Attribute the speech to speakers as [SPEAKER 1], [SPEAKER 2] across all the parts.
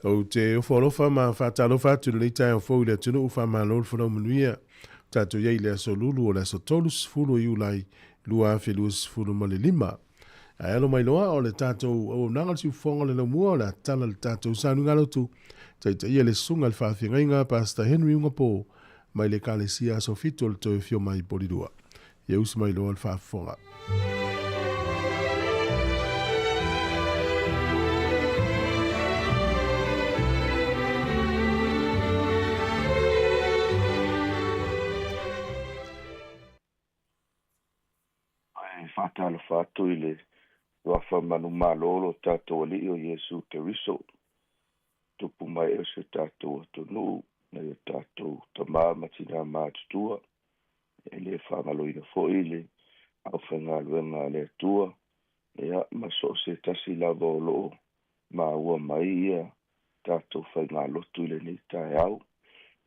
[SPEAKER 1] Ou te ofo alofa ma faatalofa atu i lenei taeao fou i le atunuu, faamalo le folau manuia. Tatou i ai i le aso Lulu o le aso 30 o Iulai 2025. Ae alo mai loa o le tatou auaunaga o le siufofoga o le laumua o le a tala le tatou sauniga lotu. Taitaia le susuga i le faafeagaiga Pastor Henry Ugapo mai le Ekalesia Aso Fitu o le Toe Afio Mai i Polilua. Ia usi mai loa le faafofoga.
[SPEAKER 2] Ae faatalofa atu i le Alofa manumalo o lo tatou Alii o Iesu Keriso, tupu mai e o si o tatou atunuu, nai o tatou tama ma tina matutua, e le faagaloina foi le aufaigaluega a le Atua, ia, ma so o se tasi lava o lo o maua mai ia tatou faigalotu i lenei taeao.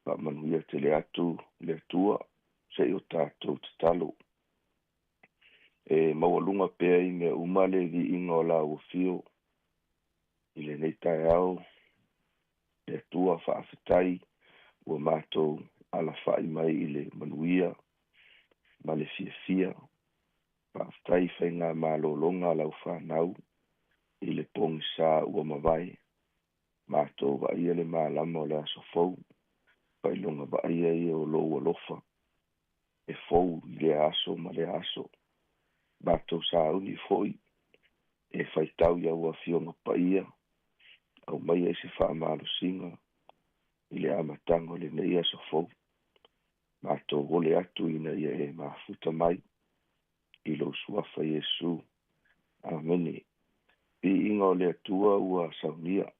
[SPEAKER 2] Faamanuia tele atu le Atua se i o tatou tatalo. E maualuga pea i mea uma le viiga o lau afio i lenei taeao, le Atua faafetai ua matou alafai mai i le manuia ma le fiafia. Faafetai faiga malologa a lau fanau i le pogisa ua mavae. Matou vaaia le malama o le aso fou, faailoga vaaia ia o lou alofa e fou i lea aso ma lea aso. Matou sauni foi e faitau i au Afioga Paia, aumaia i se faamalosiga i le amataga o lenei aso fou. Matou ole atu ina ia e mafuta mai i lou suafa Iesu. Amene. Viiga o le Atua ua saunia.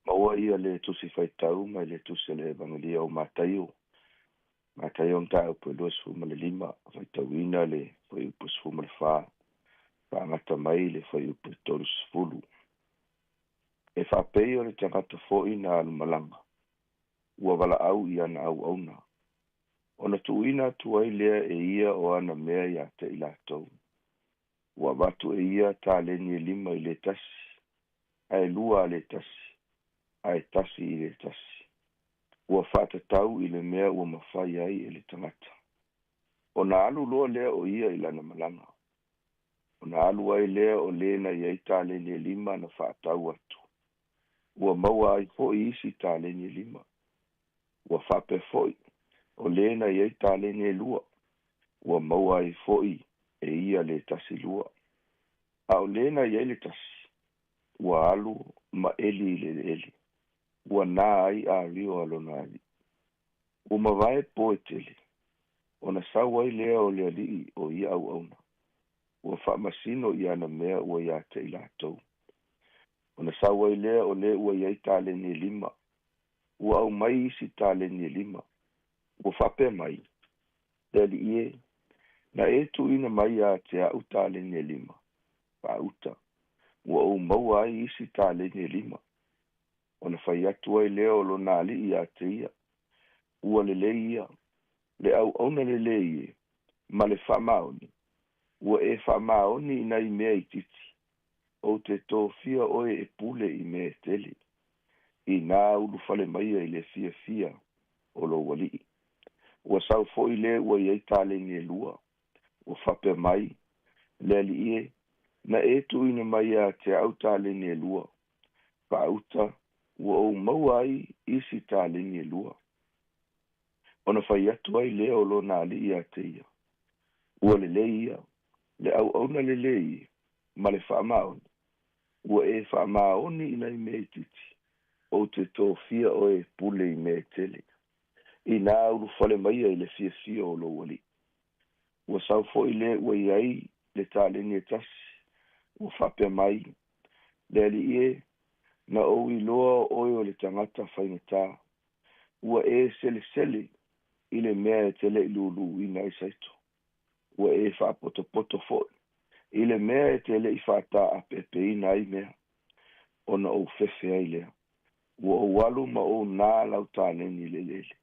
[SPEAKER 2] Maua ia le Tusi Faitau mai le Tusi o le Evagelia o Mataio. Mataio mataupu e 25, faitauina le fuaiupu 14, faagata mai le fuaiupu 30. E faapei o le tagata fo'i na alumalaga, ua valaau i ana auauna, ona tuuina atu ai lea e ia o ana mea iā te i latou. Ua avatu e ia taleni e 5 i le tasi, ae 2 a le tasi, ae 1 i le tasi. Ua faatatau i le mea ua mafai ai e le tagata. Ona alu loa lea o ia i lana malaga. Ona alu ai lea o lē na i ai taleni e 5 na faatau atu. Ua maua ai fo'i isi taleni e 5. Ua faapea fo'i o lē na i ai taleni e 2. Ua maua ai fo'i e ia le tasi 2. A o lē na i ai le tasi, ua alu ma eli i le eleele. Ua na ai ario a lona alii. Ua mavae po e tele, ona sau ai lea o le alii o ia auauna. Ua faamasino i ana mea ua iā te i latou. Ona sau ai lea o lē ua i ai taleni e 5. Ua aumai isi taleni e 5. Ua faapea mai, le alii e, na e tuuina mai ia te a'u taleni e 5, faauta, ua ou maua ai isi taleni e 5. Ona fai atu ai lea o lona alii ia te ia, ua lelei ia, le auauna lelei e, ma le faamaoni, ua e faamaoni i nai mea itiiti, ou te tofia oe e pule i mea e tele, inā ulufale maia i le fiafia o lou alii. Ua sau fo'i lē ua i ai taleni e 2, ua faapea mai, le alii e, na e tuuina mai ia te a'u taleni e 2, faauta, ua ou maua ai isi taleni e 2. Ona fai atu ai lea o lona alii ia te ia, ua lelei ia, le auauna lelei e, ma le faamaoni, ua e faamaoni i nai mea itiiti, ou te tofia oe e pule i mea e tele, inā ulufale maia i le fiafia o lou alii. Ua sau fo'i lē ua i ai le taleni e tasi, ua faapea mai, le alii e, na ou iloa oe o le tagata faigata, ua e selesele i le mea e te le'i luluina ai saito, ua e faapotopoto fo'i i le mea e te le'i faataapeapeina ai mea, ona ou fefe ai lea. Ua ou alu ma ou nā lau taleni i le eleele.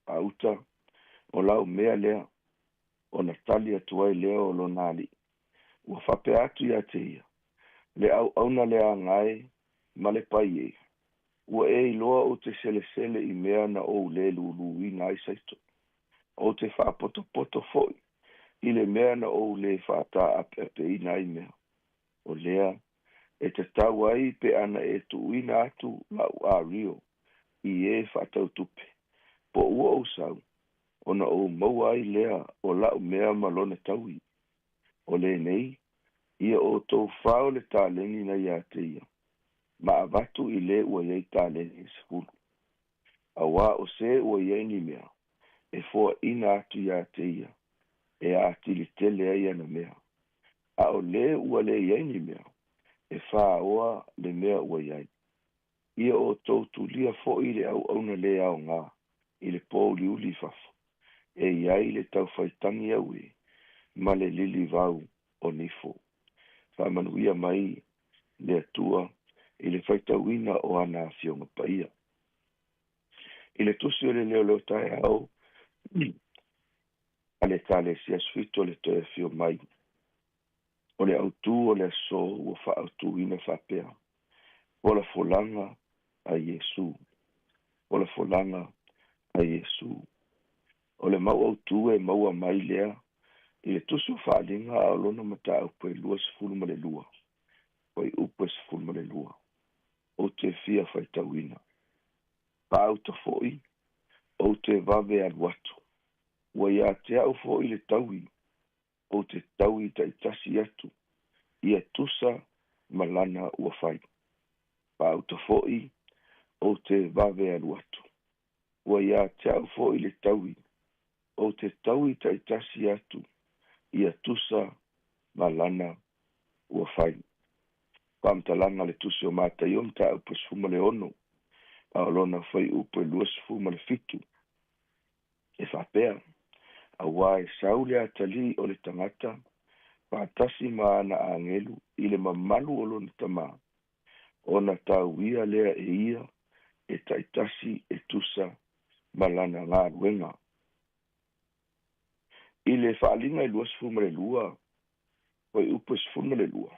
[SPEAKER 2] Faauta, o lau mea lea, ona tali atu ai lea o lona alii. Ua faapea atu ia te ia, le auauna le agae ma le pai e, ua e iloa ou te selesele i mea na ou lē luluina ai saito, ou te faapotopoto fo'i i le mea na ou lē faataapeapeina ai mea. O lea e tatau ai pe ana e tuuina atu la'u ario i e faatautupe, po ua ou sau, ona ou maua ai lea o la'u mea ma lona taui. O lenei, ia outou fao le taleni na iā te ia, ma avatu i lē ua i ai taleni e 10. Auā o se ua i ai ni mea, e foaʻina atu iā te ia, e atili tele ai ana mea. A o lē ua le i ai ni mea, e fāoa le mea ua i ai. Ia outou tulia fo'i le auauna lē aogā i le pōuliuli i fafo, e i ai le taufaitagi auē ma le lilivau o nifo. Faamanuia mai le Atua i le faitauina o ana afioga paia. I le tusi o le leoleo taeao a le Ekalesia Aso Fitu o le toe afio mai, o le autū o le aso ua faaautuina faapea, folafolaga a Iesu, folafolaga a Iesu. O le mau autū e maua mai lea i le tusi o Faaaliga a o lona mataupu e 22, fuaiupu e 12, ou te fia faitauina. Faauta fo'i, ou te vave alu atu. Ua iā te a'u fo'i le taui, ou te taui taitasi atu, ia tusa ma lana ua fai. Faauta fo'i, ou te vave alu atu. Ua iā te a'u fo'i le taui, ou te taui taitasi atu, ia tusa ma lana ua fai. Faamatalaga le tusi o Mataio mataupu e 16, a o lona fuaiupu e 27. E faapea, auā e sau le atalii o le tagata faatasi ma ana agelu i le mamalu o lona Tamā, ona tauia lea e ia e taitasi e tusa ma lana galuega. I le Faaaliga e 22, fuaiupu e 12,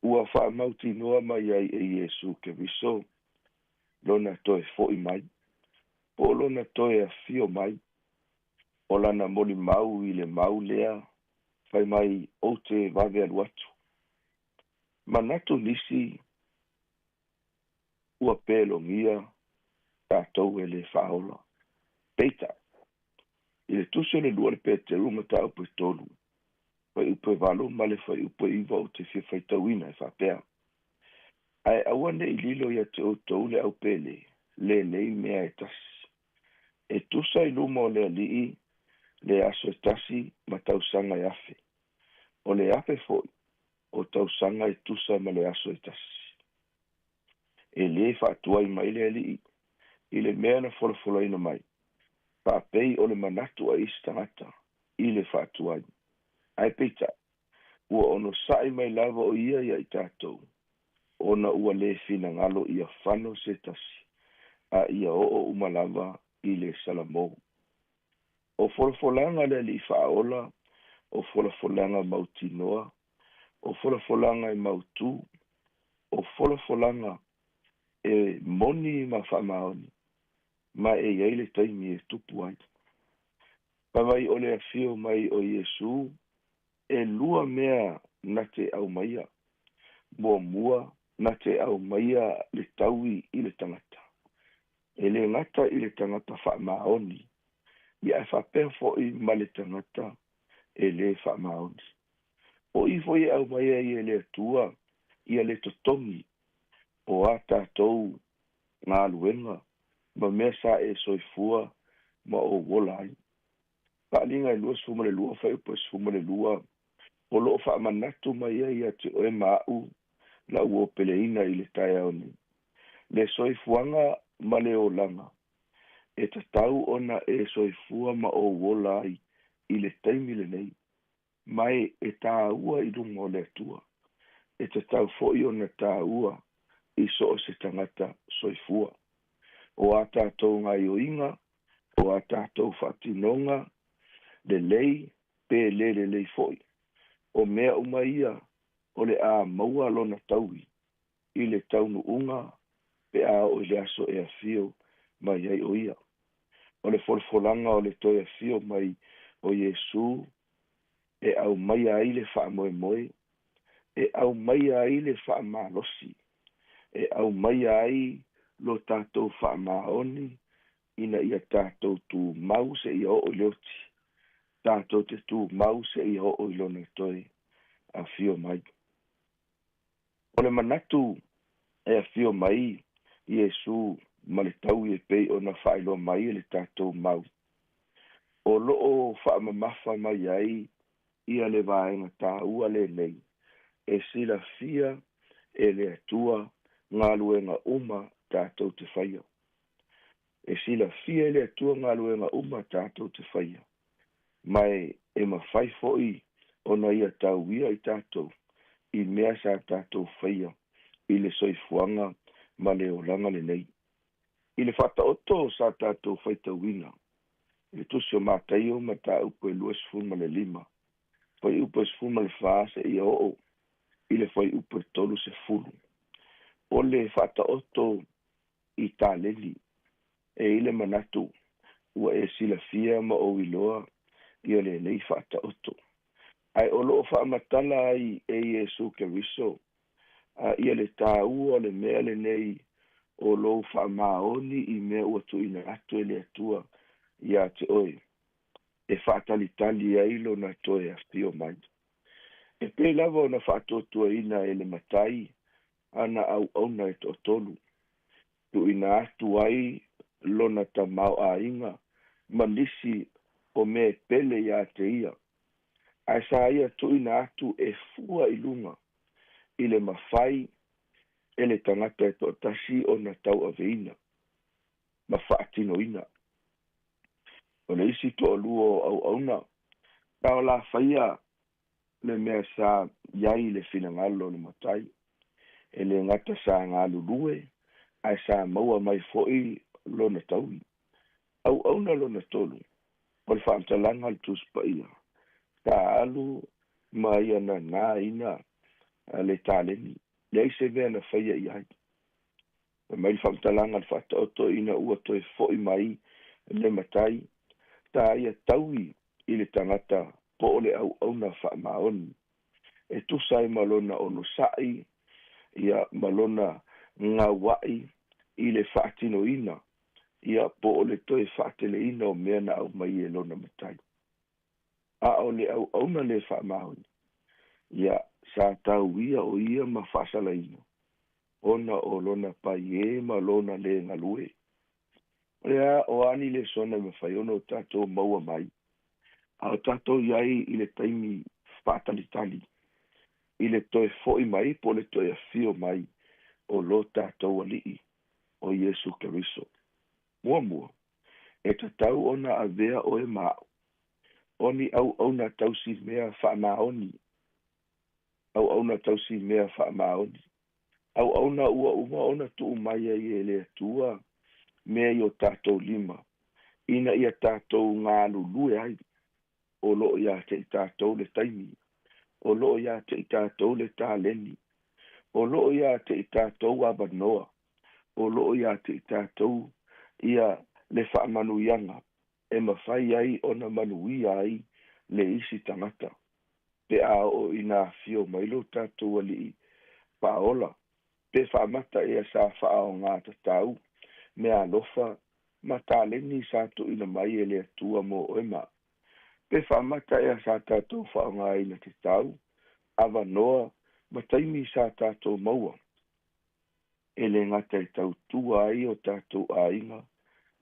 [SPEAKER 2] ua faamautinoa mai ai e Iesu Keriso lona toe fo'i mai, po o lona toe afio mai, o lana molimau i le mau lea fai mai ou te vave alu atu. Manatu nisi ua pelogia tatou e lē faaola. Peitai, i le Tusi o le Lua le Peteru mataupu e 3, fuaiupu e 8 ma le fuaiupu e 9 ou te fia faitauina e faapea, Ae aua ne'i lilo ia te outou le aupele lenei mea e tasi. E tusa i luma o le Alii le aso e tasi ma tausaga e 1,000. O le 1,000 foi o tausaga e tusa ma le aso e tasi. E lē faatuai mai le Alii i le mea na folafolaina mai, faapei o le manatu a isi tagata i le faatuai. Ae peitai, ua onosa'i mai lava o ia ia i tatou, ona ua lē finagalo ia fano se tasi, a ia oo uma lava i le salamō. O folafolaga a le Alii faaola, o folafolaga mautinoa, o folafolaga e mautū, o folafolaga e moni ma faamaoni, ma e i ai le taimi e tupu ai. Fai mai o le afio mai o Iesu, e lua mea na te aumaia. Muamua, na te aumaia le taui i le tagata. E lē gata i le tagata faamaoni, ia ae faapea fo'i ma le tagata e lē faamaoni. O i foi e aumai ai e le Atua ia le totogi o a tatou galuega ma mea sa e soifua ma ou ola ai. Faaaliga e 22 fuaiupu e 12, o loo faamanatu mai ai ia te oe ma a'u la'u opeleina i le taeao nei. Le soifuaga ma le olaga, e tatau ona e soifua ma ou ola ai i le taimi lenei, ma e tāua i luma o le Atua. E tatau fo'i ona tāua i so o se tagata soifua. O a tatou gaioiga, o a tatou faatinoga, lelei pe lē lelei fo'i, o mea uma ia o le a maua lona taui i le taunuuga pe a oo i le aso e afio mai ai o ia. O le folafolaga o le toe afio mai o Iesu e aumaia ai le faamoemoe, e aumaia ai le faamalosi, e aumaia ai lo tatou faamaoni ina ia tatou tumau seia oo i le oti, tatou te tumau seia oo i lona toe afio mai. O le manatu e afio mai Iesu ma le taui e pei ona faailoa mai e le tatou mau, o loo faamamafa mai ai ia le vaega tāua lenei, e silafia e le Atua galuega uma tatou te faia. E silafia e le Atua galuega uma tatou te faia, ma e mafai fo'i ona ia tauia i tatou i mea sa tatou faia i le soifuaga ma le olaga lenei. I le faataoto sa tatou faitauina i le Tusi o Mataio mataupu e 25, fuaiupu e 14 seia oo i le fuaiupu e 30, o le faataoto i taleni, e i le manatu ua e silafia ma ou iloa ia lenei faataoto. Ae o loo faamatala ai e Iesu Keriso a ia le tāua o le mea lenei o lou faamaoni i mea ua tuuina atu e le Atua ia te oe, e faatalitali ai lona toe afio mai. E pei lava ona faatuatuaina e le matai ana auauna e toatolu, tuuina atu ai lona tamaoaiga ma nisi o mea e pele ia te ia, ae sa ia tuuina atu e fua i luga i le mafai e le tagata e toatasi ona tauaveina ma faatinoina. O le isi toalua o auauna, sa o la faia le mea sa iai le finagalo o le matai, e le gata sa galulue, ae sa maua mai fo'i lona taui. Auauna lona tolu, o le faamatalaga a le Tusi Paia, sa alu ma ia nanāina le taleni, leai se mea na faia i ai. Fai mai le faamatalaga a le Faataoto ina ua toe fo'i mai le matai, sa ia taui i le tagata po o le auauna faamaoni, e tusa ai ma lona onosa'i, ia ma lona gaua'i i le faatinoina, ia po o le toe faateleina o mea na aumai e lona matai. A o le auauna le faamaoni, ia sa tauia o ia ma faasalaina, ona o lona paiē ma lona lē galue. O le a o a ni lesona e mafai ona o tatou maua mai, a o tatou i ai i le taimi faatalitali, i le toe fo'i mai po o le toe afio mai o lo tatou Alii o Iesu Keriso. Muamua, e tatau ona avea oe ma a'u, o ni auauna tausimea faamaoni, auauna tausimea faamaoni, auauna ua uma ona tuu mai ai e le Atua mea i o tatou lima, ina ia tatou galulue ai, o loo iā te i tatou le taimi, o loo iā te i tatou le taleni, o loo iā te i tatou avanoa, o loo iā te i tatou ia le faamanuiaga e mafai ai ona manuia ai le isi tagata, pe a oo ina afio mai lo tatou Alii Faaola, pe faamata ea sa faaaogā tatau meaalofa ma taleni sa tuuina mai e le Atua mo oe ma a'u, pe faamata ea sa tatou faaaogāina tatau avanoa ma taimi sa tatou maua, e le gata e tautua ai o tatou aiga,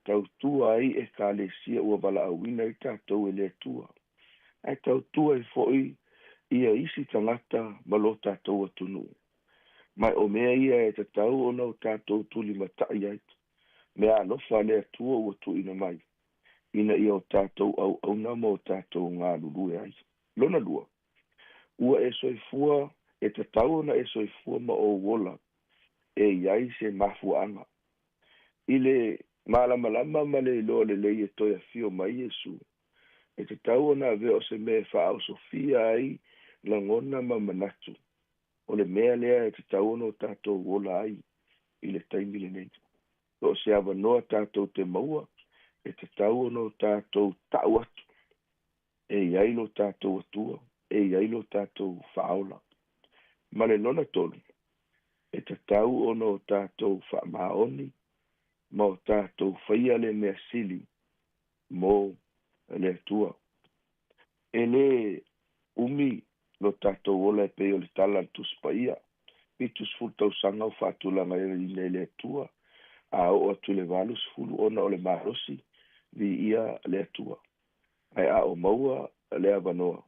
[SPEAKER 2] tautua ai ekalesia ua valaauina ai tatou e le Atua, ae tautua ai fo'i ia isi tagata ma lo tatou atunuu. Ma o mea ia e tatau ona o tatou tulimata'i ai, meaalofa a le Atua ua tuuina mai, ina ia o tatou auauna ma o tatou galulue ai. Lona lua, ua e soifua, e tatau ona e soifua ma ou ola, e i ai se mafuaaga. I le malamalama ma le iloa lelei e toe afio mai Iesu, e tatau ona avea o se mea e faaosofia ai lagona ma manatu, o le mea lea e tatau ona o tatou ola ai i le taimi lenei. So o se avanoa tatou te maua, e tatau ona o tatou ta'u atu, e i ai lo tatou Atua, e i ai lo tatou Faaola. Ma le lona tolu, e tatau ona o tatou faamaoni ma o tatou faia le mea sili mo le Atua. E lē umi lo tatou ola e pei o le tala a le Tusi Paia, 70 tausaga o faatulagaina e le Atua, a oo atu i le 80 ona o le malosi, viia le Atua. Ae a o maua le avanoa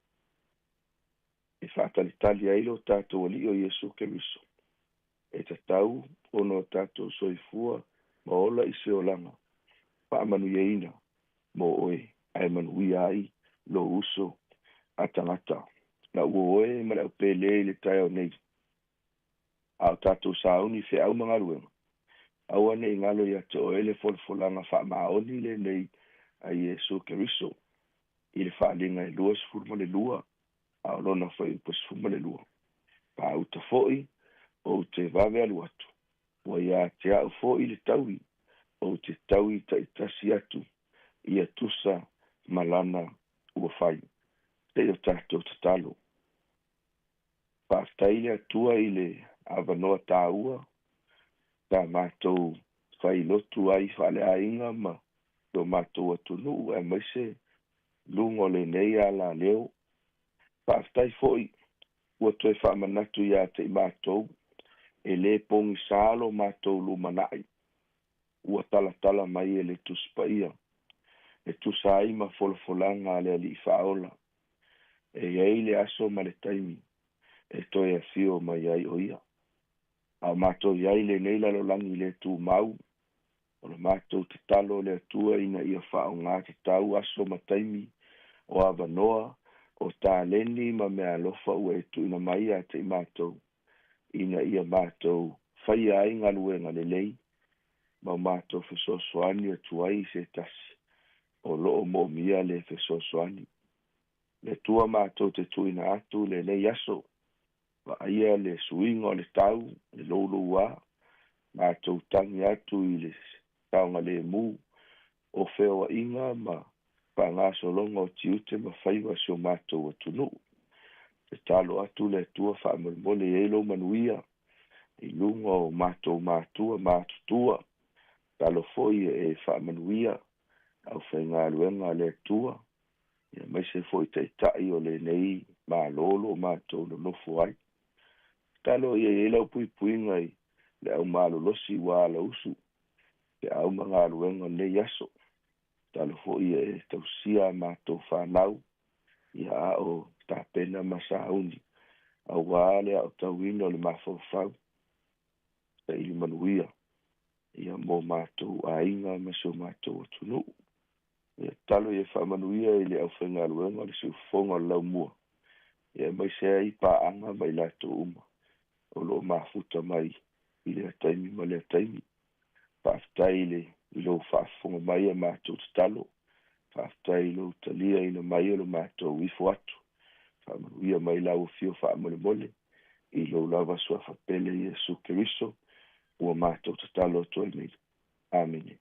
[SPEAKER 2] e faatalitali ai lo tatou Alii o Iesu Keriso, e tatau ona o tatou soifua ma ola i se olaga faamanuiaina mo oe, ae manuia ai lou uso a tagata. Lau oe ma le aupēlē i le taeao nei, a o tatou sauni i feau ma galuega, aua ne i galo iā te oe le folafolaga faamaoni lenei a Iesu Keriso i le Faaaliga e 22, a o lona fuaiupu 12. Paauta fo'i, ou te vave alu atu, ua iā te a'u fo'i le taui, ou te taui ta'itasi atu ia tusa ma lana ua fai. Se i o tatou tatalo. Faafetai le Atua i le avanoa tāua sa matou failotu ai faaleaiga ma si o matou atunuu, aemaise luga o lenei alaleo. Faafetai fo'i ua toe faamanatu iā te i matou, e lē pogisā lo matou lumana'i ua talatala mai e le Tusi Paia, e tusa ai ma folafolaga a le Alii Faaola, e i ai le aso ma le taimi e toe afio mai ai o ia. A o matou i ai i lenei lalolagi le tumau, O le matou tatalo i le Atua ina ia faaaoga tatau aso ma taimi o avanoa, o taleni ma meaalofa ua e tuuina mai ia te i matou, ina ia matou faia ai galuega lelei ma matou fesoasoani atu ai i se tasi o lo o moomia le fesoasoani. Le Atua matou te tuuina atu lenei aso, vaaia le suiga o le tau, le louloua, matou tagi atu i le saogalemu o feoaiga ma faagasologa o tiute ma faiva o si o matou atunuu. Tatalo atu le Atua faamolemole i ai lou manuia i luga o matou matua matutua. Tatalo foi e faamanuia aufaigaluega a le Atua, aemaise foi taitai o lenei Malo o lo o matou nonofo ai. Tatalo ia i ai lau puipuiga i le aumalolosi ua alausu feau ma galuega o lenei aso. Tatalo foi e tausia a matou fanau, ia a o tapena ma sauni auā le aotauina o le mafaufau saili manuia ia mo matou aiga ma si o matou atunuu. Ia tatalo ia faamanuia i le aufaigaluega o le siufofoga o le laumua, ia aemaise ai paaga ma i latou uma o lo o mafuta mai i lea taimi ma lea taimi. Faafetai i lou faafofoga mai a matou tatalo. Faafetai i lou taliaina mai o le matou ifo atu. Faamanuia mai lau afio faamolemole i lou lava suafa pele Iesu Keriso ua matou tatalo atu ai nei. Amene.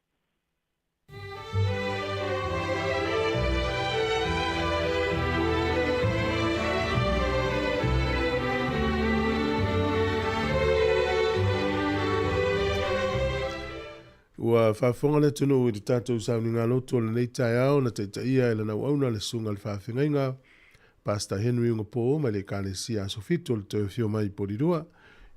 [SPEAKER 1] Ua faafofoga le atunuu i le tatou sauniga lotu o lenei taeao na taitaia e lana auauna le Susuga i le Faafeagaiga Pastor Henry Ugapo mai le Ekalesia Aso Fitu o le Toe Afio Mai i Polilua.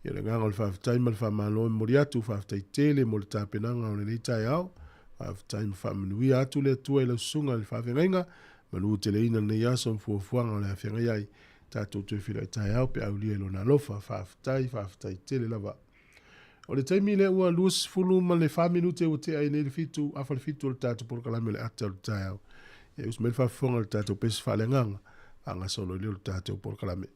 [SPEAKER 1] Ia le agaga o le faafetai ma le faamalo e momoli atu, faafetai tele mo le tapenaga o lenei taeao. Faafetai ma faamanuia atu le Atua i lau Susuga i le Faafeagaiga, manu teleina lenei aso ma fuafuaga o le a feagai ai. Tatou toe feiloai taeao pe aulia i lona alofa. Faafetai, faafetai tele lava. O le taimi lea ua 24 minute ua tea ai nei le 7 afa le 7 o le tatou polokalame o le ata o le taeao. Ia usu mai le faafofoga o le tatou pese faaleagaga, faagasolo i lea o le tatou polokalame.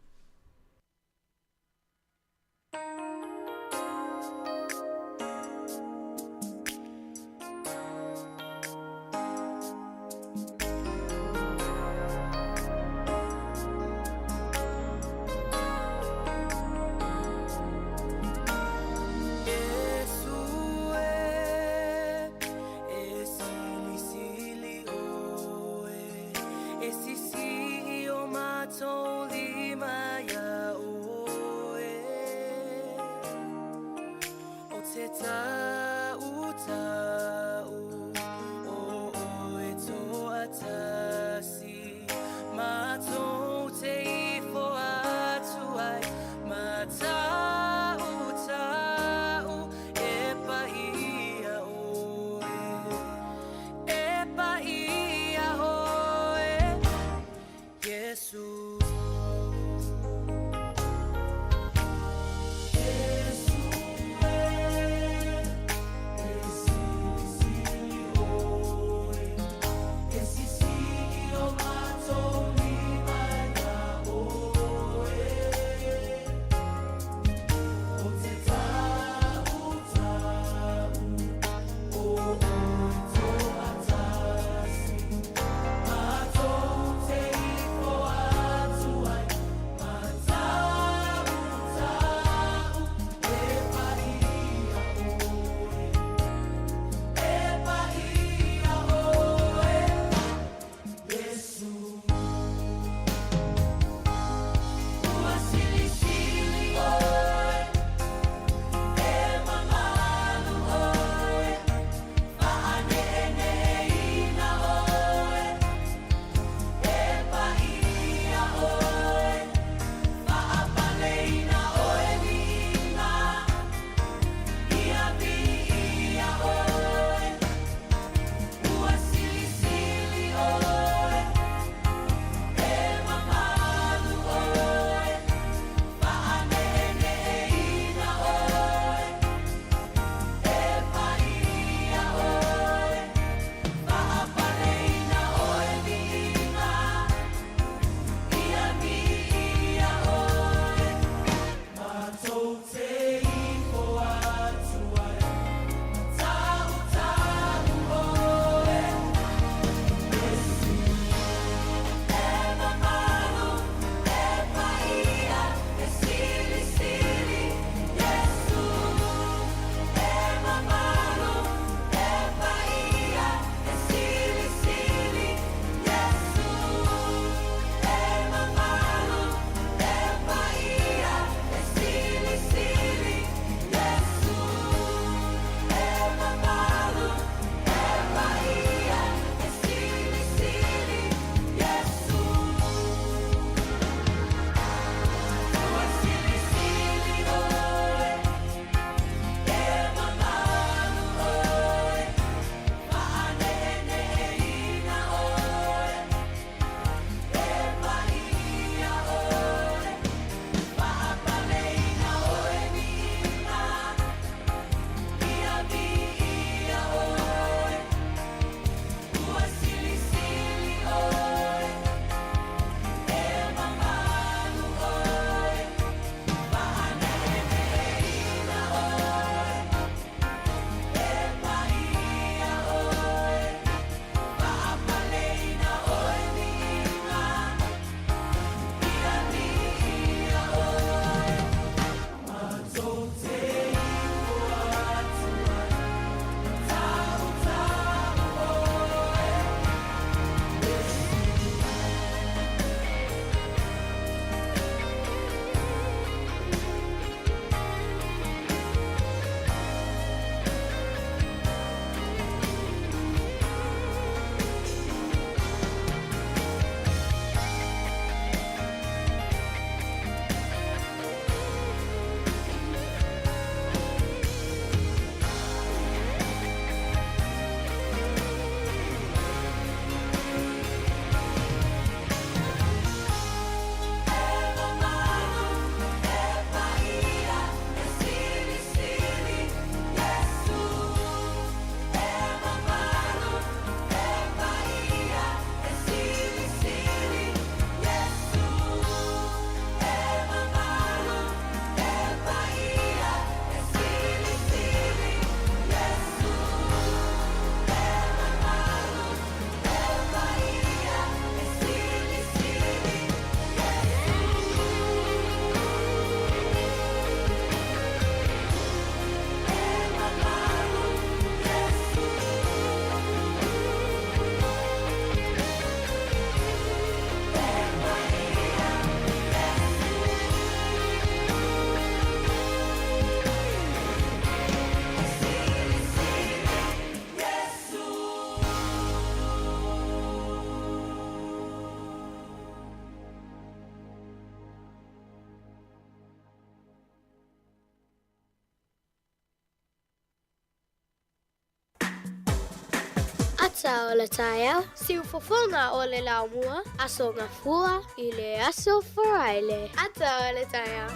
[SPEAKER 3] Ata o le taeao, siufofoga o le laumua, Aso Gafua i le Aso Faraile. Ata o le taeao.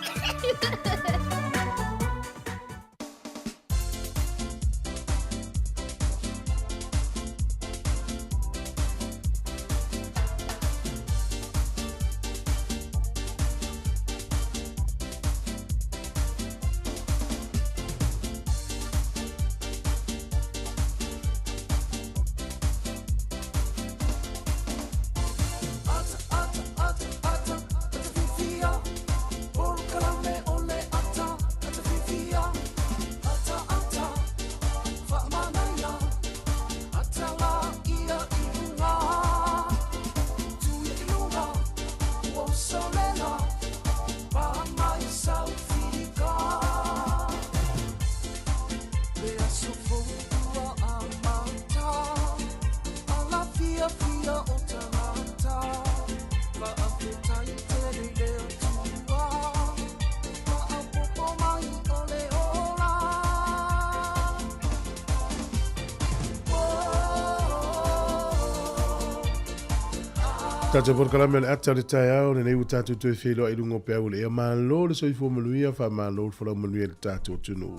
[SPEAKER 1] Tatou polokalame o le ata o le taeao lenei ua tatou toe feiloai i luga o peau o le ea. Malo le soifua manuia, faamalo le folau manuia i le tatou atunuu.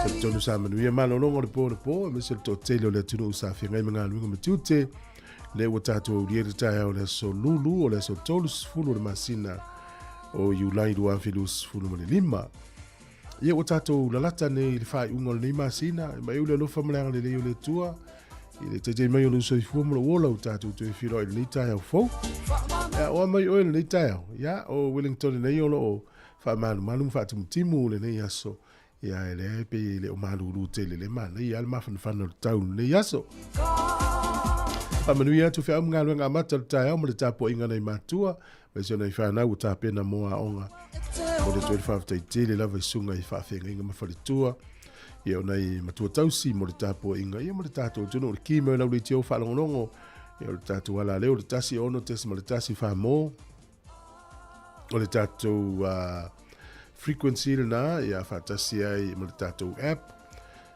[SPEAKER 1] Talitonu sa manuia malologa o le po o le po, aemaise le toatele o le atunuu sa feagai ma galuega ma tiute. Lea ua tatou aulia le taeao o le aso Lulu o le aso 30 o le masina o Iulai 2025. Ia ua tatou lalata nei i le faaiuga o lenei masina, e mai le alofa ma le agalelei o le Atua i le taitai mai o lou soifua ma lou ola ua tatou toe feiloai i lenei taeao fou. Ia, o a mai oe i lenei taeao? Ia, o Wellington nei o lo o faamalumalu ma faatimutimu lenei aso. Ia, e leai pei e le o malulu tele le manaia lava le mafanafana o le tau i lenei aso. Faamanuia atu feau ma galuega amata o le taeao ma le tapuaiga nai matua, aemaise o nai fanau ua tapena mo aoga. Momoli atu ai le faafetai tele lava i susuga i faafeagaiga ma faletua, ia o nai matua tausi mo le tapuaiga, ia ma le tatou atunuu, le ki mai o lau leitio faalogologo, ia o le tatou alaleo, le 106.1 Samoa, o le tatou frequency lena, ia faatasi ai ma le tatou app,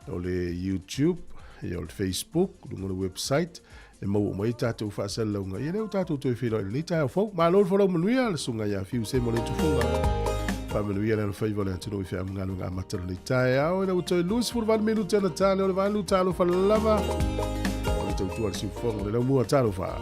[SPEAKER 1] o le YouTube, ia o le Facebook, luga o le website, e maua uma ai tatou faasalalauga. Ia lea ua tatou toe feiloai i lenei taeao fou. Malo le folau manuia, le susuga ia Fiu Se mo le tufuga. Faamanuia le alofaiva o le atunuu i feau ma galuega amata o lenei taeao. Ina ua toe 28 minute ona tale o le 8, talofa lava. O le tautua a le siufofoga o le laumua, talofa.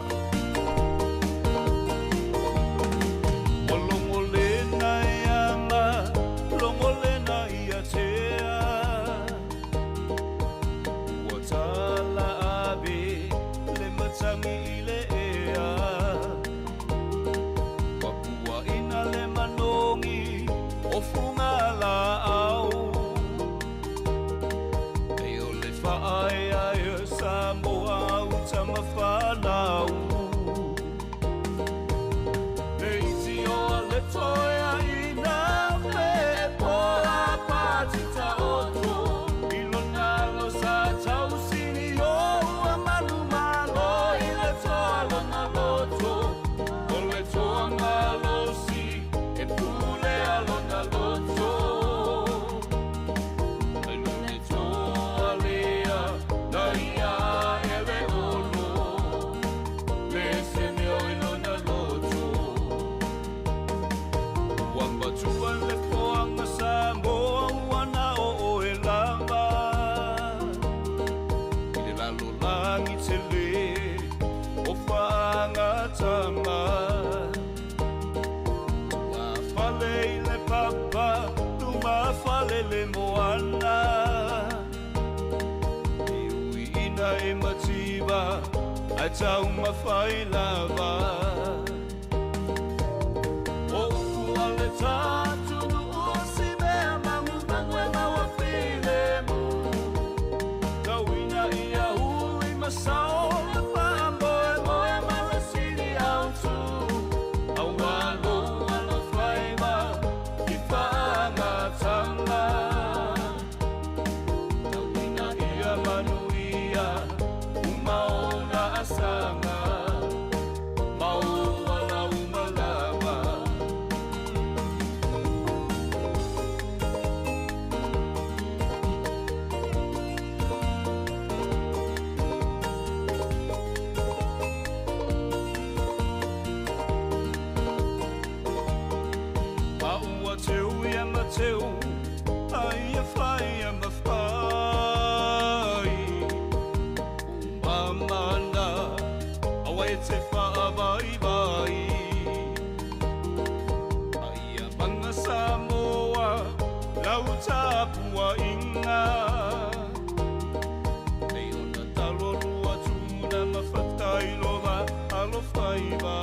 [SPEAKER 4] vaivai. A ia maga Samoa lau tapuaiga. Nei ona talolua tuna ma fatailova alofaiva.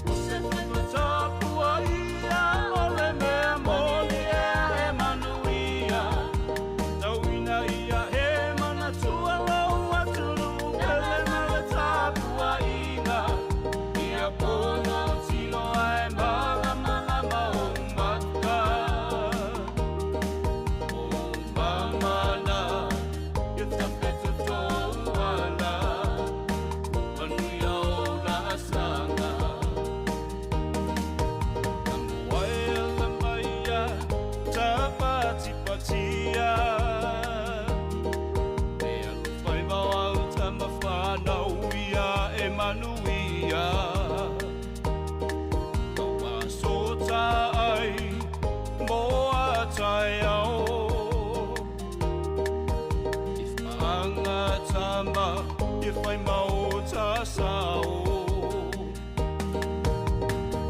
[SPEAKER 4] O se faiva tapuaia o le mea moni ea e manuia. Tauina ia e manatua lou atunuu pele ma le tapuaiga. Ia pono tino ae malamalama ou maka. O mamana ia tafetoto ala. Manuia o laasaga. Tamoae ala maia tapatipatia. E alofaiva o au tama whanau ia e manuia. Kaua sota ai mo a taeao. I whaanga tama i whai maota sao.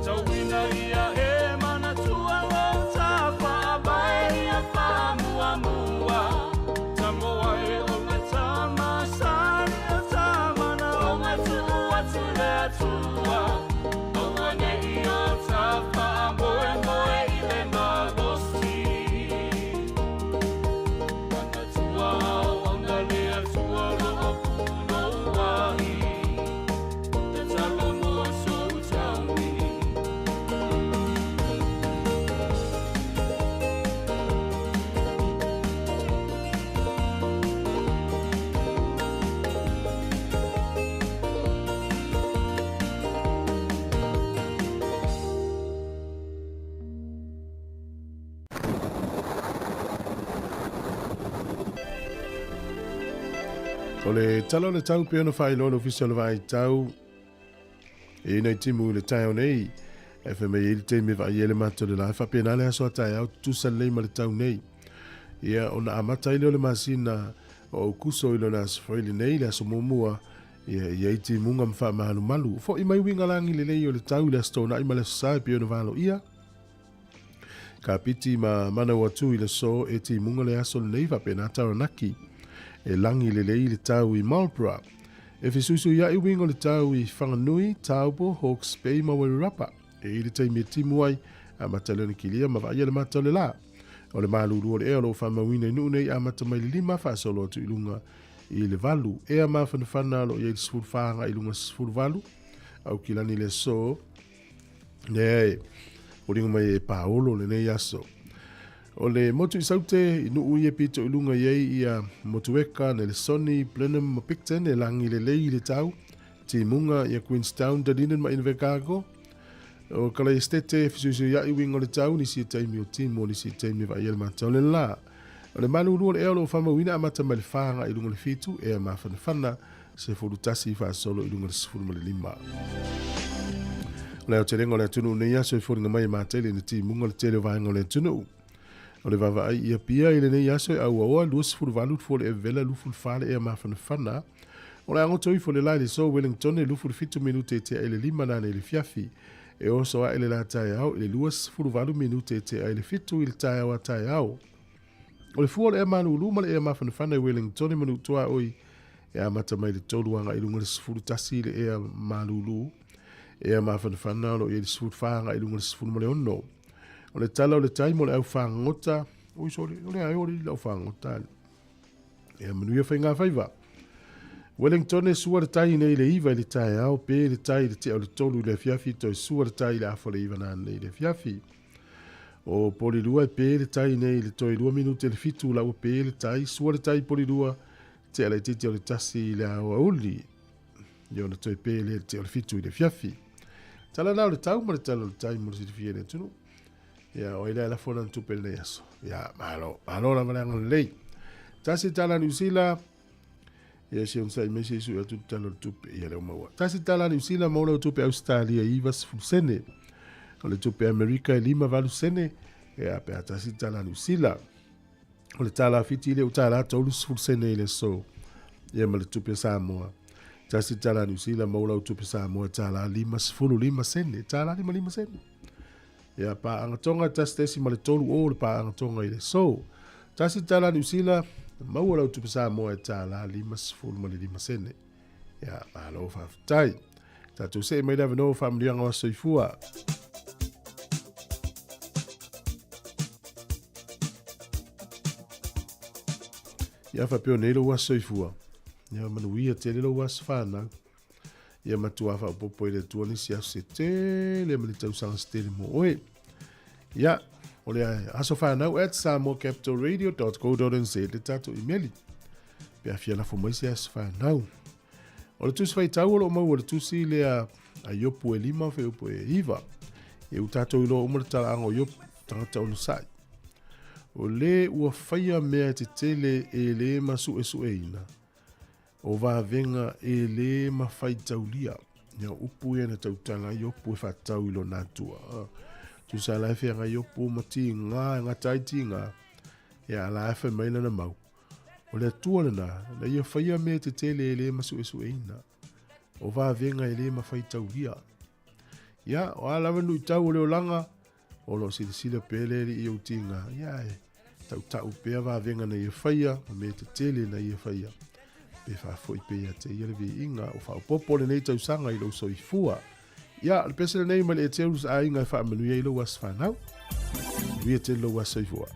[SPEAKER 4] Tauina ia e manatua lau tawhaabae ia whaamuamua. Tamoa e o le tama sani o tamana o ngā tuu atu le atua. Aua nei o tawhaamoe moe i le malosi. Manatua au ona le atua loo puno wahi. Te talo mo sou taumi.
[SPEAKER 1] O le tala o le tau pei ona faailoa le Ofisa o le Vaai Tau e nei timu i le taeao nei. E fai mai ai le taimi e vaai ai le mata o le la. E faapena le aso a taeao tutusa lelei ma le tau nei. Ia ona amata ai lea o le masina o Aukuso i lona aso foi lenei, le aso muamua, ia i ai timuga ma faamalumalu. Fo'i mai uiga lagi lelei o le tau i le aso Toonai ma le aso Sa e pei ona valoia. Kapiti ma Manawatu i le aso e timuga le aso lenei faapena Taranaki. E lagi lelei le tau i Marlborough. E fesuisuia'i uiga o le tau i Whanganui, Taupo, Hawke's Bay ma Wairarapa. E i le taimi e timu ai, amata lea ona kilia ma vaaia le mata o le la. O le malulu o le ea o lo o faamauina i nuu nei amata mai le 5 faasolo atu i luga i le 8. Ea mafanafana o lo o i ai le 14 agai i luga 18. Aukilani le aso. Leai, foliga mai e paolo lenei aso. O le motu i Saute, i nuu ia pito i luga i ai ia Motueka, Nelesoni, Blenheim ma Picton e lagi lelei i le tau. Timuga ia Queenstown, Dunedin ma Invercargill. O Kalaestete, fesuisuia'i uiga o le tau, nisi e taimi o timu, nisi e taimi e vaaia le matau le la. O le malulu o le ea o lo o faamauina amata mai le 4 agai i luga o le 7, ea mafanafana, 11 faasolo i luga o le 15. O le aotelega o le atunuu nei aso e foliga mai e matele ina timuga le tele o vaega o le atunuu. O le vaavaai i Apia i lenei aso e auaoa 28 fua le evela 24 le ea mafanafana. O le agoto ifo le la i le so Wellington e 27 minute e tea i le 5 nane i le fiafi. E oso ae le la taeao i le 28 minute e tea i le 7 i le taeao a taeao. O le fua o le ea malūlū ma le ea mafanafana i Wellington e manutuaoi e amata mai le 3 agai i luga i le 11 i le ea malūlū. Ea mafanafana o lo o i ai le 14 agai i luga i le 16. O le tala o le tai mo le au fagota, oi sorry, o le ae o le lau fagota. Ea manuia whainga whaiva. Wellington e sua le tai nei le iva i le taeao, pe le tai i le tea o le tolu i le afiafi, toe sua le tai i le afa o le iva nanei i le afiafi. O Polirua e pe le tai nei i le toe 2 minute le 7 la ua pe le tai, sua le tai Polirua, tea laitiiti o le 1 i le aoauli. Ia ona toe pe lea i le tea o le 7 i le afiafi. Tala na o le tau ma le tala o le tai mo le silafia e le atunuu. Ia, o ai lea e lafo lana tupe i lenei aso. Ia, malo, malo lava le agalelei. Tasi tala Niu Sila, ia si onosai mai se i sui atu le tala o le tupe. Ia lea ua maua. Tasi tala Niu Sila maua lau tupe Ausetalia e 90 sene. O le tupe Amerika e 58 sene. Ia, pe a tasi tala Niu Sila. O le tala Fiti lea ua tala 30 sene i le aso. Ia ma le tupe Samoa. Tasi tala Niu Sila maua lau tupe Samoa e tālā 55 sene, tālā 55 sene. Ia, paaga Tonga, 1.30 o le paaga Tonga i le aso. Tasi tala Niu Sila, maua lau tupe Samoa e tālā 55 sene. Ia, malo faafetai. Tatou see mai le avanoa o faamanuiaga o aso soifua. Ia faapea nei lou aso soifua. Ia manuia tele lou aso whanau. Ia matua whaopopo i le Atua nisi aso se tele ma ni tausaga se tele mo oe. Ia, o le aso whanau at samoacapitalradio.co.nz le tatou imeli. Pe a fia lafo mai se aso whanau. O le tusi faitau o loo maua le tusi lea a Iopu e 5 fuaiupu e 9. Ia ua tatou iloa uma le talaaga o Iopu, tagata onosai. O le ua faia mea tetele e lē masuesueina, o vavega e lē mafaitaulia. Ia upu ia na tautala ai Iopu e faatatau i lona Atua. Tusa la e feagai Iopu ma tiga, e gata ai tiga, ia a la e fai mai lana mau. O le Atua lena, na ia faia mea tetele e lē masuesueina, o vavega e lē mafaitaulia. Ia, o a lava luitau o le olaga, o lo o silasila pea le Alii i ou tiga, ia e tautau pea vavega na ia faia ma mea tetele na ia faia. Pe faafoi pea ia te ia le viiga o faaopoopo lenei tausaga i lou soifua. Ia, o le pese lenei mai le Eteus aiga e faamanuia i lou aso fanau. Manuia tele lou aso soifua.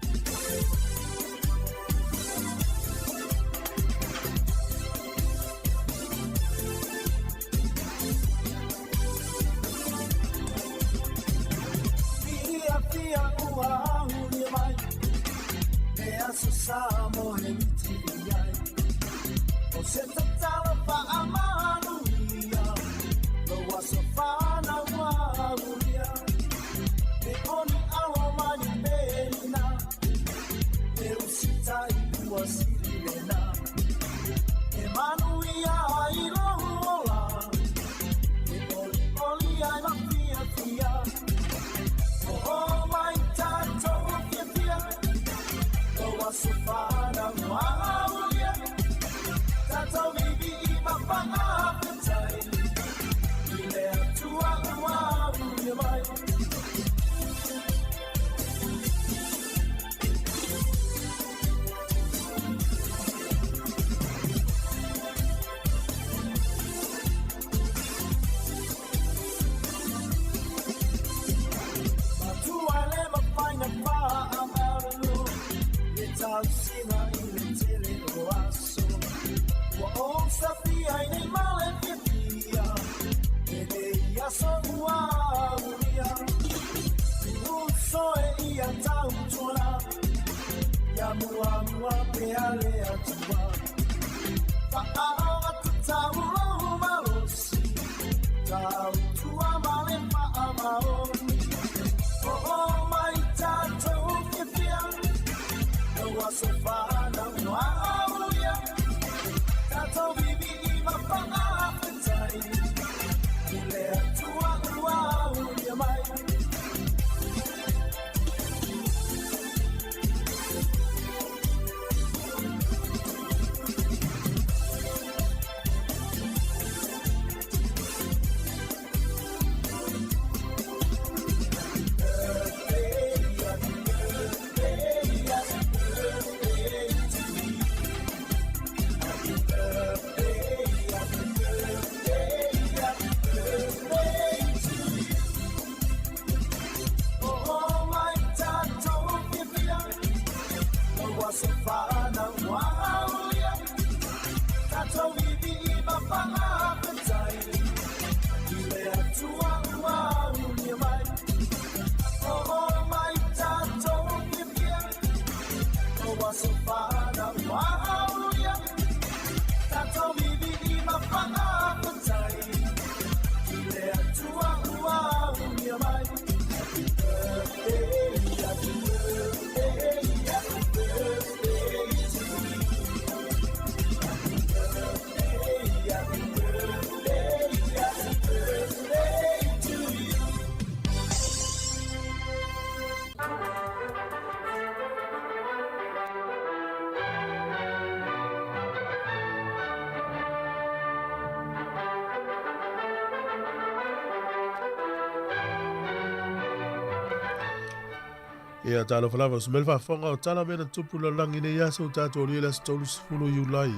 [SPEAKER 1] Ia, talofa lava, usu mai le faafofoga o tala mea na tupu i le lalolagi i lenei aso ua tatou alia i le aso 30 Iulai.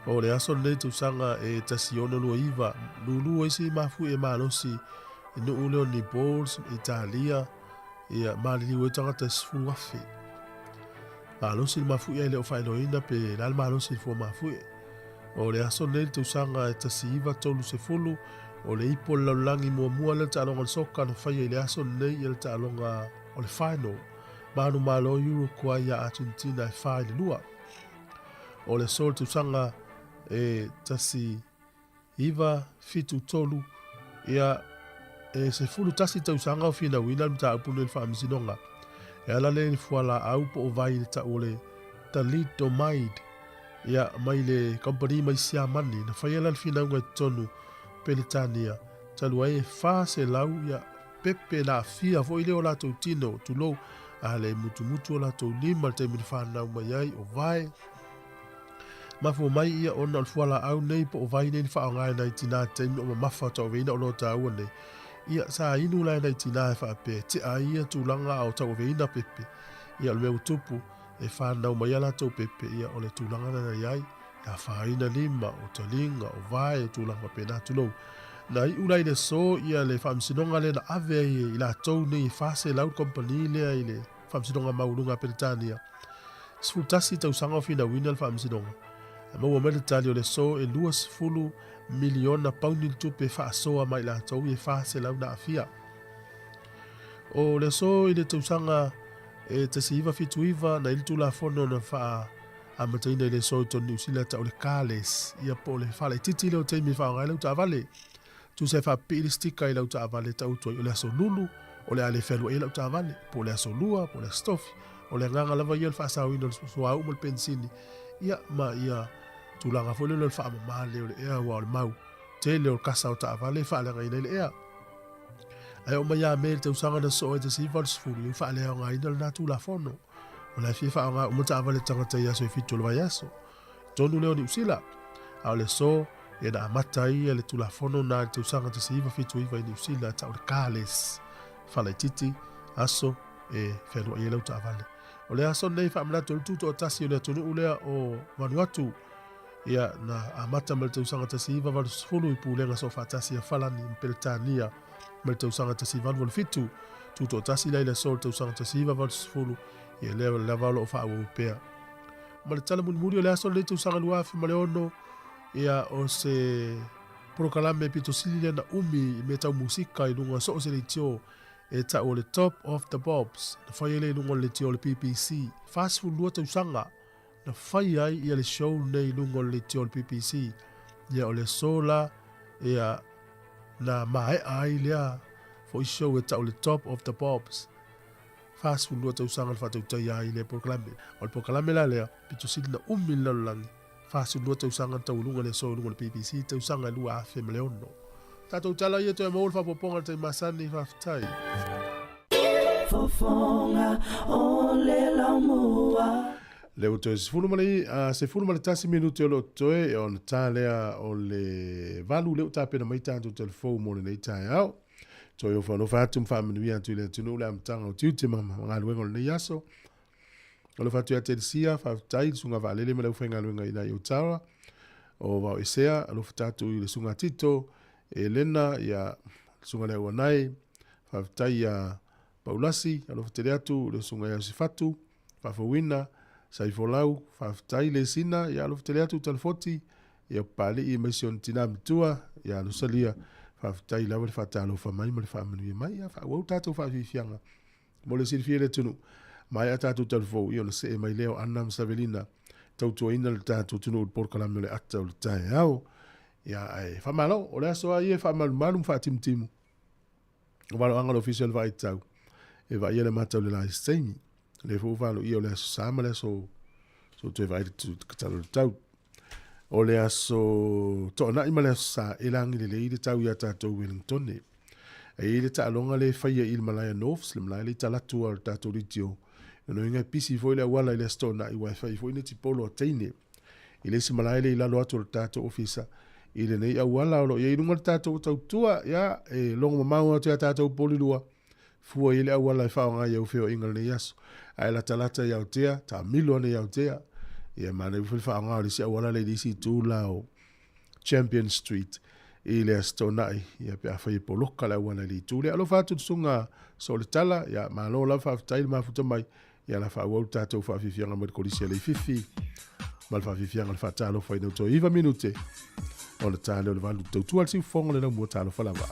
[SPEAKER 1] O le aso lenei tausaga e 1629, lulu ai se mafuie malosi i nuu lea o Naples, Italia, ia maliliu ai tagata e 10,000. Malosi le mafuie ae le o faailoaina pe le a le malosi i le fua mafuie. O le aso lenei le tausaga e 1930, o le ipu o le lalolagi muamua lea le taaloga o le soka na faia i le aso lenei ia le taaloga o le final manumalo Uruguay ia Argentina e 4-2. O le aso le tausaga e 1973, ia e 11 tausaga o finauina le mataupu lenei i le Faamasinoga. E ala lea i le fualaau po o vai i le tau o le thalidomide, ia mai le kamupani mai Siamani. Na faia la le finauga i totonu Peretania, talu ai e 400 ia pepe na aafia foi lea o latou tino, tulou, a le mutumutu o latou lima i le taimi na fanau mai ai o vae. Mafua mai ia ona o le fualaau nei po o vai nei na faaaoga e nai tinā i te taimi o mamafa o tauaveina oloa taua nei. Ia, sa inu la e nai tinā e faapea e tea ai ia tulaga a o tauaveina pepe. Ia, o le mea ua tupu, e fanau mai a latou pepe, ia, o le tulaga lena na i ai, e afaina lima, o taliga, o vae, o tulaga faapena, tulou. Na iu la i le aso ia le faamasinoga lea na ave ai e i latou nei e 400 le kamupani lea i le Faamasinoga Maualuga a Peretania. 11 tausaga o finauina le faamasinoga. E maua mai le tali o le aso e 20 miliona pauni le tupe e faasoa mai latou e 400 na aafia. O le aso i le tausaga e 1979 na i le Tulafono na faa amataina i le aso i totonu Niu Sila tau le Carless, ia po o le faalaitiiti lea o taimi e faaaoga ai lau taavale. Tusa e faapipii le sticker i lau taavale tau atu ai o le aso lulu, o le a le fealuai ai lau taavale, po o le aso lua, po o le aso tofi. O le agaga lava ia o le faasaoina o le suauu ma le penisini, ia ma ia tulaga foi lele o le faamama lelei o le ea aua o le mau tele o le kasa o taavale e faaleagaina ai le ea. Ae oo mai ia Me i le tausaga na sosoo ai 1980, ia ua faaleaogaina lena Tulafono. O la e fia faaaoga uma taavale tagata i aso e fitu o le vaiaso. Tonu lea o Niu Sila. A o le aso, ia na amata ai ia le Tulafono na i le tausaga 1979 i Niu Sila e tau le Carles. Falaitiiti, aso e fealuai ai lau taavale. O le aso lenei e faamanatu ai le tutoatasi o le atunuu lea o Vanuatu. Ia, na amata mai le tausaga 1980 i Pulega Soofaatasi a Falani ma Peretania mai le tausaga 1887, tutoatasi la i le aso o le tausaga 1980, ia lea lava o lo o faaauau pea. Ma le tala mulimuli o le aso lenei tausaga 2006, ia o se polokalame pito sili lea na umi i mea tau musika i luga o so o se leitio e tau o le Top of the Pops, na fai ai lea i luga o le leitio o le BBC. 42 tausaga na fai ai ia le show lenei i luga o le leitio o le BBC. Ia o le aso la, ia na maea ai lea foi show e tau le Top of the Pops. 42 tausaga na faatautaia ai lea polokalame. O le polokalame la lea, pito sili na umi i le lalolagi, 42 tausaga na taualuga le aso i luga o le BBC, tausaga e 2006. Tatou tala ia toe maua le faaopoopoga i le taimi masani, faafetai.
[SPEAKER 4] Fofoga o le laumua.
[SPEAKER 1] Lea ua toe 11 minute o lo o totoe e ona ta lea o le 8 lea ua tapena mai tatou telefou mo lenei taeao. Toe ofa alofa atu ma faamanuia atu i le atunuu le amataga o tiute ma galuega o lenei aso. Alofa atu ia Telesia, faafetai le susuga Vaalele ma le aufaigaluega i ina i Otawa. O Vao Esea, alofa tatou i le susuga Tito, Elena, ia le susuga Lea Uanai, faafetai ia Paulasi, alofa tele atu le susuga ia Sifatu, Faafouina, Saifolau, faafetai Lesina, ia alofa tele atu Talafoti, ia Papalii ma si ona tina matua, ia Losalia, faafetai lava le faatalofa mai ma le faamanuia mai, ia faaauau tatou faafiafiaga mo le silafia e le atunuu. Maea tatou talafou, ia ona see mai lea o Anna ma Savelina, tautuaina le tatou atunuu i le polokalame o le ata o le taeao. Ia ae faamalo, o le aso lava ia e faamalumalu ma faatimutimu. O valoaga o le Ofisa o le Vaai Tau, e vaaia le mata o le la i se taimi. O lea foi ua valoia o le aso Sa ma le aso so toe vaai le tatalo o le tau. O le aso Toonai ma le aso Sa e lagi lelei le tau iā tatou Wellingtone. E i ai le taaloga lea e faia i le malae a Norths, le malae lea i talaatu o le tatou leitio. Lona uiga e pisi foi le auala i le aso Toonai aua e fai foi netipolo a teine i le isi malae lea i lalo atu o le tatou ofisa i lenei auala o lo o i ai i luga o le tatou tautua. Ia, e logo mamao atu iā tatou Upolu lua. Fua i ai le auala e faaaoga i au feoaiga i lenei aso. Ae latalata i Aotea, taamilo ane i Aotea. Ia manaia foi le faaaoga o le isi auala lea i le isi itu la o Champion Street i le Aso Toonai, ia pe afai e poloka le auala i le itu lea. Alofa atu le susuga Sooletala, ia malo lava faafetai le mafuta mai. Ia la faaauau le tatou faafiafiaga mai le Kolisi a Leififi ma le faafiafiaga o le faatalofa ina ua toe 9 minute ona ta lea o le 8. Tautua le siufofoga o le laumua talofa lava.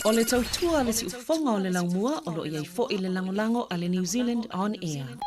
[SPEAKER 5] O le tautua a le siufofoga o le laumua o lo o i ai foi le lagolago a le New Zealand On Air.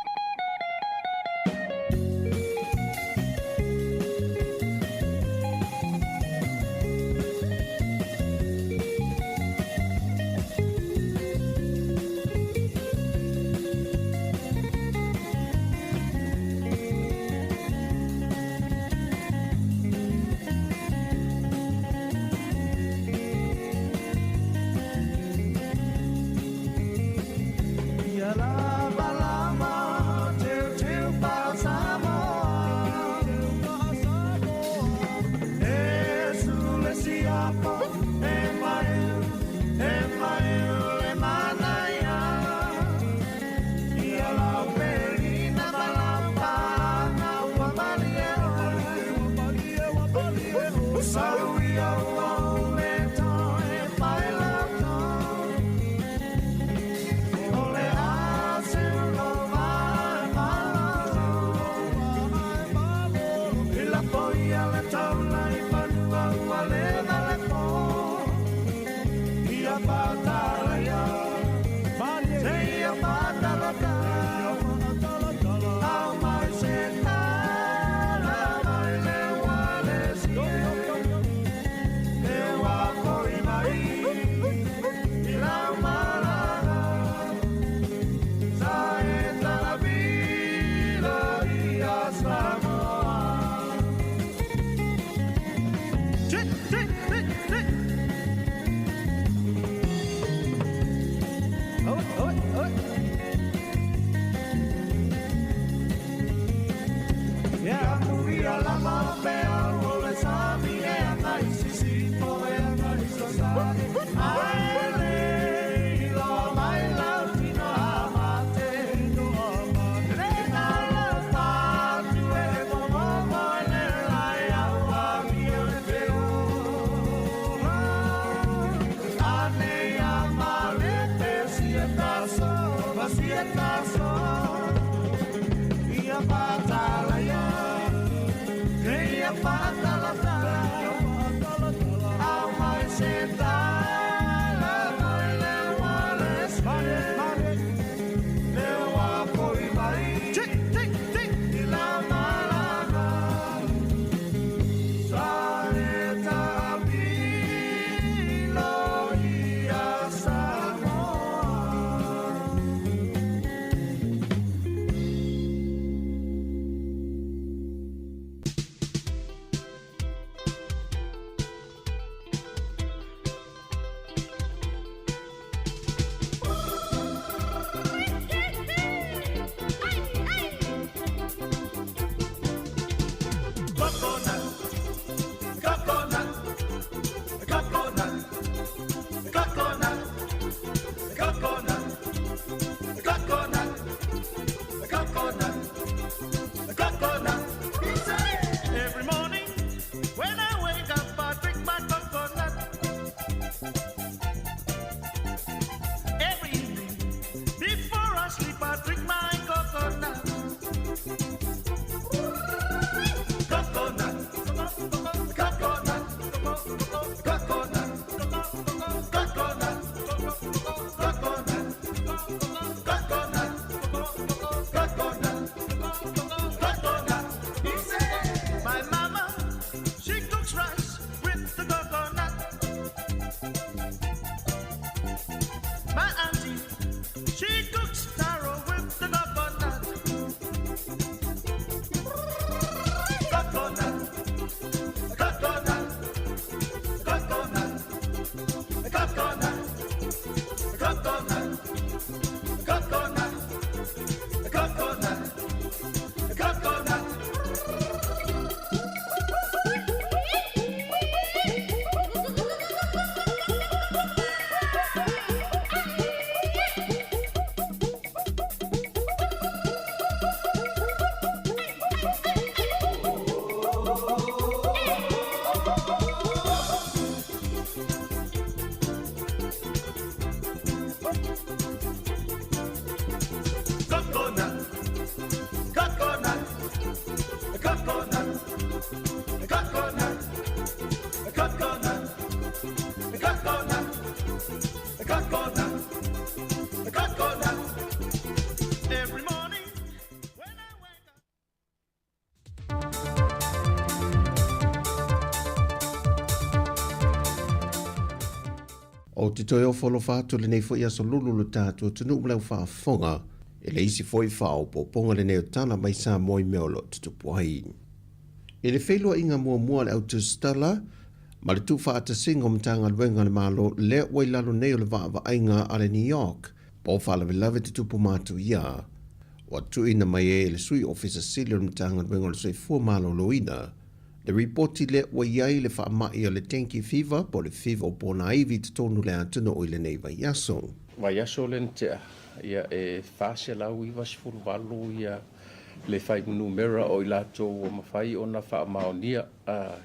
[SPEAKER 6] Ou te toe ofo alofa atu i lenei foi aso lulu lo tatou atunuu ma lau faafofoga i le isi foi faaopoopoga lenei o tala mai Samoa i mea o lo o tutupu ai. I le feiloaiga muamua a le au tusitala ma le tuufaatasiga o Matagaluega a le Malo lea ua i lalo nei o le vaavaaiga a le New York po o faalavelave tutupu matuia ua tuuina mai ai e le Sui Ofisa Sili o le Matagaluega o le Soifua Maloloina le ripoti lea ua i ai le faamai o le dengue fever po o le fiva o ponaivi i totonu o le atunuu i lenei vaiaso.
[SPEAKER 7] Vaiaso lea na tea, ia e 498 ia le fuainumera o i latou ua mafai ona faamaonia,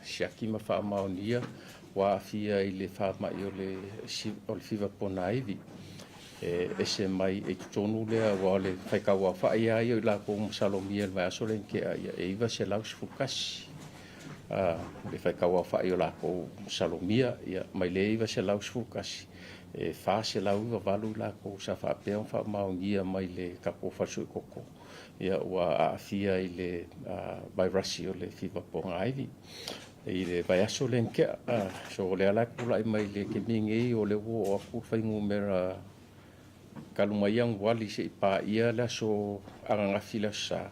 [SPEAKER 7] siaki ma faamaonia ua aafia i le faamai o le fiva ponaivi. E ese mai i totonu lea, aua o le faitauaofai lava ia o i latou ua masalomia i le vaiaso lea na tea, ia e 911 le faitauaofai o latou masalomia. Ia, mai le 911, e 498 i latou sa faapea ona faamaonia mai le tatou fale suekoko, ia ua aafia i le vairasi o le fiva pogaivi i le vaiaso lea na tea. So o lea la e tulai mai le taimi nei, o lea ua oo atu le fuainumera talu mai Ianuali seia paia le aso ananafi le aso Sa,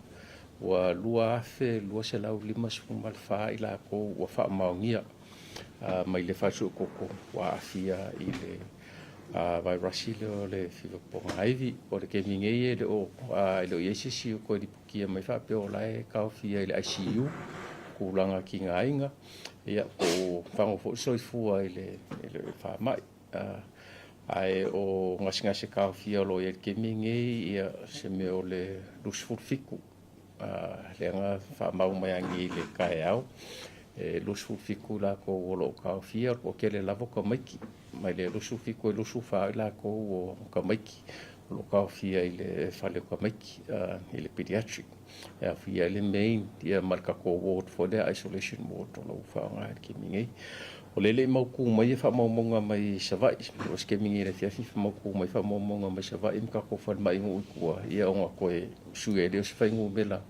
[SPEAKER 7] ua 2,254 i latou ua faamaonia mai le fale suekoko ua aafia i le vairasi lea o le fiva pogaivi. O le taimi nei e le o i ai se isi o toe lipotia mai faapea o la e taofia i le ICU tulaga tigaina, ia po o fago foi le soifua i le faamai. Ae o gasegase taofia o lo o i ai i le taimi nei, ia se mea o le 27 lea na faamau mai anei i le taeao, e 27 i latou o lo o taofia, o le toatele lava o tamaiti, mai le 27 i le 24 i latou o tamaiti o lo o taofia i le fale o tamaiti i le pediatric, e aofia ai le main ia ma le tatou ward foi lea, isolation ward o lo o faaaoga i le taimi nei. O lea e le i mautu mai ia faamaumauga mai Savaii, o se taimi nei i le afiafi mautu mai faamaumauga mai Savaii ma tatou falemai i nuu i tua, ia ona toe sui ai lea o se fuainumera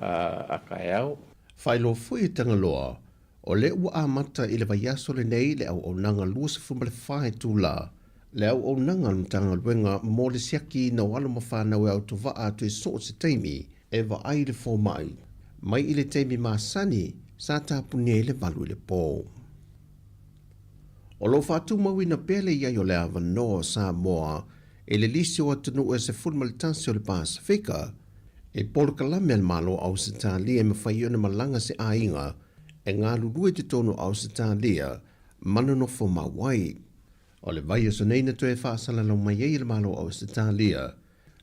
[SPEAKER 7] a taeao.
[SPEAKER 6] Faailoa foi e Tagaloa, o lea ua amata i le vaiaso lenei le auaunaga 24 itula, le auaunaga a le Matagaluega mo le siakiina o alo ma fanau e autovaa atu i so o se taimi e vaai i le fomai, mai i le taimi masani sa tapunia ai le 8 i le po. O lo o faatumauina pea le i ai o le avanoa o Samoa i le lisi o atunuu e 11 o le Pasefika, i polokalame a le Malo o Ausetalia e mafai ai ona malaga se aiga e galulue i totonu o Ausetalia ma nonofo mau ai. O le vaiaso nei na toe faasalalau mai ai e le Malo o Ausetalia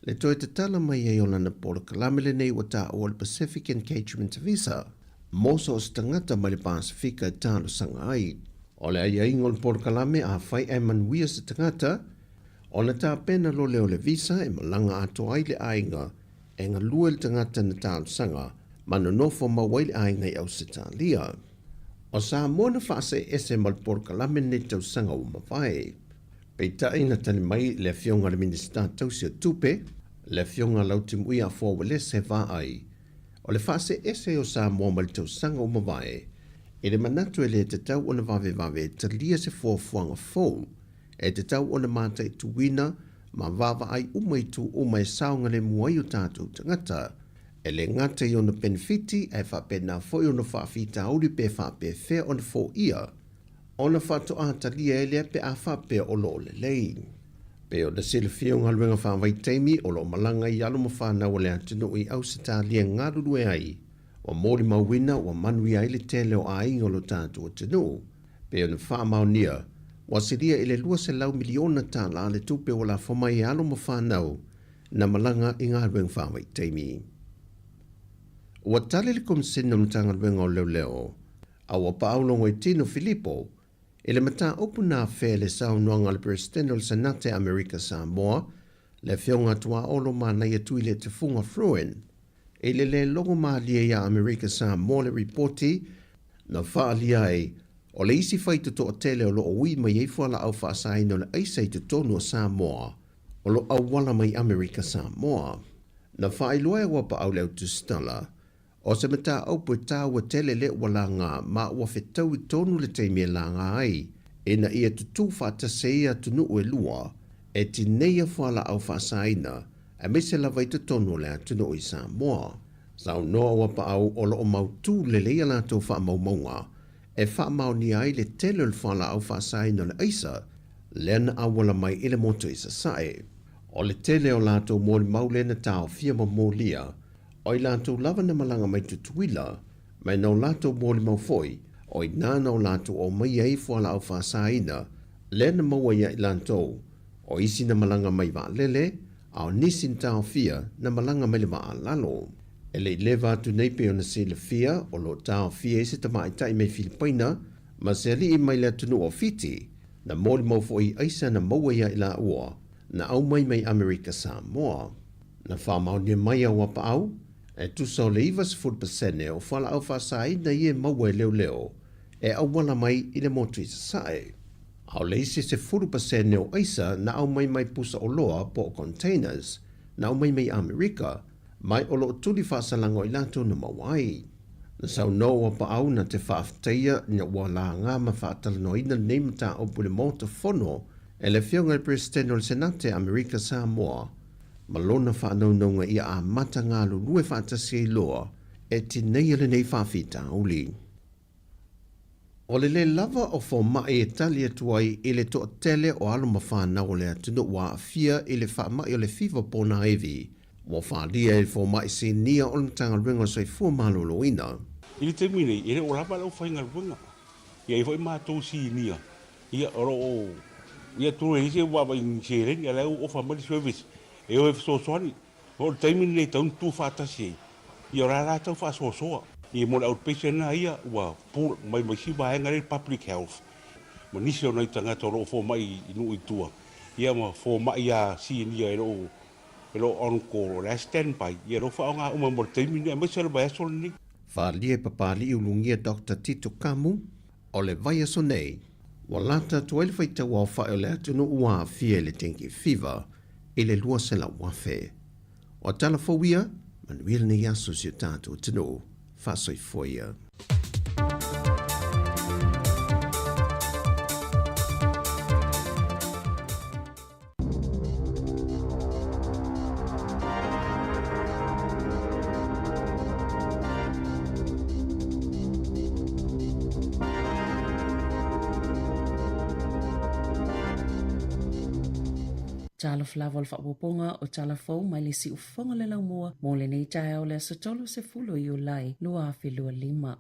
[SPEAKER 6] le toe tatala mai ai o lana polokalame lenei ua taua o le Pacific Engagement Visa mo so o se tagata mai le Pasefika e talosaga ai. O le aiaiga o le polokalame afai ae manuia se tagata, ona tapena loa lea o le visa e malaga atoa ai le aiga e galue le tagata na talosaga ma nonofo mau ai le aiga i Ausetalia. O Samoa na faaseese ma le polokalame lenei tausaga ua mavae. Peitai na tali mai le Afioga i le Minisita tausi o Tupe, le Afioga Lautimuia Afoa Uelese Vaai, o le faaseese o Samoa mai le tausaga ua mavae, i le manatu e le tatau ona vavevave e talia se fuafuaga fou e tatau ona mataituina ma vaavaai uma itu uma e saogalemu ai o tatou tagata, e le gata i ona penefiti ae faapena foi ona faafitauli pe faapefea ona foia ona faatoa talia ai lea pe a faapea o lo o lelei. Pei ona silafia o galuega faavaitaimi o lo o malaga ai alo ma fanau a le atunuu i Ausetalia e galulue ai, ua molimauina ua manuia ai le tele o aiga o lo tatou atunuu. Pei ona faamaonia, ua silia i le $200 miliona tala le tupe ua lafo mai e alo ma fanau na malaga i galuega faavaitaimi. Ua tali le Komisene o Matagaluega o Leoleo a ua paaulogo i Tino Filipo i le mataupu na afea i le saunoaga a le Peresetene o le Senate Amerika Samoa, le Afioga Tuaolo Manaia Tuiletufuga Fruin, i le le logo malie iā Amerika Samoa le ripoti na faaalia ai o le isi faitotoa tele o lo o ui mai ai fualaau faasaina o le aisa i totonu o Samoa o lo o auala mai Amerika Samoa. Na faailoa e ua paau le autusitala o se mataupu e taua tele lea ua laga ma ua fetaui tonu le taimi e laga ai. ina ia tutū faatasi ai atunuu e lua e tineia fualaau faasaina aemaise lava i totonu o le atunuu i Samoa. Saunoa Uapaau o lo o mautū lelei a latou faamaumauga e faamaonia ai le tele o le fualaau faasaina o le aisa lea na auala mai i le motu i Sasae. O le tele o latou molimau lea na taofia ma molia, o i latou lava na malaga mai Tutuila, ma e na o latou molimau foi, o i ina na o latou aumaia ai fualaau faasaina lea na maua ia i latou, o isi na malaga mai vaalele, a o nisi na taofia na malaga mai le vaa lalo. E le i leva atu nei pei ona silafia, o lo o taofia ai se tamaitai mai Filipaina ma se alii mai le atunuu o Fiti, na molimau foi i aisa na maua ia i laua, na aumai mai Amerika Samoa. Na faamaonia mai a Uapaau, e tusa o le 90% o fualaau faasaina ia e maua e leoleo e auala mai i le motu i Sasae. A o le isi 10% o aisa na aumai mai pusa oloa po o containers na aumai mai Amerika, mai o lo o tuli faasalaga o i latou na maua ai. Na saunoa Uapaau na te faafetaia ina ua laga ma faatalanoaina lenei mataupu i le Maota Fono e le Afioga i le Peresetene o le Senate Amerika Samoa ma lona faanaunauga ia amata galulue faatasi ai loa e tineia lenei faafitauli. O le lē lava o fomai e tali atu ai i le toatele o alo ma fanau o le atunuu ua aafia i le faamai o le fiva ponaivi ua faaalia e le fomai sinia o le Matagaluega o le Soifua Maloloina.
[SPEAKER 8] I le taimi nei, e le o lava le aufaigaluega. E i ai foi matou sinia, ia, o lo o, ia, atonu e leai se vaavaai i ni seleni, a o la e ua ofa mai le service e o e fesoasoani. O le taimi lenei e tatau ona tutu faatasi ai, ia o la la tau faasoasoa. Ia mo le outpatient lena ia ua pull mai ma isi vaega lea public health ma nisi o nai tagata o lo o fomai i nuu i tua, ia ma fomai a sinia e le o e lo o on call, o la e stand by, ia o lo o faaaoga uma mo le taimi lenei aemaise o le vaiaso lenei.
[SPEAKER 6] Faaalia e Papalii Ulugia Doctor Tito Kamu, o le vaiaso nei, ua lata atu ai le faitau aofai o le atunuu ua aafia i le dengue fever i le 200,000. O tala fou ia, manuia lenei aso i si o tatou atunuu. Faasoifua ia.
[SPEAKER 5] Talofa lava o le faaopoopoga o tala fou mai le siufofoga o le laumua mo lenei taeao le aso 30 o Iulai 2025.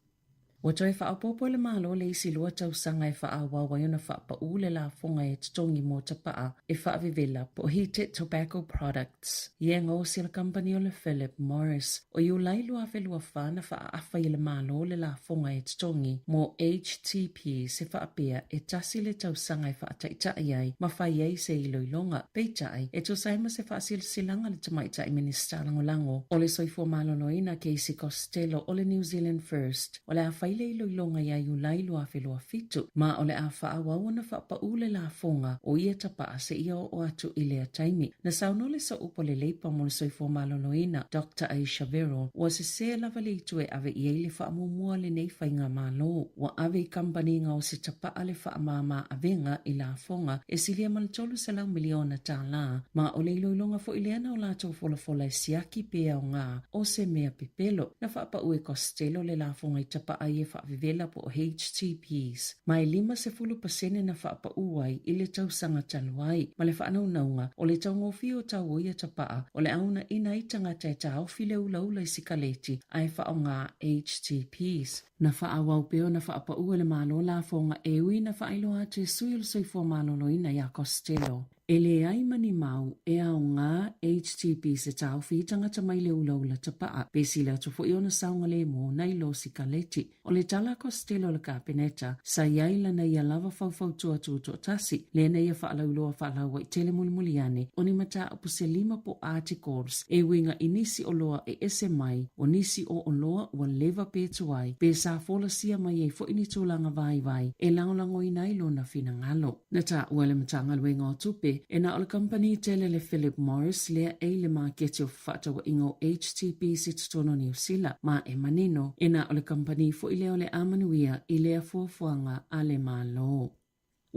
[SPEAKER 5] Ua toe faaopoopo e le Malo le isi lua tausaga e faaauau ai ona faapaū le lafoga e totogi mo tapaa e faavevela po o heated tobacco products ia e gaosi e le kamupani o le Philip Morris. O Iulai 2024 na faaafa ai e le Malo le lafoga e totogi mo HTP se faapea e tasi le tausaga e faataitai ai ma fai ai se iloiloga. Peitai, e tusa ai ma se faasilasilaga a le Tamaitai Minisita Lagolago o le Soifua Maloloina Casey Costello o le New Zealand First, o le a fai le iloiloga ia Iulai 2027, ma o le a faaauau ona faapaū le lafoga o ia tapaa seia oo atu i lea taimi. Na saunoa le Sooupu o le Leipa mo le Soifua Maloloina, Doctor Ayesha Verrall, ua sesē lava le itu e ave i ai le faamuamua a lenei faigamalo. Ua ave i kamupani gaosi tapaa le faamāmā avega i lafoga e silia ma le $300 miliona tālā, ma o le iloiloga foi lea na o latou folafola e siaki pe aoga o se mea pepelo. Na faapaū e Costello le lafoga i tapaa ia faavevela po o HTPs, ma e 50% na faapaū ai i le tausaga talu ai, ma le faanaunauga o le taugofie o tau o ia tapaa o le a uunaina ai tagata e taofi le ulaula i sikaleti ae faaaoga HTPs. Na faaauau pea ona faapaū e le Malo lafoga e ui na faailoa atu e sui o le Soifua Maloloina iā Costello, E leai ma ni mau e aoga HTP se taofi i tagata mai le ulaula tapaa, pe sili atu foi ona saogalemu nai lo sikaleti. O le tala a Costello o le Kapeneta, sa i ai lana ia lava faufautua tutoatasi, lea na ia faalauiloa faalauaitele mulimuli ane o ni mataupu se lima po articles e uiga i nisi oloa e ese mai o nisi o oloa ua leva pe tuai pe sa folasia mai ai foi ni tulaga vaivai e lagolagoina ai lona finagalo. Na taua e le Matagaluega o Tupe, e na o le kamupani tele le Philip Morris lea e i le maketi o fefaatauaiga o HTPs i totonu o Niu Sila, ma e manino, e na o le kamupani foi lea o le a manuia i lea fuafuaga a le Malo.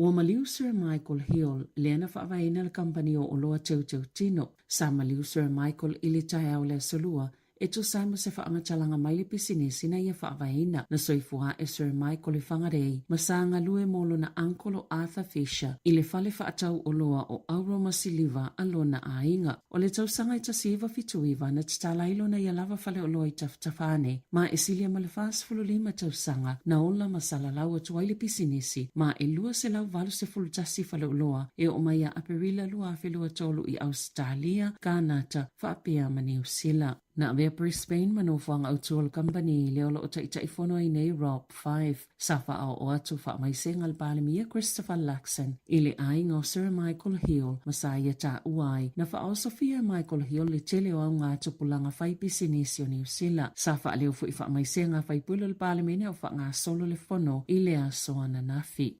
[SPEAKER 5] Ua maliu Sir Michael Hill, lea na faavaeina le kamupani o oloa teuteu tino. Sa maliu Sir Michael i le taeao o le Aso Lua, e tusa ai ma se faamatalaga mai le pisinisi na ia faavaeina. Na soifua ae Sir Michael i Whangarei ma sa galue mo lona uncle o Arthur Fisher i le fale faatau oloa o Auro ma Siliva a lona aiga. O le tausaga e 1979 na tatala ai lona ia lava faleoloa i Tafatafa-ane, ma e silia ma le 45 tausaga na ola ma salalau atu ai le pisinisi, ma e 281 faleoloa e oo mai ia Aperila 2023 i Ausetalia, Kanata, faapea ma Niu Sila. Na avea Brisbane ma nofoaga autu o le kamupani lea o lo o taitaifono ai nei Rob Fyfe. Sa faaoo atu faamaisega le Palemia Christopher Luxon i le aiga o Sir Michael Hill ma sa ia taua ai na faaosofia e Michael Hill le tele o auga tupulaga fai pisinisi o Niu Sila. Sa faaleo foi faamaisega a faipule o le Palemene a o faagasolo le fono i le aso ananafi.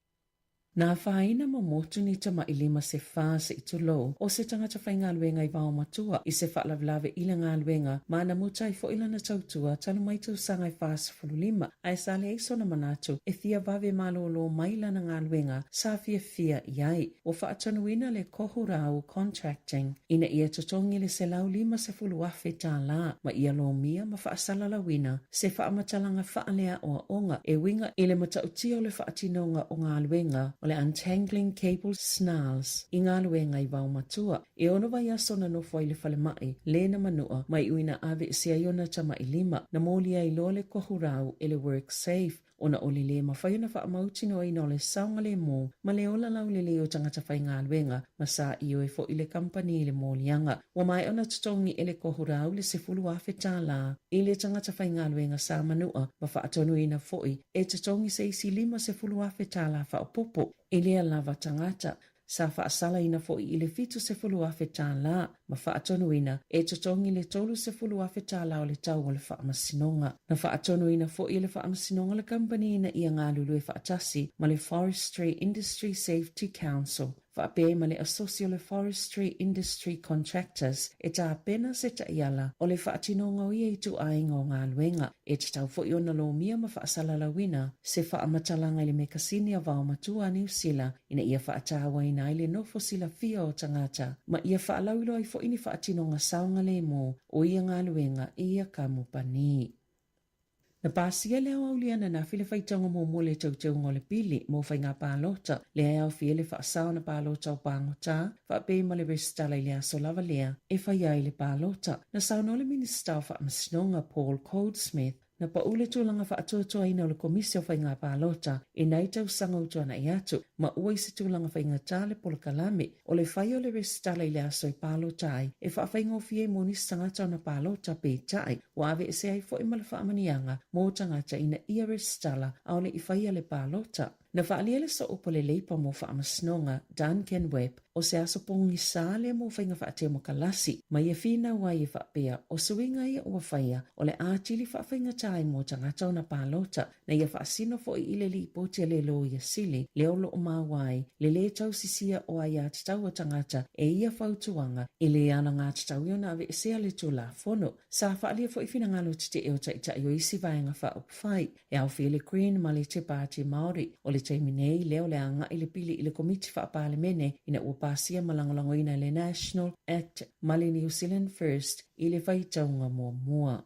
[SPEAKER 5] Na afaina ma motu ni tamaʻi lima se fa se i tulou o se tagata faigaluega i Vaomatua i se faalavelave i le galuega ma na muta ai foi lana tautua talu mai tausaga e 45 ae sa leai sona manatu e fia vave malōlō mai lana galuega sa fiafia i ai. Ua faatonuina le Kohurau Contracting ina ia totogi le $150,000 tālā ma ia lomia ma faasalalauina se faamatalaga faaleaoaoga e uiga i le matautia o le faatinoga o galuega o le Untangling Cable Snarls i galuega i Vaomatua. E ono vaiaso na nofo ai le falemai le na manua ma iu ina aveesea ai ona tamaʻi lima na molia ai loa le kohurau e le WorkSafe ona o le lē mafai ona faamautinoaina o le saogalēmū ma le ola laulelei o tagata faigaluega ma sa ioe foi le kamupani i le moliaga. Ua maea ona totogi e le Kohurau le $10,000 tālā i le tagata faigaluega sa manua ma faatonuina foi e totogi se isi $50,000 tālā faaopoopo i lea lava tagata. Sa faasalaina foi i le $70,000 tālā ma faatonuina e totogi le $30,000 tālā o le tau o le faamasinoga. Na faatonuina foi e le faamasinoga le kamupani ina ia galulue faatasi ma le Forestry Industry Safety Council faapea ai ma le Asosi o le Forestry Industry Contractors e tapena se taiala o le faatinoga o ia ituaiga o galuega. E tatau foi ona lomia ma faasalalauina se faamatalaga i le mekasini a Vaomatua a Niu Sila ina ia faatauaina ai le nofo silafia o tagata ma ia faalauiloa ai foi ni faatinoga saogalemu o ia galuega i ia kamupani. Na pasia le aoauli ananafi le faitauga muamua o le teuteuga o le pili mo faiga palota, lea e aofia ai le faasao na palota o pagota faapea ma le resitala i le aso lava lea e fai ai le palota. Na saunoa le Minisita o Faamasinoga Paul Goldsmith, Na pau le tulaga faatuatuaina o le Komisi o Faiga Palota i nai tausaga ua tuanai atu, ma ua i se tulaga faigata le polokalame o le fai o le resitala i le aso e palota ai e faafaigofie ai mo nisi tagata ona palota, peitai, ua aveesea ai foi ma le faamanuiaga mo tagata ina ia resitala a o le i faia le palota. Na faaalia le sooupu a le Leipa mo Faamasinoga, Duncan Webb, o se aso pogisa lea mo faiga faatemokalasi, ma ia finau ai e faapea, o suiga ia ua faia, o le atili faafaigata ai mo tagata ona palota, na ia faasino foi i le lipoti a le Loia Sili, lea o lo o maua ai le lē tausisia o aiatatau a tagata e ia fautuaga e lē alagatatau i ona aveesea le Tulafono. Sa faaalia foi finagalo tetee o taitai o isi vaega faaupufai. E aofia le Green ma le Te Pāti Māori. O le taimi nei, lea o le a agai le pili i le Komiti Faa-Palemene ina ua pasia ma lagolagoina e le National Act ma le New Zealand First i le faitauga muamua.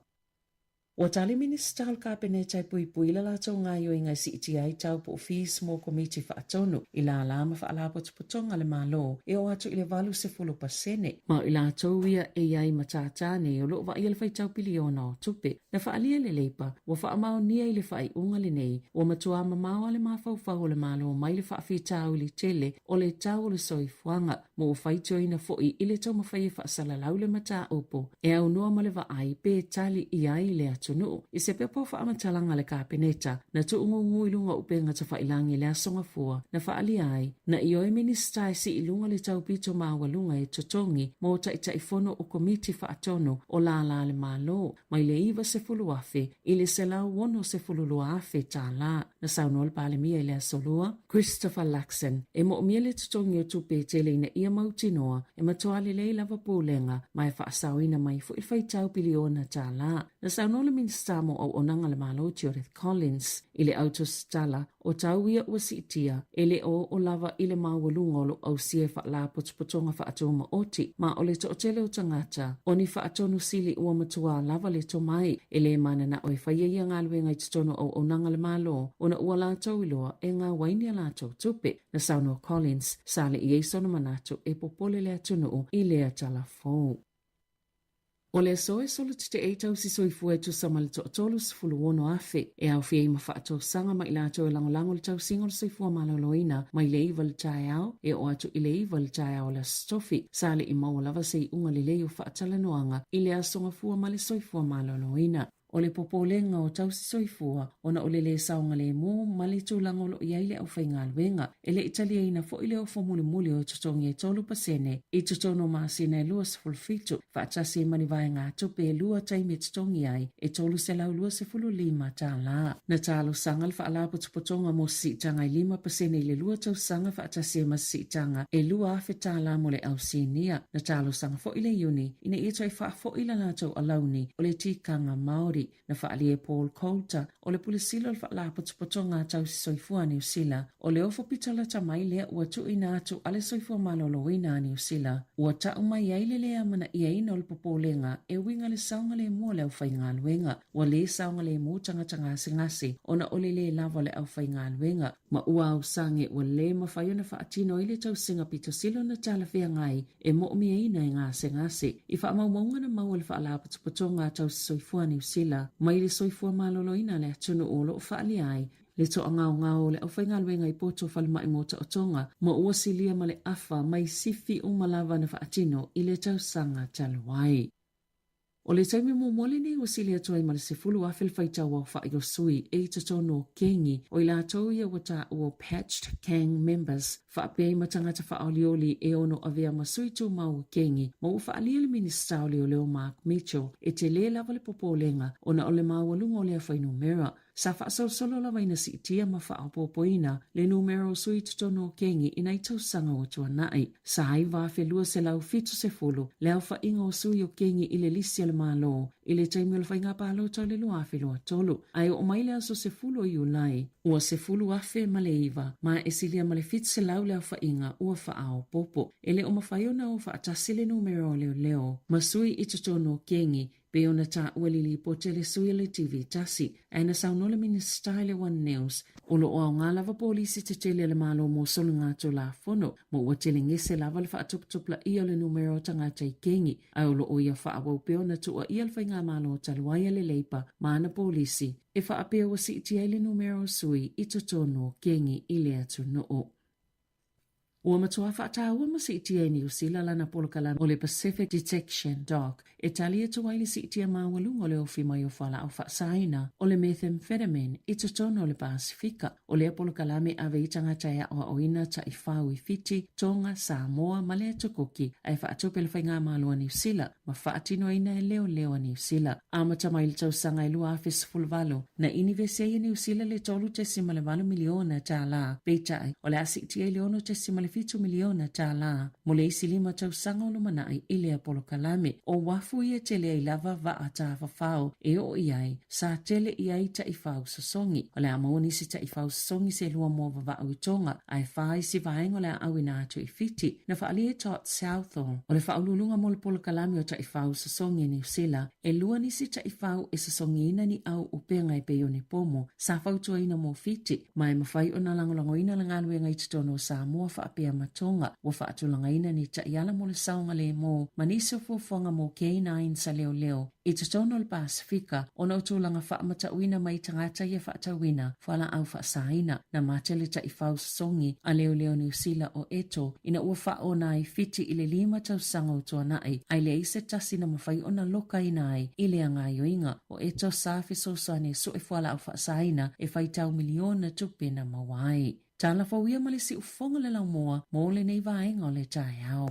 [SPEAKER 5] Ua tali Minisita o le Kapeneta e puipui le latou gaoioiga e siitia ai tau po o fees mo Komiti Faatonu i lālā ma faalapotopotoga a le Malo e oo atu i le 80%. Ma o i latou ia e i ai ma tātā nei o lo o vaaia le faitau piliona o tupe. Na faaalia le Leipa, ua faamaonia i le faaiuga lenei, ua matuā mamao a le mafaufau o le Malo mai le faafitauli tele o le tau o le soifuaga, ma ua faitioina foi i le taumafai e faasalalau le mataupu e aunoa ma le vaai pe tali i ai le atunuu. I se pepa o faamatalaga a le Kapeneta, na tuugugu i luga o upega tafailagi i le Aso Gafua, na faaalia ai, na ioe Minisita e sii i luga le taupito maualuga e totogi mo Taitaifono o Komiti Faatonu o lālā a le Malo, mai le $90,000 i le $162,000 tālā. Na saunoa le Palemia i le Aso Lua, Christopher Luxon, e moomia le totogi o tupe e tele ina ia mautinoa e matua lelei lava pulega ma e faasaoina mai foi le faitau piliona tālā. Na saunoa le Minisita mo Auaunaga a le Malo Judith Collins i le au tusitala o tau ia ua siitia e le o oo lava i le maualuga o lo o ausia e Faalapotopotoga Faatumaoti ma o le toatele o tagata o ni faatonu sili ua matuā lava le tomai e le mananao e faia ia galuega i totonu o auaunaga a le Malo ona ua latou iloa e gau ai ni a latou tupe. Na saunoa Collins, sa le i ai sona manatu e popole le atunuu i lea tala fou. O le aso e solo tete'e tausi soifua e tusa ma le toa-36,000 e aofia ai ma faatausaga ma i latou e lagolago le tausiga o le soifua maloloina mai le 9 i le taeao e oo atu i le 9 i le taeao o le Aso Tofi. Sa le i maua lava se iuga lelei o faatalanoaga i le Aso Gafua ma le Soifua Maloloina. O le popolega o tausi soifua ona o le lē saogalemu ma le tulaga o lo o i ai le aufaigaluega. E le i taliaina foi le ofo mulimuli o totogi e 3% i totonu o masina e 27, faatasi ai ma ni vaegatupe e lua taimi e totogi ai e $325. Na talosaga le Faalapotopotoga mo se siitaga e 5% i le lua tausaga faatasi ai ma se siitaga e $2,000 mo le au sinia. Na talosaga foi le iuni ina ia toe faafoi le latou alauni o le tikanga Māori. Na faaalia e Paul Coulter, o le Pule Sili o le Faalapotopotoga Tausi Soifua a Niu Sila, o le ofo pito lata mai lea ua tuuina atu a le Soifua Maloloina a Niu Sila, ua tau mai ai le lē amana'iaina o le popolega e uiga le saogalemu o le aufaigaluega. Ua lē saogalemu tagata gasegase ona o le lē lava o le aufaigaluega, ma ua ausage ua lē mafai ona faatino ai le tausiga pito sili ona talafeagai e mo'omiaina e gasegase. I faamaumauga na maua e le Faalapotopotoga Tausi Soifua a Niu Sila mai le soifua maloloina a le atunuu o lo o faaalia ai le toagaogao o le aufaigaluega i poto falemai mo taotoga ma ua silia ma le afa mai sifi uma lava na faatino i le tausaga talu ai. O le taimi muamua lenei ua sili atu ai ma le 10,000 le faitau aofa'i o sui e i totonu o kengi, o i latou ia ua taua o patched gang members, faapea ai ma tagata faaolioli e ono avea ma sui tumau o kengi, ma ua faaalia le Minisita o Leoleo Mark Mitchell e telē lava le popolega ona o le maualuga o lea fuainumera. Sa faasolosolo lava ina siitia ma faaopoopoina le numera o sui i totonu o kengi i nai tausaga ua tuanai. Sa 9,270 le aofaiga o sui o kengi i le lisi a le Malo i le taimi o le faiga palota o le 2023, ae oo mai le aso 10 o Iulai, ua 10,009, ma e silia ma le 700 le aofaiga ua faaopoopo. E le o mafai ona o faatasi le numera o leoleo ma sui i totonu o kengi Pei ona taua i le lipoti a le sui o le TV tasi, ae na saunoa le Minisita i le One News, o lo o aoga lava polisi tetele a le Malo mo soligatulafono, ma ua tele gese lava le faatuputupulaia o le numera o tagata i kengi, ae o lo o ia faaauau pea ona tuuaia le faigamalo talu ai a le Leipa ma ana polisi e faapea ua siitia ai le numera o sui i totonu o kengi i le atunuu. Ua matua faataua ma siitia e Niu Sila lana polokalame o le Pacific Detection Dog e tali atu ai le siitia maualuga o le ofi mai o fualaau faasaina o le methamphetamine i totonu o le Pasefika. O lea polokalame e ave i tagata e aoaoina taifau i Fiti, Tonga, Samoa ma le Atu Kuki ae faatupe le Faigamalo a Niu Sila ma faatinoina e leoleo a Niu Sila. Amata mai le tausaga e 2018, na inivesi ai e Niu Sila le $3.8 miliona tālā, peitai, o le a siitia i le $6.7 miliona tālā mo le isi lima tausaga o lumanai i lea polokalame. O uafu ia tele ai lava vaa tafafao e oo i ai, sa tele i ai taifau sosogi. O le a maua nisi taifau sosogi se lua moa vavau i Tonga, ae fa isi vaega o le a auina atu i Fiti. Na faaalia e Todd Southall, o le faauluuluga mo le polokalame o taifau sosogi a Niu Sila, e lua nisi taifau e sosogiina ni au upega e pei o ni pomo sa fautuaina mo Fiti, ma e mafai ona lagolagoina le galuega i totonu o Samoa faapea ma Tonga. Ua faatulagaina ni taiala mo le saogalemu ma nisi o fuafuaga mo K9 sa leoleo i totonu o le Pasefika ona o tulaga faamatauina mai tagata ia faatauina fualaau faasaina. Na mate le taifau sosogi a leoleo Niu Sila o Eto ina ua faaona ai Fiti i le lima tausaga o tuanai, ae leai se tasi na mafai ona lokaina ai i lea gaoioiga. O Eto sa fesoasoani e sue fualaau faasaina e faitau miliona tupe na maua ai. Tala fou ia ma le siufofoga le laumua mo lenei vaega o le taeao.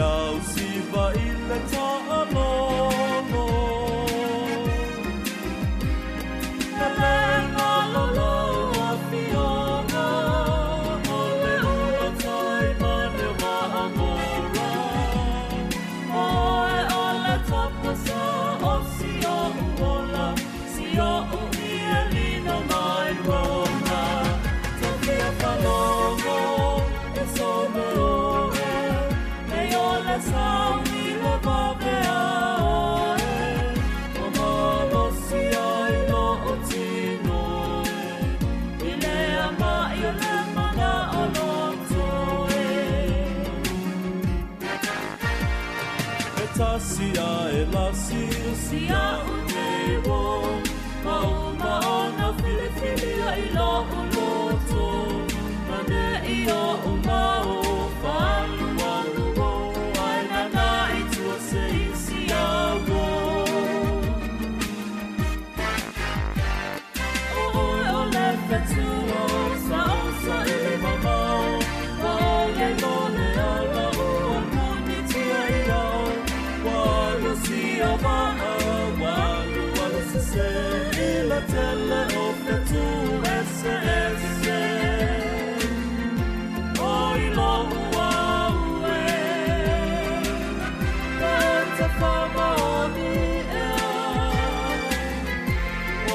[SPEAKER 4] Tausiva i le taalolo. Lelega lolo afioga o le ula tai ma le waamora. Oe o le tapasa o si o'u ola, si o'u ielina mai rona. Tofia falogo e some oe, e o le sauni le vavea oe. O malosi ai lo o tino e, i le ama i o le mana o loto e. E tasi a e lasi o si a u nei wo, ma uma ona filifilia i lo o loto, ma ne i o o mao whalu alu o, ai nana i tua se isi a wo. O oe o le fetu o sa o sa ili mamao, ma o le lo le ala o a muni tia i au, walu si a waa, walu alu se se, i la tele o fetu ese ese. O i lo ua ue, e te whama o ni ea.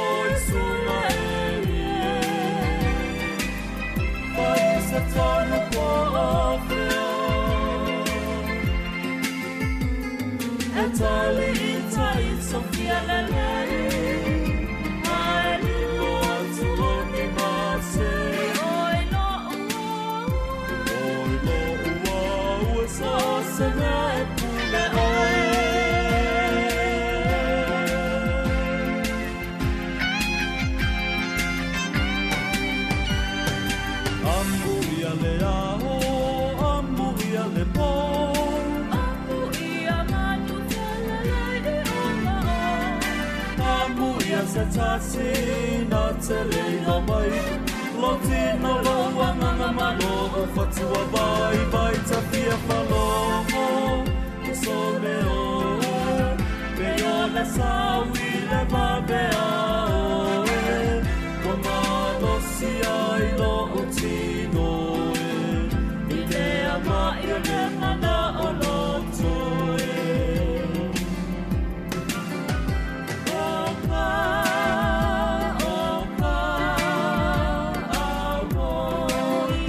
[SPEAKER 4] O i sula e ie, whai se tonu kua awhea. E tali i tai Sofia lelei, ae lilo atu o ni mase. Oi lo ua ue, oi lo ua ue, sa o se mea e pule oe. Amu ia le aho, amu ia le pō. Amu ia manu telelei i ola o. Amu ia se tasi na te leina mai. Lo tino lo wanganga ma lo o fatua vai vai ta fia falogo. E so me o, pe o le saui le vavea oe. Ua malosi ai lo o tino e, i le ama i o le mana o loto e. O ka, o ka, auoi.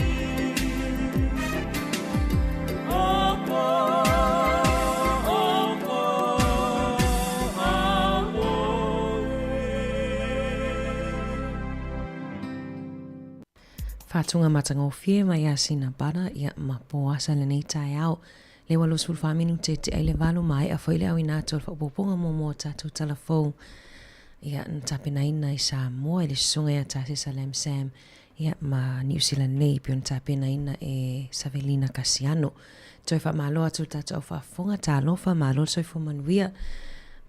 [SPEAKER 4] O ka, o ka, auoi.
[SPEAKER 5] Faatuga matagofie mai ia sina bara ia ma poasa lenei taeao. Le ua 24 minute te ai le valu maea foi le auina atu o le faaopoopoga muamua o tatou tala fou ia na tapenaina i Samoa i le susuga ia Tasesa Lam Sam ia ma Niu Sila nei pei ona tapenaina e Savelina Kasiano. Toe faamalo atu le tatou au faafofoga, talofa, malo le soifua manuia,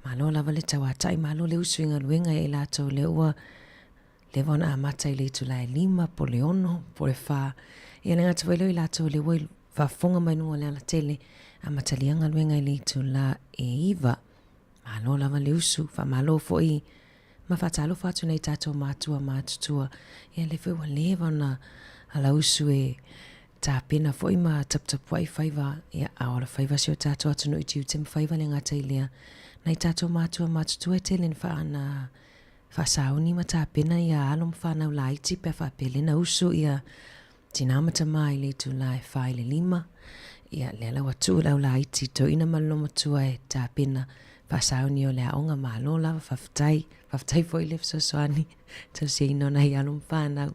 [SPEAKER 5] malo lava le tauatai, malo le usu i galuega ia i latou lea ua Leva ona amata i le itula e lima, po o le ono, po o le fa. Ia le gata foi lea o i latou o lea ua faafofoga mai luga o le alatele, amatalia galuega i le itula e iva. Malo lava le usu, faamalo foi ma faatalofa atu nei tatou matua matutua. Ia lea foi ua leva ona alausu e tapena foi ma taputapuai faiva, ia a ola faiva si o tatou atunuu i tiute ma faiva le gata i lea. Nai tatou matua matutua e tele na faana Faasauni ma tapena ia alo ma fanau laiti pe a faapea lena usu ia tina ma tama i le itula e fa i le lima. Ia lea la ua tuu le au laiti toeaina ma le lomatua e tapena faasauni o le aoga malo lava faafetai. Faafetai foi le fesoasoani tausiaina o nai alo ma fanau.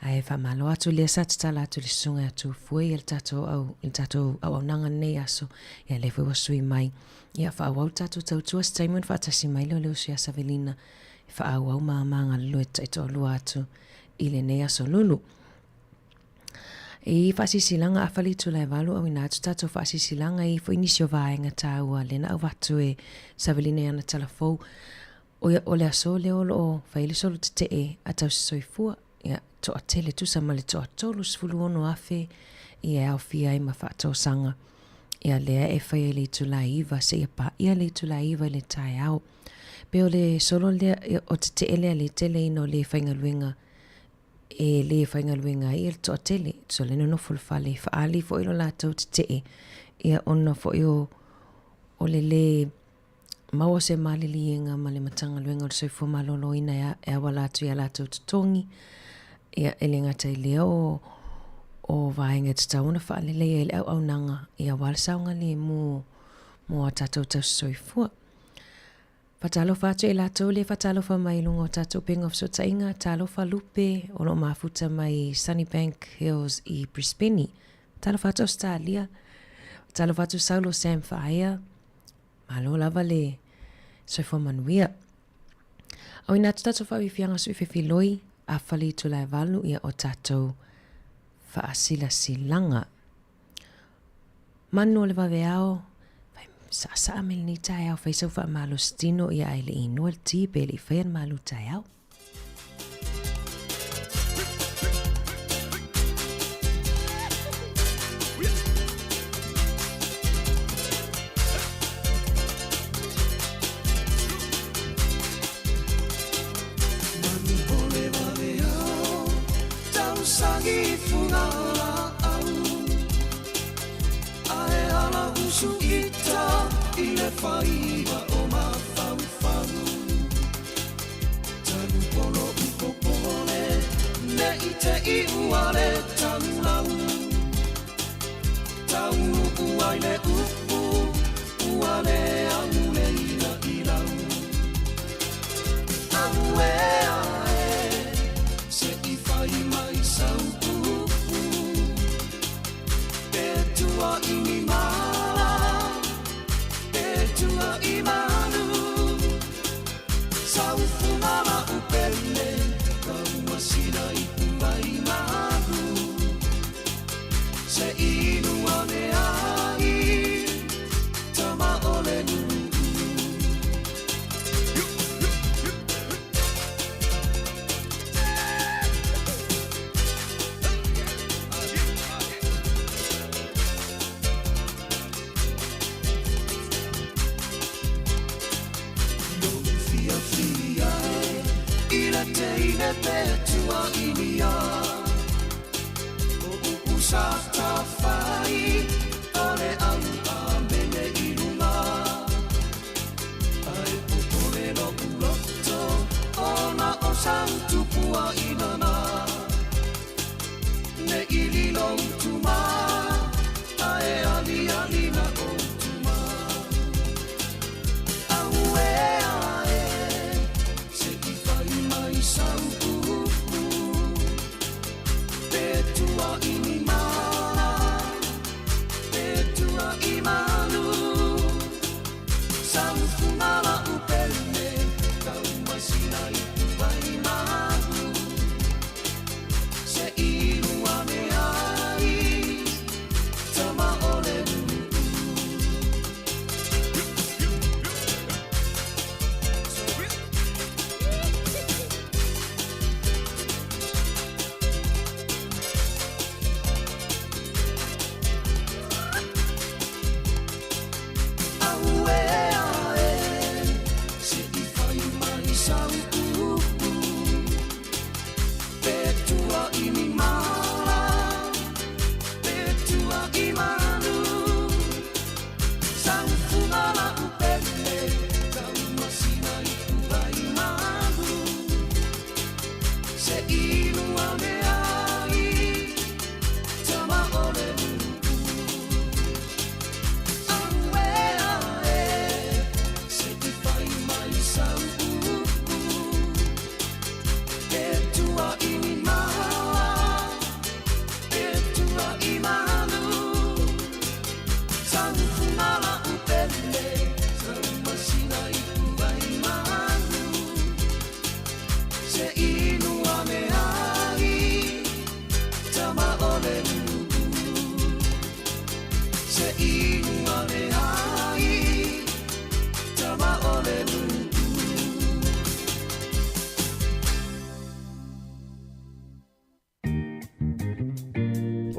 [SPEAKER 5] Ae faamalo atu lea sa tatala atu i le susuga ia Tufue ia le tatou au i le tatou auaunaga lenei aso. Ia lea foi ua sui mai. Ia faaauau le tatou tautua se taimi ona faatasi mai lea o le uso ia Savelina e faaauau ma ma galulue taitoalua atu i lenei aso lulu. I faasisilanga afa le itula e valu auina atu tatou faasisilanga i foi nisi o vaega taua lea na avatu e Savelina i ana tala fou. O ia, o le aso lea o lo o fai ai le solo tetee a tausisoifua, ia, toatele tusa ma le toa 36,000 ia e aofia ai ma faatosaga. Ia lea e fai ai le itula e 9 seia paia le itula e 9 i le taeao. Pe o le solo lea, o tetee lea le teleina o le faigaluega e le faigaluega ai le toatele. So le nonofo i le fale e faaali foi lo latou tetee ia ona foi o o le lē maua se maliliega ma le Matagaluega o le Soifua Maloloina e auala atu i a latou totogi. Ia, e le gata i lea o, o vaega e tatau ona faaleleia i le auaunaga ia aua le saogalemu mo a tatou tausisoifua. Faatalofa atu i latou lea faatalofa mai i luga o tatou upega o fesootaiga, talofa Lupe o lo o mafuta mai Sunnybank Hills i Brisbane. Talofa atu Australia. Talofa atu Saulo Sam Faaea. Malo lava le soifua manuia. Auina atu tatou faafiafiaga sui fefiloi a fale itula e valu ia o tatou faasilasilaga. Manu o le vaveao, fai saasaa mai lenei taeao, fai sau faamalositino ia ae le i inua le ti pe le i faia le malu taeao.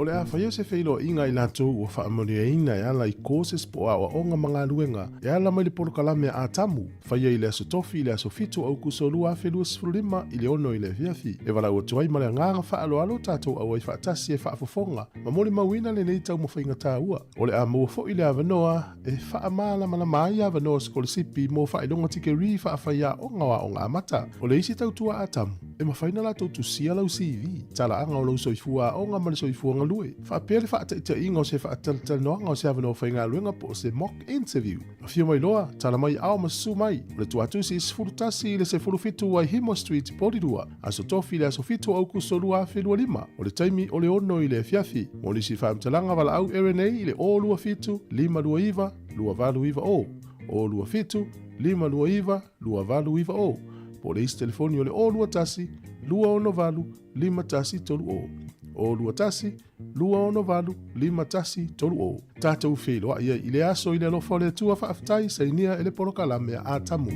[SPEAKER 1] O le a faia se feiloaiga a i latou ua faamanuiaina e ala i courses po o aoaoga ma galuega e ala mai le polokalame a Atamu, faia i le Aso Tofi i le aso 7 o Aukuso 2025 i le 6 i le afiafi. E valaau atu ai ma le agaga faaaloalo tatou auai faatasi e faafofoga ma molimauina lenei taumafaiga taua. O le a maua foi le avanoa e faamalamalama ai avanoa sikolasipi mo faailoga tikerii faafaiaoga o aoga amata. O le isi tautua Atamu, e mafai ona latou tusia lau CV, talaaga o lou soifua aoga ma le soifua galue, faapea le faataitaiga o se faatalatalanoaga o se avanoa faigaluega po o se mock interview. Afio mai loa, tala mai ao ma susu mai. O le Tuatusi 11 i le 17 Waihimo Street, Porirua, Aso Tofi i le aso 7 o Aukuso 2025. O le taimi o le 6 i le afiafi. Mo nisi faamatalaga valaau RNA i le 027 529 2890, 027 529 2890, po o le isi telefoni o le 021 268 5130, 021 268 5130. Tatou feiloai ai i le aso i le alofa o le Atua. Faafetai, sainia e le polokalame a Atamu.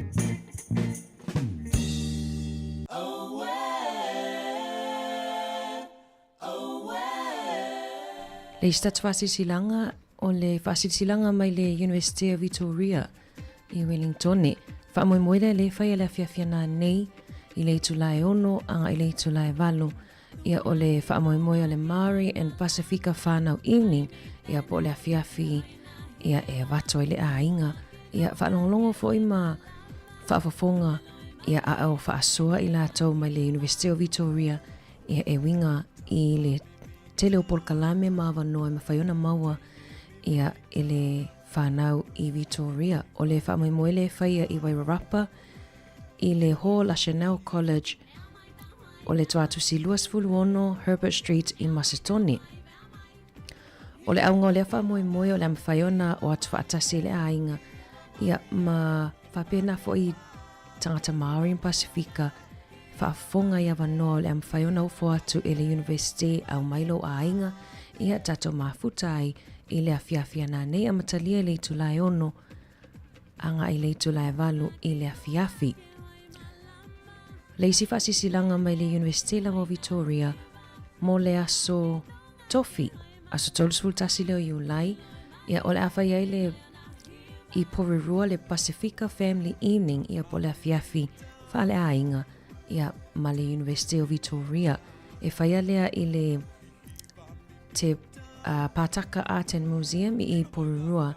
[SPEAKER 5] Le isi tatou faasilasilaga o le faasilasilaga mai le University of Victoria i Wellingtone. Faamoemoe lea le fai a le afiafi ana nei i le itula e 6 agai le itula e 8. Ia o le faamoemoe o le Māori and Pasifika Whānau Evening, ia po o le afiafi ia e avatu ai le aiga. Ia faalogologo foi ma faafofoga ia a o faasoa i latou mai le University of Victoria ia e uiga i le tele o polokalame ma avanoa e mafai ona maua ia e le whānau i Victoria. O le faamoemoe le whaia i Wairarapa i le Hall a Chanel College o le Tuatusi 26 Herbert Street i Masetone. O le auga o lea faamoemoe o le a mafai ona o atu faatasi i le aiga ia ma faapena foi tagata Māori ma Pasifika faafofoga i avanoa o le a mafai ona ofo atu e le University au mai lou aiga ia tatou mafuta ai i le afiafi ana nei amatalia i le itula e 6 agai i le itula e 8 i le afiafi. Le isi faasisilaga mai le University lava o Victoria mo le aso Tofi, aso 31 lea o Iulai, ia o le a fai ai le i Porirua le Pasifika Family Evening, ia po o le afiafi faaleaiga, ia ma le University o Victoria. E whaia lea i le te Pātaka Art and Museum i Porirua.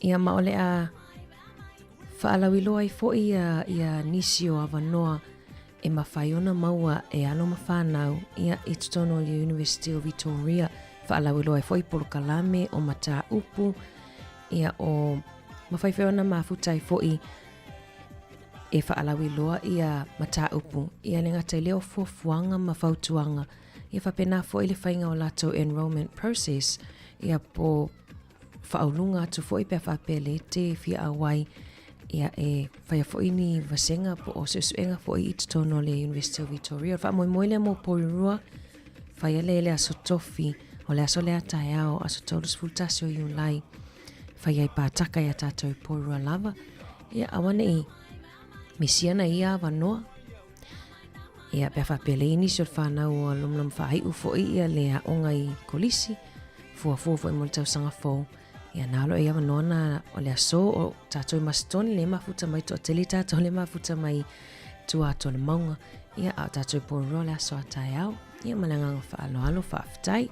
[SPEAKER 5] Ia ma o le a whaalauiloa ai foi ia, ia nisi o avanoa e mafai ona maua e alo ma whanau ia i totonu o le University o Victoria. Whaalauiloa ai foi polokalame o mataupu ia o mafai foi ona mafuta ai foi e whaalauiloa ia mataupu ia le ngata i lea o fuafuaga ma fautuaga ia faapena foi le faiga o latou enrollment process ia po faauluga atu foi pe a faapea le te fia auai ia e faia foi ni vasega po o suesuega foi i totonu o le University of Victoria. O le faamoemoe lea mo Porirua, faia lea i le aso Tofi, o le aso lea taeao, aso 31 o Iulai, faia i Pātaka i a tātou i Porirua lava. Ia, aua ne i misia na ia avanoa. Ia, pe a faapea le i nisi o le whānau o lomlomo whāiu foi ia le aoga i Kolisi, fuafua foi mo le tausaga fou. Ia, nā lo e avanoa na o le aso o tātou i Masetoni, le mafuta mai toatele tātou le mafuta mai tua atu o le maunga. Ia, a o tātou i Porirua le aso a taeao. Ia, ma le agaga faaaloalo, faafetai.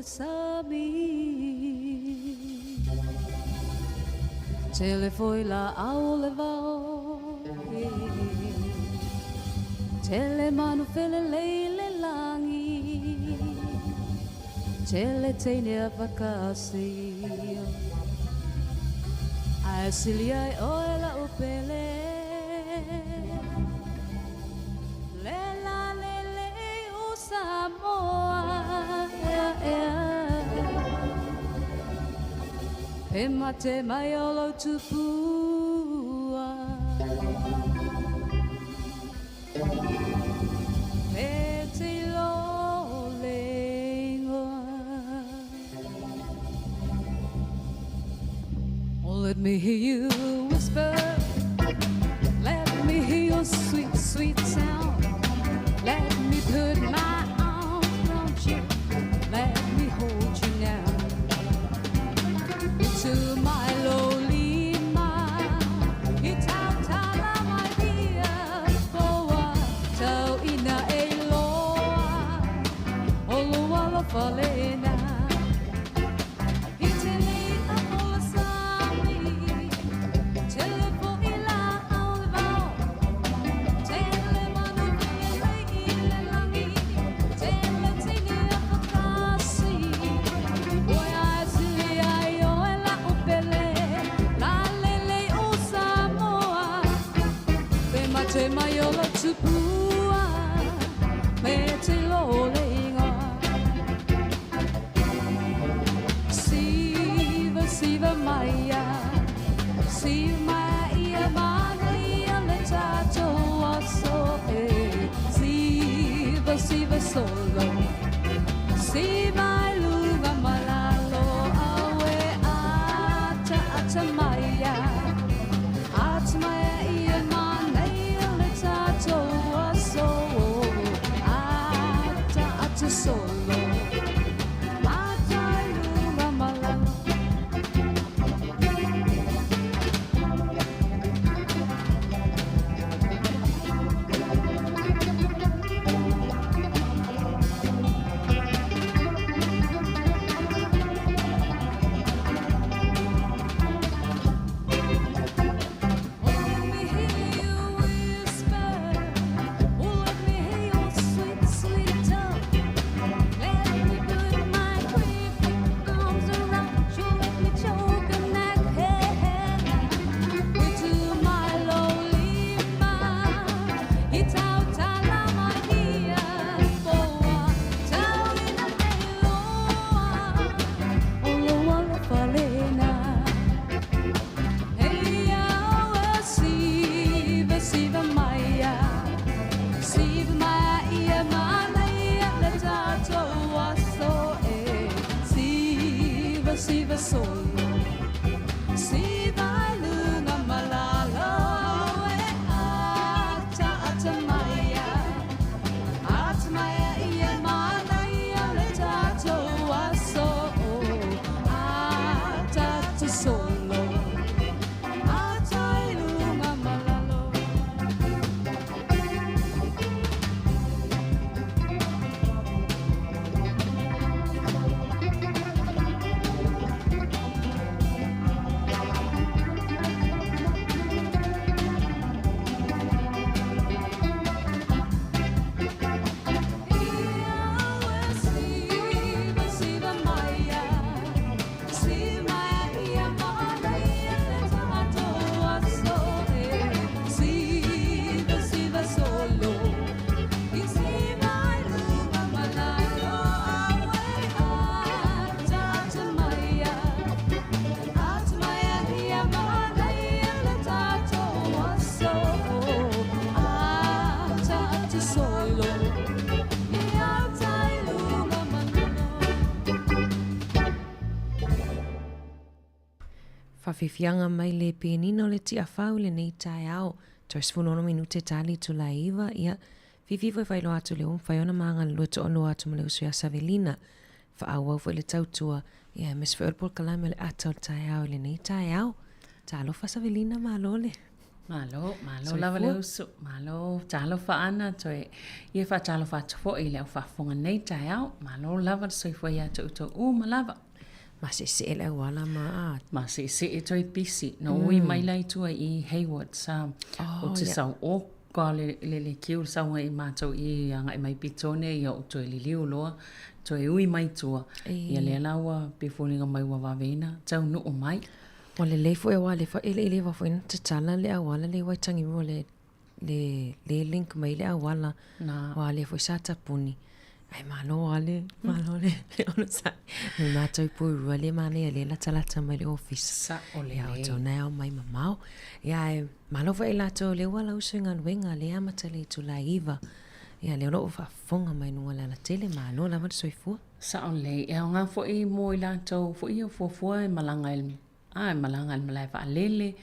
[SPEAKER 9] le sami Tele foi laau o le vao Tele manu felelei i le lagi Tele teine a fakasi Ae sili ai oe la'u pele Le la le le o Samoa ea ea Pe mate mai o lou tupua Me te lo le ingoa Oh, let me hear you whisper Let me hear your sweet, sweet sound Let me put my arms around you Let me hold you now To my lowly ma I tautala mai ia poa Tau ina e loa O lou alofa lena I te lei a o le sami Tele foi laau o le vao Tele manu felelei i le lagi Tele teine a fakasi Oe ae sili ai oe la'u pele Lalelei o Samoa Pe mate mai o lou tupua Me te lo le ingoa Siva, siva maia Siva maia manaia le tatou aso e Siva, siva solo Siva i luga ma lalo Aue ata, ata maia Ata maia ia manaia le tatou aso Ata, ata solo Ata i luga ma lalo. Oh, let me hear you whisper. Oh, let me hear your sweet, sweet tongue. Let me put my creepy arms around you. Let me choke your neck. Hey, to my lowly ma, i tautala mai ia poa, tau ina e loa, o lou alofa lena. Hey, aue siva, siva maia, siva maia manaia le tatou aso e. Siva, siva solo, siva i luga ma lalo e ata, ata maia, ata maia ia manaia le tatou aso ata, ata solo, ata i luga ma lalo. Siva, siva maia, siva maia manaia le tatou aso e. Siva, siva solo, i siva i luga ma lalo aue ata, ata maia, ata maia ia manaia le tatou aso ata, ata solo, i ata i luga ma lalo.
[SPEAKER 5] Faafiafiaga mai le penina o le Tiafau i lenei taeao, 36 minute tali itula e iva, ia, fiafia foi e faailoa atu le ua mafai ona ma galulue toalua atu ma le uso ia Savelina. Faaauau foi le tautua, ia, aemaise foi o le polokalame o le ata o le taeao i lenei taeao. Talofa Savelina, malo le. Malo, malo lava le uso. Malo, talofa Ana, toe ia faatalofa atu foi i le au faafofoga nei taeao. Malo lava le soifua ia te outou uma lava.
[SPEAKER 10] Maseesee le auala ma a.
[SPEAKER 5] Maseesee toe pisi. Na ui mai la i tua i Hayward sa. Oh, o te yeah. sau oka le, le, le kiu le sauga i mātou i agai mai Petone ia o toe liliu loa. Toe ui mai tua. Ia lea la ua pe foliga mai ua vaveina taunuu mai.
[SPEAKER 10] Ua lelei foi aua le fa ele ele foi na tatala le auala le Waitangi le le le link mai le auala.
[SPEAKER 5] Na.
[SPEAKER 10] Aua lea foi sa tapuni. Ai malo lava le, malo le, le onosai. Le matou pourua le manaia lea latalata mai le ofisa.
[SPEAKER 5] Sao lelei.
[SPEAKER 10] Ia outou na e ao mai mamao. Ia ae malo foi i latou lea ua lauso i galuega lea amata i le itula e 9. Ia lea o lo o faafofoga mai i luga o le alatele, malo lava le soifua.
[SPEAKER 5] Sao lelei. E aoga foi mo i latou foi ia fuafua e malaga i le A, e malaga i le malae vaalele,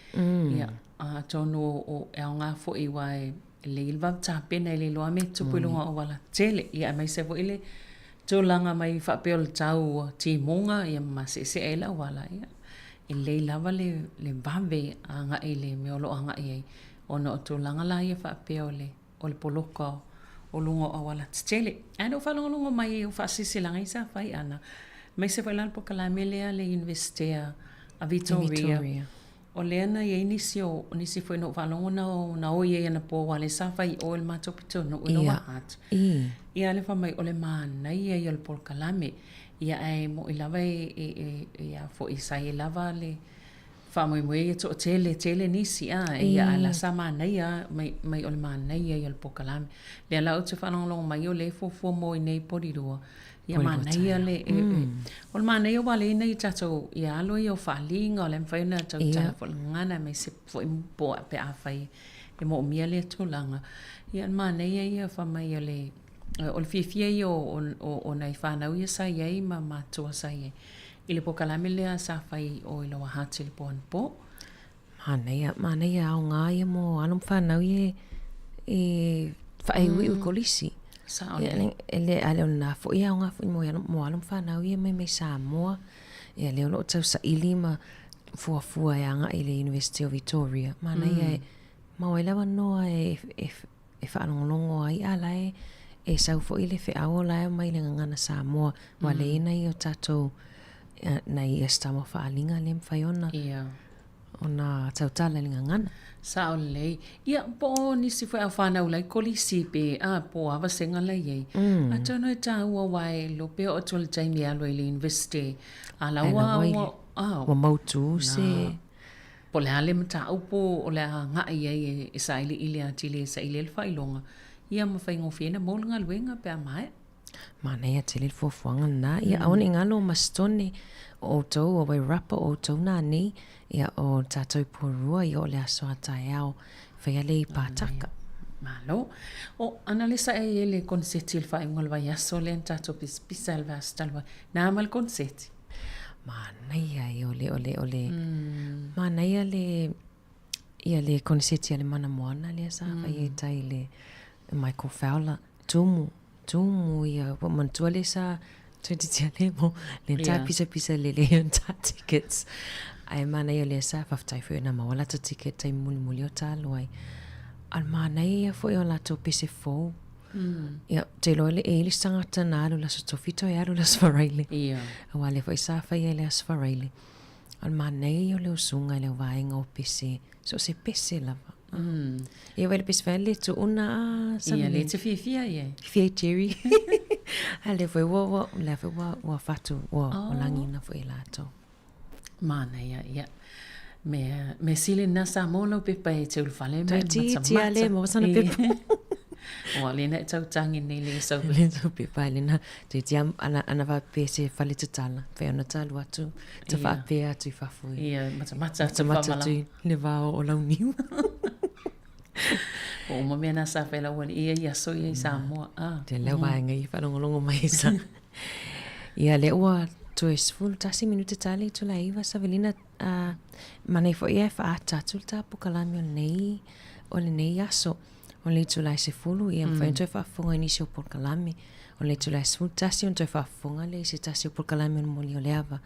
[SPEAKER 5] ia, atonu o, e aoga foi aua e lelei le vave tapena e le iloa mea e tupu i luga o auala tetele. Ia aemaise foi le tulaga mai faapea o le tau ua timuga ia ma maseesee ai le auala, ia, e lelei lava le, le vave agai i le mea o lo o agai ai ona o tulaga la ia faapea o le o le poloka o luga o auala tetele. Ae na ou faalogologo mai i faasilasilaga ia sa fai ana, aemaise foi la le polokalame lea a le Iunivesite a Vitoria. O lea na i ai nisi o nisi foi na ou faalogo na na o i ai anapo aua o lea sa fai i o i le matou pitonuu i Lower Hutt. Ia lea fai mai o le manaia ia o le polokalame. Ia ae moni lava e e e a foi sa i ai lava le Faamoemoe ia toatele tele nisi a ia a la sa manaia mai mai o le manaia ia o le polokalame. Lea la ou te faalogologo mai o lea e fuafua mo i nei Polirua. Ia manaia le e, e, o le manaia ua le nei tatou ia alo ia o faaliga o le mafai ona tautala foi le gagana aemaise foi po pe afai e moomia lea tulaga. Ia le manaia ia fai mai o le o le fiafia ia o, o, o nai fanau ia sa i ai ma matua sa i ai. I le polokalame lea sa fai i o i Lower Hutt i le po anapo.
[SPEAKER 10] Manaia, manaia aoga ia mo alo ma fanau ia e faaiuiu i kolisi.
[SPEAKER 5] Sao lelei.
[SPEAKER 10] E le, a le o lena foi aoga foi mo alo, mo alo ma fanau ia mai mai Samoa. Ia lea o lo o tausaili ma fuafua e agai i le University o Victoria. Manaia e maua ai le avanoa e, e, e faalogologo ai a la e e sau foi le feau o la e omai i le gagana Samoa ua lea nai o tatou nai Eastama faaaliga lea e mafai ona ona tautala i le gagana.
[SPEAKER 5] Sao lelei. Ia, po o nisi foi au fanau la i kolisi pe a po o a vasega la i ai. Atonu e taua aua e iloa pea o atu i le taimi e alu ai i le University a la ua ua
[SPEAKER 10] ua mautu se
[SPEAKER 5] Po o le a le mataupu o le a agai ai e sailiili atili e saili ai le faailoga, ia ma faigofie ona maua le galuega pe a maea.
[SPEAKER 10] Manaia tele le fuafuaga lena. Ia aua ne i galo o Masitone, o outou o Wairarapa, o outou nanei, ia o tatou i Porirua, ia o le aso a taeao, faia le i Pātaka.
[SPEAKER 5] Malo. O Analesa e i ai le koneseti i le faaiuga o le vaiaso lea na tatou pisapisa i le vaiaso talu ai. Na ma le koneseti?
[SPEAKER 10] Manaia ia o le, o le, o le, manaia le, ia le koneseti a le Mana Moana lea sa fai ai tai le Michael Fowler. Tumu, tumu ia, ua manatua lea sa toeitiiti a le mo, le ta pisapisa lelei o ta tickets. Ae manaia lea sa faafetai foi ona maua latou ticket taimi mulimuli o ta alu ai. A o le manaia ia foi o latou pese fou. Ia, ou te iloa e i ai le isi tagata na alu i le Aso Tofi toe alu i le Aso Faraile.
[SPEAKER 5] Ia.
[SPEAKER 10] Aua o lea foi sa fai ai i le Aso Faraile. O le manaia ia o le usuga i le vaega o pese, so o se pese lava. Ia wai le pese fai le tuuna a
[SPEAKER 5] sa Ia, le te fiafia i ai.
[SPEAKER 10] Fia i Jerry. A lea foi ua, ua, lea foi ua, ua fatu, ua, ua lagina foi e latou.
[SPEAKER 5] Manaia, ia. Mea, mea sili lena sa maua lau pepa e te ulufale
[SPEAKER 10] ma e matamata. Ia le maua sana pepa.
[SPEAKER 5] Ua lena e tautangi nei le sau
[SPEAKER 10] pepa. Le sau pepa lena. Toeitiiti ana, ana faapea se fale tatala. Fai ona talu atu, ta faapea atu i fafo.
[SPEAKER 5] Ia, matamata
[SPEAKER 10] atu Matamata atu i le vao o Launiu.
[SPEAKER 5] Ua uma mea na sa fai lau alii ia i aso ia i Samoa. Ah.
[SPEAKER 10] Te leo vaega i faalogologo mai sa. Ia lea ua toe 11 minute tali i tula iwa Savelina uh, manai foi ia e faaata atu le ta polokalame o lenei o lenei aso. O le itula e 10 ia mafai ona toe faafofoga i nisi o polokalame. O le itula e 11 ona toe faafofoga lea i se tasi o polokalame o le moli o le ava.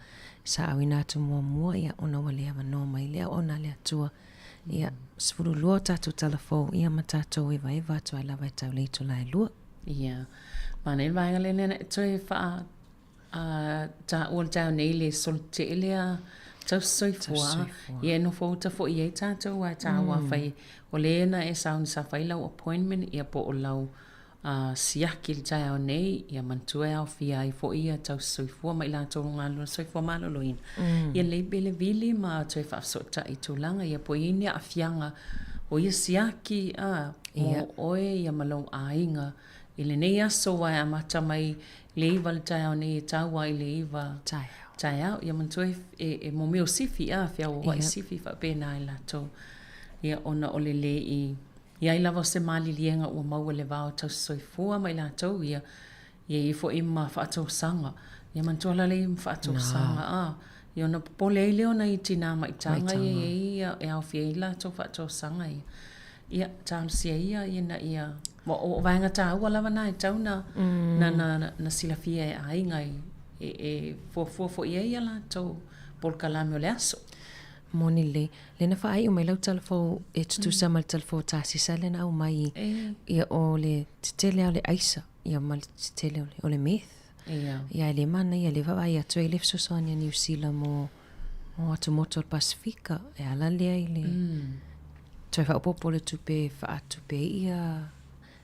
[SPEAKER 10] Sa auina atu muamua ia ona ua le avanoa mai lea ona le Atua. Ia, 12 o tatou tala fou, ia ma tatou evaeva atu ai lava e tau le itula e lua.
[SPEAKER 5] Ia, manaia le vaega lea na e toe faa taua i le taeao nei le solitee lea tausisoifua. Ia e nofo uta foi i ai tatou aua e taua afai o lea na e sauni sa fai lau appointment ia po o lau siaki i le taeao nei, ia manatua e aofia ai foi ia tausisoifua ma i latou o galulue soifua maloloina. Ia lelei pe le vili ma toe faafesootai i tulaga ia po o i ai ni aafiaga o ia siaki mo oe ia ma lou aiga i lenei aso aua e amata mai le 9 le taeao nei e tau lava i le 9 taeao. Ia manatua e mo mea o sifi, a, feauauai sifi faapena i latou. Ia ona o le le i i ai lava o se maliliega ua maua i le va o tausisoifua ma i latou ia, ia i ai foi ma faatosaga. Ia manatua la le i ai ma faatosaga, a, ia ona popole ai lea o nai tinā maitaga ia i ai ia e aofia ai latou faatosaga ia. Ia, talosia ia ina ia, o vaega taua lava na e tatau na, na, na, na silafia e aiga e, e, e fuafua foi i ai a latou polokalame o le aso.
[SPEAKER 10] Moni lelei. Lea na faaiu mai lau tala fou e tutusa ma le tala fou a Tasisa lea na aumai ia o le tetele lava o le aisa ia ma le tetele o le meth. Ia e le manaia lea vaavaai atu ai le fesoasoani a Niu Sila mo mo atumotu o le Pasefika e ala lea i le toe faaopoopo o le tupe e faatupe ai ia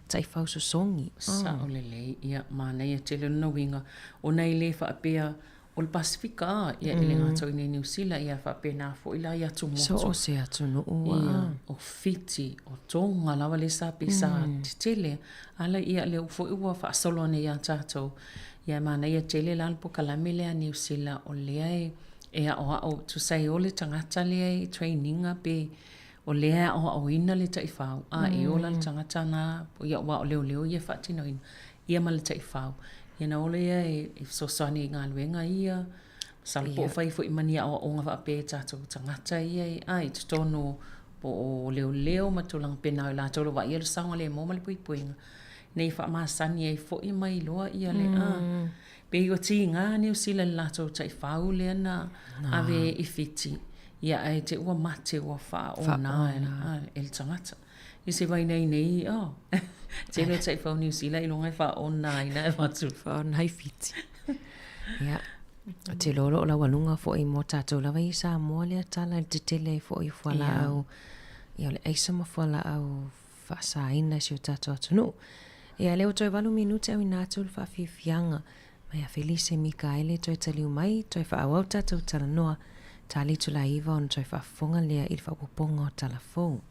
[SPEAKER 10] taifau sosogi.
[SPEAKER 5] Sao lelei, ia manaia tele lona uiga ona e le faapea O le Pasefika a, ia e le gata o i inei i Niu Sila, ia faapena foi la i atumotu.
[SPEAKER 10] So o se atunuu
[SPEAKER 5] a. Ia, o Fiti, o Tonga lava lea sa pei sa tetele. A la ia lea foi ua faasolo ane ia tatou. Ia e manaia tele la le polokalame lea a Niu Sila o lea e e aoao tusa e o le tagata lea e train ina pe o lea e aoaoina le taifau a e ola le tagata na ia aua o leoleo ia e faatinoina ia ma le taifau. Ia na ola ia e fesoasoani i galuega ia, masalo po o fai foi ma ni aoaoga faapea i tatou tagata ia e a i totonu po o leoleo ma tulaga faapena o i latou o lo o vaaia le saogalemu ma le puipuiga, ina ia faamasani ai foi ma iloa ia le a. Pei ua tiga Niu Sila i le latou taifau lea na ave i Fiti, ia ae te i ua mate ua faaona e le tagata. I se vainai nei, oh, tele o taifau Niu Sila iloga e faaonaina e avatu.
[SPEAKER 10] Faaona i Fiti. Ia, ou te iloa o lo o laualuga foi mo tatou lava i Samoa lea tala i le tetele ai foi o fualaau, ia o le aisa ma fualaau faasaina i si o tatou atunuu. Ia, lea ua toe 8 minute auina atu le faafiafiaga mai ia Felise Mikaele toe taliu mai, toe faaauau tatou talanoa, ta le itula 9 ona toe faafofoga lea i le faaopoopoga o tala fou.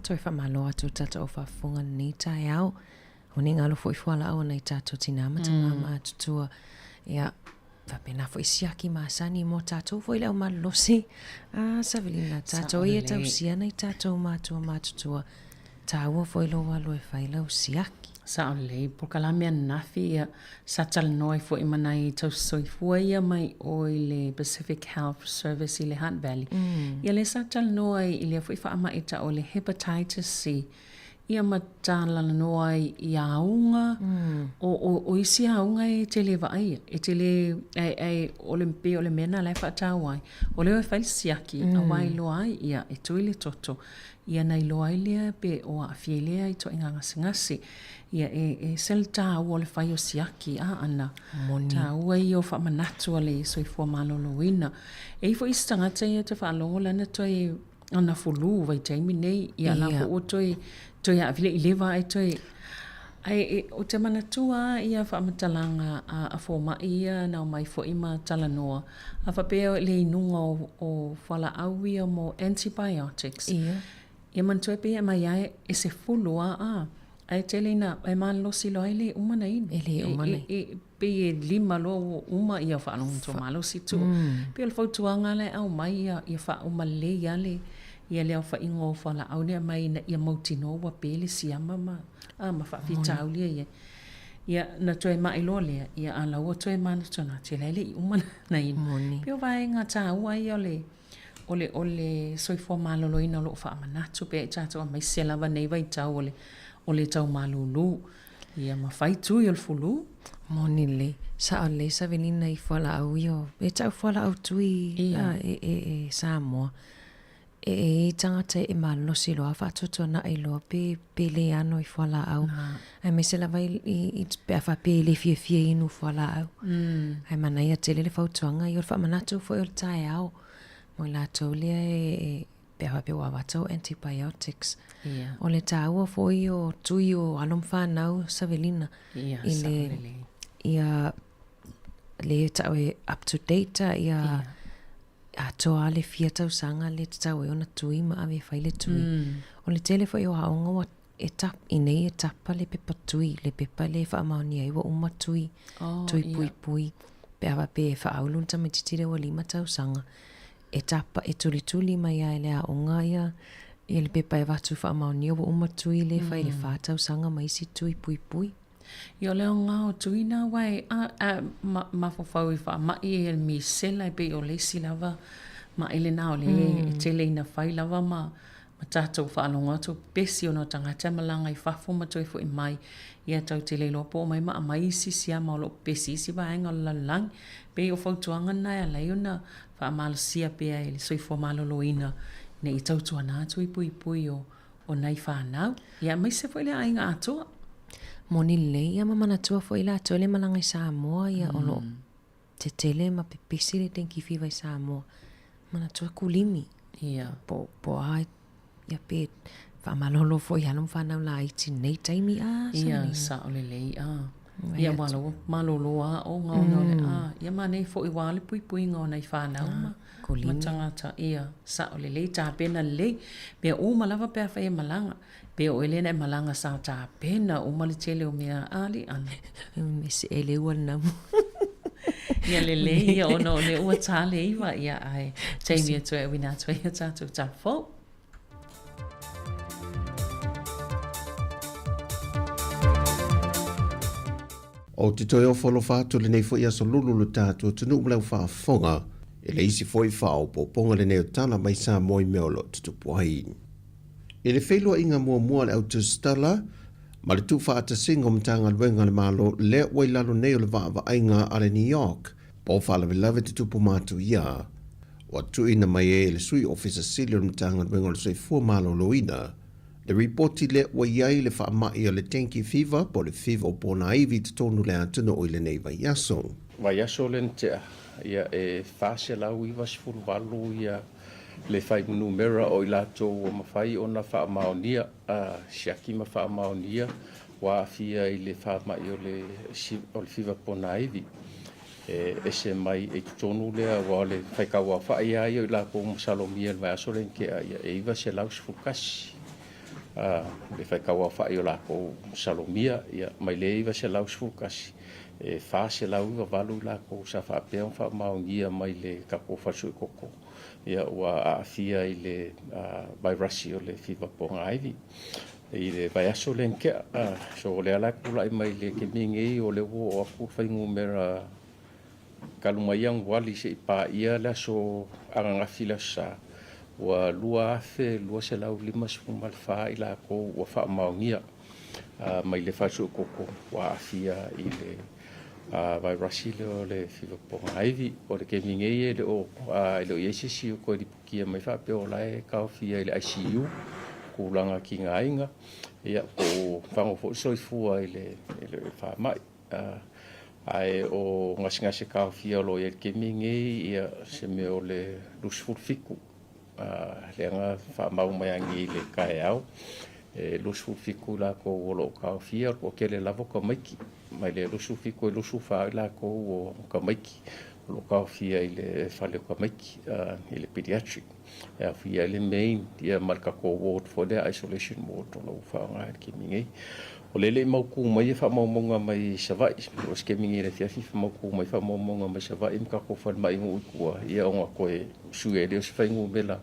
[SPEAKER 10] toe faamalo atu i le tatou au faafofoga i lenei taeao. O nei galo foi fualaau a nai tatou tinā ma tamā matutua. Ia, faapena foi siaki masani mo tatou foi le au malolosi. Ah, Savelina, tatou ia tausia nai tatou matua matutua. Taua foi lou alu e fai lau siaki.
[SPEAKER 5] Sao lelei, polokalame ananafi ia sa talanoa ai foi ma nai tausisoifua ia mai o i le Pacific Health Service i le Hutt Valley. Ia lea sa talanoa ai i lea foi faamai tau o le Hepatitis C. Ia ma talanoa ai i auga, o, o, o isi auga e tele vaaia, e tele, ae, ae o le, pei o le mea lena la e faataua ai, o lea e fai le siaki, aua e iloa ai, ia, e tui le toto, ia na iloa ai lea pe o aafia i lea ituaiga gasegase. Ia, e, e ese le taua o le fai o siaki, a ana, taua ia o faamanatu a le soifua maloloina. E i ai foi isi tagata ia ou te faalogo lana toe ana fulu vaitaimi nei, ia la foi ua toe, toe aafia i leva ae toe, ae e, ou te manatua lava ia faamatalaga a, a fomai ia na omai foi ma talanoa, a faapea le inuga o, o fualaau ia mo antibiotics.
[SPEAKER 10] Ia.
[SPEAKER 5] Ia manatua pei e aumai lava e 10 lava a, ae tele ina, e malolosi loa e le uma ona inu.
[SPEAKER 10] E le uma ona inu.
[SPEAKER 5] E, e, pei e lima loa ua uma ia faalogo tua malosi tuu. Pei o le fautuaga la e aumai ia, ia faauma lelei lava le, ia le aofaiga o fualaau lea e aumai ina ia mautinoa ua pe le siama ma, a, ma faafitauli e i ai. Ia, na toe mai loa lea, ia a la ua toe manatunatu, ia la e le i uma na inu.
[SPEAKER 10] Moni.
[SPEAKER 5] Pei o vaega taua ia o le, o le, o le soifua maloloina o lo o faamanatu pea i tatou aemaise lava nei vaitau o le, o le tau malulu. Ia ma fai tui o le fulu.
[SPEAKER 10] Moni lelei. Sao lelei Savelina i fualaau ia o, e tau fualaau tui a e, e, e Samoa. E, e i tagata e malolosi loa faatuatuanai loa pe, pe le ano i fualaau. Aemaise lava i, i, i, pe a faapea e le fiafia inu fualaau. Ae manaia tele le fautuaga ia o le faamanatu foi o le taeao mo i latou lea e, e pe a faapea ua avatu au antibiotics.
[SPEAKER 5] Ia.
[SPEAKER 10] O le taua foi o tui o alo ma fanau Savelina.
[SPEAKER 5] Ia,
[SPEAKER 10] i le, ia le tau e up to date ia,
[SPEAKER 5] Ia.
[SPEAKER 10] atoa le fia tausaga le tatau ai ona tui ma ave e fai le tui. O le tele foi o aoga ua e tap, i nei e tapa le pepa tui, le pepa le faamaonia ai ua uma tui,
[SPEAKER 5] Oh,
[SPEAKER 10] tui
[SPEAKER 5] ia.
[SPEAKER 10] puipui. Pe a faapea e faaulu le tamaitiiti lea ua lima tausaga, e tapa, e tulituli mai lava e le aoga ia, ia le pepa e avatu faamaonia ua uma tui lea e fai i le fa tausaga ma isi tui puipui.
[SPEAKER 5] Ia o le aoga o tui na aua e a, a, ma, mafaufau i faamai e le misela e pei o le isi lava ma'i lena o lea e tele ina fai lava ma, ma tatou faalogo atu pepesi ona o tagata e malaga i fafo ma toe foi mai, ia tau te le iloa po o mai ma aumai isi siama o lo o pepesi i isi vaega o le lalolagi. Pei o fautuaga na e ala ai ona faamalosia pea e le soifua maloloina ina ia tautuana atu i puipui o, o nai fanau, ia aemaise foi le aiga atoa.
[SPEAKER 10] Moni lelei ia ma manatua foi latou le malaga i Samoa ia o lo o tetele ma pepesi le dengue fever i Samoa. Manatua kulimi.
[SPEAKER 5] Ia.
[SPEAKER 10] Po, po a, ia pe faamalolo foi i alo ma fanau laiti i lenei taimi a
[SPEAKER 5] Ia, sao lelei a. Ia, aua la ua malolo aoga ona o le a. Ia manaia foi aua le puipuiga o nai fanau ma, ma tagata. Ia, sao lelei, tapena lelei. Mea uma lava pe afai e malaga. Pe o oe lea na e malaga sa tapena uma le tele o mea a alii ana.
[SPEAKER 10] Me se ele ua lena mo.
[SPEAKER 5] Ia lelei ia ona o lea ua ta le iwa ia ae taimi e toe auina atu ai ia tatou tala fou.
[SPEAKER 6] Ou te toe ofo alofa atu lenei foi aso lulu lo tatou atunuu ma lau faafofoga i le isi foi faaopoopoga lenei o tala mai Samoa i mea o lo o tutupu ai. I le feiloaiga muamua a le Au Tusitala ma le tuufaatasiga o Matagaluega a le Malo lea ua i lalo nei o le vaavaaiga a le New York po o faalavelave tutupu matuia, ua tuuina mai ai e le Sui Ofisa Sili o le Matagaluega o le Soifua Maloloina le ripoti lea ua i ai le faamai o le dengue fever po o le fiva o ponaivi i totonu o le atunuu i lenei vaiaso.
[SPEAKER 7] Vaiaso lea na tea, ia e 498 ia le fuainumera o i latou ua mafai ona faamaonia, siaki ma faamaonia ua aafia i le faamai o le o le fiva ponaivi. E ese mai i totonu lea aua o le faitauaofai lava ia o i latou ua masalomia i le vaiaso lea na tea, ia e 911. Le faitauaofa'i o lakou salomia, ia, mai le 911, e 498 i lakou sa faapea ona faamaonia mai le tatou fale suekoko, ia, ua aafia i le vairasi o le fiva pogaivi i le vaiaso lea na tea. So o lea la e tulai mai le taimi nei, o lea ua oo atu le fuainumera talu mai Ianuali seia paia le aso ananafi le Aso Sa, ua 2,254 i latou ua faamaonia mai le fale suekoko ua aafia i le vairasi lea o le fiva pogaivi. O le taimi nei e le o i ai se isi o toe lipotia mai faapea o la e taofia i le ICU, tulaga tigaina, ia po o fago foi le soifua i le faamai. Ae o gasegase taofia o lo o i ai i le taimi lenei, ia, se mea o le 27 lea na faamau mai anei i le taeao, e 27 i latou o lo o taofia, o le toatele lava o tamaiti, mai le 27 i le 24 i latou o tamaiti o lo o taofia i le fale o tamaiti, i le pediatric. E aofia ai le main ia ma le tatou ward foi lea isolation ward o lo o faaaoga i le taimi nei. O lea e le i mautu mai ia faamaumauga mai Savaii, o se taimi nei i le afiafi faamautu mai faamaumauga mai Savaii ma tatou falemai i nuu i tua ia ona toe sui ai lea o se fuainumera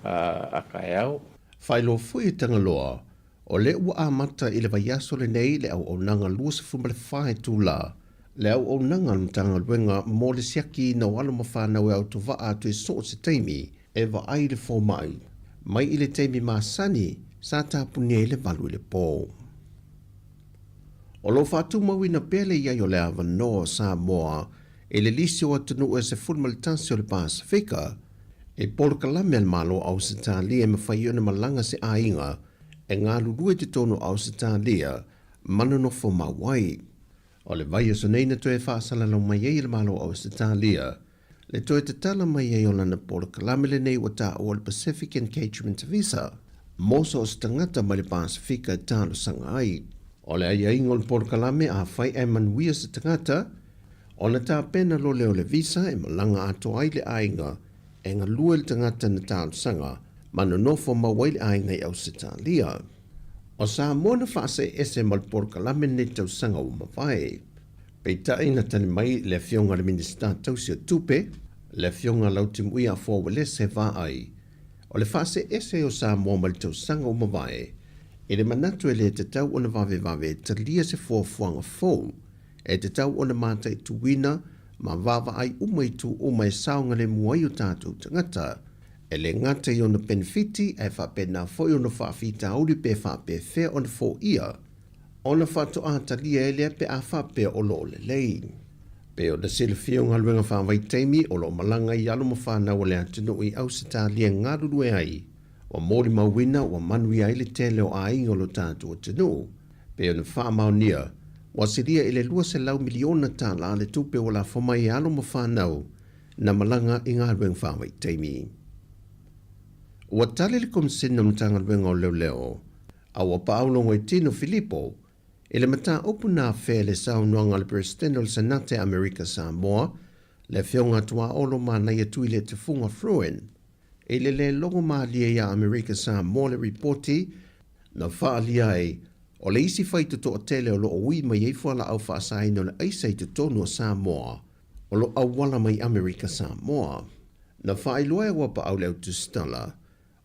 [SPEAKER 7] a taeao.
[SPEAKER 6] Faailoa foi e Tagaloa, o lea ua amata i le vaiaso lenei le auaunaga 24 itula, le auaunaga a le Matagaluega mo le siakiina o alo ma fanau e autovaa atu i so o se taimi e vaai i le fomai, mai i le taimi masani sa tapunia ai le 8 i le po. O lo o faatumauina pea le i ai o le avanoa o Samoa i le lisi o atunuu e 11 o le Pasefika, i polokalame a le Malo o Ausetalia e mafai ai ona malaga se aiga e galulue i totonu o Ausetalia ma nonofo mau ai. O le vaiaso nei na toe faasalalau mai ai e le Malo o Ausetalia le toe tatala mai ai o lana polokalame lenei ua taua o le Pacific Engagement Visa mo so o se tagata mai le Pasefika e talosaga ai. O le aiaiga o le polokalame afai ae manuia se tagata, ona tapena loa lea o le visa e malaga atoa ai le aiga e galue le tagata na talosaga ma nonofo mau ai le aiga i Ausetalia. O Samoa na faaseese ma le polokalame lenei tausaga ua mavae. Peitai na tali mai le Afioga i le Minisita tausi o Tupe, le Afioga Lautimuia Afoa Uelese Vaai, o le faaseese o Samoa mai le tausaga ua mavae, i le manatu e le tatau ona vavevave e talia se fuafuaga fou e tatau ona mataituina ma vaavaai uma itu uma e saogalemu ai o tatou tagata, e le gata i ona penefiti ae faapena foi ona faafitauli pe faapefea ona foia ona faatoa talia ai lea pe a faapea o lo o lelei. Pei ona silafia o galuega faavaitaimi o lo o malaga ai alo ma fanau a le atunuu i Ausetalia e galulue ai, ua molimauina ua manuia ai le tele o aiga o lo tatou atunuu. Pei ona faamaonia, ua silia i le $200 miliona tala le tupe ua lafo mai e alo ma fanau na malaga i galuega faavaitaimi. Ua tali le Komisina o Matagaluega o Leoleo, a ua paaulogo i Tino Filipo i le mataupu na afea i le saunoaga a le Peresetene o le Senate a Amerika Samoa, le Afioga Tuaolo Manaia Tuiletufuga Fruin, i le le logo malie iā Amerika Samoa le ripoti na faaalia ai o le isi faitotoa tele o lo o ui mai ai fualaau faasaina o le aisa i totonu o Samoa o lo o auala mai Amerika Samoa. Na faailoa e Uapaau le Autusitala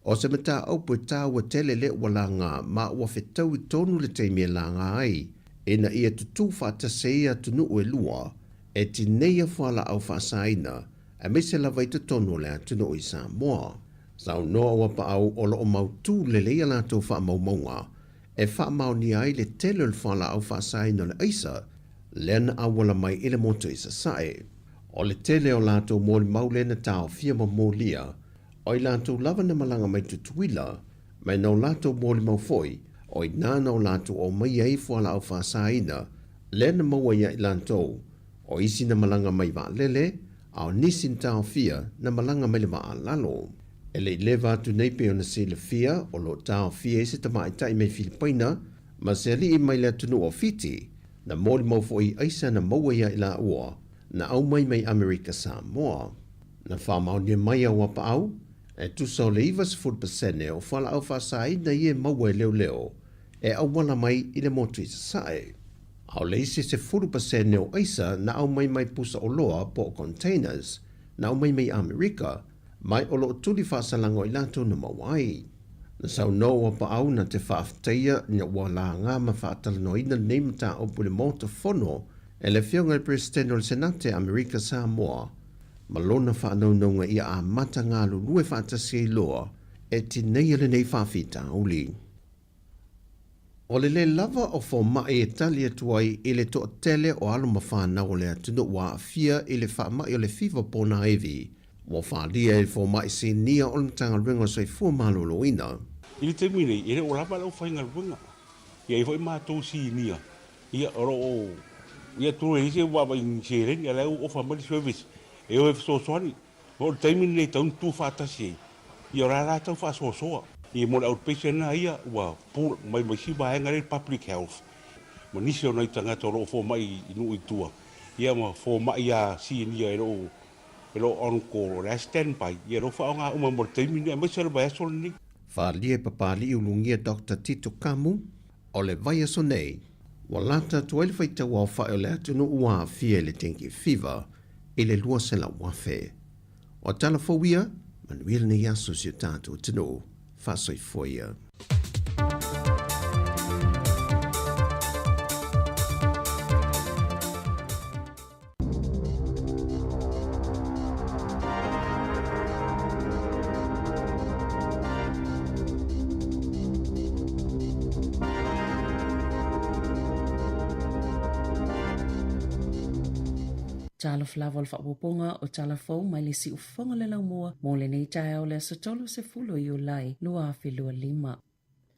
[SPEAKER 6] o se mataupu e taua tele lea ua laga ma ua fetaui tonu le taimi e laga ai ina ia tutū faatasi ai atunuu e lua e tineia fualaau faasaina aemaise lava i totonu o le atunuu i Samoa. Saunoa Uapaau o lo o mautū lelei a latou faamaumauga e faamaonia ai le tele o le fualaau faasaina o le aisa lea na auala mai i le motu i Sasae. O le tele o latou molimau lea na taofia ma molia, o i latou lava na malaga mai Tutuila, ma na o latou molimau foi, o i ina na o latou aumaia ai fualaau faasaina lea na maua ia i latou, o isi na malaga mai vaalele, a o nisi na taofia na malaga mai le vaa lalo. E le i leva atu nei pei ona silafia o lo o taofia ai se tamaitai mai Filipaina ma se alii mai le atunuu o Fiti, na molimau foi i aisa na maua ia i laua na aumai mai Amerika Samoa. Na faamaonia mai a Uapaau, E tusa o le 90% o fualaau faasaina ia e maua e leoleo e auala mai i le motu i Sasae. A o le isi 10% o aisa na aumai mai pusa oloa po o containers na aumai mai Amerika, mai o lo o tuli faasalaga o i latou na maua ai. Na saunoa ua paau na te faafetaia ina ua laga ma faatalanoaina lenei mataupu i le Maota Fono e le Afioga i le Peresetene o le Senate Amerika Samoa ma lona faanaunauga ia amata galulue faatasi ai loa e tineia lenei faafitauli. O le lē lava o fomai e tali atu ai i le toatele o alo ma fanau o le atunuu ua aafia i le faamai o le fiva ponaivi, ua faaalia e le fomai sinia o le Matagaluega o le Soifua Maloloina.
[SPEAKER 8] I le taimi nei, e le o lava le aufaigaluega. E i ai foi matou sinia, ia, o lo o, ia, tulou e i ai se vaavaai i ni seleni, a o la e ua ofa mai le service e o e fesoasoani. O le taimi lenei e tatau ona tutu faatasi ai, ia o la la tau faasoasoa. Ia mo le outpatient lava ia ua pull mai ma isi vaega lea i le public health ma nisi o nai tagata o lo o fomai i nuu i tua, ia ma fomai lava sinia e le o e le o on call, o la e stand by, ia o lo o faaaoga uma mo le taimi lenei aemaise le vaiaso lenei.
[SPEAKER 6] Faaalia e Papalii Ulugia Doctor Tito Kamu, o le vaiaso nei, ua lata atu ai le faitau aofai o le atunuu ua aafia i le dengue fever i le 200,000. O tala fou ia, manuia lenei aso si o tatou atunuu. Faasoifua ia.
[SPEAKER 5] Talofa lava o le faaopoopoga o tala fou mai le siufofoga o le laumua mo lenei taeao le aso 30 Iulai 2025.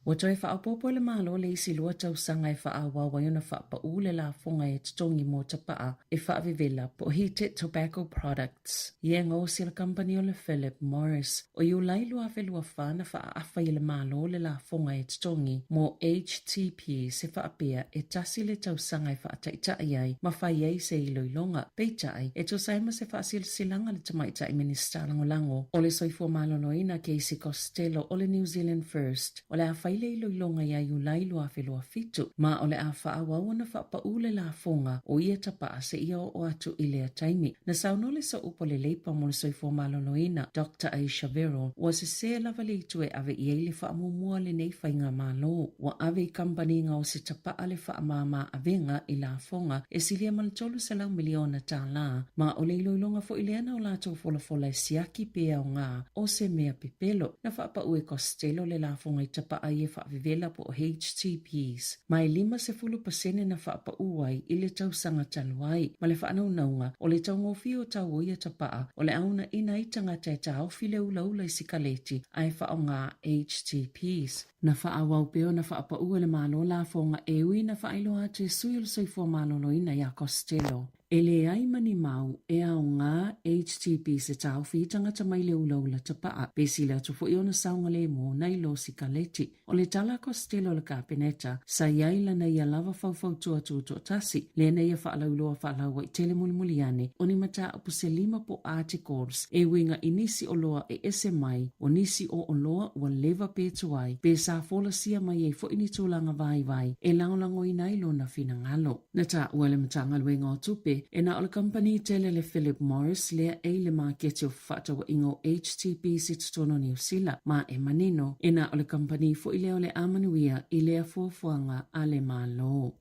[SPEAKER 5] Ua toe faaopoopo e le Malo le isi lua tausaga e faaauau ai ona faapaū le lafoga e totogi mo tapaa e faavevela po o heated tobacco products i e gaosi a le kamupani o le Philip Morris. O Iulai 2024 na faaaafa ai e le Malo le lafoga e totogi mo HTP se faapea e tasi le tausaga e faataitai ai ma fai ai se iloiloga. Peitai, e tusa ai ma se faasilasilaga a le Tamaitai Minisita Lagolago o le Soifua Maloloina Casey Costello o le New Zealand First, o le a fai le iloiloga ia Iulai 2027, ma o le a faaauau ona faapaū le lafoga o ia tapaa seia oo atu i lea taimi. Na saunoa le Sooupu o le Leipa mo le Soifua Maloloina, Doctor Ayesha Verrall, ua sesē lava le itu e ave i ai le faamuamua a lenei faigamalo. Ua ave i kamupani gaosi tapaa le faamāmā avega i lafoga e silia ma le $300 miliona tālā, ma o le iloiloga foi lea na o latou folafola e siaki pe aoga o se mea pepelo. Na faapaū e Costello le lafoga i tapaa ia faavevela po o HTPs, ma e 50% na faapaū ai i le tausaga talu ai, ma le faanaunauga o le taugofie o tau o ia tapaa o le a uunaina ai tagata e taofi le ulaula i sikaleti ae faaaoga HTPs. Na faaauau pea ona faapaū e le Malo lafoga e ui na faailoa atu e sui o le Soifua Maloloina iā Costello, e leai ma ni mau e aoga HTP se taofi i tagata mai le ulaula tapaa, pe sili atu foi ona saogalemu nai lo sikaleti. O le tala a Costello i le Kapeneta, sa i ai lana ia lava faufautua tutoatasi, lea na ia faalauiloa faalauaitele mulimuli ane o ni mataupu se lima po articles e uiga i nisi oloa e ese mai o nisi o oloa ua leva pe tuai pe sa folasia mai ai foi ni tulaga vaivai e lagolagoina ai lona finagalo. Na taua e le Matagaluega o Tupe e na o le kamupani tele le Philip Morris lea e i le maketi o fefaatauaiga o HTPs i totonu o Niu Sila, ma e manino e na o le kamupani foi lea o le a manuia i lea fuafuaga a le Malo.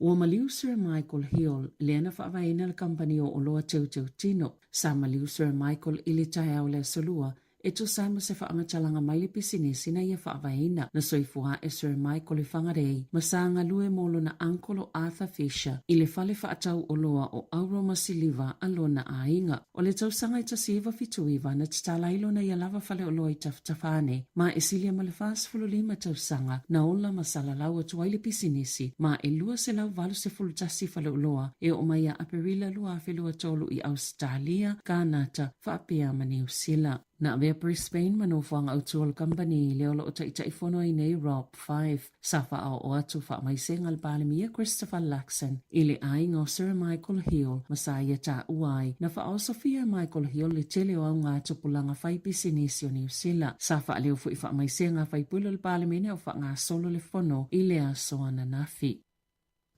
[SPEAKER 5] Ua maliu Sir Michael Hill, lea na faavaeina le kamupani o oloa teuteu tino. Sa maliu Sir Michael i le taeao o le Aso Lua, e tusa ai ma se faamatalaga mai le pisinisi na ia faavaeina. Na soifua ae Sir Michael i Whangarei, ma sa galue mo lona uncle o Arthur Fisher i le fale faatau oloa o auro ma siliva a lona aiga. O le tausaga e 1979 na tatala ai lona ia lava faleoloa i Tafatafa-ane, ma e silia ma le 45 tausaga na ola ma salalau atu ai le pisinisi, ma e 281 faleoloa e oo mai ia Aperila 2023 i Ausetalia, Kanata, faapea ma Niu Sila. Na avea Brisbane ma nofoaga autu o le kamupani lea o lo o taitaifono ai nei Rob Fyfe, sa faaoo atu faamaisega a le Palemia Christopher Luxon i le aiga o Sir Michael Hill ma sa ia taua ai na faaosofia e Michael Hill le tele o augatupulaga fai pisinisi o Niu Sila. Sa faaleo foi faamaisega a faipule o le Palemene a o faagasolo le fono i le aso ananafi.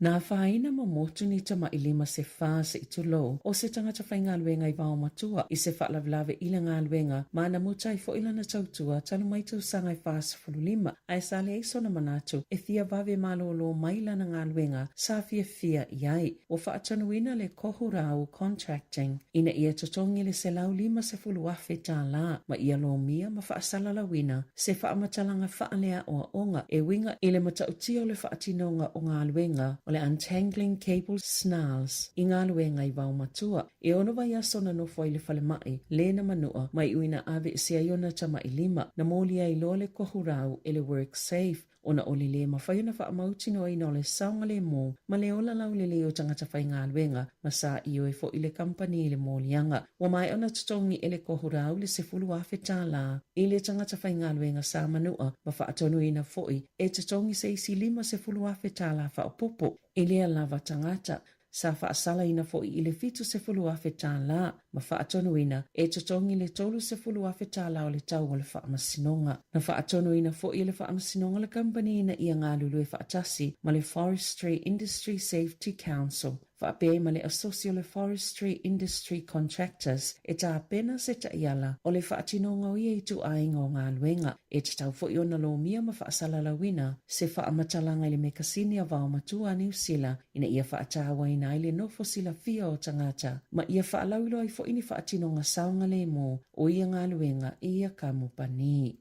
[SPEAKER 5] Na afaina ma motu ni tama'i lima se fa se'i tulou o se tagata faigaluega i Vaomatua i se faalavelave i le galuega ma na muta ai fo'i lana tautua talu mai tausaga e 45 ae sa leai sona manatu e fia vave malōlō mai lana galuega sa fiafia i ai. Ua faatonuina le Kohurau Contracting ina ia totogi le $150,000 ma ia lomia ma faasalalauina se faamatalaga faaleaoaoga e uiga i le matautia o le faatinoga o galuega o le Untangling Cable Snarls i galuega i Vaomatua. E ono vaiaso na nofo ai le falemai le na manua ma iu ina aveesea ai ona tama'i lima na molia ai loa le kohurau e le WorkSafe ona o le lē mafai ona faamautinoaina o le saogalēmū ma le ola laulelei o tagata faigaluega ma sa ioe foʻi le kamupani i le moliaga. Ua maea ona totogi e le Kohurau le $10,000 i le tagata faigaluega sa manua ma faatonuina foʻi e totogi se isi $50,000 faaopoopo i lea lava tagata. Sa faasalaina foʻi i le $70,000 ma faatonuina e totogi le $30,000 o le tau o le faamasinoga. Na faatonuina foʻi e le faamasinoga le kamupani ina ia galulue faatasi ma le Forestry Industry Safety Council faapea ai ma le Asosi o le Forestry Industry Contractors e tapena se taiala o le faatinoga o ia ituaiga o galuega. E tatau foʻi ona lomia ma faasalalauina se faamatalaga i le mekasini a Vaomatua a Niu Sila ina ia faatauaina ai le nofo silafia o tagata ma ia faalauiloa ai foʻi ni faatinoga saogalēmū o ia galuega i ia kamupani.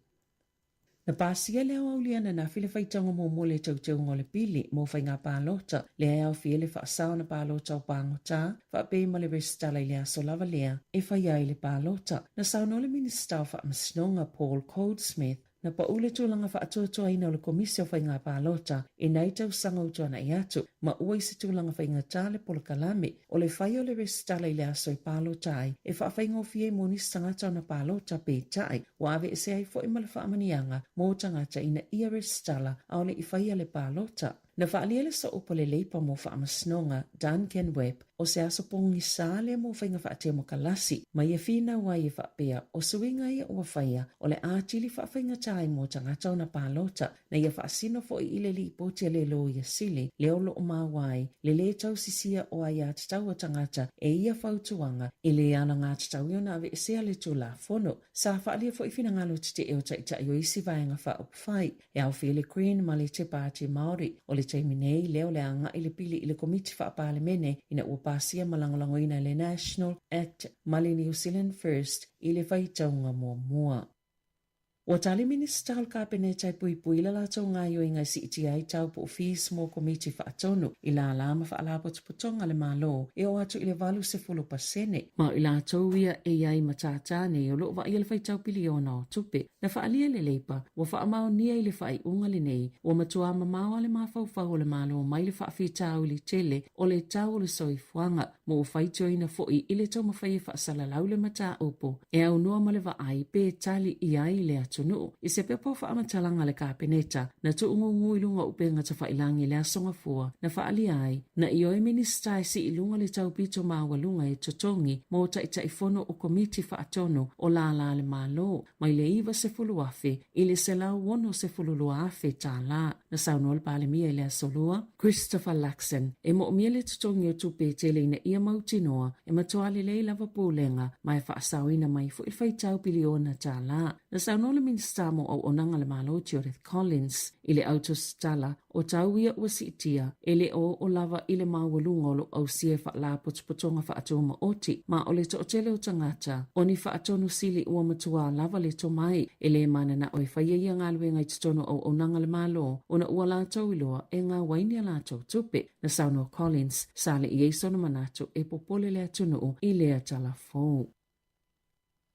[SPEAKER 5] Na pasia le aoauli ananafi le faitauga muamua o le teuteuga o le pili mo faiga palota, lea e aofia ai le faasao na palota o pagota, faapea ai ma le resitala i le aso lava lea e faia ai le palota. Na saunoa le Minisita o Faamasinoga Paul Goldsmith, Na pau le tulaga faatuatuaina o le Komisi o Faiga Palota i nai tausaga ua tuanai atu, ma ua i se tulaga faigata le polokalame o le fai o le resitala i le aso e palota ai e faafaigofie ai mo nisi tagata ona palota peitai ua aveesea ai foi ma le faamanuiaga mo tagata ina ia resitala a o le i faia le palota. Na faaalia le sooupu a le Leipa mo Faamasinoga, Duncan Webb, o se aso pogisa lea mo faiga faatemokalasi, ma ia finau ai e faapea, o suiga ia ua faia, o le atili faafaigata ai mo tagata ona palota, na ia faasino foʻi i le lipoti a le Loia Sili, lea o lo o maua ai le lē tausisia o aiatatau a tagata e ia fautuaga i le alagatatau ona aveesea le Tulafono. Sa faaalia foʻi finagalo tetee o taitai o isi vaega faaupufai. E aofia le Green ma le Te Pāti Māori. O le taimi nei, lea o le a agai le pili i le Komiti Faa-Palemene ina ua pasia ma lagolagoina e le National Act ma le New Zealand First i le faitauga muamua. Ua tali Minisita o le Kapeneta e puipui le latou gaoioiga e siitia ai tau po o fees mo Komiti Faatonu i lālā ma faalapotopotoga a le Malo e oo atu i le 80%. Ma o i latou ia e i ai matata nei o lo o vaaia le faitau piliona o tupe. Na faaalia le Leipa, ua faamaonia i le faaiuga lenei, ua matuā mamao a le mafaufau o le Malo mai le faafitauli tele o le tau o le soifuaga, ma ua faitioina foʻi i le taumafai e faasalalau le mataupu e aunoa ma le vaai pe tali i ai le atunuu. I se pepa o faamatalaga a le Kapeneta, na tuugugu i luga o upega tafailagi i le Aso Gafua, na faaalia ai, na ioe Minisita e sii i luga le taupito maualuga e totogi mo Taitaifono o Komiti Faatonu o lālā a le Malo mai le $90,000 i le $162,000. Na saunoa le Palemia i le Aso Lua, Christopher Luxon, e moomia le totogi o tupe e tele ina ia mautinoa e matuā lelei lava pulega ma e faasaoina mai foʻi le faitau piliona tālā. Na saunoa le Minisita mo Auaunaga a le Malo Judith Collins i le autusitala O tau ia ua siitia, e le o oo lava i le maualuga o lo o ausia e faalapotopotoga faatumaoti, ma o le toatele o tagata, o ni faatonu sili ua matuā lava le tomai, e lē mananao e faia ia galuega i totonu o auaunaga a le Malo, ona ua latou iloa e gau ai ni a latou tupe. Na saunoa Collins, sa le i ai sona manatu e popole le atunuu i lea tala fou.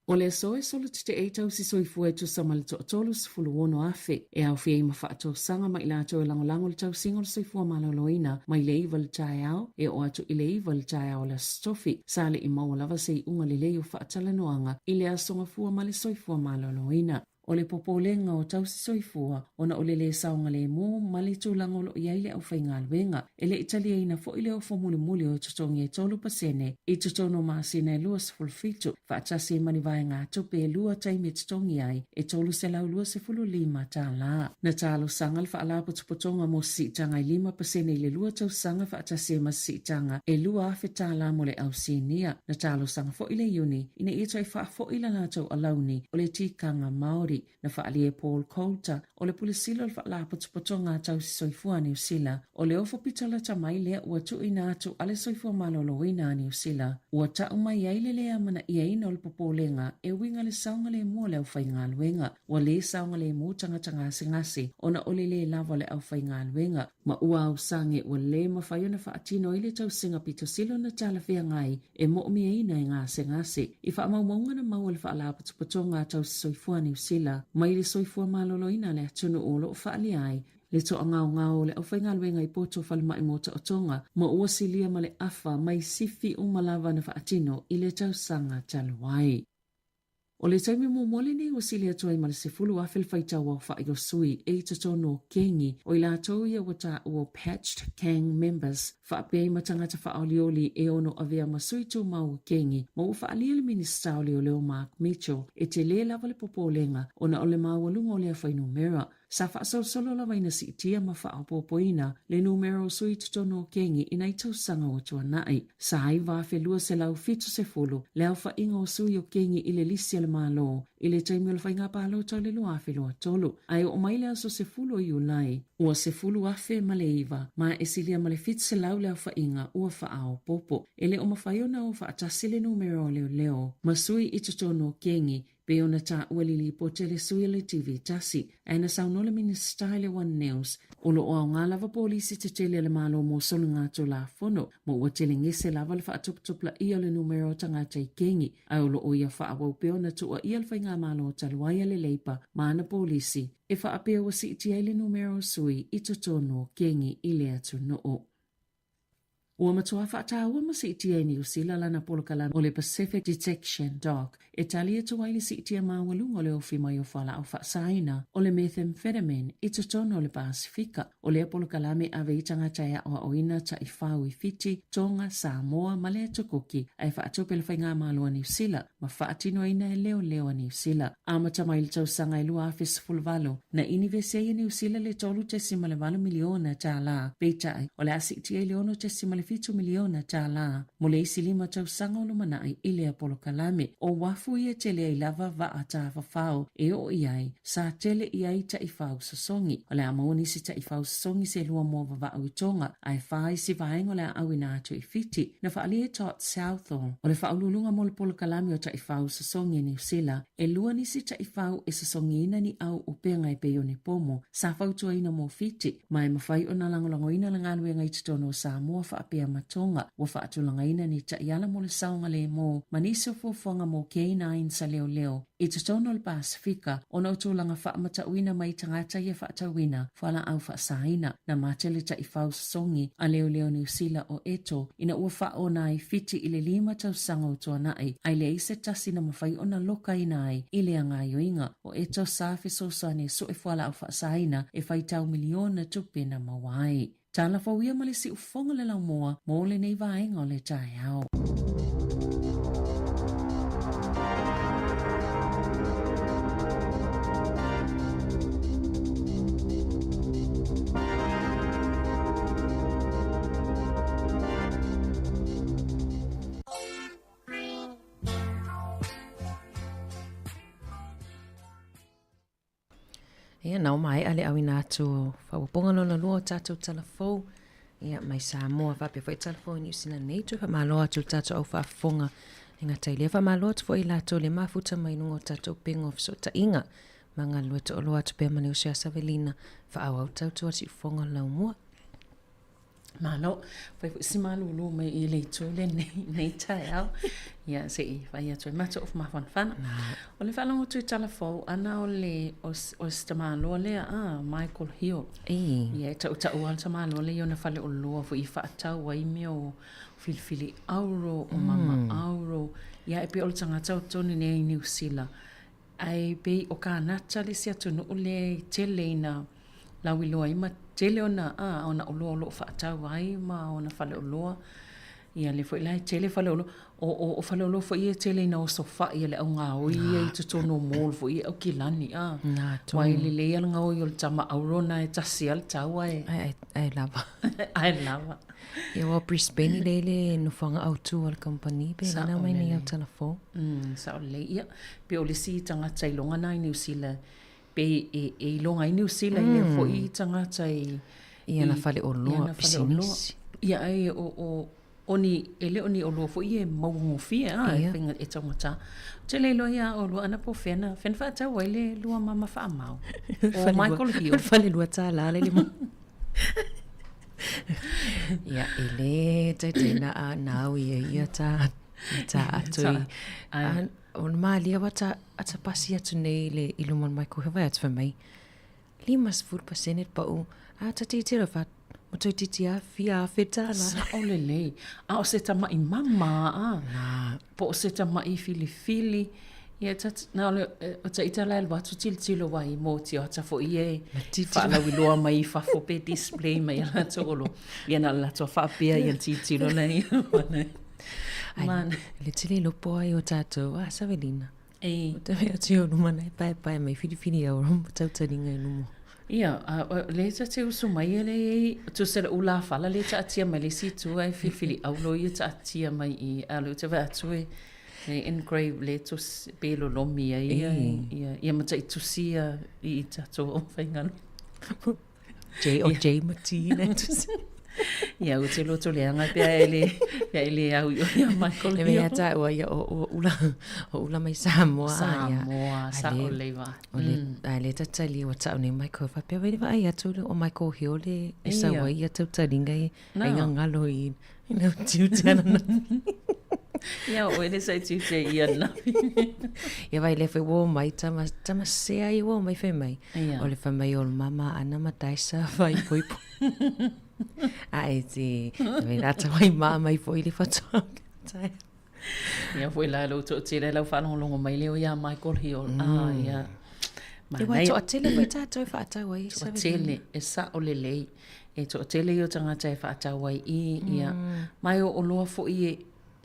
[SPEAKER 5] O le aso e solotetee ai tausi soifua e tusa ma le 36,000 e aofia ai ma faatausaga ma i latou e lagolago le tausiga o le soifua maloloina mai le 9 i le taeao e oo atu i le 9 i le taeao o le Aso Tofi. Sa le i maua lava se iuga lelei o faatalanoaga i le Aso Gafua ma le Soifua Maloloina. O le popolega o tausi soifua ona o le lē saogalemu ma le tulaga o lo o i ai le aufaigaluega, e le i taliaina foi le ofo mulimuli o totogi e 3% i totonu o masina e 27, faatasi ai ma ni vaegatupe e lua taimi e totogi ai e $325. Na talosaga le Faalapotopotoga mo se siitaga e 5% i le lua tausaga faatasi ai ma se siitaga e $2,000 mo le au sinia. Na talosaga foi le iuni ina ia toe faafoi le latou alauni o le tikanga Māori. Na faaalia e Paul Coulter, o le Pule Sili o le Faalapotopotoga Tausi Soifua a Niu Sila, o le ofo pito lata mai lea ua tuuina atu a le Soifua Maloloina a Niu Sila, ua tau mai ai le lē amana'iaina o le popolega e uiga le saogalemu o le aufaigaluega. Ua lē saogalemu tagata gasegase ona o le lē lava o le aufaigaluega, ma ua ausage ua lē mafai ona faatino ai le tausiga pito sili ona talafeagai e mo'omiaina e gasegase. I faamaumauga na maua e le Faalapotopotoga a Tausi Soifua a Niu Sila mai le soifua maloloina a le atunuu o lo o faaalia ai le toagaogao o le aufaigaluega i poto falemai mo taotoga ma ua silia ma le afa mai sifi uma lava na faatino i le tausaga talu ai. O le taimi muamua lenei ua sili atu ai ma le 10,000 le faitau aofa'i o sui e i totonu o kengi, o i latou ia ua taua o patched gang members, faapea ai ma tagata faaolioli e ono avea ma sui tumau o kengi, ma ua faaalia le Minisita o Leoleo Mark Mitchell e telē lava le popolega ona o le maualuga o lea fuainumera. Sa faasolosolo lava ina siitia ma faaopoopoina le numera o sui i totonu o kengi i nai tausaga ua tuanai. Sa 9,270 le aofaiga o sui o kengi i le lisi a le Malo i le taimi o le faiga palota o le 2023, ae oo mai le aso 10 o Iulai, ua 10,009, ma e silia ma le 700 le aofaiga ua faaopoopo. E le o mafai ona o faatasi le numera o leoleo ma sui i totonu o kengi Pei ona taua i le lipoti a le sui o le TV tasi, ae na saunoa le Minisita i le One News, o lo o aoga lava polisi tetele a le Malo mo soligatulafono, ma ua tele gese lava le faatuputupulaia o le numera o tagata i kengi, ae o lo o ia faaauau pea ona tuuaia le faigamalo talu ai a le Leipa ma ana polisi e faapea ua siitia ai le numera o sui i totonu o kengi i le atunuu. Ua matua faataua ma siitia e Niu Sila lana polokalame o le Pacific Detection Dog e tali atu ai le siitia maualuga o le ofi mai o fualaau faasaina o le methamphetamine i totonu o le Pasefika. O lea polokalame e ave i tagata e aoaoina taifau i Fiti, Tonga, Samoa ma le Atu Kuki ae faatupe le Faigamalo a Niu Sila ma faatinoina e leoleo a Niu Sila. Amata mai le tausaga e 2018, na inivesi ai e Niu Sila le $3.8 miliona tālā, peitai, o le a siitia i le $6.7 miliona tālā mo le isi lima tausaga o lumanai i lea polokalame. O uafu ia e tele ai lava vaa tafafao e oo i ai, sa tele i ai taifau sosogi. O le a maua nisi taifau sosogi se lua mo vava'u i Tonga, ae fa isi vaega o le a auina atu i Fiti. Na faaalia e Todd Southall, o le faauluuluga mo le polokalame o taifau sosogi a Niu Sila, e lua nisi taifau e sosogiina ni au upega e pei o ni pomo sa fautuaina mo Fiti, ma e mafai ona lagolagoina le galuega i totonu o Samoa faapea ma Tonga. Ua faatulagaina ni taiala mo le saogalemu ma nisi o fuafuaga mo K9 sa leoleo i totonu o le Pasefika ona o tulaga faamatauina mai tagata ia faatauina fualaau faasaina. Na mate le taifau sosogi a leoleo Niu Sila o Eto ina ua faaona ai Fiti i le lima tausaga o tuanai, ae leai se tasi na mafai ona lokaina ai i lea gaoioiga. O Eto sa fesoasoani e sue fualaau faasaina e faitau miliona tupe na maua ai. Tala fou ia ma le siufofoga le laumua mo lenei vaega o le taeao.
[SPEAKER 10] Ia, na o mae'a le auina atu o faaopoopoga lona lua o tatou tala fou, ia, mai Samoa faapea foi tala fou i Niu Sila nei. Toe faamalo atu i le tatou au faafofoga e gata i lea. Faamalo atu foi i latou le mafuta mai luga o tatou upega o fesootaiga ma galulue toaloa atu pea ma le uso ia Savelina. Faaauau tautua siufofoga o le laumua.
[SPEAKER 5] Malo, fai foi si malūlū mai i le itu lenei, nei taeao. Ia, se i fai atu ai matou o mafanafana. O le faalogo atu i tala fou ana o le, o, o se tamāloa lea, a, Michael Hill.
[SPEAKER 10] Ei.
[SPEAKER 5] Ia, e taʻutaʻu lava le tamāloa lea i ona faleoloa foi i faatau ai mea o filifili auro, o mama auro. Ia, e pei o le tagata o totonu nei i Niu Sila. Ae pei o Kanata le isi atunuu lea e tele ina lauiloa ai ma tele ona, a, ona oloa o lo o faatau ai ma ona faleoloa. Ia lea foi la e tele faleoloa. O, o, o faleoloa foi ia e tele ina osofai e le augaoi ia i totonu o mall foi ia e Aukilani, a.
[SPEAKER 10] Na tonu.
[SPEAKER 5] Aua e lelei lava le gaoi o le tama auro na e tasi lava le tau ae.
[SPEAKER 10] Ae, ae lava.
[SPEAKER 5] Ae lava.
[SPEAKER 10] Ia ua Brisbane lea i le nofoaga autu a le kamupani pe lana mai nei au tala fou.
[SPEAKER 5] Sao lelei. Ia, pe o le isi tagata iloga na i Niu Sila, pe e, e iloga ai Niu Sila i lea foi tagata i...
[SPEAKER 10] I ana faleoloa, pisinisi.
[SPEAKER 5] Ia, ai, o, o, o ni, e le o ni oloa foi ia e mauagofie, a, e faiga, e taugata. Ou te le iloa iā ʻolua ana po o fea na, fea na faatau ai le lua mama faamao. O Michael Hill.
[SPEAKER 10] Falelua tālā le lima. Ia, e le taitai na, na au ia ia tā, tā atu i.
[SPEAKER 5] Ai.
[SPEAKER 10] O le malia wa ta, ata pasi atu nei le i luma o le Michael Hill vai atu fai mai. 50% pa'u, a ta titilo fa, mo toeitiiti a fia afe tālā.
[SPEAKER 5] Sa'o lelei. A o se tama'i mama a.
[SPEAKER 10] Nā.
[SPEAKER 5] Po o se tama'i filifili. Ia, ta, na o le, o ta ita la e alu atu tilotilo ai mo tioata foi ia e faalauiloa mai i fafo pe display mai a latou oloa. Ia na o le latou faapea ia tilotilo la ia.
[SPEAKER 10] Ai, le tele lopo ai o tātou, a Savelina.
[SPEAKER 5] Ei.
[SPEAKER 10] O te mea atu i o luma nei paepae mai whiriwhiri au ro tautariga i luma.
[SPEAKER 5] Ia, a, o, le ta te usu mai e le ei, tusa le ula fala le taatia mai le isi itu ai whiriwhiri au lo ia taatia mai i, a le te vaai atu e, e engrave le tus pe lolomi ai ia, ia, ia ma tai tusi ia i i tatou au whaingalo.
[SPEAKER 10] J o J ma T le tusi.
[SPEAKER 5] Ia, ua te loto leaga pea e le, pea e le au i o ia Michael
[SPEAKER 10] Le mea tā ua ia o, o ula, o ula mai Samoa.
[SPEAKER 5] Samoa, sa o leiva.
[SPEAKER 10] O le, a le tatali ua tau nei Michael whapea wei le vaai atu le o Michael Hill le e sau ai ia tautaringa i, ai ngangalo i, i lau tiute ana na.
[SPEAKER 5] Ia, o ele sa i tiute ia na.
[SPEAKER 10] Ia vai le whai wō mai, tama, tama sea i wō mai whai mai.
[SPEAKER 5] Ia.
[SPEAKER 10] O le whai mai o le mama ana ma taisa whai poi poi. A e te, me rā tawai mā mai foi le whatoa. Tai.
[SPEAKER 5] Ia foi la lou toatele lau faalogologo mai lea o iā Michael Hill. Ah, ia.
[SPEAKER 10] E wai toatele koe tātou e whaatau ai.
[SPEAKER 5] Toatele, e sao lelei. E toatele ia o tagata e whaatau ai i, ia. Mai o oloa foi e,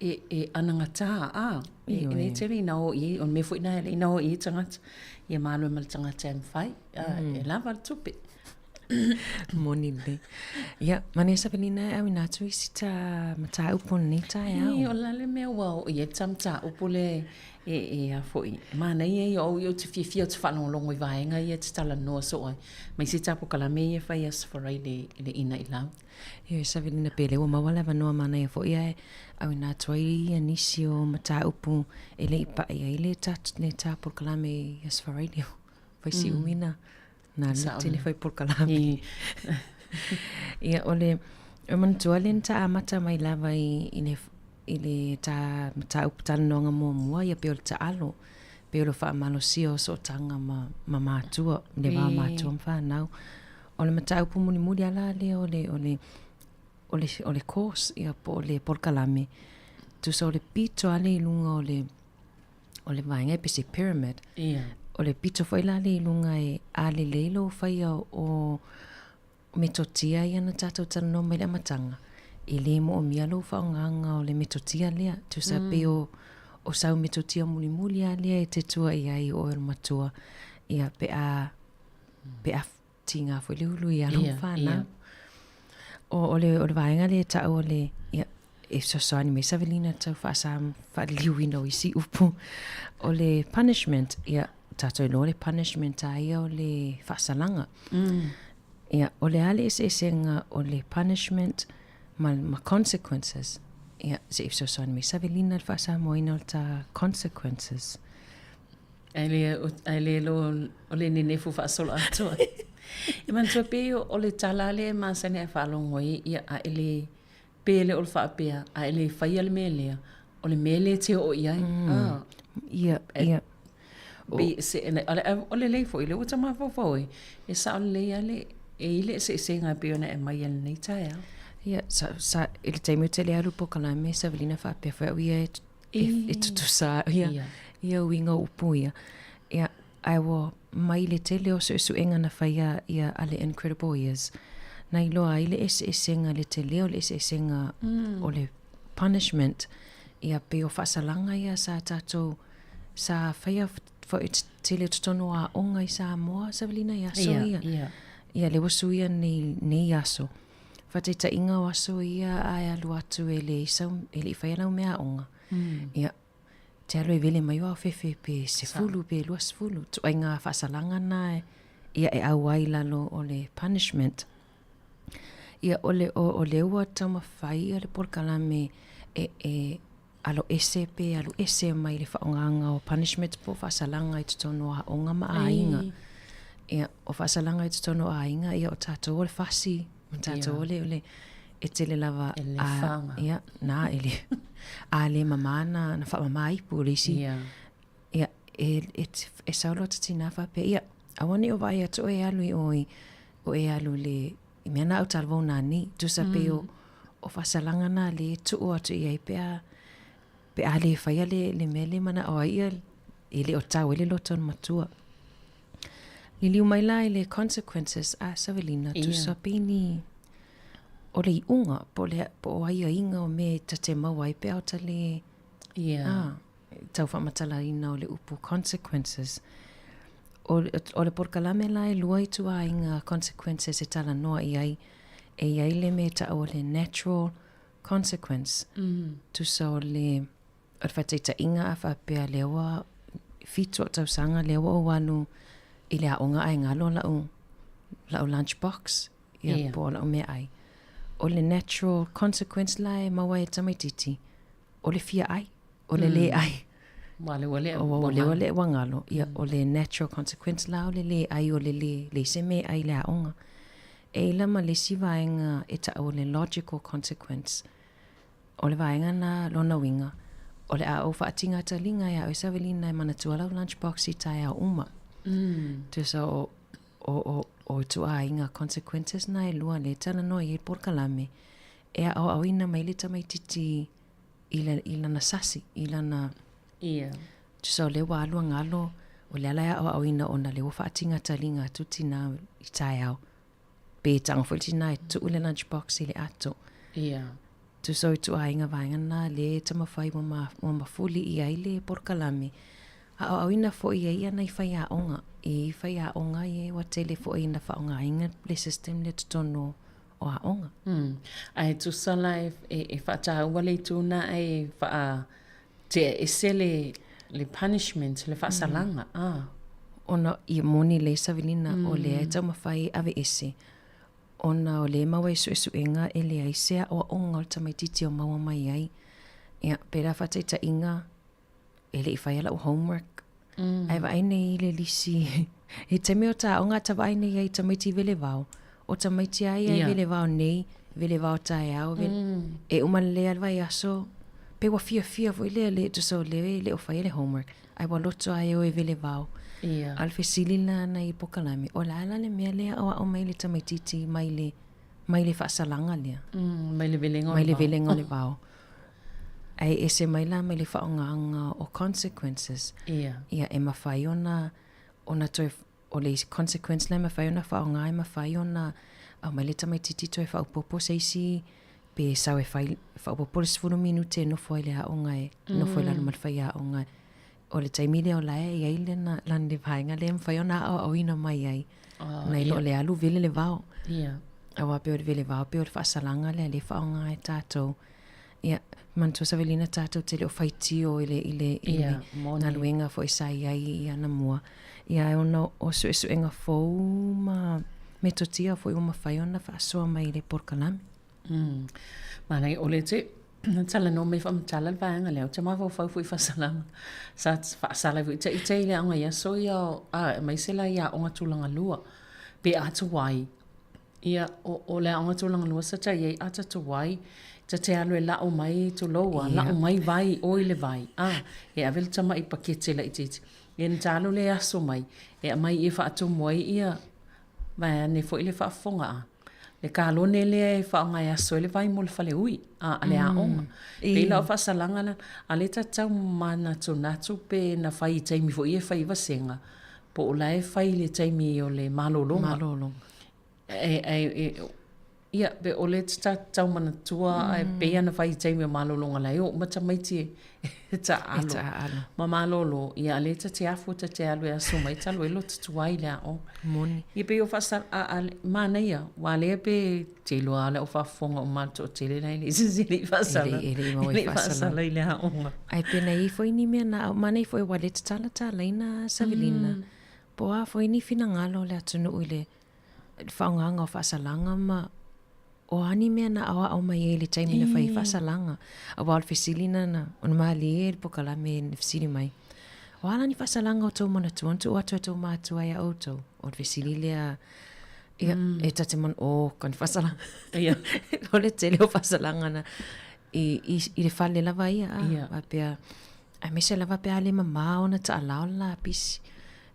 [SPEAKER 5] e, e anagatā, a. E, e le tele ina o i, o le mea foi na e le ina o i tagata. Ia malo ma le tagata e mawhai, a, e lava le tupe.
[SPEAKER 10] Moni lelei. Ia, mane Savelina e auina atu i si tā mataupu o lenei taeao.
[SPEAKER 5] Ī, o la le mea ua oo i ai ta mataupu le e, e a foi. Manaia ia o au ia ou te fiafia ou te faalogologo i vaega ia e te talanoa soo ai. Ma isi tā polokalame ia e fai i Aso Faraile i le ina i lau.
[SPEAKER 10] Ioe Savelina pe lea ua maua le avanoa manaia foi ae auina atu ai ia nisi o mataupu e le i paʻi ai le tā, le tā polokalame i Aso Faraile. Fai si umi na. Nā le tele fai polokalame. Ia, o le, o manatua le na tā amata mai lava i, i le, i le tā mataupu talanoaga muamua, ia pei o le taalo, pei o le faamalosia o sootaga ma, ma matua, le va matua ma whanau. O le mataupu mulimuli ala lea o le, o le, o le, o le course, ia po o le polokalame. Tusa o le pito ale i lunga o le, o le vaega e pei se pyramid.
[SPEAKER 5] Ia.
[SPEAKER 10] O le pito foi la le i luga e a lelei lou faia o metotia ia na tatou talanoa mai le amataga, e le moomia lou faaaogaga o le metotia lea. Tusa pei o, o sau metotia mulimuli a lea e te tua i ai o oe o le matua, ia pe a, pe a Tīngā foi le ulu i alo whānau. O, o, le, o le vaega lea e ta'u o le, ia, e fesoasoani mai Savelina tau whaasa, whaaliliuina o isi upu. O le punishment, ia, tātou iloa le punishment a ia o le whaasalaga. Ia, o le a le eseesega o le punishment ma, ma consequences. Ia, se i fesoasoani mai Savelina le faasamoaina o le ta consequences.
[SPEAKER 5] Ae le, ae le lo o le nenefu faasolo atoa. E manatua pei o le tala lea e masani a e faalogo ai, ia, a e le, pe le o le faapea, a e le faia le mea lea, o le mea lea e te oo i ai. Mm.
[SPEAKER 10] Ia, ia.
[SPEAKER 5] Pei se, o le lelei foi, lea ua ta mafaufau ai, e sao lelei lava le, e i ai le eseesega e pei ona e aumaia i lenei taeao.
[SPEAKER 10] Ia, sa, sa, i le taimi ou te le alu polokalame, Savelina faapea foi au ia e, e, e tutusa ia, ia uiga o upu ia. Ia, ae ua mai le tele o suesuega na faia ia a le Incredible Years, na iloa ai le eseesega, le tele o le eseesega o le punishment, ia pei o faasalaga ia sa tatou, sa faia foi tele o totonu o aoga i Samoa, Savelina i aso ia. Ia lea ua suia nei, nei aso. Faataitaiga o aso ia a e alu atu e leai sau, e le i faia lau meaaoga. Ia, te alu e vele mai o aofefe pe 10 pe 20, ituaiga faasalaga na ia e auai i lalo o le punishment. Ia, o le, o, o lea ua taumafai ia le polokalame e, e alo ese pe alu ese mai le faaaogaga o punishment po o faasalaga i totonu o aoga ma aiga. Ia, o faasalaga i totonu o aiga, ia o tatou o le fasi, o tatou o le, o le, e tele lava
[SPEAKER 5] E le faga.
[SPEAKER 10] Ia, na, e le, a le mama na, na faamama ipu o le isi.
[SPEAKER 5] Ia.
[SPEAKER 10] Ia, e, e, e sau loa ta tina faapea, ia, aua ne i o vaai atu oe e alu i o i, o e alu i le, i mea na au talavou nani. Tusa mm. pei o, o faasalaga na le tuu atu i ai pe a, pe a le faia le, le mea le manao ai ia, e le o tau ai le loto o le matua. Liliu mai la i le consequences a Savelina, yeah. tusa pei ni, o le iuga, po, le, po o aiaiga o mea ta te maua ai pe a o ta le,
[SPEAKER 5] yeah.
[SPEAKER 10] ah, tau faamatalaina o le upu consequences. O, o le polokalame la e lua ituaiga consequences e talanoa i ai, e i ai le mea e taua o le natural consequence.
[SPEAKER 5] Mm.
[SPEAKER 10] Tusa o le, o le faataitaiga a faapea lea ua fitu au tausaga lea ua ou alu i le aoga ae galo lau, lau lunch box, ia,
[SPEAKER 5] yeah.
[SPEAKER 10] po o lau meaai. O le natural consequence la e maua e tamaititi, o le fia ai, o le lē ai.
[SPEAKER 5] Ua lea ua lea
[SPEAKER 10] ua lea ua lea ua galo. Ia, o le natural consequence la o le lē ai o le lē leai se meaai i le aoga. E i la ma le isi vaega e taua o le logical consequence. O le vaega na lona uiga, o le a ou faatigātaliga ia oe Savelina e manatua lau lunch box i taeao uma. Tusa o, o, o, o ituaiga consequences na e lua lea e talanoa i ai le polokalame, e aoaoina mai le tamaititi i, le, i lana sasi, i lana...
[SPEAKER 5] Ia.
[SPEAKER 10] Tusa o lea ua alu a galo, o le ala e aoaoina ona lea ua faatigātaliga atu tinā i taeao. Pe tago foi le tinā e tuu le lunch box i le ato.
[SPEAKER 5] Ia.
[SPEAKER 10] Tusa o ituaiga vaega na lea e taumafai ua, ma, ua mafuli i ai le polokalame. Aoaoina foi e ia nai faiaoga. E i ai faiaoga ia ua tele foi ina faaaogaina le system lea i totonu o aoga.
[SPEAKER 5] Mm. Ae tusa la e, e, e faataua le itu na e faa tea ese le, le punishment, le faasalaga. Mm. Ah.
[SPEAKER 10] Ona ia moni le Savelina mm. o lea e taumafai e aveese ona o lea e maua i suesuega e leai se aoaoga o le tamaititi o maua mai ai. Ia, pei la faataitaiga, e le i faia lau homework. Mm. Ae vaai nei i le lisi. I taimi o ta aoga ta vaai nei ai i tamaiti velevao. O tamaiti a ia e yeah. velevao nei, velevao taeao, vele, mm. e uma lelei a le vaiaso, pe ua fiafia foi lea le tusa o le le o faia le homework. Ae ua loto a e o e velevao.
[SPEAKER 5] Yeah.
[SPEAKER 10] A o le fesili la na i polokalame, o le a la le mea lea aoao mai le tamaititi mai le mai le faasalaga lea.
[SPEAKER 5] Mm, mai le velega o
[SPEAKER 10] mai le velega o le vao. Ae ese mai la mai le faaaogaga o consequences.
[SPEAKER 5] Ia.
[SPEAKER 10] Ia, e mafai ona, ona toe, o le consequence la e mafai ona faaaoga, e mafai ona aumai le tamaititi toe faaopoopo se isi, pe sau e fai, faaopoopo le 10 minute e nofo ai i le aoga e, nofo i lalo ma le faiaoga. O le taimi lea o la e i ai lana, lana le vaega lea e mafai ona aoaoina mai ai.
[SPEAKER 5] Oh,
[SPEAKER 10] Nai lo
[SPEAKER 5] ia.
[SPEAKER 10] le alu vele le vao.
[SPEAKER 5] Ia.
[SPEAKER 10] Aua pei o le vele vao, pei o le faasalaga lea lea e faaaoga e tatou. Ia, manatua Savelina tatou te le o faitio i le, i le, i
[SPEAKER 5] Ia,
[SPEAKER 10] le
[SPEAKER 5] moni.
[SPEAKER 10] galuega foi sa i ai i anamua. Ia, ae ona o suesuega fou ma metotia foi ua mafai ona faasoa mai i le polokalame.
[SPEAKER 5] Mm. Manaia, o le te talanoa mai faamatala le vaega lea, ou te mafaufau foi i faasalaga. Sa faasala ai foi ita i le aoga i aso ia, a, aemaise la i aoga tulaga lua. Pe a tuai. Ia, o, o le aoga tulaga lua sa ta i ai, a ta tuai, ta te alu e la'u mai, tulou a, la'u mai vai, o i le vai, a, e ave le tama'i pakete laitiiti. Ia na ta alu lea e aso mai, e aumai ia faatumu ai ia, vaeane foi le faafofoga a, le kalone lea e faaaoga e aso ai le vai mo le faleui, a, a le aoga. E pei la o faasalaga na, a lea ta te tau manatunatu pe na fai i taimi foi ia e fai ai vasega, Po o la e fai i le taimi o le malologa. Malologa. E, e, e, ia, pe o le ta tau manatua, mm. e pei ana fai i taimi o malologa la e o uma tamaiti e, e taalo. E taalo. Ma malolo, ia a le ta te afu ta te alu e aso mai talo e lotu tuai le ao. Moni. Ia pei o whaasa, a, a, manaia, wā lea pe te iloa ala o whaafofoga o mātou o tele lai le sisi le i whaasala. E le i maua i whaasala. i le aonga.
[SPEAKER 10] Ai pena i foi ni mea na, mana i foi wa le tatala talaina Savelina. Po a foi ni finagalo o le atunuu i le faaaogaga o faasalaga ma o a ni mea na aoao mai ai i le taimi na fai ai faasalaga. Aua o le fesili na na ona malie le pokalame na fesili mai, O a la ni faasalaga o tou manatua na tuu atu e tou matua ia outou? O le fesili lea ia e ta te mana, oh ka ni faasalaga.
[SPEAKER 5] Ia.
[SPEAKER 10] O le tele o faasalaga na i, i, i le fale lava ia, a, yeah. Faapea, aemaise lava pe a le mamā ona taalao le lapisi.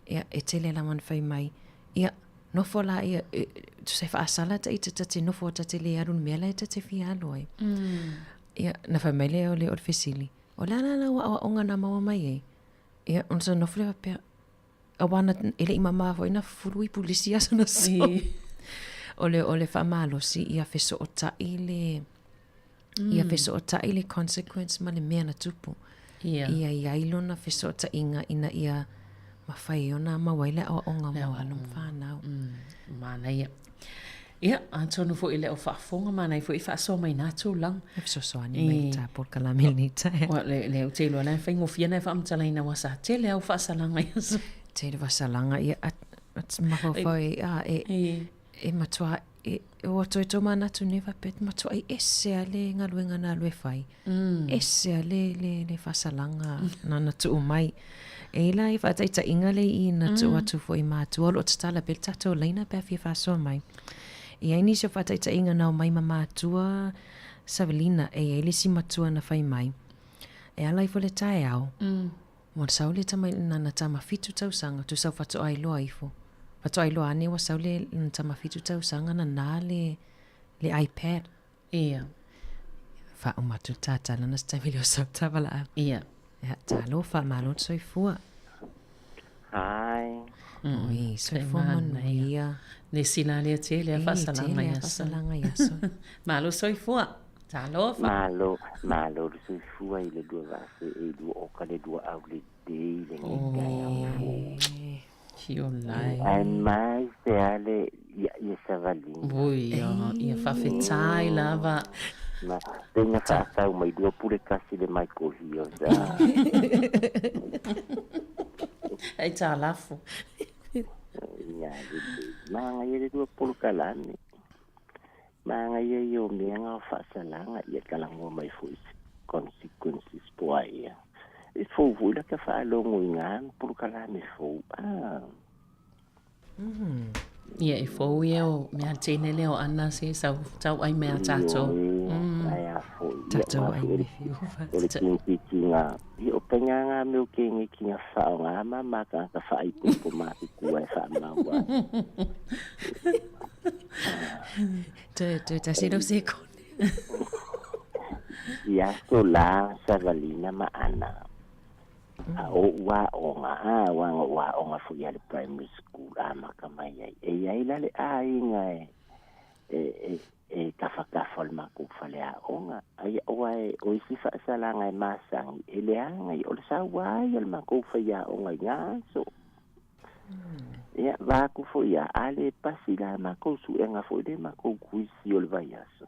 [SPEAKER 10] Ia, e tele lava ona fai mai, ia, nofo la ia, e, tusa e faasala ta ita ta te nofo ta te le alu i le mea la e ta te fia alu ai. Ia, na fai mai lea o le, o le fesili, o le a la lau aoaoga na maua mai ai? Ia, ona sa nofo lea faapea, Aua na, e le i mamā foi na fufulu i pulisi aso na so. O le, o le faamalosi ia fesootai le, ia fesootai le consequence ma le mea na tupu.
[SPEAKER 5] Ia.
[SPEAKER 10] Ia i ai lona fesootaiga ina ia mafai ai ona maua ai le aoaoga mo alo ma fanau.
[SPEAKER 5] Manaia. Ia, atonu foi e le o faafofoga, manaia foi e faasoa mai na tulaga.
[SPEAKER 10] E fesoasoani mai i le ta polokalame i lenei taeao.
[SPEAKER 5] Ua, le, le, ou te iloa la e faigofie ona e faamatalaina aua sa tele au faasalaga i aso.
[SPEAKER 10] Tele faasalaga, ia, a, a, mafaufau e, a, e, e matua, e, ua toe tomanatu nei faapea, e matuai ese lava le galuega na alu e fai. Ese lava le, le, le faasalaga na na tuu mai. E i ai la i faataitaiga lea i na tuu atu foi i matua, o lo o tatala pea le tatou laina pe a fia faasoa mai. E i ai nisi o faataitaiga na omai ma matua Savelina, e i ai le isi matua na fai mai, e ala ifo le taeao, ua sau le tama i lana tama 7 tausaga, tusa faatoa iloa ifo. Faatoa iloa ane ua sau le lana tama 7 tausaga na nā le, le iPad.
[SPEAKER 5] Ia.
[SPEAKER 10] Faauma atu le tatala na se taimi lea o sau tavalaau.
[SPEAKER 5] Ia.
[SPEAKER 10] Ia, talofa, malo le soifua.
[SPEAKER 11] Hi.
[SPEAKER 10] Oi, soifua manuia.
[SPEAKER 5] Le isi la lea tele a faasalaga i aso.
[SPEAKER 10] Faasalaga i aso.
[SPEAKER 5] Malo soifua. Talofa.
[SPEAKER 11] Malo, malo le soifua i le lua vase e lua oka le lua au le dei le ngi taeao fou.
[SPEAKER 5] Siolai.
[SPEAKER 11] Ae mai se a le ia ia savaliga.
[SPEAKER 5] Oi ia, ia faafetai lava.
[SPEAKER 11] Ma pei na faasau mai 21 le Michael Hiosa.
[SPEAKER 5] Ai talafo.
[SPEAKER 11] Ia lelei. Magaia le lua polokalame. Magaia ia o mea nga o faasalaga ia talanoa mai foi i se consequences po a ea. E fou foi la ka faalogo i nga polokalame fou. Ah.
[SPEAKER 5] Ia e fou ia o mea tene lea o Ana se sau tau ai mea tatou.
[SPEAKER 11] Ai a foi.
[SPEAKER 10] Tatou ai me fiu.
[SPEAKER 11] O le kingi ki nga i o penga nga me o kingi ki nga wha o nga ma ma ka ka wha i popo ma ki kua e wha maua.
[SPEAKER 10] Te te tasi lau sekone.
[SPEAKER 11] I aso la Savalina ma Ana. A o ua aoga, a ua nga ua aoga foi a le primary school amata mai ai. E i ai la le aiga e, e, e, e tafatafa o le matou faleaoga. Ai aua e, o isi faasalaga e masani, e leaga ia, o le saua ai o le matou faiaoga i na aso. Ia, va atu foi ia, a le pasi la matou suega foi le matou kuisi o le vaiaso.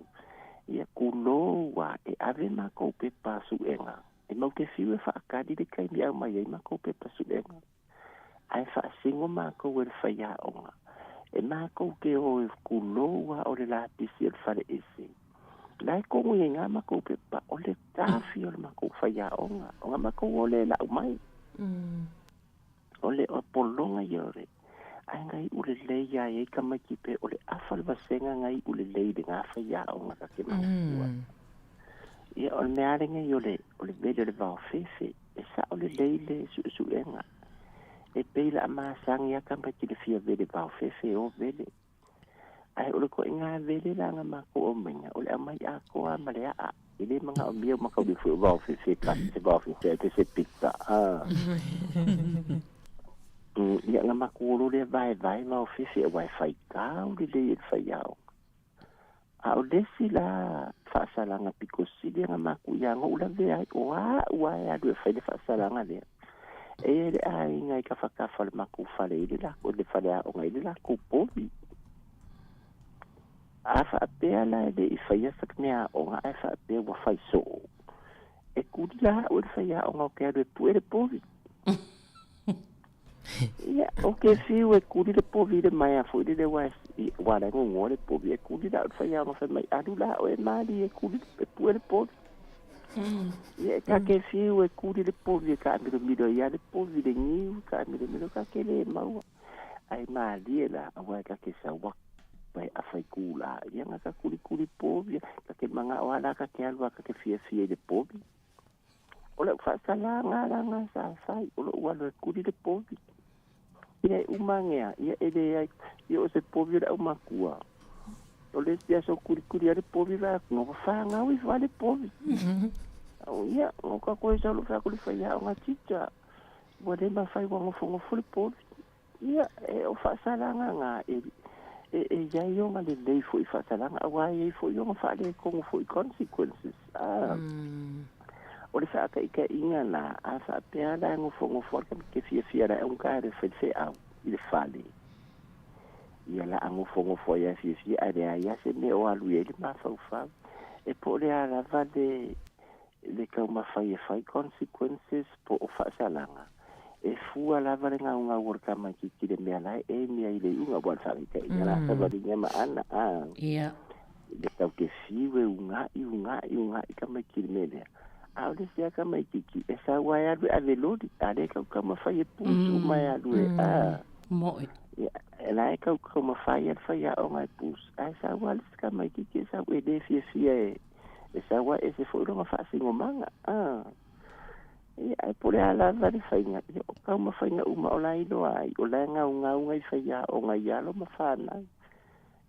[SPEAKER 11] Ia, tulou lava, e ave matou pepa suega. E mau te fiu e faakali le taimi e aumai ai matou pepa suega. Ae faasino matou e le faiaoga. E matou te o e tulou lava o le lapisi o le faleese. La e kogo i ai ngā matou pepa, o le tafi o le matou faiaoga. O ngā matou o le lau mai. O le o pologa ia o le. Ae na iʻu lelei lava e ai tamaiti pe o le afa le vasega na iʻu lelei i legā faiaoga ka ke manatua. Ia o le mea lava lenei o le o le vele o le vaofefe, e saʻo lelei le suʻesuʻega. E pei la a masagi lava tamaiti i le fia vele vaofefe e o vele. Ae o le ituaiga vele la na matou aumaiga, o le aumai atoa lava ma le a'a. E le manaomia ua matauli foi o vaofefe e tasi se vaofefe ae se pita. Ia na matou o loa lea vaevae vaofefe aua e faitau lelei e le faiaoga. A o le isi la faasalaga pito sili na matou ia na ou lavea ai, o a'u lava e alu e fai le faasalaga lea. E i ai le aiga i tafatafa o le matou fale i le latou le faleaoga i le latou povi. A faapea la e le i faia se meaaoga ae faapea ua fai soo, e kuli la a'u e le faiaoga ou te alu e pue le povi. Ia, ou te fiu e kuli le povi i le maea foi lele aua ua ala e gogoa le povi, e kuli la a'u e le faiaoga fai mai, Alu la oe malie e kuli e pue le povi. Ia, e ta te fiu e kuli le povi e taamilomilo ai lava le povi i le niu, taamilomilo ta te le maua. Ae malie la, aua e ta te sau atu e afa i kula, ia na ta kulikuli povi, ta te manao lava la ta te alu lava ta te fiafia i le povi. O lau faasalaga la na sa fai, o lou alu e kuli le povi. Ia e uma ane lava, ia e leai, ia o se povi o le aumakua. O le isi aso kulikuli ai le povi vaai atu, na ua fanau ifo lava le povi. Ia, o ka koe sau lou fai atu i le faiaoga, teacher, Ua le mafai ua nofonofo le povi. Ia, e o faasalaga na, e, e, e i ai ona lelei foi i faasalaga, aua e i ai foi ona faaletonu foi, consequences. A, o le faataitaiga la, a faapea la e nofonofo atu te fiafia la e augata e fai le feau i le fale. Ia la a nofonofo ai a fiafia, ae leai lava se mea o alu i ai le mafaufau. E po o le a lava le, le taumafai e fai consequences po o faasalaga, e fua lava le gaugau o le tamaitiiti i le mea la e emi ai i le iuga, aua o le faataitaiga la savaliga ma Ana, a, le tau te fiu e uga'i, uga'i, uga'i tamaiti i le mea lea. A o le isi lava tamaitiiti, e sau lava e alu e ave loli, a lea e tau taumafai e push uma e alu e, a.
[SPEAKER 5] Mo'i.
[SPEAKER 11] Ia, la e tau taumafai lava le faiaoga e push, ae sau lava le isi tamaitiiti e sau e le fiafia e E sau ai ese foi lona faasinomaga. A. Ia, ae po o le a lava le faiga, ia, o taumafaiga uma o la e iloa ai, o la e gaugau nai faiaoga i alo ma fanau.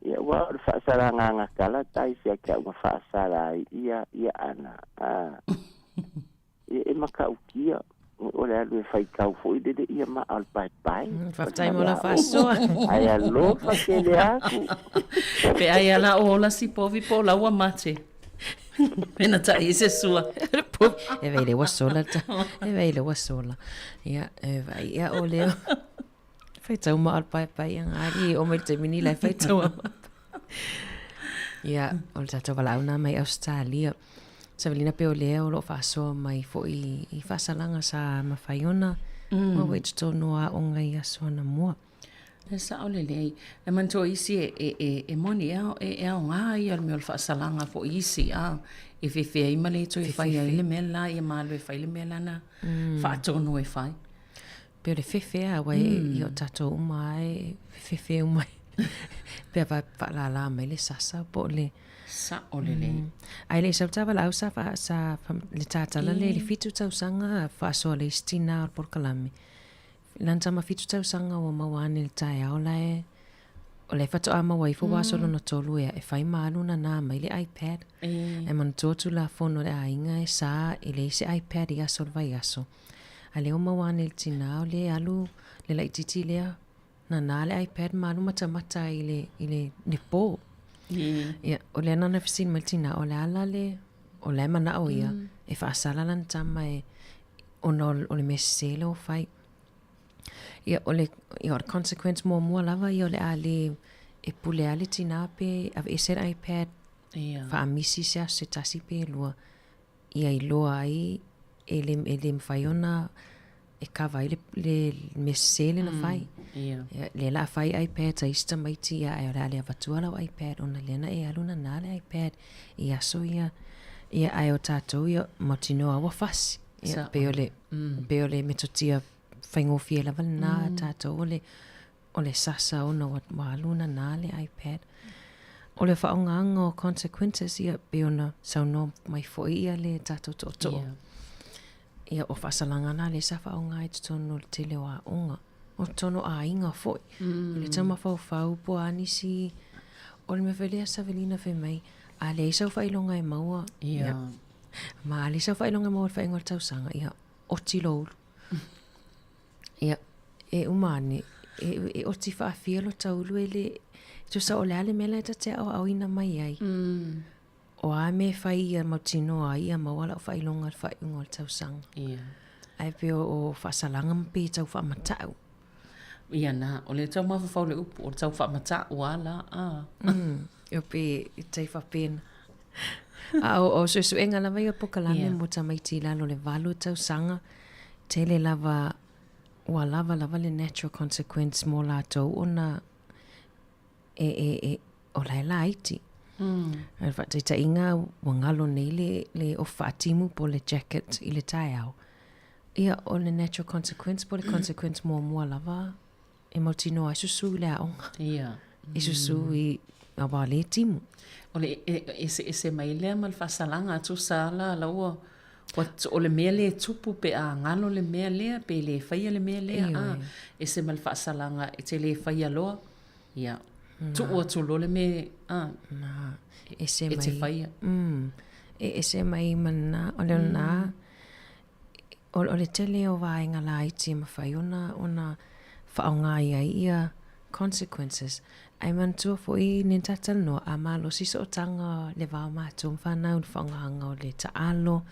[SPEAKER 11] Ia, aua o le faasalagaga tala taisi ia te au na faasala ai ia, ia Ana. A. Ia, e matautia, o le alu e faitau foi lele ia maa o le paepae.
[SPEAKER 10] Faafetai mo lau faasoa.
[SPEAKER 11] Ae alofa tele atu.
[SPEAKER 5] Pe ai ala o ola si povi po o lau ua mate. Pe na taʻi i se sua.
[SPEAKER 10] E vei le ua sola ta. E vei le ua sola. Ia, e vai ia o leo. Faitau maa o le paepae ia ngā ali o mai le taimi ni lai faitau a maa. Ia, o le tatou valaau na mai Australia. Savalina pe o lea o lo o faasoa mai foi i faasalaga sa mafai ona maua i totonu o aoga i aso anamua.
[SPEAKER 5] E sao lelei. E manatua isi e, e, e, e moni e, ao, e, e aoga ia o le mea o le faasalaga foi isi, a, e fefe ai ma le toe fai ai le mea la, ia ma alu e fai le mea la na faatonu e fai.
[SPEAKER 10] Pei o le fefe a, aua e, ia o tatou uma lava e fefe uma pe a faalala mai le sasa po o le...
[SPEAKER 5] Sao lelei.
[SPEAKER 10] Ae le i sau ta valaau sa, fa, sa fa, le tatala le i le 7 tausaga faasoa le isi tina o le polokalame. Lana tama 7 tausaga ua maua ane i le taeao la e o lea faatoa maua ifo ua aso lona tolu ea e fai ma alu nana mai le iPad. Ae manatua Tulafono a le aiga e sa e leai se iPad i aso o le vaiaso. A lea ua maua ane i le tina o lea e alu le laitiiti lea nana le iPad ma alu matamata ai i le, i le, le po. Ia, o lea nana fesili mai le tina, o le a la le, o la e manao ia, e faasala lana tama e, ona o le mea sese lea ua fai. Ia, o le, ia, o le consequence muamua lava ia o le a le, e pule lava le tina pe aveese le iPad, faamisi se aso se tasi pe lua, ia iloa ai e le, e le mafai ona e kava ai le, le mea sese lea na fai.
[SPEAKER 5] Ia.
[SPEAKER 10] Ia, lea la a fai iPads a isi tamaiti, ia, ae o le a le avatua lau iPad ona lea na e alu nana le iPad i aso ia. Ia, ae o tatou ia, mautinoa ua fasi. Ia, pei o le, pei o le metotia faigofie lava lena a tatou o le. o le sasa ona ua ua alu nana le iPad. O le faaaogaina o consequences ia pei ona saunoa mai foi ia le tatou tootoo. Yeah. Ia o faasalaga la lea sa faaaoga i totonu o le tele o aoga. O totonu o aiga foi. I le tau mafaufau po o a nisi o le mea foi lea Savelina fai mai, a leai sau faailoga e maua.
[SPEAKER 5] Ia.
[SPEAKER 10] Ma a leai sau faailoga e maua i le faaiuga o le tausaga, ia, oti lou ulu. Ia, e uma ane, e, e oti faafia lo taulu e le, tusa o le a le mea la e ta te aoaoina mai ai. O a mea e fai ia mautinoa ai ia maua lau faailoga i le faaiuga o le tausaga.
[SPEAKER 5] Ia.
[SPEAKER 10] Ae pei o, o faasalaga ma pei e tau faamatau.
[SPEAKER 5] Ia na, o le tau mafaufau le upu, o le tau faamatau a la, a.
[SPEAKER 10] E pei e tai faapena. A o, o suesuega lava ia o polokalame yeah. mo tamaiti i lalo o le valu tausaga, tele lava, ua lava lava le natural consequence mo latou ona e, e, e, o la e laiti. A o le faataitaiga ua galo nei le, le ofu faatimu po o le jacket i le taeao. Ia, o le natural consequence po o le consequence muamua lava e mautinoa ai susu i le aoga.
[SPEAKER 5] Ia.
[SPEAKER 10] I susu i aua o lea e timu.
[SPEAKER 5] O le eseese mai lea ma le faasalaga a tusa la la ua ua o le mea lea e tupu pe a galo le mea lea pe le faia le mea lea a ese ma le faasalaga e te le faia loa. Ia, tuu atu loa le mea a,
[SPEAKER 10] Na, ese
[SPEAKER 5] e
[SPEAKER 10] mai.
[SPEAKER 5] te faia.
[SPEAKER 10] E ese mai ma lena, o le lena, o, o le tele o vaega laiti e mafai ona, ona faaaoga i ai ia consequences. Ae manatua foi nei na ta talanoa, a malosi sootaga le va o matou ma fanau i le faaaogaina o le taalo,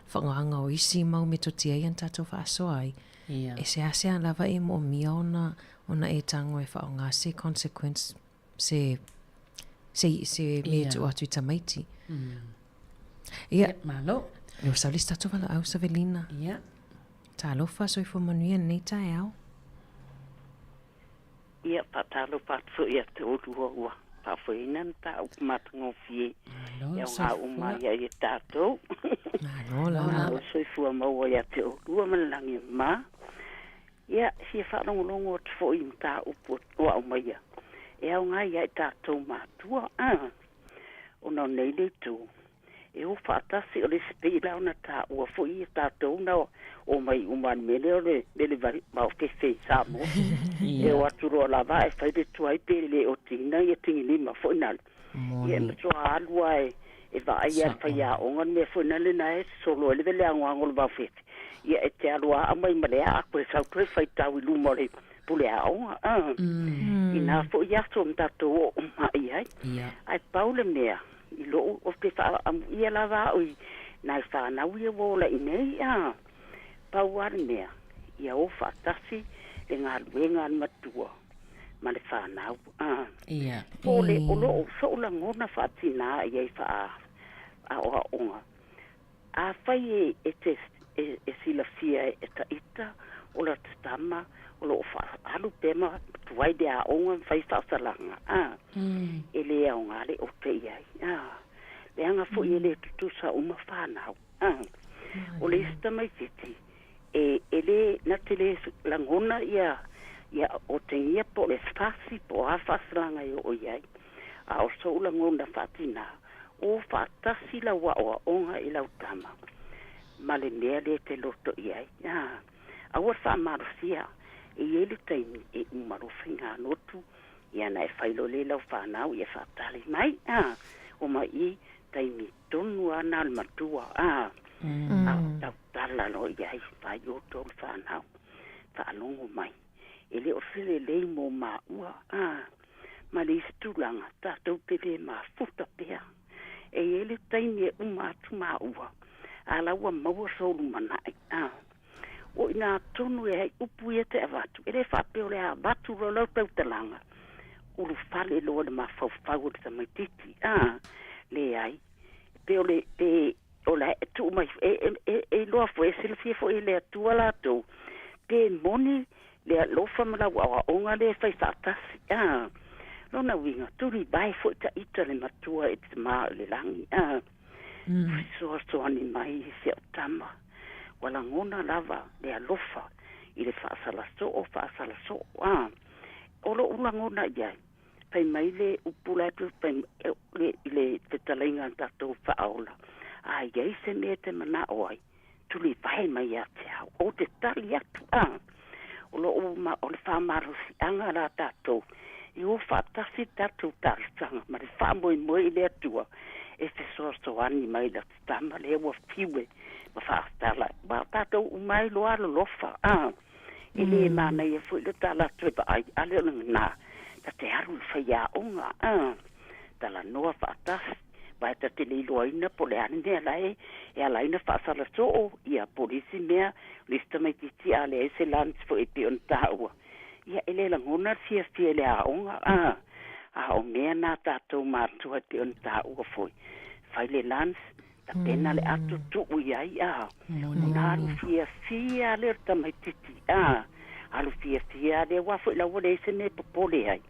[SPEAKER 10] faaaogaina o isi mau metotia ia na tatou faasoa ai.
[SPEAKER 5] Ia.
[SPEAKER 10] E seasea lava e moomia ona, ona e tago e faaaoga se consequence, se, se, se mea e tuu atu i tamaiti. Ia,
[SPEAKER 5] Ia, malo.
[SPEAKER 10] Ua sau le isi tatou valaau Savelina.
[SPEAKER 5] Ia.
[SPEAKER 10] Talofa, soifua manuia i lenei taeao.
[SPEAKER 12] Ia, faatalofa atu foi ia te oulua ua faafoeina le mataupu matagofie e aoga uma ai ia i tatou.
[SPEAKER 10] Malo lava.
[SPEAKER 12] Malo le soifua maua ia te oulua ma le lagi e mama. Ia, e fia faalogologo atu foi i mataupu ua aumaia e aoga ia i tatou matua, a, ona o nei le itu e o faatasi, o le isi pei la ona taua foi ia tatou na omai uma i le mea lea o le mele vaofefe i Samoa. E o atu loa lava ae fai le tuai pe le otiina ia tigilima foi nale. Ia e matua alu lava e e vaai lava e le faiaoga le mea foi nale na e sosolo ai le veleagoago o le vaofefe. Ia e te alu lava aumai ma le aa toe sau toe faitau i luma o le pule aoga. Inā foi aso na tatou oo mai ai. Ae pau le mea I lou, ou te faaamuia lava au i nai fanau ia ua ola i nei, a pau lava le mea, ia o faatasi le galuega a le matua ma le fanau, a.
[SPEAKER 5] Ia.
[SPEAKER 12] Po o le, o lou, so'u lagona faatinā i ai faa, aoaoga, Afai e te e silafia e ta ita o la ta tama o lo o faaalu pea ma tuai le aoga ma fai faasalaga, a, e le aoga le ote i ai, a, leaga foi e le tutusa uma fanau, a. O le isi tamaititi e e le na te le lagona ia ia otegia po o le fasi po o a faasalaga e oo i ai. A o sou lagona faatinā, o faatasi lau aoaoga i lau tama ma le mea lea e te loto i ai. A, aua le faamalosia, e i ai le taimi e uma loa faiganotu, ia ona e fai loa lea i lau fanau ia faatali mai. A, omai i taimi tonu lava na o le matua, a, a o tautala loa i ai, fai outou le fanau, faalogo mai. E le o se lelei mo maua, a, ma le isi tulaga, tatou te le mafuta pea. E i ai le taimi e uma atu maua, a la ua maua sou lumanai, a. O ina tonu e ai upu ia te avatu, e le faapea o le a avatu loa lau tautalaga, ulufale loa le mafaufau o le tamaititi, a. Leai, pe o le, pe o la e tuu mai, e, e, e, e iloa foi, e silafia foi e le Atua latou, pe moni le alofa ma lau aoaoga lea e fai faatasi, a. Lona uiga, tulivae foi ta ita le Matua e te Tama o le Lagi, a. Fesoasoani mai i si au tama, ua lagona lava le alofa i le faasala soo, faasala soo, a. O lo'u lagona i ai, fai mai le upu la e pei fai le i le fetalaiga a le tatou Faaola, A i ai se mea e te mana'o ai, tulivae mai ia te au, ou te tali atu, a. O lo'u ma o le faamalosi'aga la tatou, i o faatasi le tatou talosaga ma le faamoemoe i le Atua e fesoasoani mai i lata tama lea ua fiu e ma faatala, aua o tatou uma lava e iloa alolofa, a. E le manaia foi le tala atu e vaai, a le o lena, ta te alu i le faiaoga, a, talanoa faatasi, aua ta te le iloaina po o le a le mea la e e ala ai ona faasala soo, ia, po o le isi mea, o le isi tamaitiiti a leai se lunch foi e pei ona taua, ia, e le lagona le fiafia i le aoga, a, a o mea na a tatou matua e pei ona taua foi, fai le lunch, Tapena le ato tuu i ai a ona alu fiafia lea o le tamaititi a alu fiafia lea aua foi la ua leai se mea e popole ai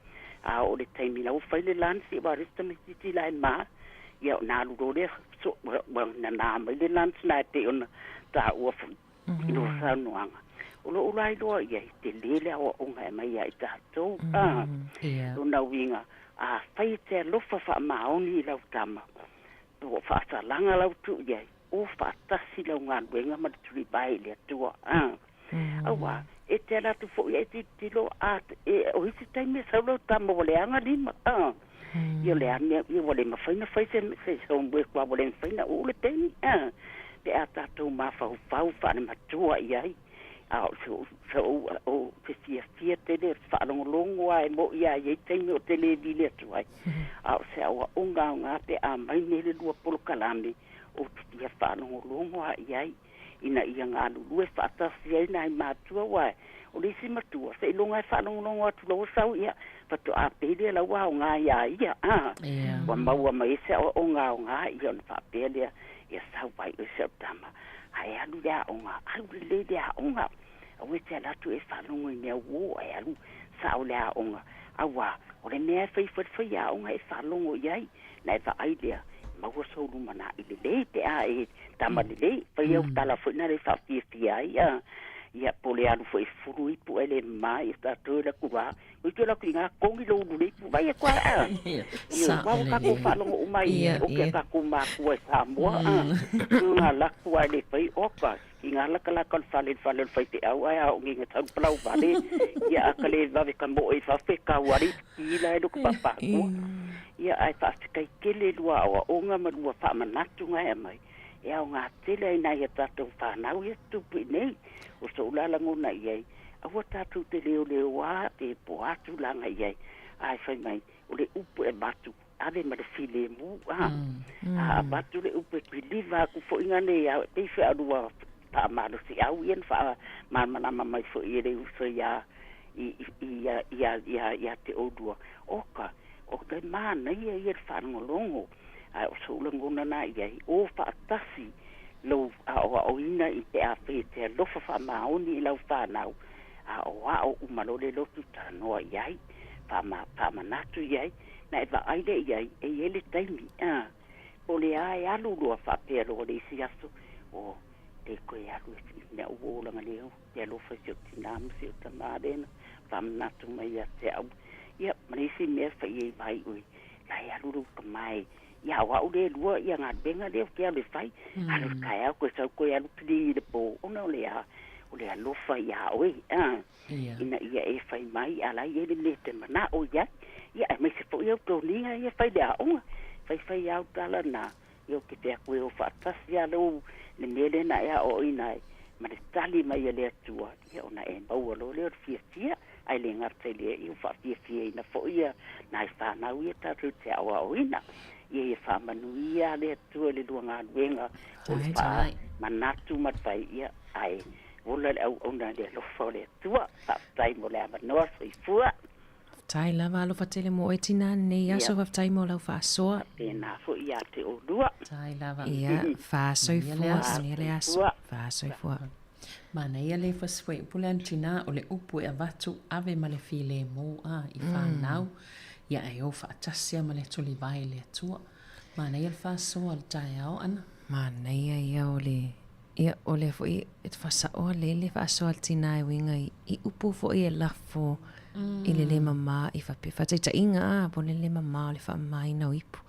[SPEAKER 12] a oo i le taimi la ua fai le lunch aua o le isi tamaititi la e ma ia ona alu loa lea so ua nana mai le lunch na e pei ona taua foi i lou saunoaga. O lou la iloa i ai, tele le aoaoga e aumai ia i tatou. A, lona uiga, afai e te alofa faamaoni i lau tama, po o faasalaga lau tuu i ai, o faatasi lau galuega ma le tulivae i le Atua. A, auā, e te ala atu foi e tilotilo, a, e, o isi taimi e sau lau tama ua leaga lima. A, ia o le a mea, ia ua le mafai ona fai se, se homework aua ua le mafai ona uu le peni. A, pe a tatou mafaufau faalematua i ai, a o se se ou o se fiafia tele o se faalogologo lava e mo'i lava e i ai taimi ou te le vili atu ai, a o se aoaoga aoga pe a mai nei le lua polokalame, ou te fia faalogologo lava i ai, ina ia galulue faatasi ai nai matua, aua o le isi matua, seiloga e faalogologo atu loa ua sau, ia, faatoa pei lea la ua aoga iā ia, a, ua maua mai ai se aoaoga aoga, ia ona faapea lea, Ia sau ai oe si au tama, ae alu i le aoga, alu lelei i le aoga. Aua e te ala atu e faalogo i mea uō ae alu sao i le aoga, auā, o le mea e fai ifo e le faiaoga e faalogo i ai, ona e vaai lea, e maua sou lumanaʻi lelei pe a e tama lelei, fai au tala foi na le faafiafia ai, a, ia, po o le alu foi e fulu ipu ae le mama ia tatou e laku a, Oi te laki ngā kongi lo ulu nei pu vai e koa a. Ia wā o kako whalongo o mai o ke kako mākua e Samoa a. Ngā laku ai le whai oka i ngā laka laka o le whale le whale o le whai te au ai a o nginga tau palau vale ia a ka le wawe ka mo e whawhe ka wari ki la e luka papakua. Ia ai whaawhikai kele lua aoa onga ma lua whaamanatu ngai amai. E ao ngā tele ai nai a tātou whānau ia tupu i nei o so ula langona i ai. Aua tatou te leoleoā pe poā tulaga i ai, a e fai mai, o le upu e avatu, ave ma le filemu, a. A avatu le upu e kiliva aku foi nga nei au, e pei foi a lua faamalosiau ia na faamalamalama mai foi e le uso iā, i, i, ia, ia, ia, ia te oulua. Oka, o le manaia ia le faalogologo, ae o sou lagona na i ai, o faatasi lou aoaoina i pe afai e te alofa faamaoni i lau fanau, aoao uma loa le lotu talanoa i ai, faama, faamanatu i ai, na e vaai lea i ai, e i ai le taimi, a, po o le a e alu loa faapea loa le isi aso, o, le koe alu e i mea ua olaga leu, te alofa i si ou tinā ma si ou tamā lena, faamanatu mai ia te au, ia, ma le isi mea fai ai vai oe, la e alu lou tama e Ia o au le lua ia galuega lea ou te alu e fai, alu i le taeao koe sau koe alu pili i le pō, ona o le a, o le alofa iā oe, a, ina ia e fai mai a la e i ai le mea e te manaʻo i ai, ia aemaise foi au toniga ia fai le aoga, faifai au tala na, ia ou te fai atu e o faatasi a lou le mea lea na e aoaoina ai, ma le tali mai a le Atua, ia ona e maua loa lea o le fiafia. Ae le gata i lea, ia ua faafiafiaina foi ia nai fanau ia tatou te aoaoina. Ia ia faamanuia le Atua i le lua galuega o le faamanatu ma le fai, ia, ae ola le auauna i le alofa o le Atua. Faafetai mo le avanoa. Soifua.
[SPEAKER 10] Faafetai lava, alofa tele mo oe tina nei aso, faafetai mo lau faasoa.
[SPEAKER 12] Faapena foi ia te oulua.
[SPEAKER 5] Faafetai lava.
[SPEAKER 10] Ia, faasoifua, manuia le aso. Faasoifua.
[SPEAKER 5] Manaia le fasiwai upu le tina o le upu e avatu ave ma le filemu a i fanau ia ae o faatasi a ma le tulivae i le Atua. Manaia le faasoa o le taeao ana.
[SPEAKER 10] Manaia ia o le ia o lea foi e faasao le le faasoa a le tina e uiga i upu foi e lafo. i le lē mamā i faapea faataitaiga a po o le lē mamā o le faamamaina o ipu.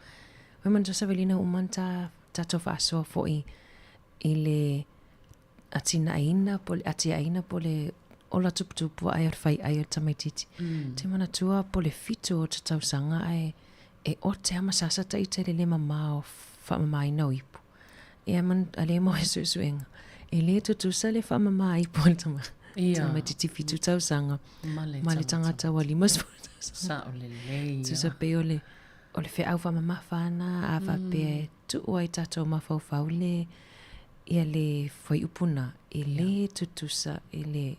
[SPEAKER 10] Ua manatua Savelina ua uma ona ta tatou faasoa foi i le atinaeina po o le atiaeina po o le ola tuputupu ae o le faiai o le tamaititi. Mm. Te manatua po o le fitu o te tausaga ae e ote a ma sasa taita i le lē mamā o faamamaina o ipu. Ia man, a le mo he suesuega. E lē tutusa le faamamā ipu a le tama. Ia. Tamaititi fitu tausaga.
[SPEAKER 5] Ma le
[SPEAKER 10] Ma le tagata ua 50 tausaga.
[SPEAKER 5] Sao lelei.
[SPEAKER 10] Tusa pei o le, o le feau faamamafa ana a faapea e tuu ai tatou mafaufau le, ia le fuaiupu na, e lē tutusa i le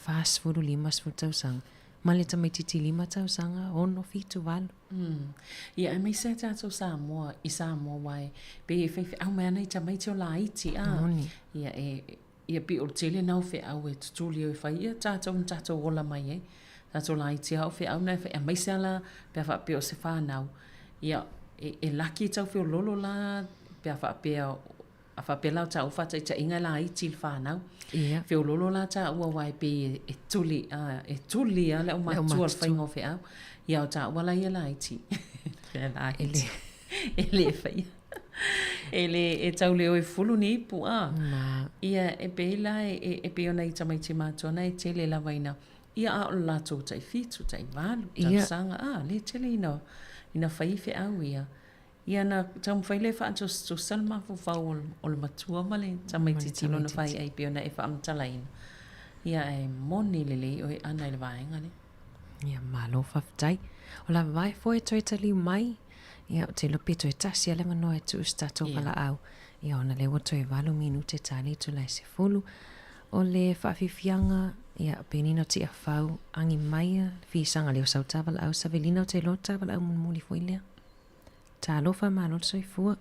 [SPEAKER 10] 40, 50 tausaga ma le tamaititi lima tausaga, ono, fitu, valu.
[SPEAKER 5] Mm. Ia, aemaise a tatou Samoa, i Samoa aua e pei e faifeau mai ana i tamaiti o laiti, a.
[SPEAKER 10] Moni.
[SPEAKER 5] Ia, e, ia pei o le tele na o feau e tutuli ai e fai ia tatou na tatou ola mai ai. Tatou laiti a o feau na e fai, aemaise a la pe a faapea o se fanau, ia, e, e laki tau feololo la pe a faapea A faapea la o tāua faataitaiga e laiti i le whanau.
[SPEAKER 10] Ia.
[SPEAKER 5] Feololo la tāua aua e pei e tuli, a, e tuli a le aumatua le whainga o wheau. Ia o tāua la ia laiti. Pea laiti. E le whaia. E le, e tau leo e fulu ni ipu, a.
[SPEAKER 10] Ma.
[SPEAKER 5] Ia, e pei la, e, e pei ona i tamaiti mātua na e tele lava ina, ia a o le lātou tai fitu, tai valu, tausaga, a, le tele ina, ina whai wheau ia. Ia na taumafai lea e faatusatusa le mafaufau o le matua ma le tamaitiiti i lona faiai pei ona e faamatalaina. Ia ae moni lelei oe Ana i le vaega lea.
[SPEAKER 10] Ia malo faafetai. O la vae foi e toe taliu mai, ia ou te iloa pe toe tasi lava le avanoa e tuu se tatou valaau. Ia ona lea ua toe valu minute ta le itula e sefulu. O le faafiafiaga, ia Penina Tiafau, agi maia le fisaga lea o sau ta valaau Savelina ou te iloa o ta valaau mulimuli foi lea. Talofa malo le soifua.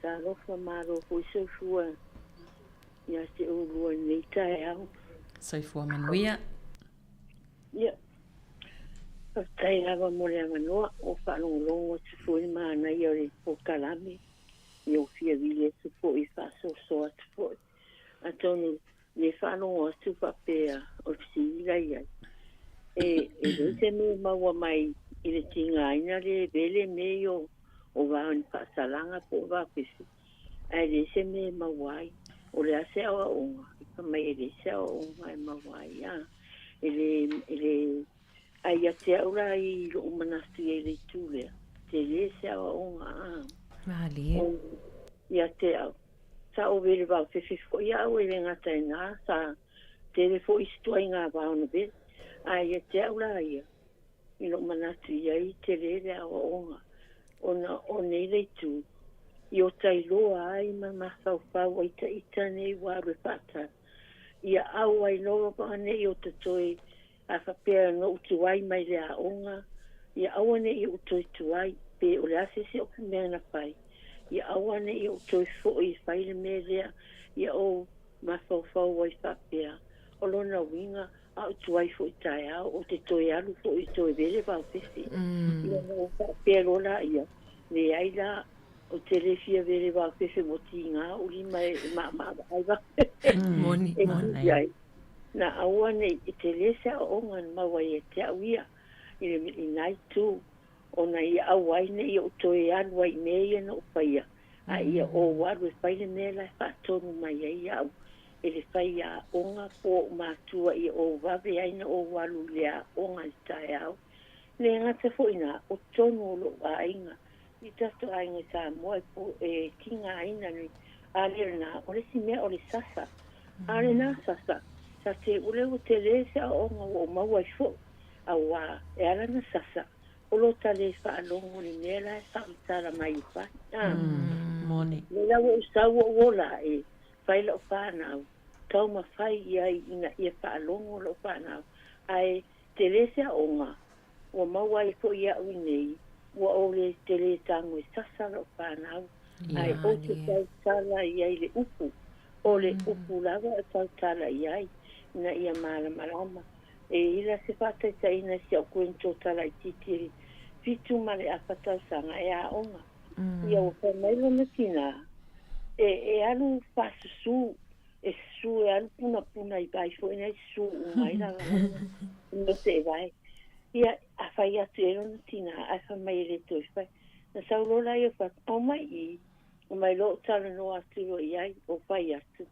[SPEAKER 13] Talofa malo foi soifua ia te oulua i lenei taeao.
[SPEAKER 5] Soifua manuia.
[SPEAKER 13] Ia, faafetai lava mo le avanoa, ua faalogologo atu foi le manaia o le polokalame, ia ua fia vili atu foi e faasoasoa atu foi. Atonu le faalogo atu faapea o le fesili la i ai, e, e leai se mea e maua mai i le tigaina le vele mea ia o vao ni faasalaga po o vaofefe, ae leai se mea e maua ai. O le a se aoaoga? Fai mai e leai se aoaoga e maua ai, a. E le, e le, ae ia te au la i lou manatu i ai le itu lea, tele se aoaoga, a.
[SPEAKER 10] Malie.
[SPEAKER 13] Ia te au. Sa ou vele vaofefe foi au e le gata i na, sa tele foi isi ituaiga vao na vele. Ae ia te au la ia, i lou manatu i ai, tele le aoaoga, ona o nei le itu, i ota iloa ai ma mafaufau ai taita nei ua alu e faatali. Ia au ai loa nei o ta toe A faapea na ou tuai mai le aoga, ia aua ne i ou toe tuai, pe o le a se isi oʻu mea na fai, ia aua ne i ou toe foi e fai le mea lea, ia ou mafaufau ai faapea, o lona uiga, a ou tuai foi taeao, ou te toe alu foi e toe vele vaofefe. Ia ona ou faapea loa laia, Leai la, ou te le fia vele vaofefe ua tiga ou lima e maamaavaai vaofefe.
[SPEAKER 10] Moni,
[SPEAKER 13] E tuli ai. Na aua nei e tele se aoaoga na maua ia te au ia i le i na itu, ona ia aua ai nei ou toe alu ai i mea ia na ou faia, a ia ou alu e fai le mea la e faatonu mai ai iaʻu e le fai aoga po o ou matua ia ou vave ai na ou alu i le aoga i le taeao. Le gata foi na, o tonu o loʻu aiga i tatou aiga i Samoa e po e tigaina nei a le lena o le isi mea o le sasa a lena sasa sa te ule ua tele se aoaoga ua ou maua ai foi auā e ala na sasa o lo ta le faalogo i le mea la e faamatala mai i fai a
[SPEAKER 5] Moni.
[SPEAKER 13] Le la ua ou sau ua ou ola aʻe fai lau fanau taumafai i ai ina ia faalogo lau fanau ae tele se aoga Ua maua ai foi iaʻu i nei, ua ou le tele tago e sasa loʻu fanau, ae ou te tautala i ai le upu, o le upu lava e tautala i ai, ina ia malamalama. E ila se faataitaiina i si au kuenitota laitiiti e fitu ma le afa tausaga e aoga. Ia ua fai mai lona tinā, e, e alu faasusū, e susū e alu punapuna i vai foi nei susū uma ai lava. Mea seevae. Ia, a fai atu e lona tinā, ae fai mai e le toe fai. Na sau loa la ia o fai atu, Omai i, omai loa ou talanoa atu loa i ai, o fai atu.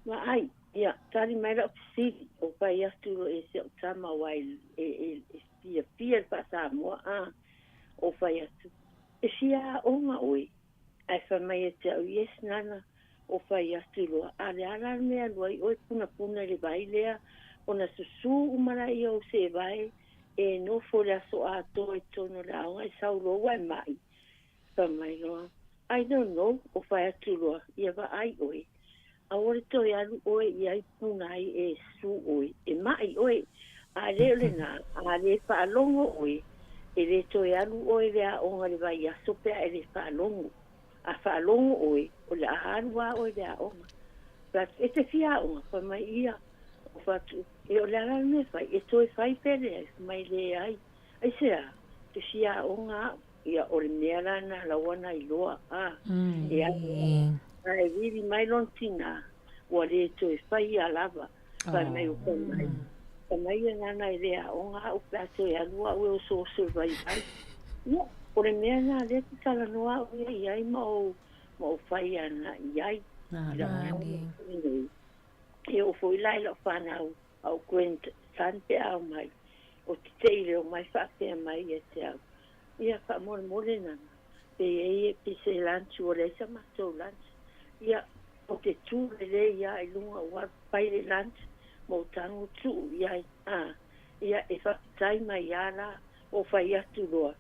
[SPEAKER 13] Vaai, ia, tali mai lau fesili, o fai atu loa e si au tama aua e, e, e, e fiafia le faa-Samoa, a, o fai atu, E fia aoga oe? Ae fai mai ia te au, Yes, Nana, o fai atu loa, a le a la le mea e alu ai oe punapuna i le vai lea, ona susū uma laia o seevae e nofo i le aso atoa i totonu o le aoga e sau loa ua e maʻi. Fai mai loa, I don't know, o fai atu loa, ia vaai oe. Aua le toe alu oe i ai puna ai e su oe, e maʻi oe. A le o lenā, a le faalogo oe, e le toe alu oe i le aoga i le vaiaso pe a e le faalogo. A faalogo oe, o le a alu a oe i le aoga. Fai atu, E te fia aoga? Fai mai ia. Ou fai atu, E o le a la le mea e fai? E toe fai pe leai? Fai mai, Leai. Aisea? Te fia aoga au. Ia, o le mea la na laua na iloa, a, e alu ae vili mai lona tinā, ua le toe faia lava, fai mai ua fai mai, fai mai ia nana e le aoga au pe a toe alu au e osooso i vaivai. Ia, o le mea na lea te talanoa au ia i ai ma ou, ma ou fai ana i ai. I lau nei. E oo foi la i lau fanau, au grandson pe a omai, o te tei le omai faapea mai ia te au, Ia, faamolemole nana, pe i ai e pe se lunch ua leai sa matou lunch. Ia, o te tū lelei a i luga ua alu pai le lunch ma ou tago tuu i ai, a, ia, e faafetai mai a la, o fai atu loa,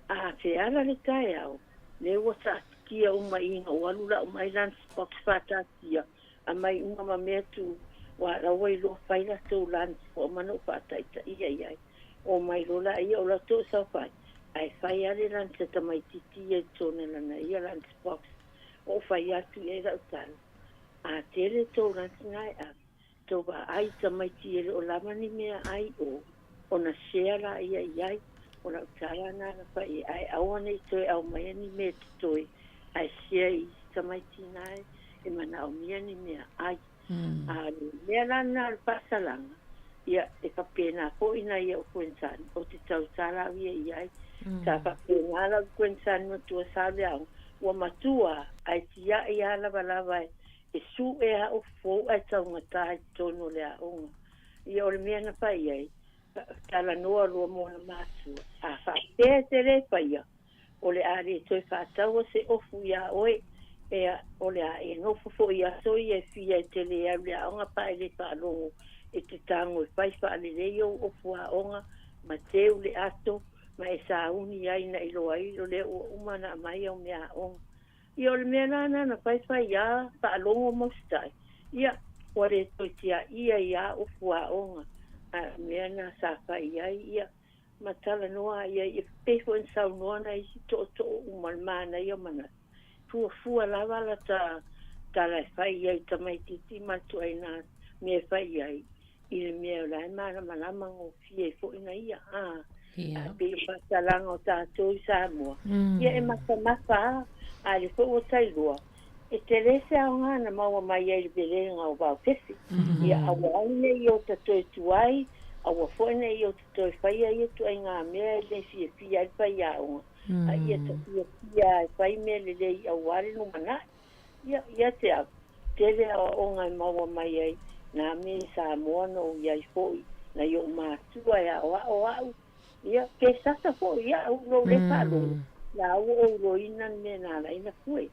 [SPEAKER 13] a feala le taeao, lea ua taatitia uma i ina ua alu lau mai lunch box faataatia, aumai uma ma mea tuu, ua laua iloa fai latou lunch ua uma ona ou faataitaia i ai. Omai loa laia o latou saofai, ae fai a le lunch a tamaititi ia i totonu o lana ia lunch box. Ou fai atu i ai lau tala, A tele tou lunch na e ave, tou vaai i tamaiti e le o lava ni mea ai o, ona share laia i ai. O lau tala na na fai ai, ae aua ne i toe aumaia ni mea totoe ae share i isi tamaiti na e manaomia ni mea ai. A o le mea la lena o le faasalaga, ia, e faapena foi nai ou grandson, ou te tautala au ia i ai. Sa faapena lau grandson matua sa o le aoga, ua matua ae tiai lava lavalava e sue a ofu fou ae taugata i totonu o le aoga. Ia o le mea na fai ai, talanoa loa ma ona matua, a faapea e te le faia, o le a le toe faataua se ofu iā oe, ea, o le a e nofo foi i aso ia e fia e te le alu i le aoga pa e le faalogo e te tago e fai faalelei ou ofu aoga ma teu le ato ma e sauni ai na iloa ai o lea ua uma ona aumai au mea aoga. Ia o le mea la na na faifai iā faalogo ma usitai, ia, ua le toe tiaia iā ofu aoga, a o le mea na sa fai ai, ia, ma talanoa ia i pei foi ona saunoa nai isi tootoo uma le manaia o manatu. Fuafua lava la ta tala e fai i ai tamaititi ma le tuaiga mea e fai i ai i le mea o la e malamalama gofie ai foi na ia. A, a pei o faasalaga o tatou i Samoa, ia e mafamafa a, a le foi ua tailua, E tele se aoga na maua mai ai le welega o Vaofefe. Ia aua ai ne i ota toe tuai, aua foi ne i ota toe faia ia tuaiga mea e le fiafia ai le faiaoga, a ia ta fiafia e fai mea lelei aua le lumanai. Ia, ia te au, tele aoaoga e maua mai ai nā mea i Samoa na ou i ai foi, nai oʻu matua e aoao aʻu, ia, ke sasa foi iaʻu i lou le faalogo, la ua ou iloina le mea na ala ai na fue.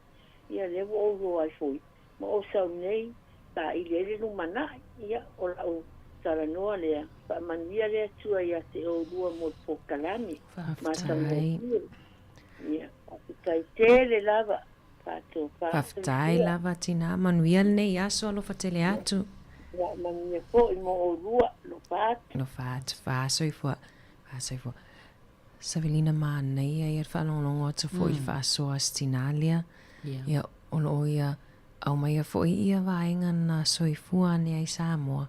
[SPEAKER 13] Ia, lea ua ou iloa ai foi, ma ou sau nei, saili ai le lumanai. Ia, o lau talanoa lea, faamanuia le Atua ia te oulua mo le polokalame.
[SPEAKER 10] Faafetai.
[SPEAKER 13] Ia, faafetai tele lava. Faatofa.
[SPEAKER 10] Faafetai lava tinā, manuia lenei aso, alofa tele atu.
[SPEAKER 13] Ia, manuia foi mo oulua, alofa atu.
[SPEAKER 10] Alofa atu, faasoifua, faasoifua. Savelina manaia ia le faalogologo atu foi i le faasoa a si tinā lea. Ia, o lo o ia aumaia foi ia vaega na soifua ane ai Samoa.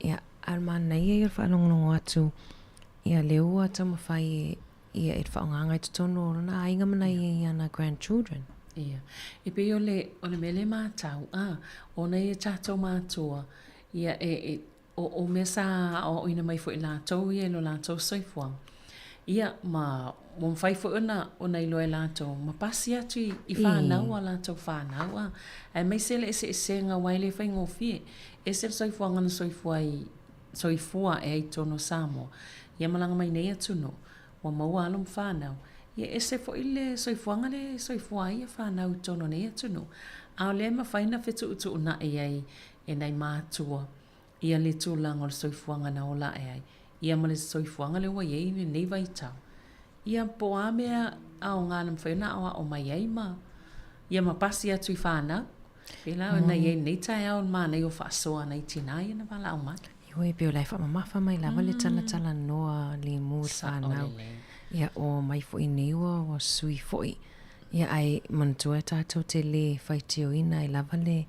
[SPEAKER 10] Ia, a o le manaia ia o le faalogologo atu, ia lea ua taumafai e ia e faaaogaga i totonu o lona aiga ma nai ia ana grandchildren.
[SPEAKER 5] Ia. E pei o le, o le mea lea e matau, a, ona ia tatou matua, ia e, e. o mea sa aoaoina mai foi e latou ia i lo latou soifuaga, ia, ma ua mafai foi ona ona iloa e latou ma pasi atu i fanau a latou fanau, a, aemaise le eseesega aua e le faigofie. E ese le soifuaga na soifua ai, soifua ae ai i totonu o Samoa, ia malaga mai nei atunuu, ua maua alo ma fanau, ia e ese foi le soifuaga lea e soifua ai fanau i totonu o nei atunuu, a o lea e mafai ona fetuutuunai ai e nai matua ia le tulaga o le soifuaga na ola ae ai, ia ma le soifuaga lea ua i ai i lenei vaitau. Ia po o a mea aoga na mafai ona aoao mai ai ma ia ma pasi atu i fanau. Pēlā ona i ai lenei taeao i le manaia o faasoa a nai tinā ia na valaau mai.
[SPEAKER 10] Ioe, pei o la e faamamafa mai lava le talatalanoa limu i le fanau. Ia, o mai foi nei ua, ua sui foi. Ia, ae manatua tatou te lē faitioina ai lava le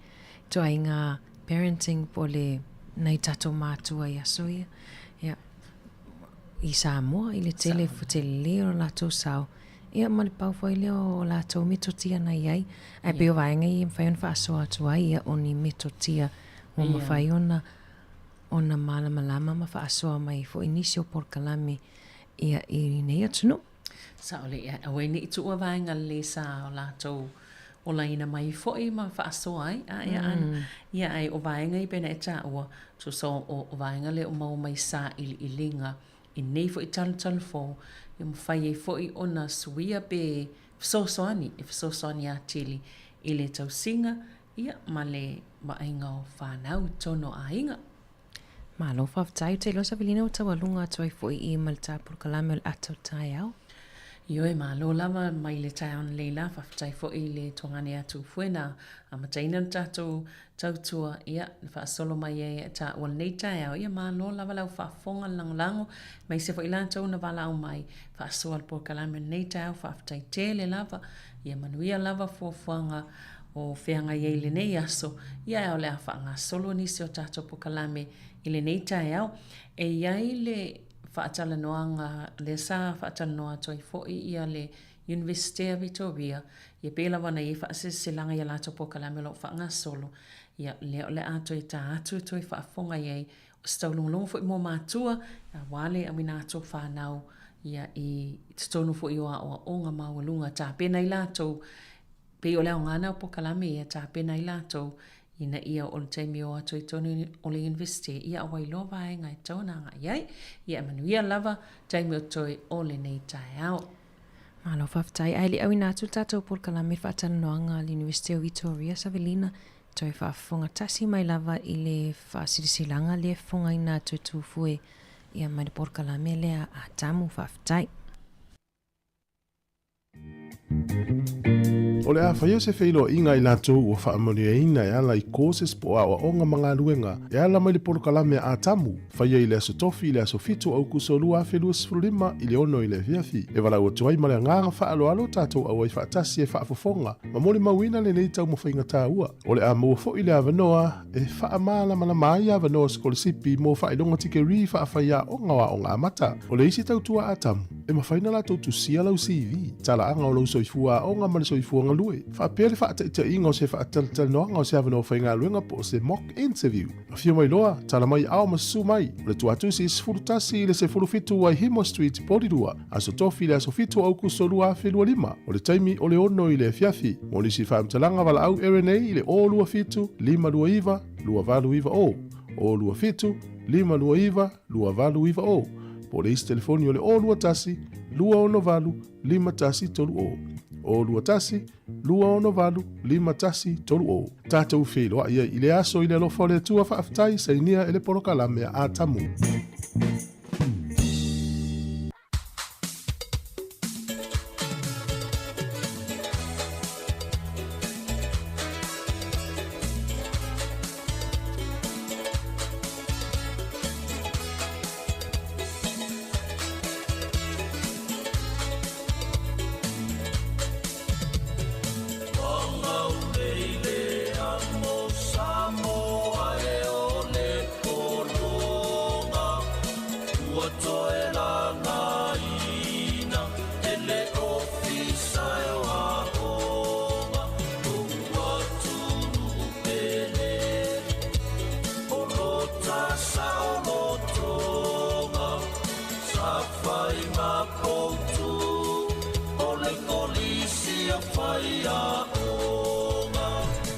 [SPEAKER 10] ituaiga parenting po o le nai tatou matua i aso ia. Ia, i Samoa i le tele telē o latou sao, ia ma le pau foi lea o latou metotia na i ai. Ae pei o vaega ia e mafai ona faasoa atu ai, ia, o ni metotia ua mafai ona ona malamalama ma faasoa mai foi nisi o polokalame ia i nei atunuu.
[SPEAKER 5] Sao lelei, ae aua ne i tuua vaega lelei sa o latou olaina mai foi ma faasoa ai, a ia ana. Ia ae o vaega ia pei ona e taua, tusa o vaega lea o maua mai sailiiliga i nei foi talutalu fou, ia mafai ai foi ona suia pe fesoasoani, e fesoasoani atili i le tausiga ia ma le vaaiga o fanau i totonu o aiga.
[SPEAKER 10] Malo faafetai. Ou te iloa Savelina ua taualuga atu ai foi i ma le ta polokalame o le ata o le taeao.
[SPEAKER 5] Ioe, malo lava mai le taeao nei la, faafetai foi i le tuagane atu fue na amataina le tatou tautua, ia, na faasolo mai ai e taua lenei taeao, ia malo lava lau faafofoga le lagolago, aemaise foi latou na valaau mai, faasoa le polokalame lenei taeao, faafetai tele lava, ia manuia lava fuafuaga o feagai ai i lenei aso, ia ae o le a faagasolo nisi o tatou polokalame i lenei taeao. E i ai le faatalanoaga lea sa faatalanoa atu ai foi ia le Iunivesite a Vitoria, ia pei lava ona i ai faaseleselaga i a latou polokalame o lo o faagasolo, ia lea o le a toe ta atu e toe faafofoga i ai o se taulogologo foi mo matua, aua le auina atu o fanau ia i totonu foi o aoaoga maualuga, tapena ai latou Pei o le aoga lena o polokalame ia e tapena ai latou ina ia oo i le taimi e o atu ai i totonu o le Iunivesite, ia ua iloa vaega e tatau ona agai ai. Ia e manuia lava taimi o totoe o lenei taeao.
[SPEAKER 10] Malo faafetai. Ae le i auina atu le tatou polokalame faatalanoaga a le Iunivesite o Vitoria, Savelina, toe faafofoga tasi mai lava i le faasilasilaga lea e fofogaina atu e Tufue ia mai le polokalame lea a Tamu. Faafetai.
[SPEAKER 1] O le a faia se feiloaiga a i latou ua faamanuiaina e ala i courses po o aoaoga ma galuega e ala mai le polokalame a Atamu, faia i le Aso Tofi i le aso 7 o Aukuso 2025 i le 6 i le afiafi. E valaau atu ai ma le agaga faaaloalo tatou auai faatasi e faafofoga ma molimauina lenei taumafaiga taua. O le a maua foi le avanoa e faamalamalama ai avanoa sikolasipi mo faailoga tikerii faafaiaoga o aoga amata. O le isi tautua Atamu, e mafai ona latou tusia lau CV, talaaga o lou soifua aoga ma le soifua galue, faapea le faataitaiga o se faatalatalanoaga o se avanoa faigaluega po o se mock interview. Afio mai loa, tala mai ao ma susu mai. O le tuatusi 11 i le 17 Waihemo Street, Porirua, Aso Tofi i le aso 7 o Aukuso 2025. O le taimi o le 6 i le afiafi. Mo nisi faamatalaga valaau RNA i le 027 529 2890, 027 529 2890, po o le isi telefoni o le 021 268 5130, 021 268 5130. Tatou feiloai ai i le aso i le alofa o le Atua faafetai sainia e le polokalame a Atamu.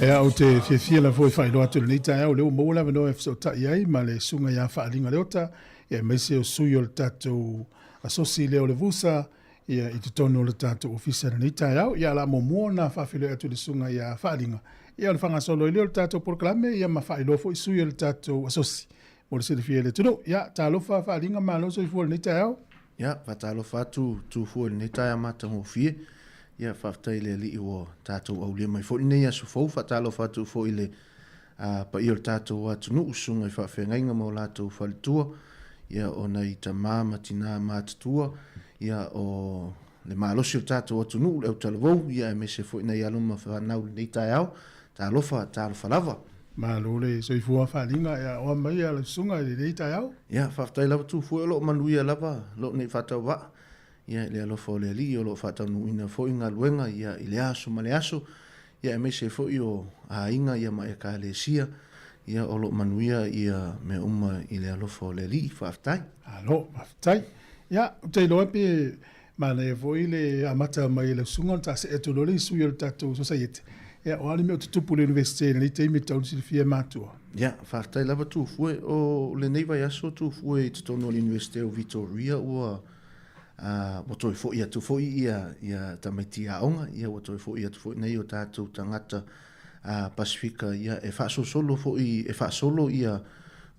[SPEAKER 1] Ea, ou te fiafia lava foi e faailoa atu i lenei taeao, lea ua maua le avanoa e fesootai ai ma le Susuga ia Faaliga Leota, ia aemaise o sui o le tatou asosi lea o le VUSA, ia i totonu o le tatou ofisa i lenei taeao. Ia, o le a muamua ona faafeiloai atu i le Susuga ia Faaliga, ia ona faagasolo ai lea o le tatou polokalame, ia ma faailoa foi sui o le tatou asosi mo le silafia e le atunuu. Ia, talofa Faaliga, malo soifua i lenei taeao.
[SPEAKER 14] Ia, faatalofa atu Tufua i lenei taeao matagofie. Ia, faafetai i le Alii ua tatou aulia mai foi lenei aso fou. Faatalofa atu foi i le paia o le tatou atunuu, susuga i faafeagaiga ma o latou faletua, ia, o nai tama ma tina matutua, ia, o le malosi o le tatou atunuu, le autalavou, ia, aemaise foi nai alo ma fanau i lenei taeao. Talofa, talofa lava.
[SPEAKER 1] Malo le soifua faaaliga e aoa mai a lau susuga i lenei taeao.
[SPEAKER 14] Ia, faafetai lava Tufue, o lo o manuia lava lou nei faatauvaa, ia, i le alofa o le Alii, o lo o faataunuuina foi galuega, ia, i le aso ma le aso, ia, aemaise foi o aiga, ia, ma Ekalesia, ia, o lo o manuia, ia, mea uma i le alofa o le Alii. Faafetai.
[SPEAKER 1] Malo, faafetai. Ia, ou te iloa pe Manaia foi le amata mai e lau susuga ona taasee atu loa le isi o le tatou sosaiete. Ia, o a le mea o tutupu i le Iunivesite i lenei taimi e tatau ona silafia e matua?
[SPEAKER 14] Ia, faafetai lava Tufue. O lenei vaiaso Tufue i totonu o le Iunivesite o Vitoria ua ua toe foi atu foi ia ia tamaiti aoga, ia ua toe foi atu foi nai o tatou tagata Pasifika ia e faasolosolo foi e faasolo ia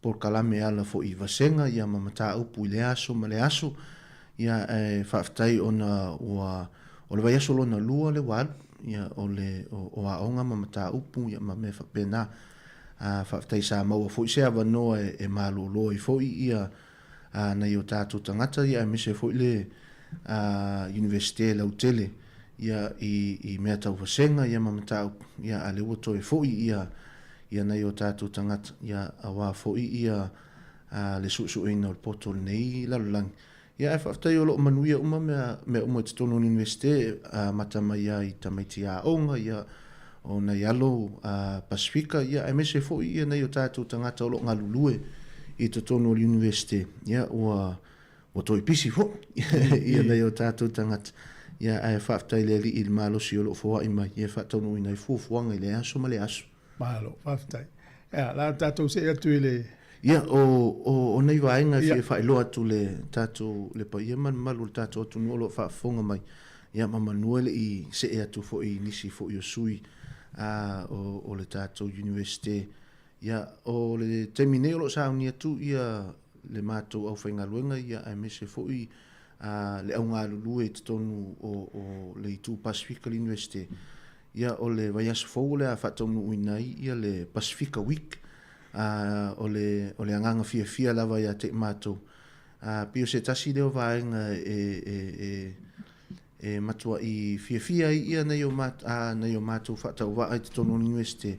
[SPEAKER 14] polokalame e ala foi i vasega ia ma mataupu i lea aso ma lea aso. Ia, ae faafetai ona ua, o le vaiaso lona lua lea ua alu, ia, o le, o, o aoga ma mataupu, ia, ma mea faapena. A, faafetai sa maua foi se avanoa e, e malolo ai foi ia, a, nai o tatou tagata, ia, aemaise foi le, a, Iunivesite lautele, ia, i, i mea tau vasega, ia, ma mataupu, ia, a lea ua toe foi ia, ia nai o tatou tagata, ia, aua foi ia, a le suesueina o le poto o lenei lalolagi. Ia ae faafetai o lo o manuia uma mea, mea uma i totonu o le Iunivesite, e amata mai lava i tamaiti aoga, ia, o nai alo a Pasifika, ia, aemaise foi ia nai o tatou tagata o lo o galulue i totonu o le Iunivesite, ia, ua, ua toe pisi foi ia nai o tatou tagata. Ia, ae faafetai i le Alii i le malosi o lo o foai mai, ia, e faataunuuina ai fuafuaga i lea aso ma lea aso.
[SPEAKER 1] Malo, faafetai. Ia, la tatou see atu i le...
[SPEAKER 14] Ia, o, o, o nei vaega e fia faailoa atu le tatou, le paia ma le mamalu o le tatou atunuu o lo o faafofoga mai, ia ma manu e le i see atu foi i nisi foi o sui a, o, o le tatou Iunivesite. Ia, o le taimi nei o lo o sauni atu ia le matou aufaigaluega, ia aemaise foi a, le au galulue i totonu o, o le itu Pasifika o le Iunivesite. Ia, o le vaiaso fou o le a faataunuuina ai ia le Pasifika Week, ā, o le, o le agaga fiafia lava ia te i matou. Ā, pei o se tasi lea o vaega e, e, e, e matuaʻi fiafia ai ia nai o mat, ā, nai o matou faatauvaa i totonu o le Iunivesite.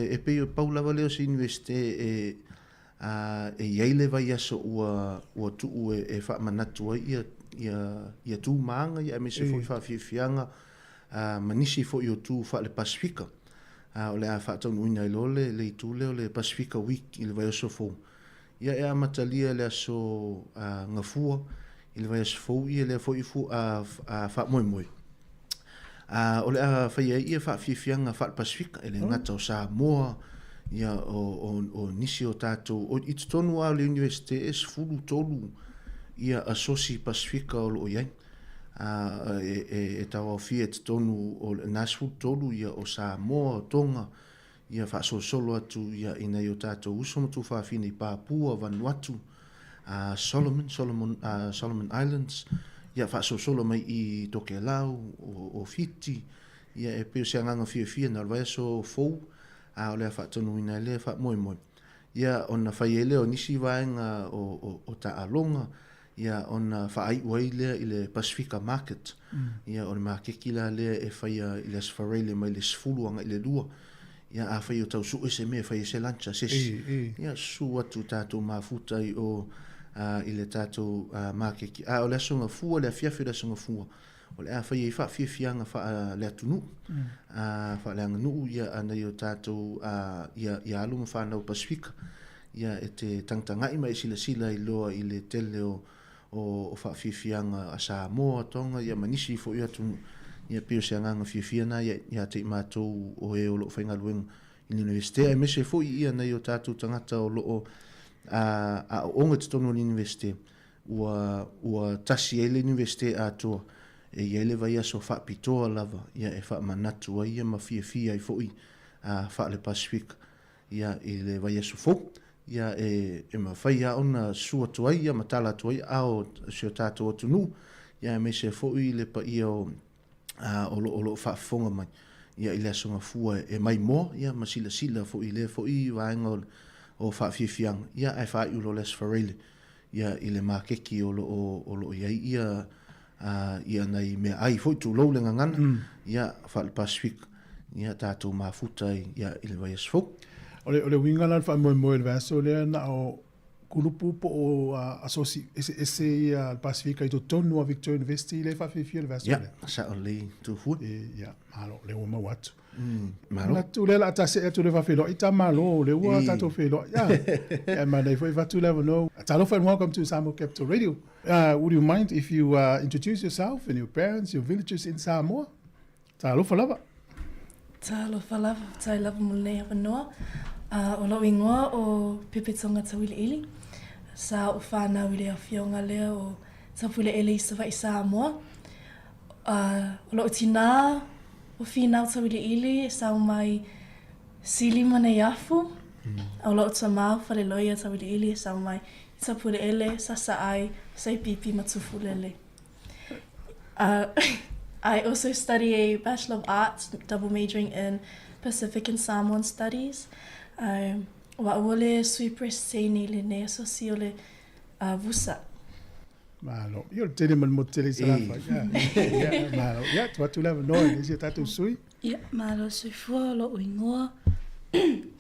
[SPEAKER 14] E pei o pau lava lea o se Iunivesite e, ā, e i ai le vaiaso ua, ua tuu e, e faamanatu ai ia, ia, ia tū māga, ia aemaise foi faafiafiaga, ā, ma nisi foi o tū faale-Pasifika. Ā, o le a faataunuuina ai loa le, le itu lea o le Pasifika Week i le vaiaso fou. Ia e amatalia i le aso, ā, Gafua i le vaiaso fou ia lea foi fu, ā, ā, faamoemoe. Ā, o le a fai ai ia faafiafiaga faale-Pasifika, e le gata o Samoa, ia, o, o, o nisi o tatou, o, i totonu lava o le Iunivesite e 13 ia asosi Pasifika o lo o i ai. Ā, e, e, e tauaofia i totonu o le, na 13 ia o Samoa, o Tonga, ia faasolosolo atu ia i nai o tatou uso ma tuafafine i Papua, Vanuatu, Solomon, Solomon, Solomon Islands, ia faasolosolo mai i Tokelau, o, o Fiti, ia e pei o se agaga fiafia na o le vaiaso fou, a o le a faatonuina ai lea faamoemoe. Ia ona fai ai lea o nisi vaega o, o, o taaloga, ia ona faaiu ai lea i le Pasifika Market. Ia o le makeki la lea e faia i le Aso Faraile mai le 10 agai le 2. Ia afai o tau sue se mea e fai ai se lunch a se isi. Ia susu atu tatou mafuta i o i le tatou makeki. A o le Aso Gafua, le afiafi o le Aso Gafua, o le a fai ai faafiafiaga faale-atunuu, faaleaganuu ia a nai o tatou ia, ia alo ma fanau Pasifika. Ia e te tagatagai ma e silasila ai loa i le tele o, o, o faafiafiaga a Samoa, Tonga, ia ma nisi foi atunuu. Ia pei o se agaga fiafia lena ia ia te i matou o e o lo o faigaluega i le Iunivesite aemaise foi ia nai o tatou tagata o lo o aooga i totonu o le Iunivesite ua ua tasi ai le Iunivesite atoa e i ai le vaiaso faapitoa lava ia e faamanatu ai ia ma fiafia ai foi faale-Pasefika ia i le vaiaso fou ia e e mafai lava ona susu atu ai ia ma tala atu ai aao o si o tatou atunuu ia aemaise foi le paia o a o lo o lo o faafofoga mai ia i le Aso Gafua e maimoa ia ma silasila foi i lea foi vaega o o faafiafiaga ia ae faaiu loa le Aso Faraile ia i le makeki o lo o o lo o i ai ia a ia nai meaai foi tulou le gagana ia faale-Pasefika ia tatou mafuta ai ia i le vaiaso fou.
[SPEAKER 1] O le o le uiga la o le faamoemoe o le vaiaso lea na o kulupu po o asosi eseese ia a le Pasefika i totonu o Victoria University lea e faafiafia le vaiaso lea.
[SPEAKER 14] Ia, sao lelei Tufua.
[SPEAKER 1] Ia, malo, lea ua maua atu. Malo. Manatu lea o le a ta see atu i le faafeiloai ta malo, lea ua tatou feiloai. Ia, e manaia foi avatu le avanoa. Talofa and welcome to Samoa Capital Radio. Would you mind if you introduce yourself and your parents, your villages in Samoa? Talofa lava.
[SPEAKER 15] Talofa lava, faafetai lava mo lenei avanoa. O lou igoa o Pepe Tonga Tauiliili. Sa ou fanau i le afioga lea o Tapuleele i Savaii Samoa. O lou tinā o Finau Tauiliili e sau mai Sili ma Neiafu. O lou tamā o Faleloia Tauiliili e sau mai i Tapuleele, Sasaai, Saipipi ma Tufulele. I also study a Bachelor of Arts, double majoring in Pacific and Samoan Studies. O a'u o le Sui Peresetene i lenei asosi o le VUSA.
[SPEAKER 1] Malo. Ia o le tele ma le motu tele i Salafai. Ia, malo. Ia, tuu atu le avanoa i le isi o tatou sui.
[SPEAKER 15] Ia, malo soifua o lo'u igoa,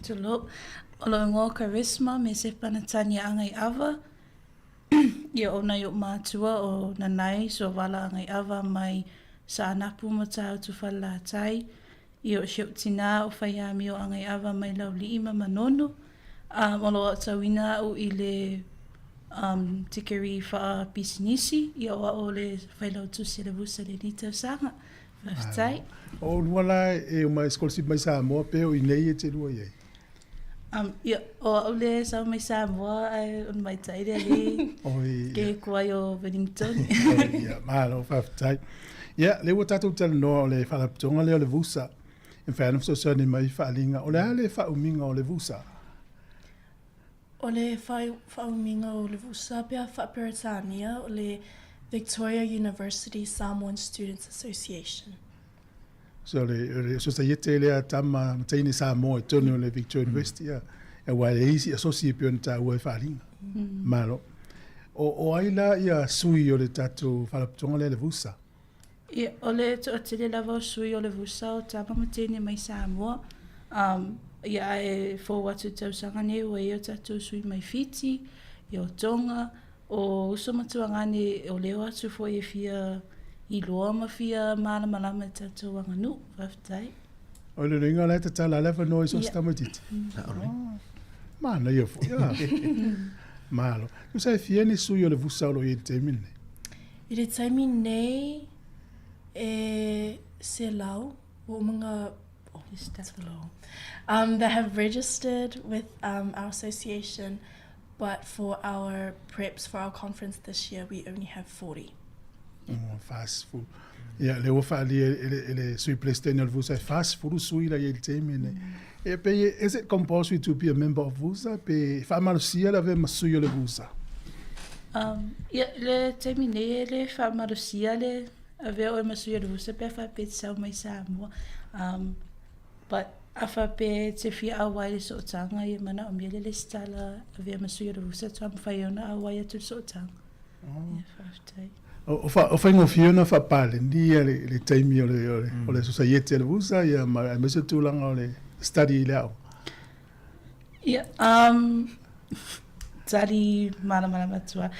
[SPEAKER 15] tulou, o lo'u igoa o Charisma me Sepa Natani Agaiava. Ia, o nai o'u mātua o Nanai Soavala Agaiava mai Saanapu ma Tāutu Falelatai. Ia, o si o'u tinā o Faiamio Agaiava mai Laulii ma Manono. Um, o lo o aotauina a'u i le um, tikeri faapisinisi, ia o a'u o le failautusi a le Vusa i lenei tausaga. Faafetai.
[SPEAKER 1] O olua la e oma e scholarship mai Samoa pe o inei e te lua i ai?
[SPEAKER 15] Um, ia, o a'u le sau mai Samoa ae ona maitai le alii ke kuai o Wellington.
[SPEAKER 1] Ia, malo, faafetai. Ia, lea ua tatou talanoa o le faalapotopotoga lea o le VUSA. E mafai ona fesoasoani mai i faaaliga. O le a le faaumiga o le VUSA?
[SPEAKER 15] O le faaumiga o le VUSA pe a faa-Peretania o le Victoria University Samoan Students Association.
[SPEAKER 1] So le, le sosaiete lea tama ma teine Samoa i totonu o le Victoria University, ia, aua e leai isi asosi e pei ona taua e faaaliga. Malo. O, o ai la ia sui o le tatou faalapotopotoga lea le VUSA?
[SPEAKER 15] Ia, o le toatele lava o sui o le VUSA o tama ma teine mai Samoa. Um, ia, ae fou atu i le tausaga nei ua i ai o tatou sui mai Fiti, ia o Tonga, O uso ma tuagane o leo atu foi e fia iloa ma fia malamalama i tatou aganuu. Faafetai.
[SPEAKER 1] O le uiga la e tatala le avanoa i so o se tamaitiiti. Manaia foi a. Malo. Tusa e fia ni sui o le vusa o lo o i ai i le taimi lenei?
[SPEAKER 15] I le taimi nei e 100 ua uma nga oh, that's low. That have registered with um, our association But for our preps for our conference this year we only have 40.
[SPEAKER 1] Oh, 40. Ia, lea ua faaalia e le, e le Sui Peresetene o le VUSA, e 40 sui la i ai i le taimi lenei. E pei, is it compulsory to be a member of VUSA? Pe faamalosia le avea ma sui o le VUSA?
[SPEAKER 15] Um, ia, le taimi nei e le faamalosia le avea oe ma sui o le VUSA pe a faapea e te sau mai Samoa. Um, But a faapea e te fia auai i le sootaga ia manaomia le lesitala avea ma sui o le vusa toa mafai ai ona auai atu i le sootaga. Ia faafetai.
[SPEAKER 1] O faigofie ona faapaleni ia le taimi o le o le sosaiete a le vusa ia ma aemaise le tulaga o le study i le aoga.
[SPEAKER 15] Ia, um, tali malamalama atu lava.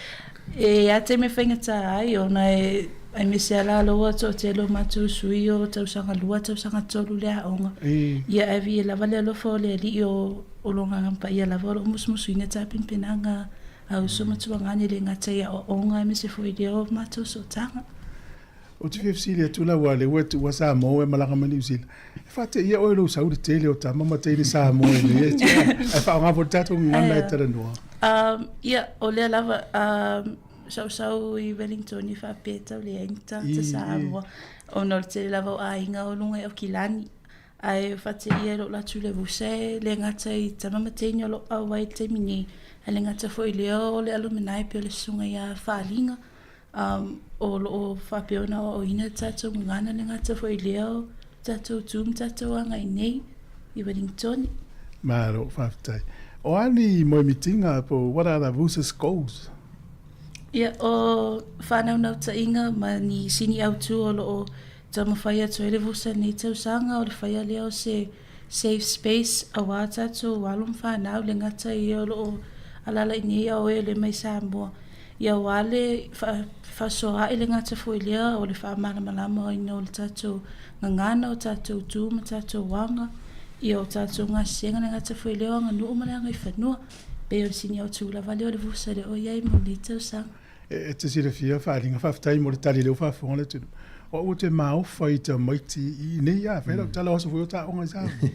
[SPEAKER 15] E i a taimi e faigata ai, ona e aemaise lava la loa toatele o matou sui o tausaga lua, tausaga tolu le aoga. Ia ae viia lava le alofa o le Alii o o lo Agaga Paia lava o lo o musumusuina tapenapenaga a uso ma tuagane e le gata i aoaoga aemaise foi i lea o matou sootaga.
[SPEAKER 1] Ou te fia fesili atu la aua o lea ua e tuua Samoa ua e malaga mai Niu Sila. E faateia oe i lou sau i le tele o tama ma teine Samoa i nei ae faaaoga foi le tatou gagana e talanoa.
[SPEAKER 15] Ia, o lea lava, sausau i Wellington i faapea e tau leai ni tagata Samoa ona o le tele lava o aiga o luga i Aukilani. Ae faateia i lou latu le vusa e le gata i tama ma teine o lo o auai i le taimi nei, ae le gata foi i lea o le alumni pei o le susuga ia Faaliga o lo o faapea ona aoaoina le tatou gagana le gata foi i lea o tatou tu ma tatou agai nei i Wellington.
[SPEAKER 1] Malo, faafetai. O a ni moemitiga po o what are the VUSA's goals?
[SPEAKER 15] Ia, o faanaunautaiga ma ni sini autu o lo o taumafai atu ai le VUSA i lenei tausaga o le faia lea o se safe space aua tatou alo ma fanau le gata ia o lo o alaala i nei a o e le mai Samoa. Ia aua le faasoa ae le gata foi lea o le faamalamalamaina o le tatou gagana, o tatou tu ma tatou aga, ia o tatou gasesega le gata foi lea o aganuu ma le agaifanua. Pei o le sini autu lava lea o le vusa lea o i ai mo lenei tausaga.
[SPEAKER 1] E te silafia Faaliga, faafetai mo le tali lea ua faafofoga le atunuu. O au ou te maofa i tamaiti i inei a fai lau tala o aso foi o ta aoga i Samoa.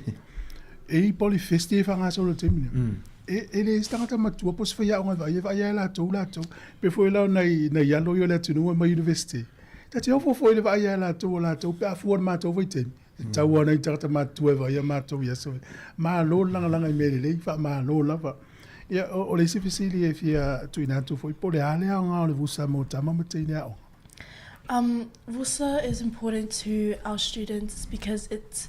[SPEAKER 1] E i Polyfest e faagasolo i le taimi nei. E leai se tagata matua po o se faiaoga e vaai, e vaai lava e latou latou. E pei foi la o nai alo ia o le atunuu e omai i University, ta te ofo foi i le vaai ia latou o latou pe a fua i le matou vaitaimi. E tatau lava nai tagata matutua e vaaia matou i aso ia. Malo le lagalaga i mea lelei, faamalo lava. Ia, o le isi fesili e fia tuuina atu foi, po o le a le aoga o le vusa mo tama ma teine aoga?
[SPEAKER 16] Vusa is important to our students because it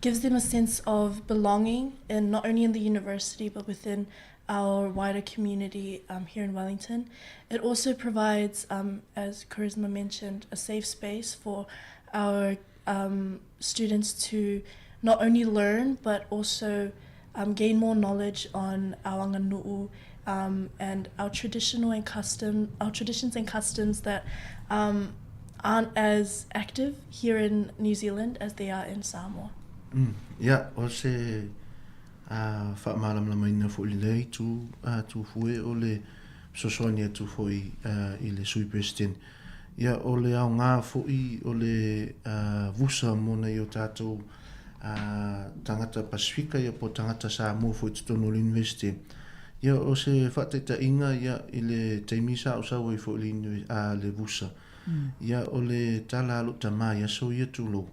[SPEAKER 16] gives them a sense of belonging in not only in the university but within our wider community um, here in Wellington. It also provides, um, as Charisma mentioned, a safe space for our um, students to not only learn but also um, gain more knowledge on our anganu'u um, and our traditional and custom, our traditions and customs that um, aren't as active here in New Zealand as they are in Samoa.
[SPEAKER 14] Mm, ia, o se uh, faamalamalamaina foi lelei tu, uh, tufue o le fesoasoani atu foi uh, i le Sui President. Ia, o le aoga foi o le uh, vusa mo nei o tātou uh, tangata Pasifika ia po tangata Samoa foi totonu o le University. Ia, o se faataitaiga ia i le taimi sa ou sau ai foi i le, uh, le vusa. Ia, o le tala a lou tama i aso ia tulou.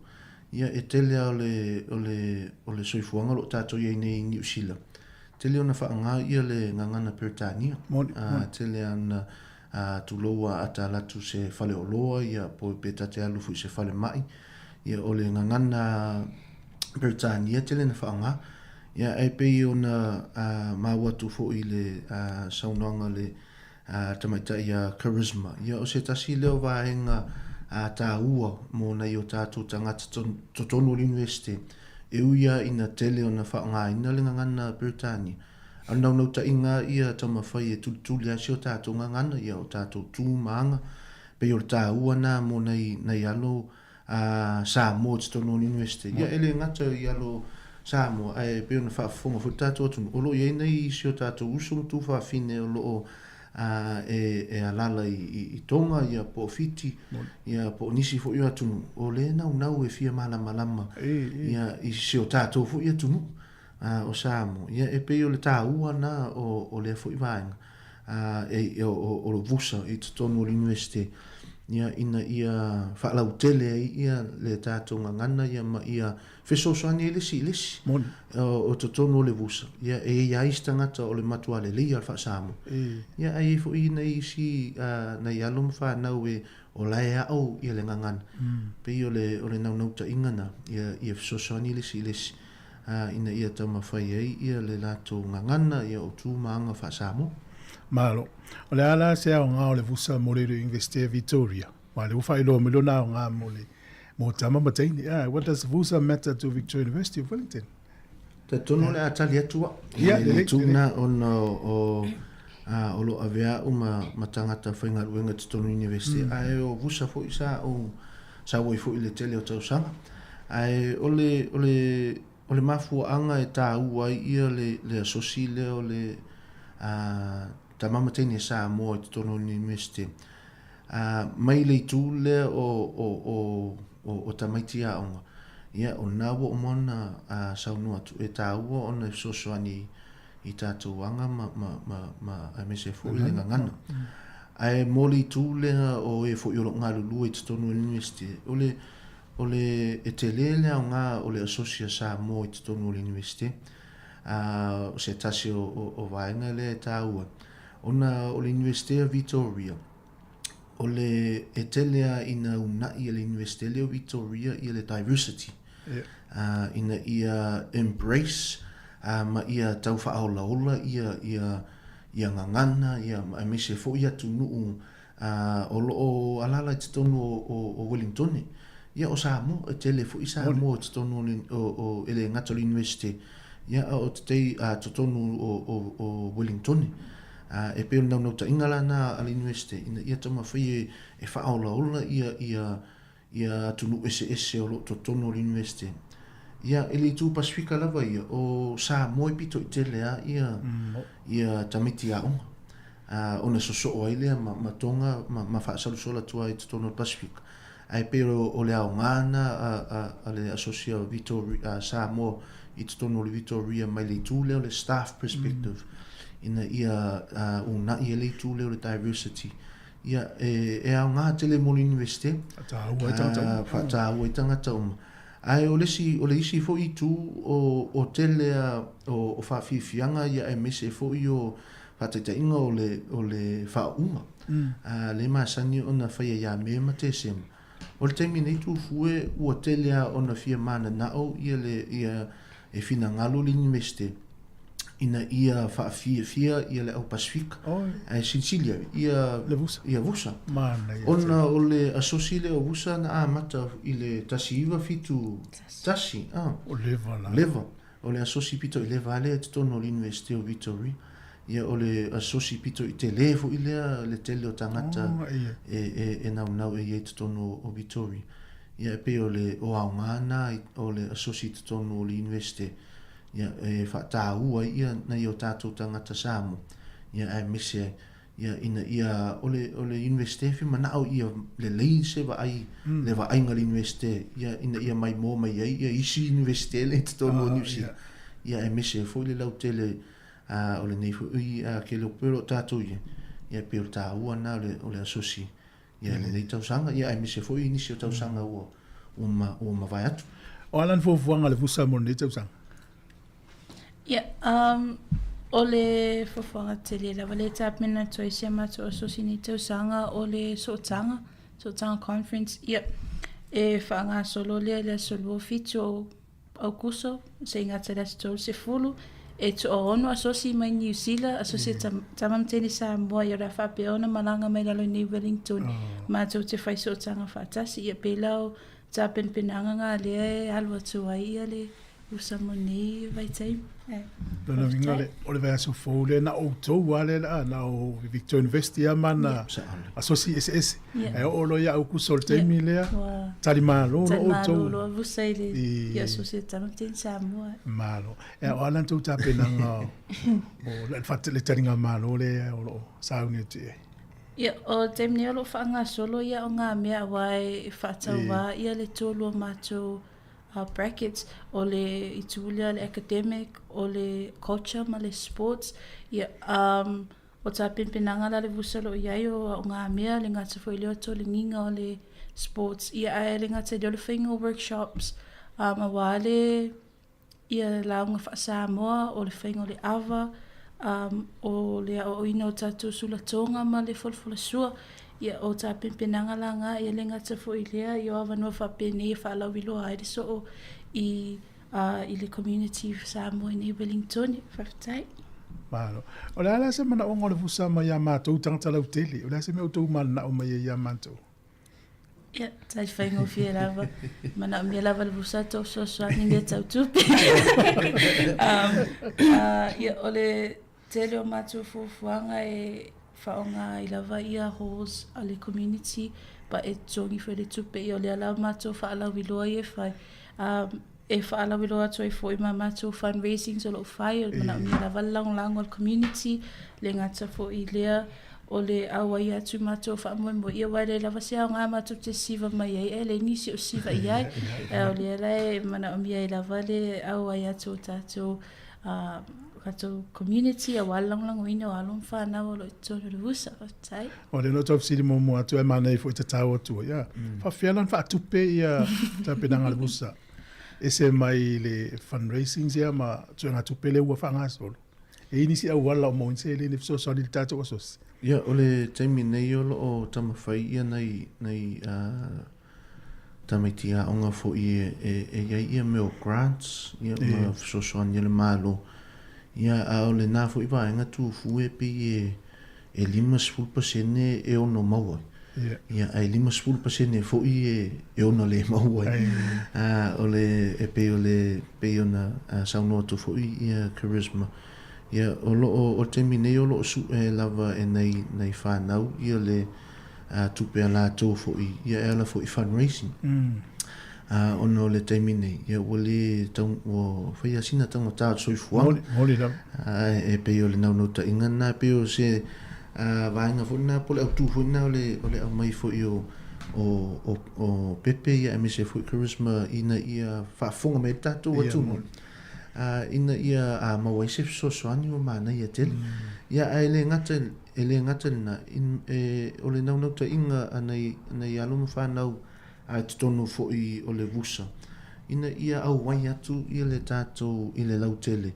[SPEAKER 14] Ia, e tele a o le, o le, o le soifuaga o lo o tātou i ai nei i Niu Sila. Tele ona faaaoga ia le gagana Peretania.
[SPEAKER 1] Moni, moni.
[SPEAKER 14] Tele ana, a, tulou a ata alu atu se faleoloa, ia, po pe ta te alu foi i se falemai. Ia, o le gagana Peretania tele na faaaoga. Ia, e pei ona, a, maua atu foi i le, a, saunoaga a le, a, tamaitai a Charisma. Ia, o se tasi lea o vaega, a, tāua mō nai o tātou tagata totonu o le Universite, e ui a ina tele ona faaaogaina le gagana Peretania. A o le naunautaiga ia taumafai e tulituli ai si o tātou gagana, ia o tātou tū ma aga, pei o le tāua nā mō nai, nai alo a Samoa i totonu o le University. Ia, e le gata i alo Samoa, ae pei ona faafofoga foi le tātou atunuu, o lo o i ai nei isi o tātou uso ma tuafafine o lo o a, e, e alala i, i, i Tonga, ia, po o Fiti, ia, po o nisi foi o atunuu, o lea naunau e fia malamalama ia, i si o tātou foi atunuu a, o Samoa. Ia, e pei o le tāua na o, o lea foi vaega. a, e, o, o, o le vusa i totonu o le University, ia, ina ia faalautele ai ia le tatou gagana ia ma ia fesoasoani ai le isi i le isi.
[SPEAKER 1] Moni.
[SPEAKER 14] O, o totonu o le vusa, ia, e i ai isi tagata o le matua lelei o le faa-Samoa. Ia, ae i ai foi nai isi, a, nai alo ma fanau e, o la e ao ia le gagana. Pei o le, o le naunautaiga na, ia, ia fesoasoani le isi i le isi. ā, ina ia taumafai ai ia le latou gagana ia o tu ma aga faa-Samoa.
[SPEAKER 1] Malo. O le a la se aoga o le vusa mo le Universite Victoria? Aua o lea ua faailoa mai lona aoga mo le mo tama ma teine. Ah, what does vusa matter to Victoria University of Wellington?
[SPEAKER 14] Talitonu o le a tali atu au
[SPEAKER 1] Ia,
[SPEAKER 14] i le
[SPEAKER 1] lelei,
[SPEAKER 14] itu
[SPEAKER 1] lelei.
[SPEAKER 14] na ona o o lo o avea au ma ma tagata faigaluega i totonu o le Universite, ae o vusa foi sa ou Sau ai foi i le tele o tausaga. Ae o le, o le, o le mafuaaga e tāua ai ia le, le asosi lea o le, a, Tama ma Teine Samoa i totonu o le Universite. Mai le itu lea o, o, o, o, o tamaiti aoga, ia, o lena ua uma ona saunoa atu, e tāua ona e fesoasoani i tatou aga ma, ma, ma, ma aemaise foi le gagana. Ae mo le itu lea o e foi o lo o galulue i totonu o le Iunivesite, o le, o le, e tele le aoga o le Asosi a Samoa i totonu o le Iunivesite. A, o se tasi o, o, o vaega lea e tāua, ona o le Iunivesite o Vitoria, o le, e tele lava ina una'i e le Iunivesite lea o Vitoria ia le diversity. Yeah. Ina ia embrace ma ia tau faaolaola ia, ia, ia gagana, ia, aemaise foi atunuu o lo o alaala i totonu o, o, o Wellingtone. Ia, o Samoa, e tele foi Samoa i totonu o le, o, o, e le gata o le Iunivesite, ia, a o te, a, totonu o, o, o Wellingtone. E pei o le naunautaiga la na a le Iunivesite, ina ia taumafai e, e faaolaola ia, ia, ia atunuu eseese o lo o totonu o le Iunivesite. Ia, i le itu Pasifika lava ia, o Samoa e pito i tele lava ia, ia tamaiti aoga, ona sosoo ai lea ma, ma Tonga ma, ma faasalusala atu ai i totonu o le Pasifika. Ae pei o, o le aoga lena a, a, a le Asosi a Vitoria, a Samoa i totonu o le Vitoria mai le itu lea o le staff perspective, ina ia una'i ai le itu lea o le diversity. Ia, e, e aoga tele mo le Iunivesite.
[SPEAKER 1] Faataua ai tagata uma.
[SPEAKER 14] Faataua ai tagata uma. Ae o le isi, o le isi foi itu, o, o tele a, o, o faafiafiaga ia aemaise foi o faataitaiga o le, o le faauuga. Mm. A, le masani ona faia ia Me ma Tesema. O le taimi nei Tufue, ua tele a ona fia mananao ia le, ia, e finagalo le Iunivesite ina ia faafiafia ia le au Pasifika. Ae silisili ai ia
[SPEAKER 1] le vusa.
[SPEAKER 14] Ia vusa. Ona o le asosi lea o vusa na amata i le 1971.
[SPEAKER 1] Ah. O leva la.
[SPEAKER 14] Leva. O le asosi pito i leva lea i totonu o le Iunivesite o Vitoria. Ia o le asosi pito i tele foi lea le tele o tagata oh, e, e, e naunau e i ai totonu o Vitoria. Ia e pei o le o aoga na o le asosi i totonu o le Iunivesite ia e faataua ai ia nai o tatou tagata Samoa ia aemaise ai ia ina ia o le o le Iunivesite e fia manao ia lelei se vaai mm. le vaaiga a le Iunivesite ia ina ia maimoa mai ai ia isi Iunivesite le i totonu o ah, Niu Sila ia aemaise ai foi le lautele a o lenei foi a ke leo pea o lo o tatou i ai ia e pei o le taua lena o le o le asosi Ia, lenei tausaga, ia aemaise foi nisi o tausaga ua, ua, ma, ua mavae atu.
[SPEAKER 1] O a la ni fuafuaga a le Vusa mo lenei tausaga?
[SPEAKER 15] Ia, um, o le fuafuaga tele lava le tapena atu ai si a matou asosi nei tausaga o le sootaga, sootaga conference, ia, e faagasolo lea i le aso 27 o Aokuso, seia gata i le aso 30, e toaono asosi mai Niu Sila, asosi a Tama ma Teine Samoa, ia o le a faapea ona malaga mai lalo i nei Wellington, matou te fai sootaga faatasi, ia pēlā o tapenapenaga ngā lea e alu atu ai ia le usa mo nei vaitaimi.
[SPEAKER 1] Lona uiga o le, o le vaiaso fou lea na outou lava lea la, na o Victoria University lava ma na asosi eseese. Ae oo loa ia Aukuso i le taimi lea, talimalo loa outou.
[SPEAKER 15] Talimalo loa vusa i le i asosi a Tama ma Teine Samoa.
[SPEAKER 1] Malo. E o a la tou tapenaga o le taliga malo lea o lo o sauni atu i ai?
[SPEAKER 15] Ia, o le taimi nei o lo o faagasolo ia o ngā mea aua e faatauā ia le tolu o matou brackets, o le itu lea o le academic, o le culture ma le sports. Ia, um, o tapenapenaga la le vusa o lo o i ai o o ngā mea, le gata foi lea o toligiga o le sports. Ia, ae le gata i lea o le faiga o workshops, um, aua le ia lauga faa-Samoa, o le faiga o le ava, um, o le aoaoina o tatou sulatoga ma le folafolasua. Ia, o tapenapenaga la ngā, ia le gata foi i lea, ia o avanoa faapenei e faalauiloa ai le soo i, uh, i le community Samoa i nei Wellingtone. Faafetai.
[SPEAKER 1] Malo. O le a la se manaoga o le vusa mai iā matou tagata lautele? O le a se mea outou mananao mai ai iā matou?
[SPEAKER 15] Ia, tai faigofie lava. Manaomia lava le vusa tau fesoasoani mea tau tupe. um, uh, ia, o le tele o matou fuafuaga e faaaoga ai lava ia halls a le community pa e totogi foi le tupe. Ia, o lea lava matou faalauiloa ia e fai. Um, e faalauiloa atu ai foi ma matou fundraisings o lo o fai, o le manaomia lava le lagolago a le community, le gata foi i lea. O le auai atu matou faamoemoe, ia aua e leai lava se aoga matou te siva mai ai ae leai nisi o siva i ai. A o lea la e manaomia ai lava le auai atu o tatou tatou community aua le lagolagoina o alo ma fanau o lo o i totonu o le VUSA. Faafetai.
[SPEAKER 1] O lea na ou tau fesili muamua atu ae manaia foi tatau atu ai. Ia, faapefea la ona faatupe ia tapenaga a le VUSA? Ese mai le fundraisings ia ma suegatupe lea ua faagasolo. E i ai nisi auala o maua ai ni seleni e fesoasoani i le tatou asosi?
[SPEAKER 14] Ia, o le taimi nei o lo o taumafai ia nai, nai tamaiti aoga foi e i ai ia mea o grants ia ma fesoasoani a le Malo. Ia, a o lena foi vaega tufu e pei e 50% e ono maua ai. Ia, ae 50% foi e ono le maua ai. O le, e pei o le, pei ona saunoa atu foi ia Charisma, ia, o lo o, o le taimi nei o lo o sue lava e nai, nai fanau ia le tupe a latou foi, ia e ala foi i fundraising. Ona o le taimi nei, ia ua le tau, ua fai lava sina taugata o le soifuaga.
[SPEAKER 1] Moni, moni lava.
[SPEAKER 14] E pei o le naunautaiga lena, e pei o se vaega foi lena po o le autu foi lena o le, o le aumai foi o, o, o, o Pepe ia aemaise foi Charisma ina ia faafofoga mai ai le tatou atunuu. Ina ia maua ai se fesoasoani ua manaia tele. Ia ae le gata, e le gata i lena, e, o le naunautaiga a nai, nai alo ma fanau a i totonu foi o le VUSA, ina ia auai atu ia le tatou i le lautele,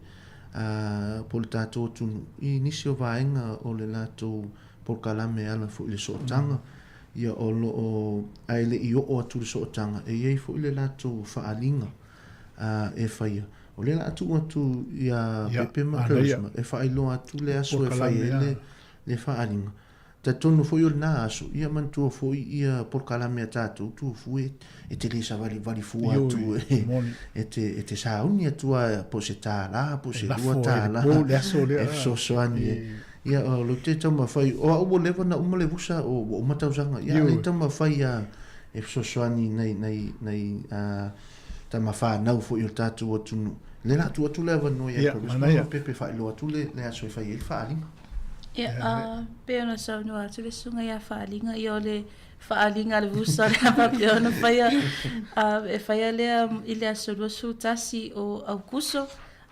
[SPEAKER 14] a, po o le tatou atunuu i nisi o vaega o le latou polokalame e ala foi i le sootaga, ia o lo o, ae le i oo atu le sootaga, e i ai foi le latou faaaliga, a, e faia. O lea o le a tuu atu ia Pepe ma Charisma e faailoa atu le aso e fai ai le, le faaaliga. Talitonu foi o lena aso, ia manatua foi ia polokalame a tatou tufu e, e te le savalivali fua atu e, e te, e te sauni atu a po o se tālā, po o se $2 e fesoasoani e. Ia, o lea ou te taumafai, o au ua leva ona uma le vusa, o, ua uma tausaga, ia, a o lea e taumafai a e fesoasoani nai, nai, nai, a, tama fanau foi o le tatou atunuu. O lea o le a tuu atu le avanoa ia Charisma ma Pepe e faailoa atu le, le aso e fai ai le faaaliga.
[SPEAKER 15] Ia, a, pei ona saunoa atu le susuga ia Faaliga, ia o le faaaliga a le vusa o le a faapea ona faia, a, e faia lea i le aso 21 o Aukuso,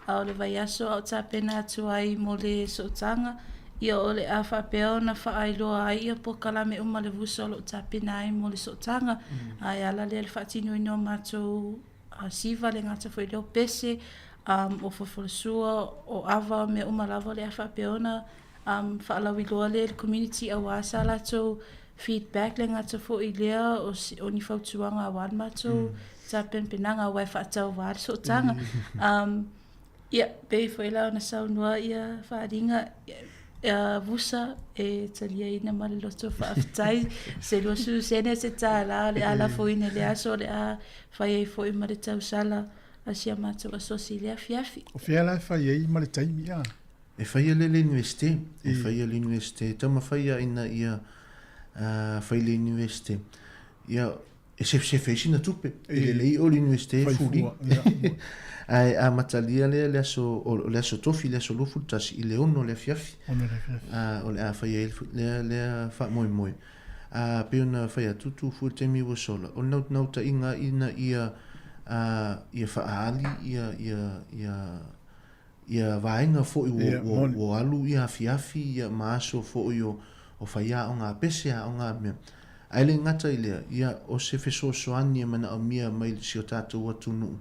[SPEAKER 15] a o le vaiaso a o tapena atu ai mo le sootaga, ia o le a faapea ona faailoa ai ia polokalame uma a le vusa o lo o tapena ai mo le sootaga, a e ala lea i le faatinoina o matou siva, le gata foi lea o pese, o folafolasoa, o ava, mea uma lava o le a faapea ona faalauiloa lea i le community aua sa latou feedback le gata foi lea o ni fautuaga aua le matou tapenapenaga aua e faatauva le sootaga. Ia, pei foi la ona saunoa ia Faaaliga, Vusa e taliaina ma le loto faafetai se 20 sene se $1 o le a lafoina i le aso o le a fai ai foi ma le tausala a si a matou asosi i le afiafi.
[SPEAKER 1] O fea la e fai ai ma le taimi a?
[SPEAKER 14] E faia lea i le Iunivesite, e faia i le Iunivesite, e taumafai lava ina ia fai i le Iunivesite. Ia, e sefe ai sina tupe, e lelei o le Iunivesite e fuli. Ae amatalia lea le aso, o le aso tofi, le aso 21 i le 6 o le afiafi. O le a fai ai lea, lea faamoemoe. A pei ona fai atu, tu fua i le taimi ua sola, o le naunautaiga ina ia, ia faaali ia, ia, ia, ia vaega foi ua, ua, ua alu ia afiafi ia ma aso foi o, o fai aoga a pese, aoga a mea. Ae le gata i lea, ia, o se fesoasoani e manaomia mai si o tatou atunuu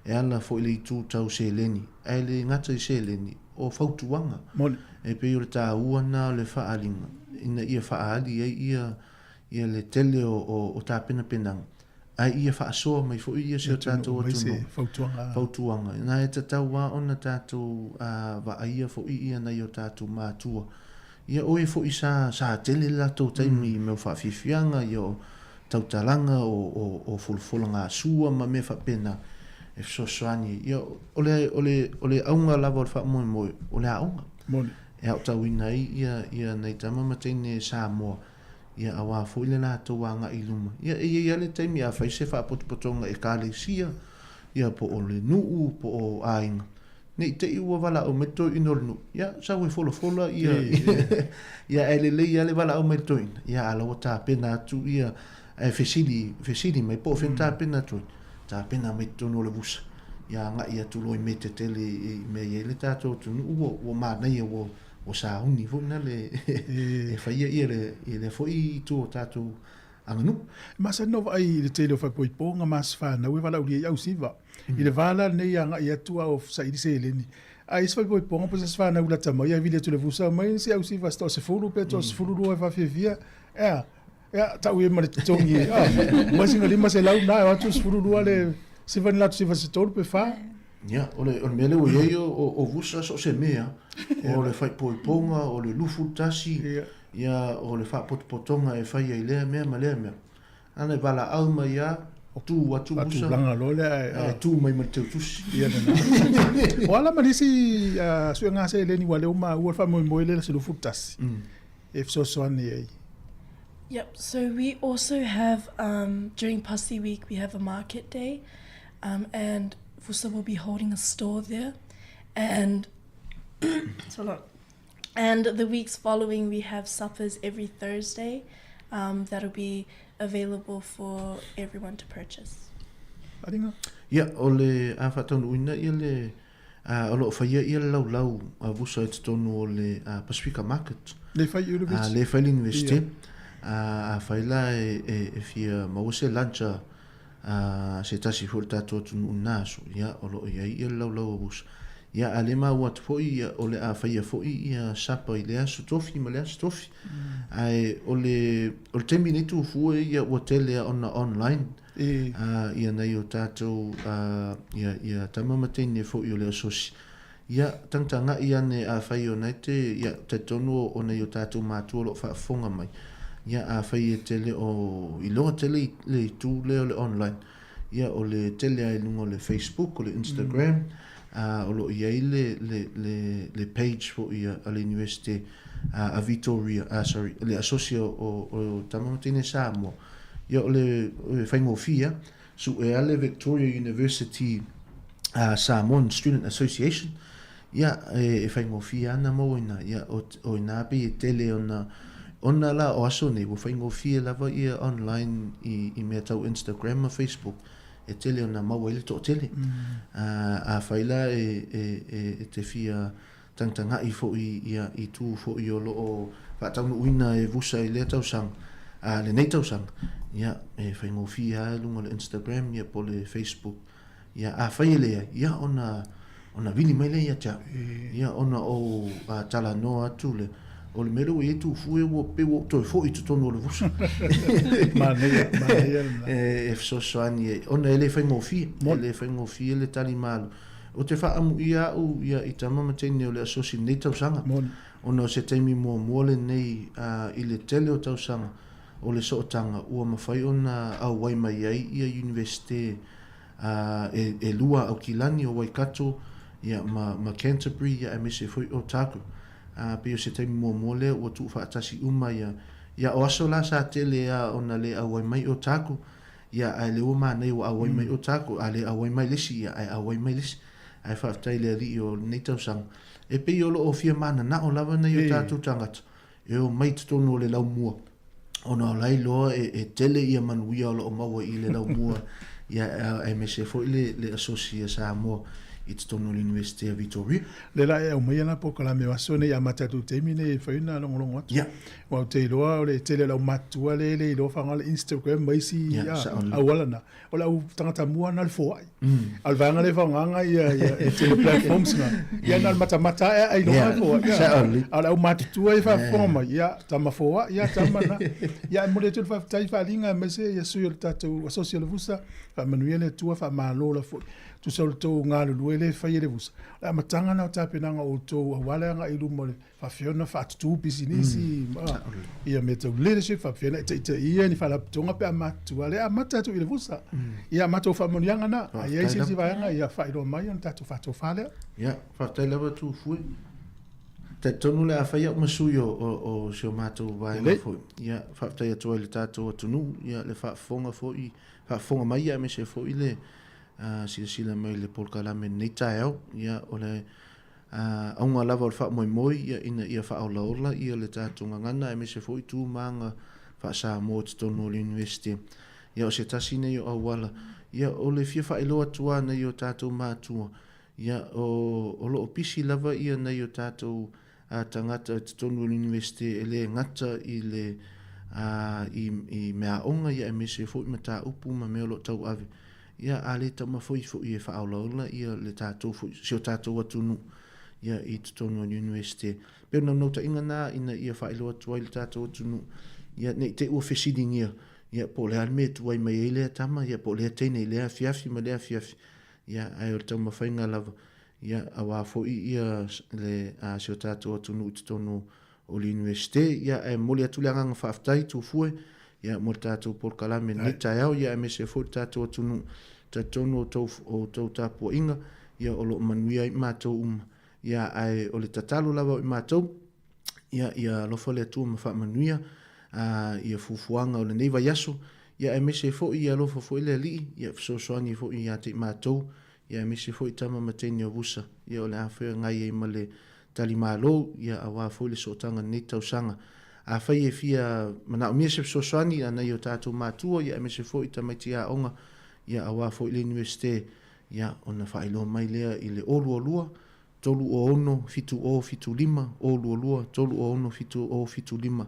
[SPEAKER 14] e ala foi i le itu tau seleni. Ae le gata i seleni, o fautuaga. E pei o le taua lena o le faaaliga, ina ia faaali ai ia, ia le tele o, o, o tapenapenaga, ae ia faasoa mai foi ia si o tatou atunuu.
[SPEAKER 1] Fautuaga.
[SPEAKER 14] Fautuaga. Na e tatau lava ona tatou vaaia foi ia nai o tatou matua. Ia o e foi sa, sa tele le latou taimi i mea o faafiafiaga, ia o tautalaga, o, o, o folafolaga-a-sua ma mea faapena e fesoasoani. Ia o le, o le, o le auga lava o le faamoemoe, o le aoga.
[SPEAKER 1] Moni.
[SPEAKER 14] E aotauina ai ia, ia nai tama ma teine Samoa Ia aua foi le latou agai i luma. Ia e i ai lava le taimi a fai se faapotopotoga ekalesia, ia po o le nuu, po o aiga. Ne i te i ua valaau mai le toeaina o le nuu, ia, sau e folafola ia, ia ae lelei lava le valaau mai le toeaina, ia a la ua tapena atu ia, ae fesili, fesili mai po o fea na tapena atu ai, tapena mai totonu o le vusa, ia agai atu loa i mea tetele i mea i ai le tatou atunuu ua, ua manaia ua, ua sauni foi na le, e faia ia le, ia lea foi itu o tatou aganuu.
[SPEAKER 1] E masani ona vaai i le tele o faaipoipoga ma aso fanau e valaaulia ai ausiva. I le va la lenei agai atu a o saili seleni. A i ai se faaipoipoga po o se aso fanau lata mai ae vili atu i le vusa aumai se ausiva se toasefulu pe toasefululua e faafiafia, ea, ea, tau i ai ma le totogi e, a, aumai sina 500 na e o atu 12 le siva ni latou siva se tolu pe fa.
[SPEAKER 14] Ia, o le, o le mea lea ua i ai o, o, o vusa so o se mea, o le faaipoipoga, o le 21, Ia, o le faapotopotoga e fai ai lea mea ma lea mea. Ana e valaau mai lava, tu atu Musa,
[SPEAKER 1] Faatulaga loa lea ae,
[SPEAKER 14] ae tu mai ma le teutusi.
[SPEAKER 1] Ia lena. O a la ma le isi suega seleni aua lea ua maua le faamoemoe lea i le aso 21 e fesoasoani ai.
[SPEAKER 16] Yep, so we also have, um, during Pasi Week, we have a market day, um, and Vusa will be holding a store there. And, so look, And the weeks following, we have suppers every Thursday um, that'll be available for everyone to purchase.
[SPEAKER 1] Aringa?
[SPEAKER 14] Ia, o le a faataunuuina ia le a, o lo o faia ia le laulau a vusa i totonu o le a, Pasifika Market.
[SPEAKER 1] Le fai i University.
[SPEAKER 14] A, le fai i le University. Ia. A, a fai la e, e, e fia maua se lunch a, a se tasi foi o le tatou atunuu i lena aso, ia, o lo o i ai ia le laulau a vusa. Ia, a le maua atu foi, ia, o le a faia foi ia sapa i lea aso tofi ma lea aso tofi. Ae o le, o le taimi nei Tufue, ia, ua tele lava ona online, a, ia nai o tatou, a, ia, ia tama ma teine foi o le asosi. Ia, tagatagai ane afai o na e te, ia, talitonu o, o nai o tatou matua o lo o faafofoga mai, ia, afai e tele o, iloa tele i le itu lea o le online, ia, o le tele lava i luga o le Facebook, o le Instagram, a, o lo o i ai le, le, le, le page foi a, a le Iunivesite a, a Vitoria, a, sorry, le Asosi o, o, o Tama ma Teine Samoa, ia, o le, o le faigofie lava. Sue a le Victoria University Samoan Student Association, ia, e faigofie ana maua ina, ia, o, o ina pei e tele ona, ona la o aso nei, ua faigofie lava ia online i, i mea tau Instagram ma Facebook, e tele ona maua ai le toatele. Mm. Afai la e, e, e, e te fia Tagatagai foi ia i tū foi o lo o faataunuuina e Vusa i lea tausaga, a lenei tausaga, ia, e faigofie lava i luga o le Instagram ia po o le Facebook. Ia, afai e leai, ia ona, ona vili mai lea ia te au. Ia, ona ou talanoa atu lea, o le mea lea ua i ai Tufue ua pei ua ou toe foi i totonu o le Vusa.
[SPEAKER 1] Manaia, manaia lena.
[SPEAKER 14] E fesoasoani ai, ona e le faigofie, e le faigofie le tali malo. Ou te faaamuia au ia i tama ma teine o le asosi i lenei tausaga, ona o se taimi muamua lenei i le tele o tausaga o le sootaga ua mafai ona auai mai ai ia Iunivesite e lua a Aukilani, o Waikato ia ma Canterbury ia aemaise foi o Otago. Pei o se taimi muamua lea ua tuufaatasi uma ia, ia o aso la sa tele a ona le auai mai Otago, Ia, ae lea ua manaia ua auai mai Otago, a le auai mai le isi, ia, ae auai mai le isi. Ae faafetai i le Alii o lenei tausaga. E pei o lo o fia mananao lava nai o tatou tagata e o mai totonu o le laumua, ona o la e iloa e, e tele ia manuia o lo o maua i le laumua, ia, aemaise foi le, le Asosi a Samoa i totonu o le Iunivesite a Vitoria.
[SPEAKER 1] Lea la e aumaia la polokalame o aso nei amata atu i le taimi nei e fai ona logologo atu.
[SPEAKER 14] Ia.
[SPEAKER 1] Aua ou te iloa o le tele o le aumatutua lea e le iloa faaaoga le Instagram ma isi auala na. O le au tagata mua na o le foai. A o le vaega lea e faaaogaina ia ia tele platforms na. Ia na o le matamata lava ae iloa le foai. A o le aumatutua ia e faafofoga mai, ia tama foai, ia tama na. Ia e momoli atu le faafetai i faaaliga aemaise ia sui o le tatou Asosi o le Vusa, faamanuia le Atua, faamalo la foi. Tusa o le tou galulue lea e fai e le Vusa. O le amataga na o tapenaga o outou aua le agai i luma o le faapefea ona faatutu pisinisi, ia mea tau leadership, faapefea ona e taitaia ni faalapotopotoga pe a matutua. Lea e amata atu i le Vusa. Ia matou faamanuiaga na. A i ai se isi vaega, ia faailoa mai ona tatou faatofa lea.
[SPEAKER 14] Ia, faafetai lava Tufue. Talitonu o le a fai au ma sui o, o, o si o matou vaega foi. Ia, faafetai atu ai i le tatou atunuu, ia, le faafofoga foi, faafofoga mai aemaise foi le silasila mai i le polokalame i lenei taeao. Ia, o le auga lava o le faamoemoe, ia, ina ia faaolaola ia le tatou gagana aemaise foi tu ma aga faa-Samoa i totonu o le Iunivesite. Ia, o se tasi nei o auala, ia, o le fia faailoa atu lava nai o tatou matua, ia, o, o lo o pisi lava ia nai o tatou tagata i totonu o le Iunivesite e le gata i le, i, i meaaoga, ia, aemaise foi mataupu ma mea o lo o tauave. Ia, a le taumafai foi e faaolaola ia le tatou foi, si o tatou atunuu, ia, i totonu o le Iunivesite. E pei o le naunautaiga na ina ia faailoa atu ai le tatou atunuu, ia, ne i te i ua fesiligia, ia, po o le a le mea e tuai mai ai lea tama, ia, po o lea teine i lea afiafi ma lea afiafi, ia, ae o le taumafaiga lava, ia, aua foi ia le, a, si o tatou atunuu i totonu o le Iunivesite. Ia, ae momoli atu le agaga faafetai Tufue, ia, mo le tatou polokalame i lenei taeao, ia, aemaise foi le tatou atunuu. Talitonu o outou, o outou tapuaiga, ia, o lo o manuia ai matou uma. Ia, ae o le tatalo lava o i matou, ia, ia alofa le Atua ma faamanuia, a, ia fuafuaga o lenei vaiaso, ia, aemaise foi ia alofa foi le Alii, ia fesoasoani foi ia te i matou, ia aemaise foi tama ma teine o Vusa, ia o le a feagai ai ma le tali malo, ia aua foi le sootaga i lenei tausaga. Afai e fia manaomia se fesoasoani a nai o tatou matua, ia aemaise foi tamaiti aoga, ia aua foi le Iunivesite, ia ona faailoa mai lea i le 022 306 7075, 022 306 7075,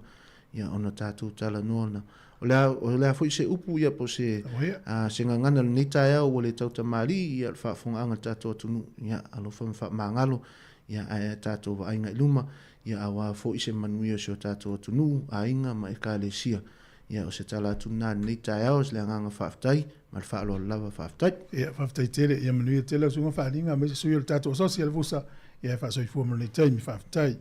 [SPEAKER 14] ia ona tatou talanoa na. O le a, o le a foi se upu ia po o se, a, se gagana o lenei taeao ua le tautamalii ia le faafofogaaga a le tatou atunuu, ia alofa ma faamagalo, ia ae a tatou vaaiga i luma, ia aua foi se manuia o si o tatou atunuu, aiga ma ekalesia. Ia o se tala atu lena i lenei taeao, o le agaga faafetai ma le faaaloalo lava, faafetai.
[SPEAKER 1] Ia, faafetai tele. Ia manuia tele lau susuga Faaaliga aemaise sui o le tatou asosi a le Vusa. Ia e faasoifua mo lenei taimi. Faafetai.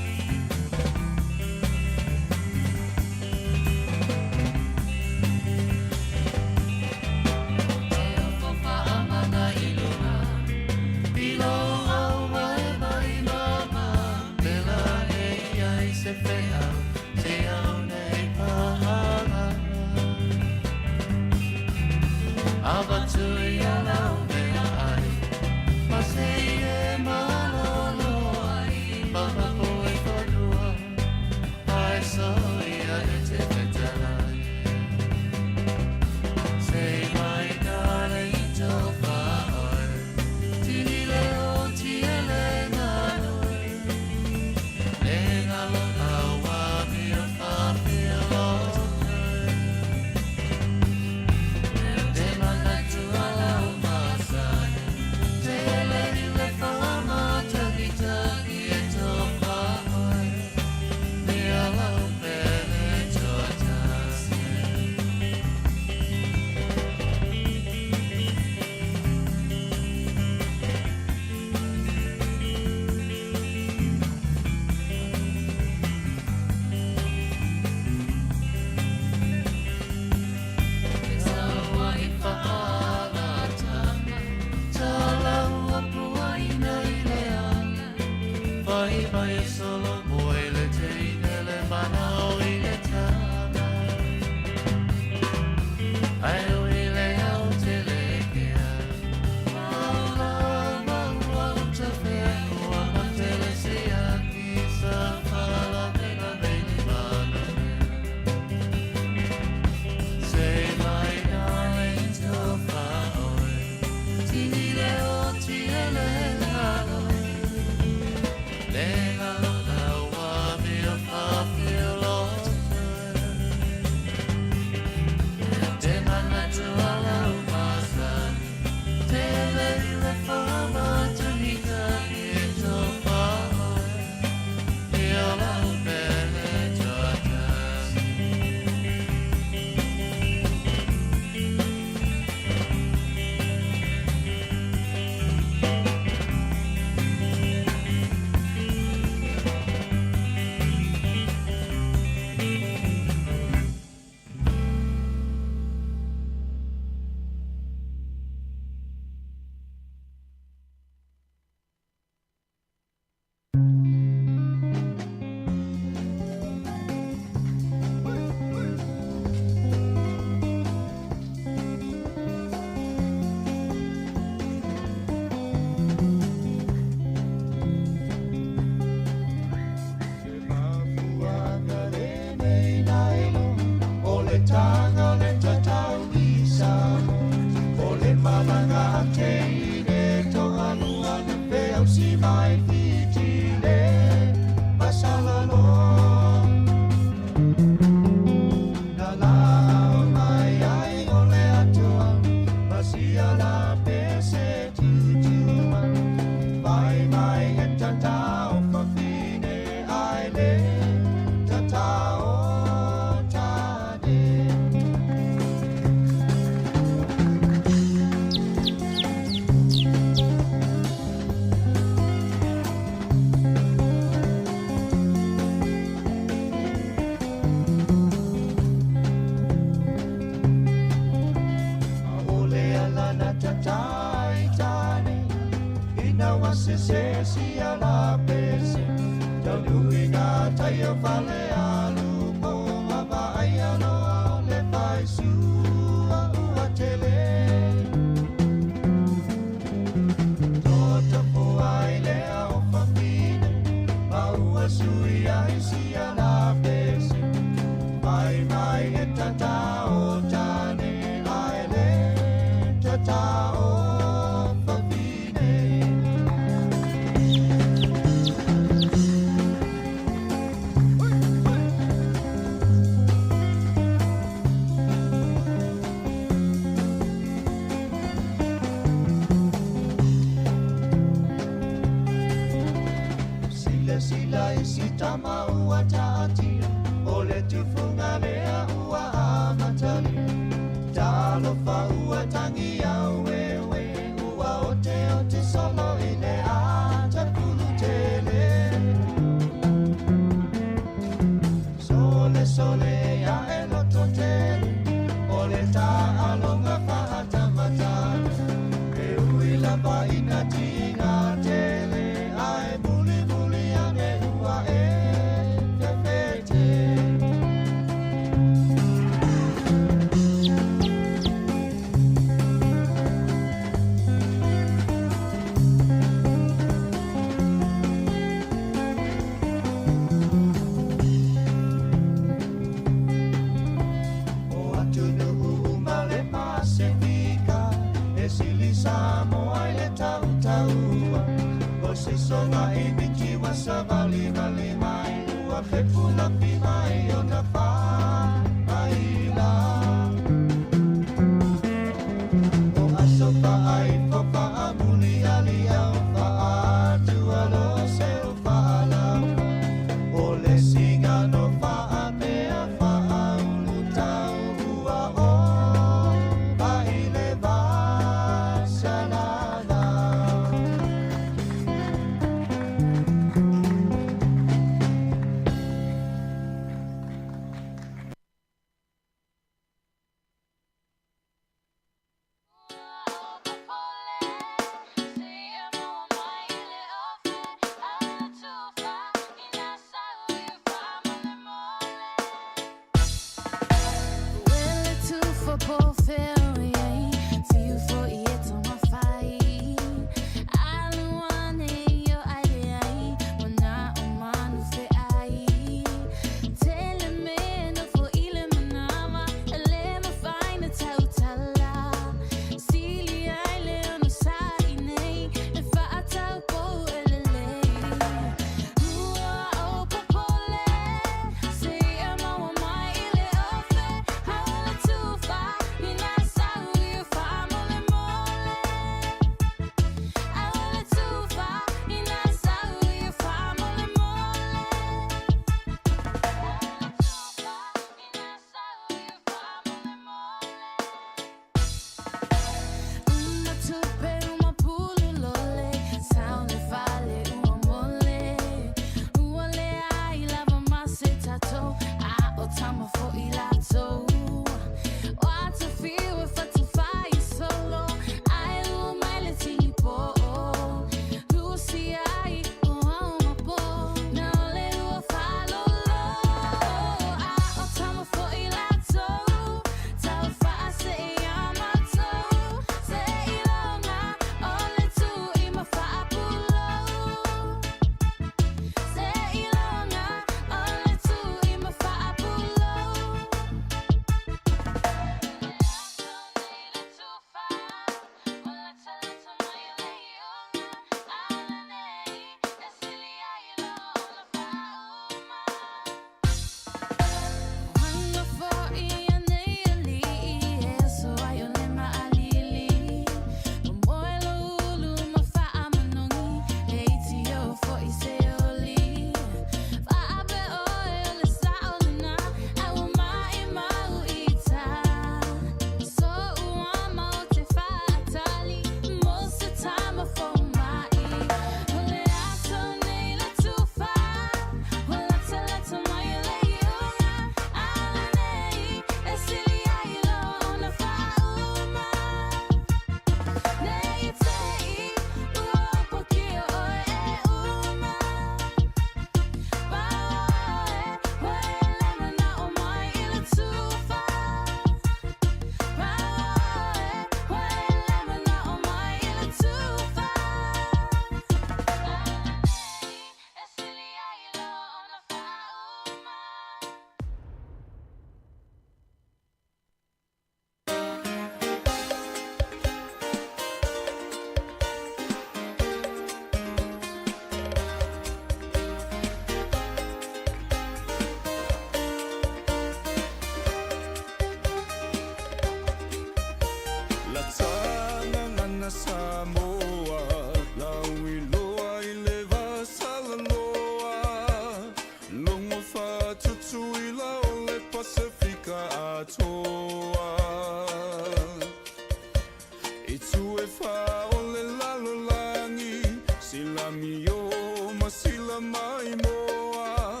[SPEAKER 4] tala maimoa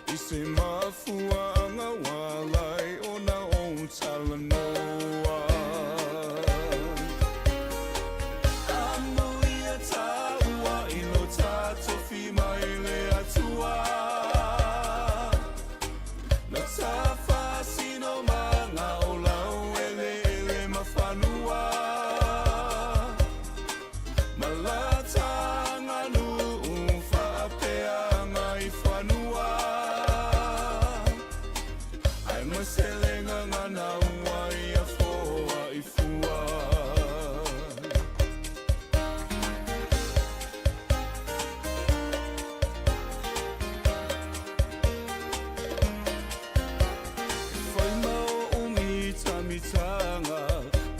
[SPEAKER 4] I se mafuaaga ua ala ai ona ou talanoa. Amuia tāua i lo tātofi mai le Atua. Na tā faasino maga o laueleele ma fanua. Ma la tāganuu faapeaga i fanua. Ae ma se le gagana ua ia foa i fua. E fai ma oʻu mitamitaga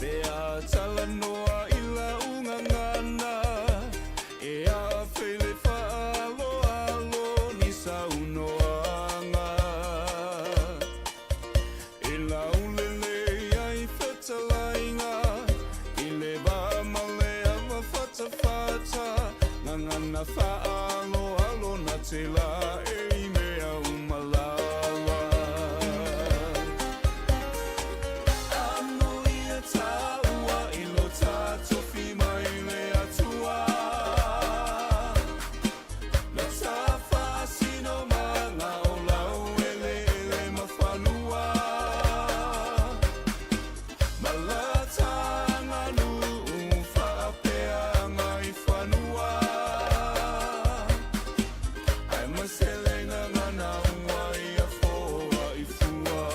[SPEAKER 4] pe a talanoa i lau gagana, e afe i le faaaloalo ni saunoaga. E laulele ai fetalaiga i le va ma le ava fatafata, gagana faaaloalo na te laei mea uma lava. Amuia tāua i lo tātofi mai le Atua. Na tā faasino maga o laueleele ma fanua. Ma la tāganuu faapeaga i fanua. Ae ma se le gagana ua ia foa i fua.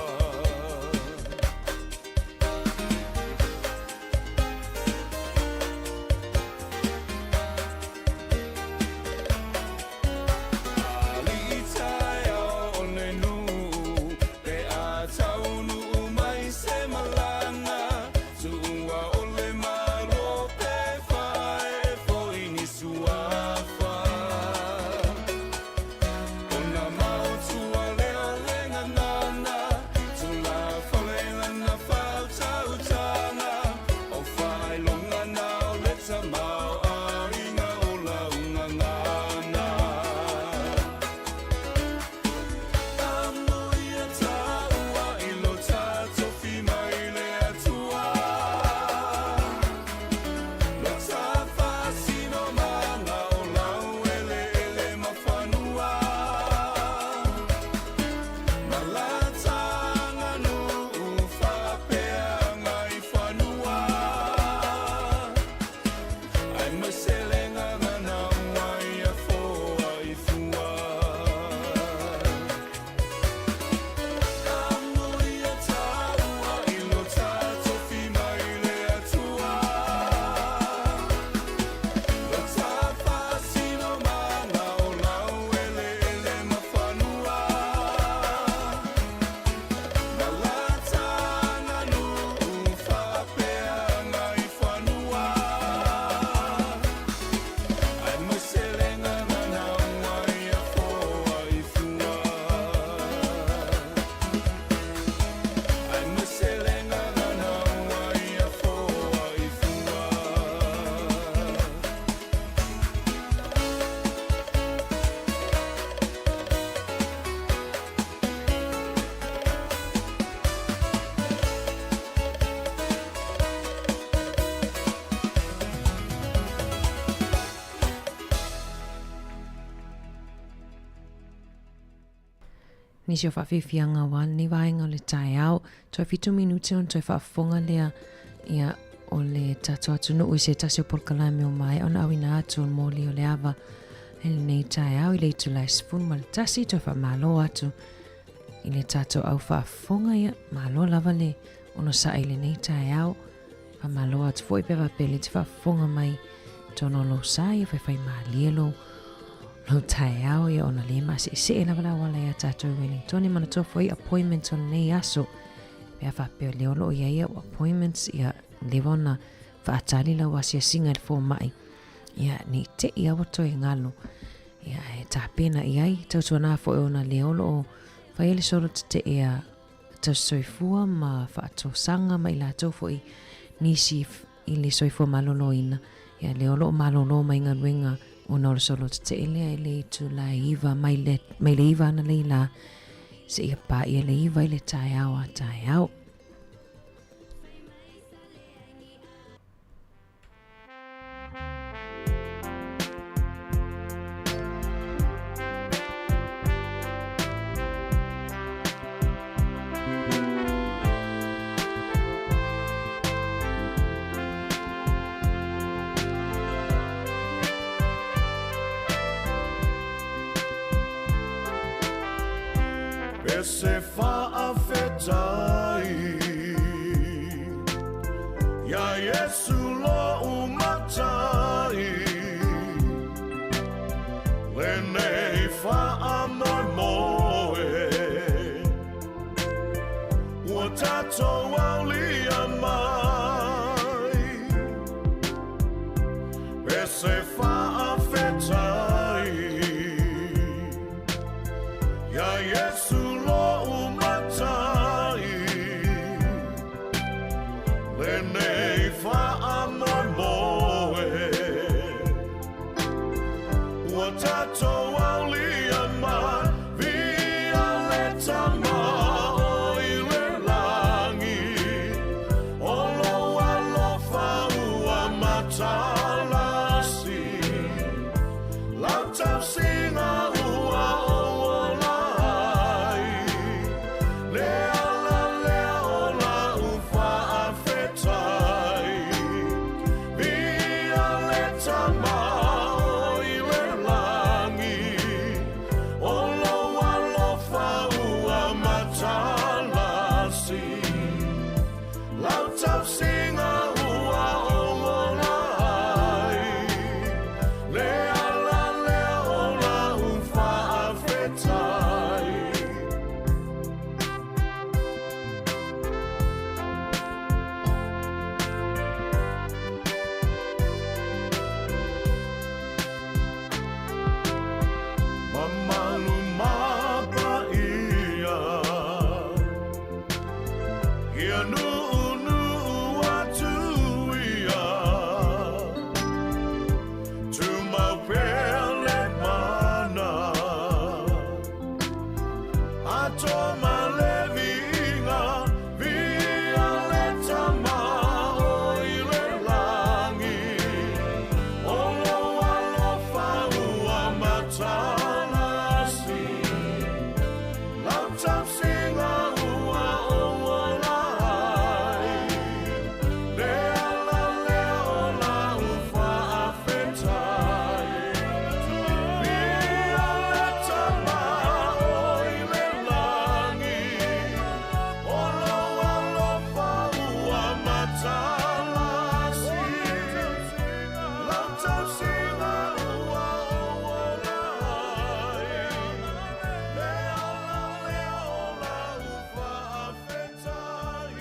[SPEAKER 4] Alii taeao o le nuu, pe a taunuu mai se malaga, tuua o le Malo pe faaee foi ni suafa. Ona maotua lea o le gagana, tulafale lana faautautaga, o faailoga na o le tamaoaiga o lau gagana. Amuia tāua i lo tātofi mai le Atua. Lo tā faasino maga o laueleele ma fanua. Ma la tāganuu faapeaga i fanua. Ae ma se le gagana ua ia foa i fua. Amuia tāua i lo tātofi mai le Atua. Lo tā faasino maga o laueleele ma fanua. Ma la tāganuu faapeaga i fanua. Ae ma se le gagana ua ia foa i fua. Ae ma se le gagana ua ia foa i fua.
[SPEAKER 10] Nisi o faafiafiaga aua lenei vaega o le taeao. Toe fitu minute ona toe faafofoga lea ia o le tatou atunuu i se tasi o polokalame o maea ona auina atu o le moli o le ava i lenei taeao i le itula e 11. Toe faamalo atu i le tatou au faafofoga ia malo lava le onosai i lenei taeao. Faamalo atu foi pe faapea le te faafofoga mai tonu o lou sa ia faifai malie lou lou taeao ia ona le maseesee lava la auala ia tatou i Wellington. E manatua foi appointments o lenei aso pe a faapea o lea o loo iai au appointments ia leva ona faatali lau asiasiga i le fomai ia nei tei a ua toe galo ia e tapena i ai tautuana foi ona lea o loo fai ai le solo tetee a tausisoifua ma faatosaga ma i latou foi nisi i le soifua maloloina, ia lea o lo o malolo mai galuega Ona o le solo tetee lea i le itula e 9 mai le, mai le 9 analeila seia paia le 9 i le taeao a taeao.
[SPEAKER 4] E se faafetai Ia Iesu lo'u matai Lenei faamoemoe Ua tatou aulia mai E se faafetai Ia Iesu lo'u matai Lenei faamoemoe Ua tatou aulia mai Viia le Tama o i le lagi O lou alofa ua matalasi Lau tausiga ua ou ola ai Le ala lea o la'u faafetai Viia le Tama o i le lagi O lou alofa ua matalasi Lau tausiga ua ou ola ai Le ala lea o la'u faafetai. Mamalu ma paia Ia nuunuu atu ia Tumau pea le mana Atoa ma le viiga Viia le Tama o i le lagi O lou alofa ua matalasi Lau tausiga ua ou ola ai Le ala lea o la'u faafetai Viia le Tama o i le lagi O lou alofa ua matalasi Lau tausiga ua ou ola ai Le ala lea o la'u faafetai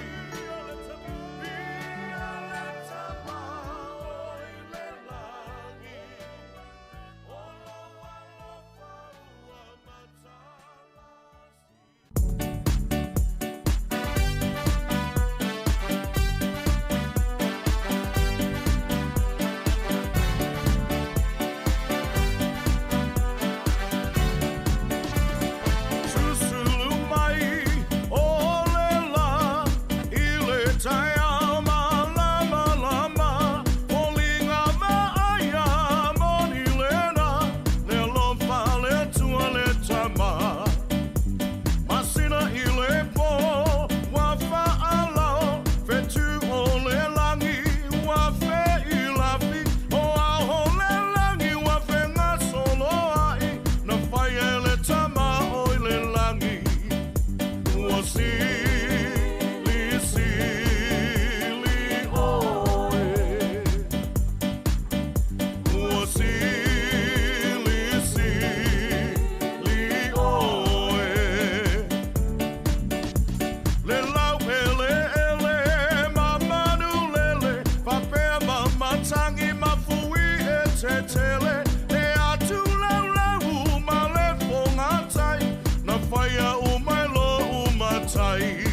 [SPEAKER 4] Viia le Tama o i le lagi O lou alofa ua matalasi. Susulu mai o le lā i le taeao malamalama, foliga vaaia moni lena, le alofa le Atua le Tama. Masina i le pō ua faalao, fetu o le lagi ua feilafi, o ao o le lagi ua fegasoloai, na fai e le Tama o i le lagi. Ua silisili oe. Ua silisili oe. Le laueleele ma manulele, faapea ma matagi ma fui e tetele, le atu laulau ma le fogatai, na faia uma e lou matai.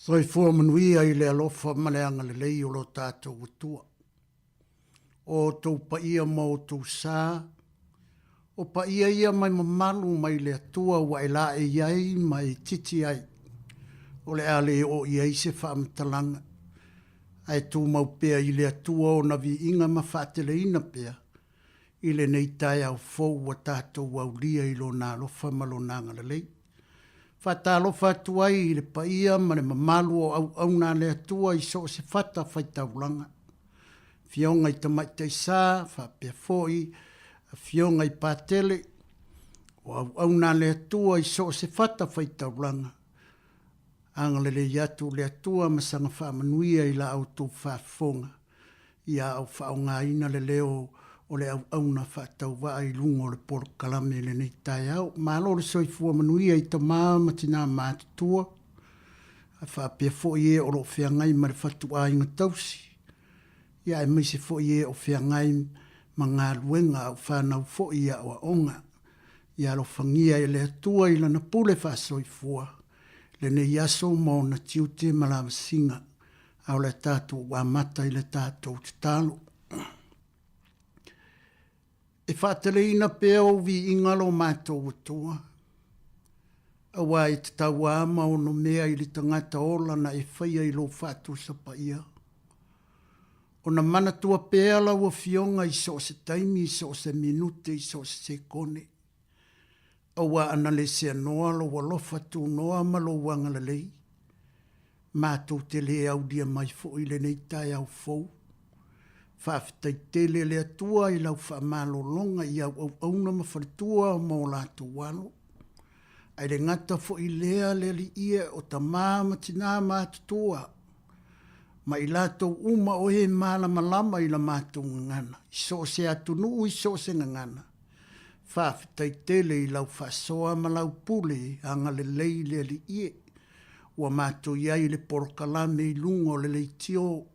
[SPEAKER 17] Soifua manuia i le alofa ma le agalelei o lo tatou Atua. O outou paia ma outou sa, o paia ia mai mamalu mai le Atua ua e laei ai ma e titi ai, o le a le oo i ai se faamatalaga, ae tumau pea i le Atua ona viiga ma faateleina pea i lenei taeao fou ua tatou aulia i Lona alofa ma Lona agalelei. Faatalofa atu ai i le paia ma le mamalu o auauna a le Atua i so o se fata faitaulaga, afioga i tamaitai sa faapea foi afioga i patele, o auauna a le Atua i so o se fata faitaulaga. Agalelei atu le Atua ma saga faamanuia i la outou faafofoga ia au faaaogaina le leo o le auauna faatauvaa i luga o le polokalame i lenei taeao. Malo le soifua manuia i tama ma tinā matutua, a faapea foi e o lo o feagai ma le fatuaiga tausi, ia aemaise foi e o feagai ma galuega au fanau foi i aoaoga. Ia alofagia e le Atua i Lana pule faasoifua lenei aso ma ona tiute ma lavasiga a o le tatou amata i le tatou tatalo. E faateleina pea ou viiga lo matou Atua, auā e tatau a ma ono mea i le tagata ola na e faia i lou faatusa paia. Ona manatua pea lau Afioga i so o se taimi, i so o se minute, i so o se sekone. Aua ana le seanoa lou alofa tunoa ma lou agalelei, matou te le aulia mai foi i lenei taeao fou. Faafetai tele le Atua i lau faamalologa i au auauna ma faletua ma o latou alo. Ae le gata foi lea le Alii e o tama ma tina ma atutua, ma i latou uma o e malamalama i la matou gagana, i so o se atunuu i so o se gagana. Faafetai tele i lau faasoa ma lau pule agalelei le Alii e. Ua matou i ai i le polokalame i luga o le leitio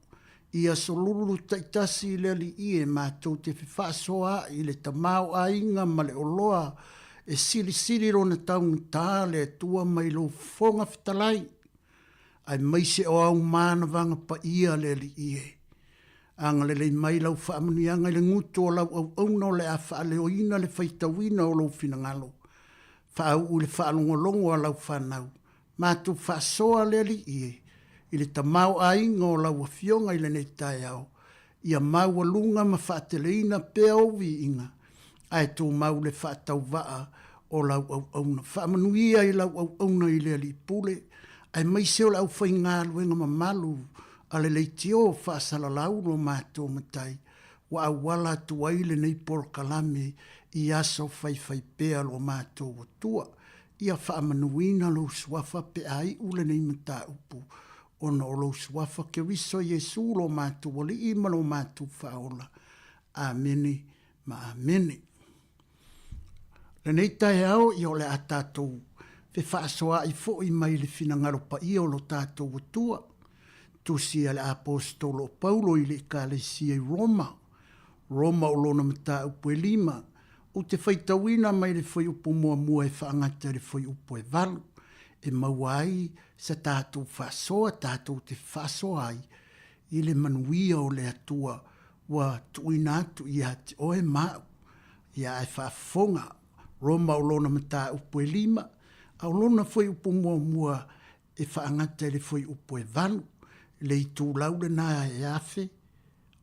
[SPEAKER 17] i aso lulu taitasi i le Alii e matou te fefaasoaa'i i le tamaoaiga ma le oloa e silisili lona taugata le Atua mai lou Fofoga Fetalai aemaise o au manavaga paia le Alii e. Agalelei mai lau faamanuiaga i le gutu o lau auauna o le a faaleoina le faitauina o lou finagalo. Faauu i le faalogologo a lau fanau, matou faasoa le Alii e, i le tamaoaiga o lau Afioga i lenei taeao, ia maualuga ma faateleina pea ou viiga, ae tumau le faatauvaa o lau auauna. Faamanuia i lau auauna i le Alii Pule, aemaise o le aufaigaluega mamalu a le leitio faasalalau lo matou Matai, ua auala atu ai lenei polokalame i aso faifaipea lo matou Atua. Ia faamanuina lou Suafa pe a iu lenei mataupu, ona o lou Suafa Keriso Iesu lo matou Alii ma lo matou Faaola. Amene ma Amene. Lenei taeao, ia o le a tatou fefaasoaai foi mai le finagalo paia o lo tatou Atua, tusi a le Aposetolo o Paulo i le Ekalesia i Roma, Roma o lona mataupu e lima, ou te faitauina mai le fuaiupu muamua e faagata i le fuaiupu e valu, e maua ai sa tatou faasoa tatou te faasoa ai i le manuia o le Atua ua tuuina atu ia te oe ma au, ia ae faafofoga. Roma o lona mataupu e lima, a o lona fuaiupu muamua e faagata i le fuaiupu e valu, le itulau lena e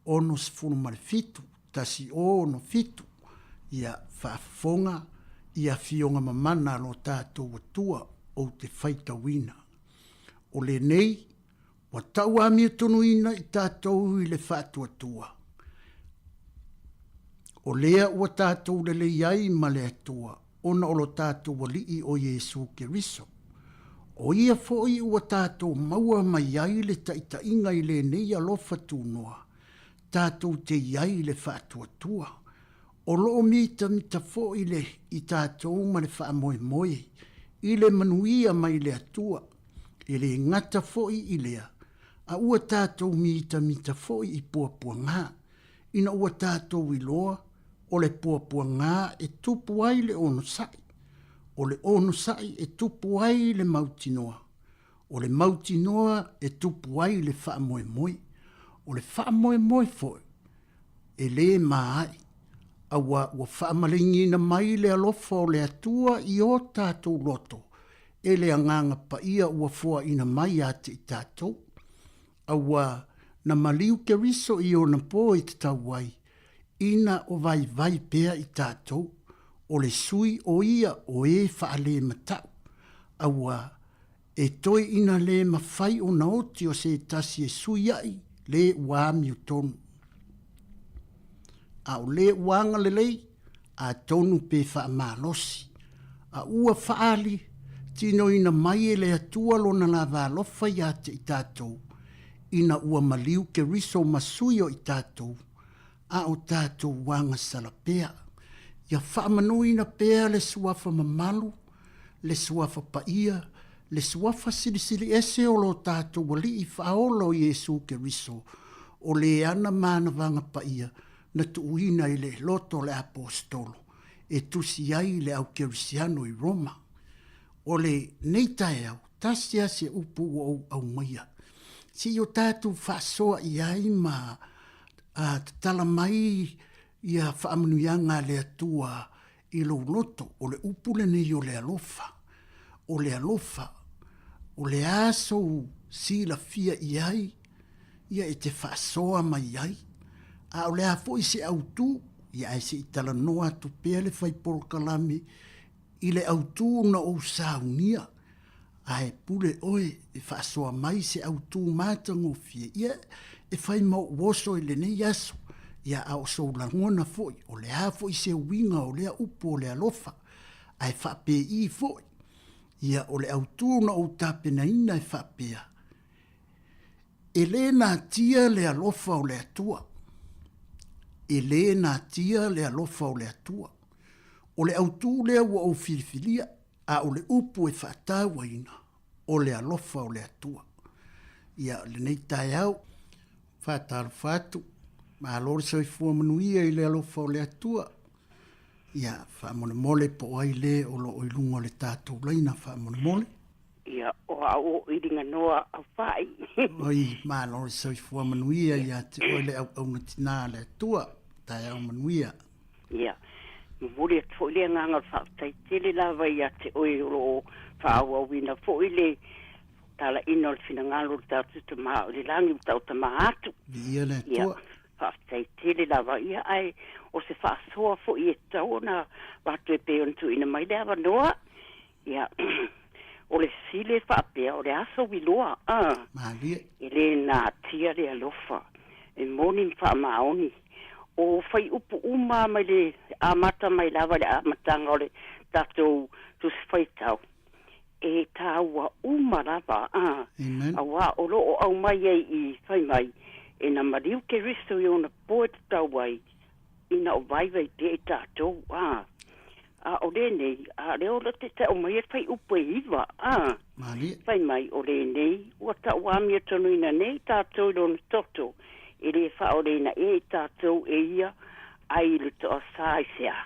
[SPEAKER 17] 1067, 1067, ia faafofoga i afioga mamana a lo tatou Atua ou te faitauina. O lenei, ua tauamiotonuina i tatou i le faatuatua. O lea ua tatou lelei ai ma le Atua ona o lo tatou Alii o Iesu Keriso. O ia foi ua tatou maua mai ai le taitaiga i lenei alofa tunoa, tatou te i ai i le faatuatua. O lo o mitamita foi le i tatou ma le faamoemoe i le manuia mai le Atua, e le gata foi i lea, a ua tatou mitamita foi i puapuaga, ina ua tatou iloa o le puapuaga e tupu ai le onosai, o le onosai e tupu ai le mautinoa, o le mautinoa e tupu ai le faamoemoe, o le faamoemoe foi e lē maai, auā ua faamalegiina mai le alofa o le Atua i o tatou loto e le Agaga Paia ua foaina mai ia te i tatou. Auā na maliu Keriso i ona po i te tau ai, ina o vaivai pea i tatou, o le sui o ia o e faalematau, auā e toe ina lē mafai ona oti o se tasi e suiaʻi lē ua amiotonu. A o lē ua agalelei, atonu pe faamalosi, a ua faaali tinoina mai e le Atua Lona lava alofa iā te i tatou, ina ua maliu Keriso ma sui o i tatou, a o tatou agasala pea. Ia faamanuina pea le Suafa mamalu, le Suafa paia, le Suafa silisili ese o lo tatou Alii Faaola o Iesu Keriso, o le ana manavaga paia na tuuina i le loto o le Aposetolo e tusi ai le au Kerisiano i Roma. O lenei taeao, tasi lava se upu ua ou aumaia, se i o tatou faasoa i ai ma tatala mai ia faamanuiaga a le Atua i lou loto, o le upu lenei o le alofa. O le alofa, o le a sou silafia i ai, ia e te faasoa mai ai. A o le a foi se autū, ia ae se i talanoa atu pea le fai polokalame i le autū na ou saunia, ae pule oe e faasoa mai se autū matagofie, ia e fai ma ou oso i lenei aso, ia a o sou lagona foi, o le a foi se uiga o lea upu o le alofa, ae faapei foi, ia o le autū na ou tapenaina e faapea, E lē natia le alofa o le Atua. E lē natia le alofa o le Atua. O le autū lea ua ou filifilia, a o le upu e faatauaina, o le alofa o le Atua. Ia, lenei taeao, faatalofa atu, malo le soifua manuia i le alofa o le Atua. Ia, faamolemole po o ai lē o lo o i luga o le tatou laina faamolemole.
[SPEAKER 12] Ia, o au o Iliga-noa Aufai.
[SPEAKER 17] Oi, malo le soifua manuia ia te oe le auauna tinā a le Atua. Taeao manuia.
[SPEAKER 12] Ia, momoli atu foi le agaga o le faafetai tele lava ia te oe o lo o faaauauina foi le talaiina o le finagalo o le tatou Tama o i le lagi ua taotama atu.
[SPEAKER 17] Viia le Atua.
[SPEAKER 12] Ia, faafetai tele lava ia, ae o se faasoa foi e tatau ona avatu e pei ona tuuina mai le avanoa. Ia, o le fesili e faapea, o le a sou iloa? A.
[SPEAKER 17] Malie.
[SPEAKER 12] E le natia le alofa, e moni ma faamaoni. O fuaiupu uma mai le amata mai lava i le amataga o le tatou Tusi Faitau, e taua uma lava, a.
[SPEAKER 17] Amen.
[SPEAKER 12] Auā o lo o aumai ai i fai mai, e na maliu Keriso i ona po e tatau ai, ina o vaivai pea i tatou, a. A o lenei, a lea o le te tau mai e fuaiupu e iva, a.
[SPEAKER 17] Malie.
[SPEAKER 12] Fai mai, o lenei, ua tau amiotonu nei tatou i lona toto, e le faaoleina ea i tatou e ia ai i le toasā i se a.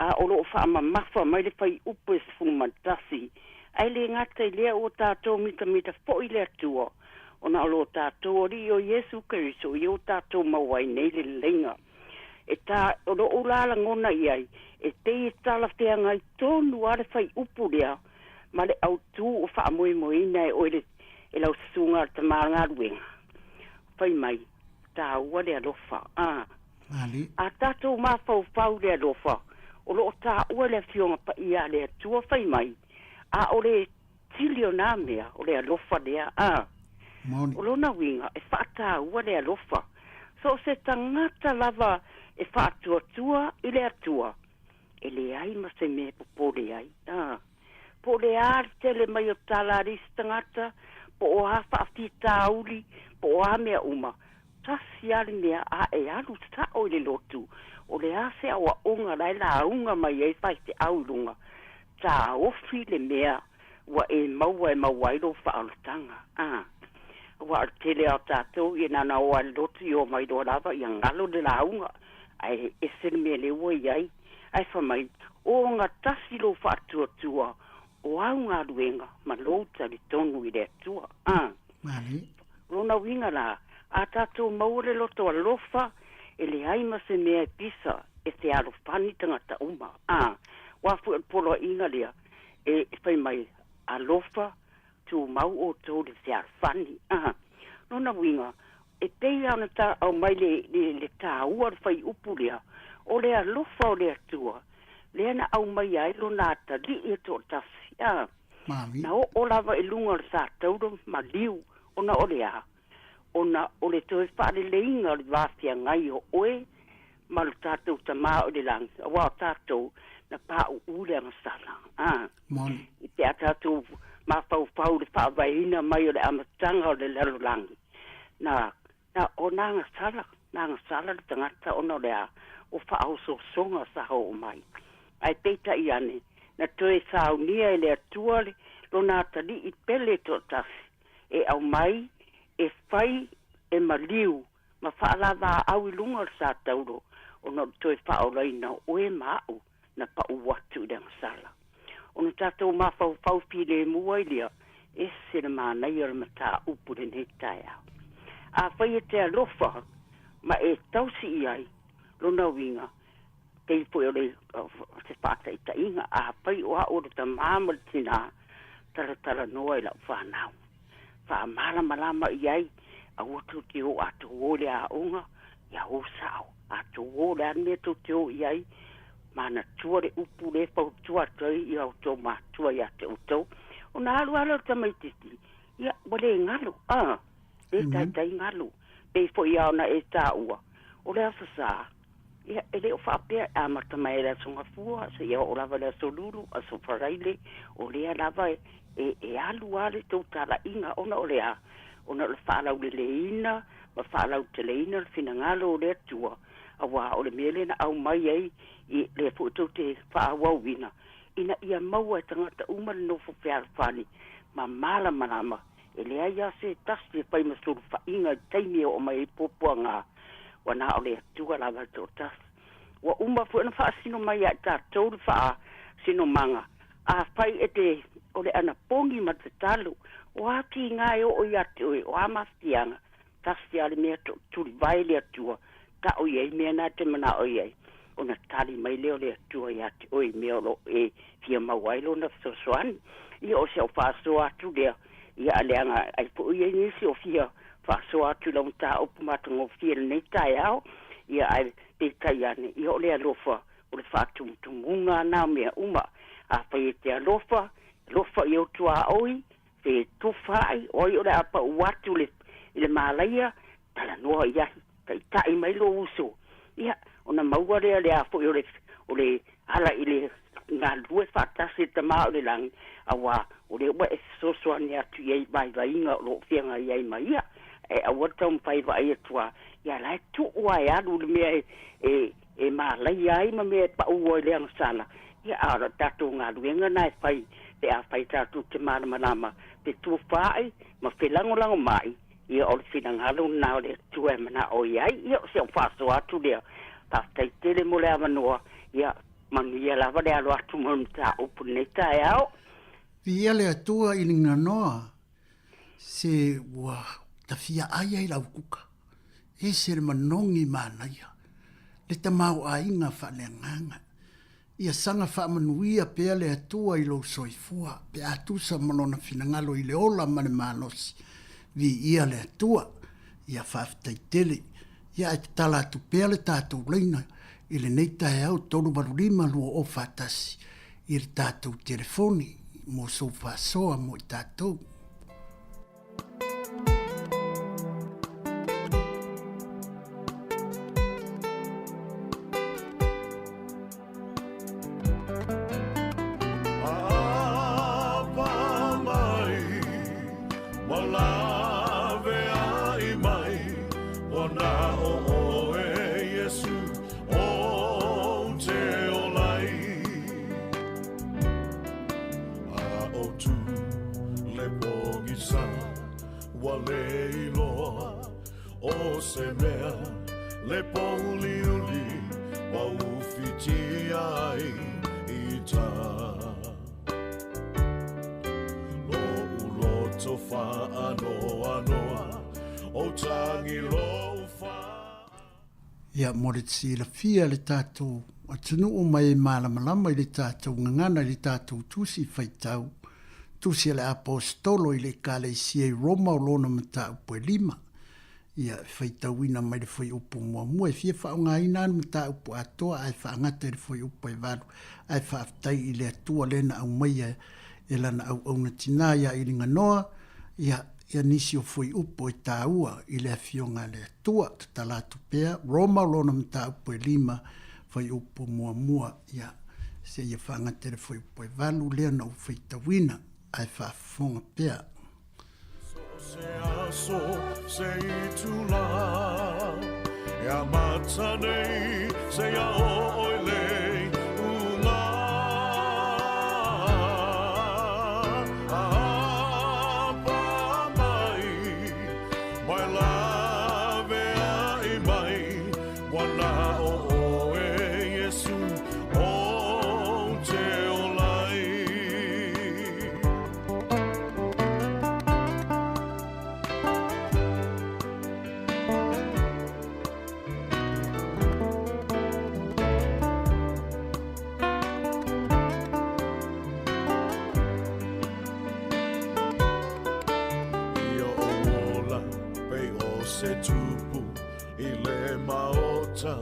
[SPEAKER 12] A o lo o faamamafa mai le fuaiupu e 11, ae le gata i lea ua tatou mitamita foi i le Atua, ona o lo tatou Alii o Iesu Keriso ia ua tatou maua ai nei le leleiga. E ta, o lo'u la lagona i ai, E pei e talafeagai tonu lava le fuaiupu lea ma le autū ua faamoemoeina e oe le e lau susuga a le tama galuega. Fai mai, Taua le alofa, a. A tatou mafaufau i le alofa, o lo o taua e le Afioga Paia a le Atua fai mai, a o le sili o nā mea, o le alofa lea, a. O lona uiga, e faataua le alofa. So o se tagata lava e faatuatua i le Atua, e leai ma se mea e popole ai, a. Po o le a le tele mai o tala a le isi tagata, po o a faafitauli, po o a mea uma, tasi lava le mea a e alu sao i le lotu, o le a se aoaoga la e lauga mai ai faifeau i luga, taofi le mea ua e maua e maua ai lou faaolataga. A. Aua o le tele lava o tatou, ia na ona o lava i le lotu ia omai loa lava ia galo le lauga, ae ese le mea lea ua i ai. Ae fai mai, O gatasi lou faatuatua o au galuega ma lou talitonu i le Atua. A. O lona uiga la, a tatou maua le loto alofa, e leai ma se mea e pisa e fealofani tagata uma. A. Aua foi o le poloaiga lea e fai mai, Alofa, tumau outou i le fealofani. A. Lona uiga, e pei lava ona ta aumai le, le, le taua o le fuaiupu lea, o le alofa o le Atua, lea na aumaia ai lona atalii e toatasi, a. Na oo lava i luga o le satauro ma liu, ona o le a? Ona o le toe faaleleiga o le va feagai o oe ma lo tatou Tama o i le lagi, aua o tatou na paʻuʻu i le agasala. A. I pe a tatou mafaufau i le faavaeina mai o le amataga o le lalolagi, na, na, o na agasala, na agasala le tagata ona o le a? O faaosoosoga sa oo mai. Ae peitai ane, na toe saunia e le Atua le lona atalii pele toatasi, e aumai, e fai, e maliu, ma faalavaau i luga o le satauro, ona o le toe faaolaina o oe ma aʻu na paʻu atu i le agasala. Ona tatou mafaufau filemu ai lea, ese le manaia o le mataupu i lenei taeao. Afai e te alofa ma e tausi i ai, lona uiga, pei foi o le se faataitaiga, afai o au o le tamā ma le tinā, talatalanoa i lau fanau. Faamalamalama i ai, aua tou te o a tou o i le aoga, ia o sao, a tou o, o le a le mea tou te o i ai, manatua le upu lea e fautua atu ai i a outou matua ia te outou. Ona alu lava lea o le tamaitiiti, ia, ua le galo, a, le taitai galo. Pei foi lava ona e taua, o le Aso Sa, Ia, e le o faapea e amata mai i le Aso Gafua seia oo lava i le Aso Lulu, Aso Faraile, o lea lava e, e alu lava le tou talaiga ona o le a? Ona o le faalauleleina ma faalauteleina o le finagalo o le Atua, aua o le mea lea na aumai ai i lea foi tou te faaauauina, ina ia maua e tagata uma le nofo fealofani ma malamalama E leai lava se tasi e fai ma sulufaiga i le taimi e oo mai ai puapuaga, ua na o le Atua lava e toatasi. Ua uma foi ona faasino mai ia i tatou le faasinomaga, Afai e te, o le anapogi ma le tatalo, o a tiga e oo ia te oe, o a mafatiaga, Tasi lava le mea tulivae le Atua, tau i ai mea na e te manao i ai, ona tali mai lea o le Atua ia te oe i mea o lo o e fia maua ai Lona fesoasoani. Ia, o si au faasoa atu lea, ia, a leaga ai foi i ai nisi o fia faasoa atu i lau mataupu matagofie i lenei taeao, ia, ae peitai ane, ia, o le alofa, o le faatumutumuga na o mea uma. Afai e te alofa, alofa i ou tuaoi, Pe tufa ai, o ai o le a pau atu le, i le malaia, talanoa i ai, taitai mai lou uso. Ia, ona maua lea le a foi o le, o le ala i le galulue faatasi le Tama o le Lagi, auā o lea ua e fesoasoani atu i ai i vaivaiga o lo o feagai ai ma ia. Ae aua le taumafai e vaai atu lava, ia la e tuu lava e alu i le mea e, e, e malaia ai ma mea e pau ai le agasala, ia, a o le tatou galuega lena e fai pe afai tatou te malamalama fetufaai ma felagolagomai, ia, o le finagalo lena o le Atua e manao i ai. Ia, o si au faasoa atu lea. Faafetai tele mo le avanoa. Ia, manuia lava le alo atu mo le mataupu i lenei taeao.
[SPEAKER 17] Viia le Atua i lina noa se ua tafia ai ai lau kuka. Ese le manogi manaia, le tamaoaiga faaleagaga. Ia saga faamanuia pea le Atua i lou soifua, pe a tusa ma Lona finagalo i le ola ma le malosi. Viia le Atua. Ia faafetai tele. Ia ae tatala atu pea le tatou laina i lenei taeao 385 2041 i le tatou telefoni mo sou faasoa mo i tatou.
[SPEAKER 4] Ua le iloa o se mea le pōuliuli ua ufitia ai i ta. Lo'u loto whaanoanoa o tangi lou wha.
[SPEAKER 17] Ia, mo le silafia le tatou atunuu mai e malamalama i le tatou gagana i le tatou tusi faitau, tusi a le Aposetolo i le Ekalesia i Roma o lona mataupu e lima. Ia, e faitauina mai le fuaiupu muamua e fia faaaogaina lava le mataupu atoa ae faagata i le fuaiupu e valu, ae faafetai i le Atua lea na aumaia e Lana auauna tina ia Iliganoa, ia, ia nisi o fuaiupu e taua i le Afioga a le Atua. Tatala atu pea, Roma o lona mataupu e lima, fuaiupu muamua, ia, seia faagata i le fuaiupu e valu lea na ou faitauina, ae faafofoga pea.
[SPEAKER 4] So o se aso, se itula, e amata nei, seia oo i le iuga. Apa mai, mai laveai mai, ua na o oe Iesu ou te ola ai. Ia ou ola pei o se tupu i le maota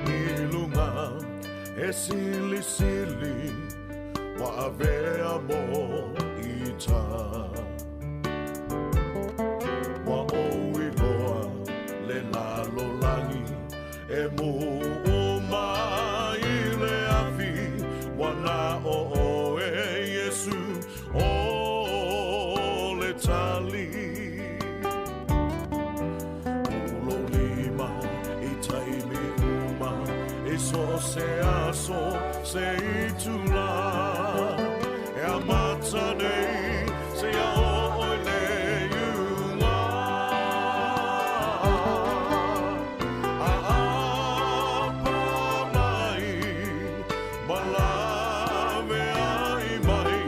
[SPEAKER 4] i luga e silisili ua avea mo ita. Ua ou iloa le lalolagi e muʻu mai le afi, ua na o oe Iesu o le tali. Uu lou lima i taimi uma, i so o se aso, se itula. E amata nei, seia oo i le iuga. A apa mai, ma laveai mai,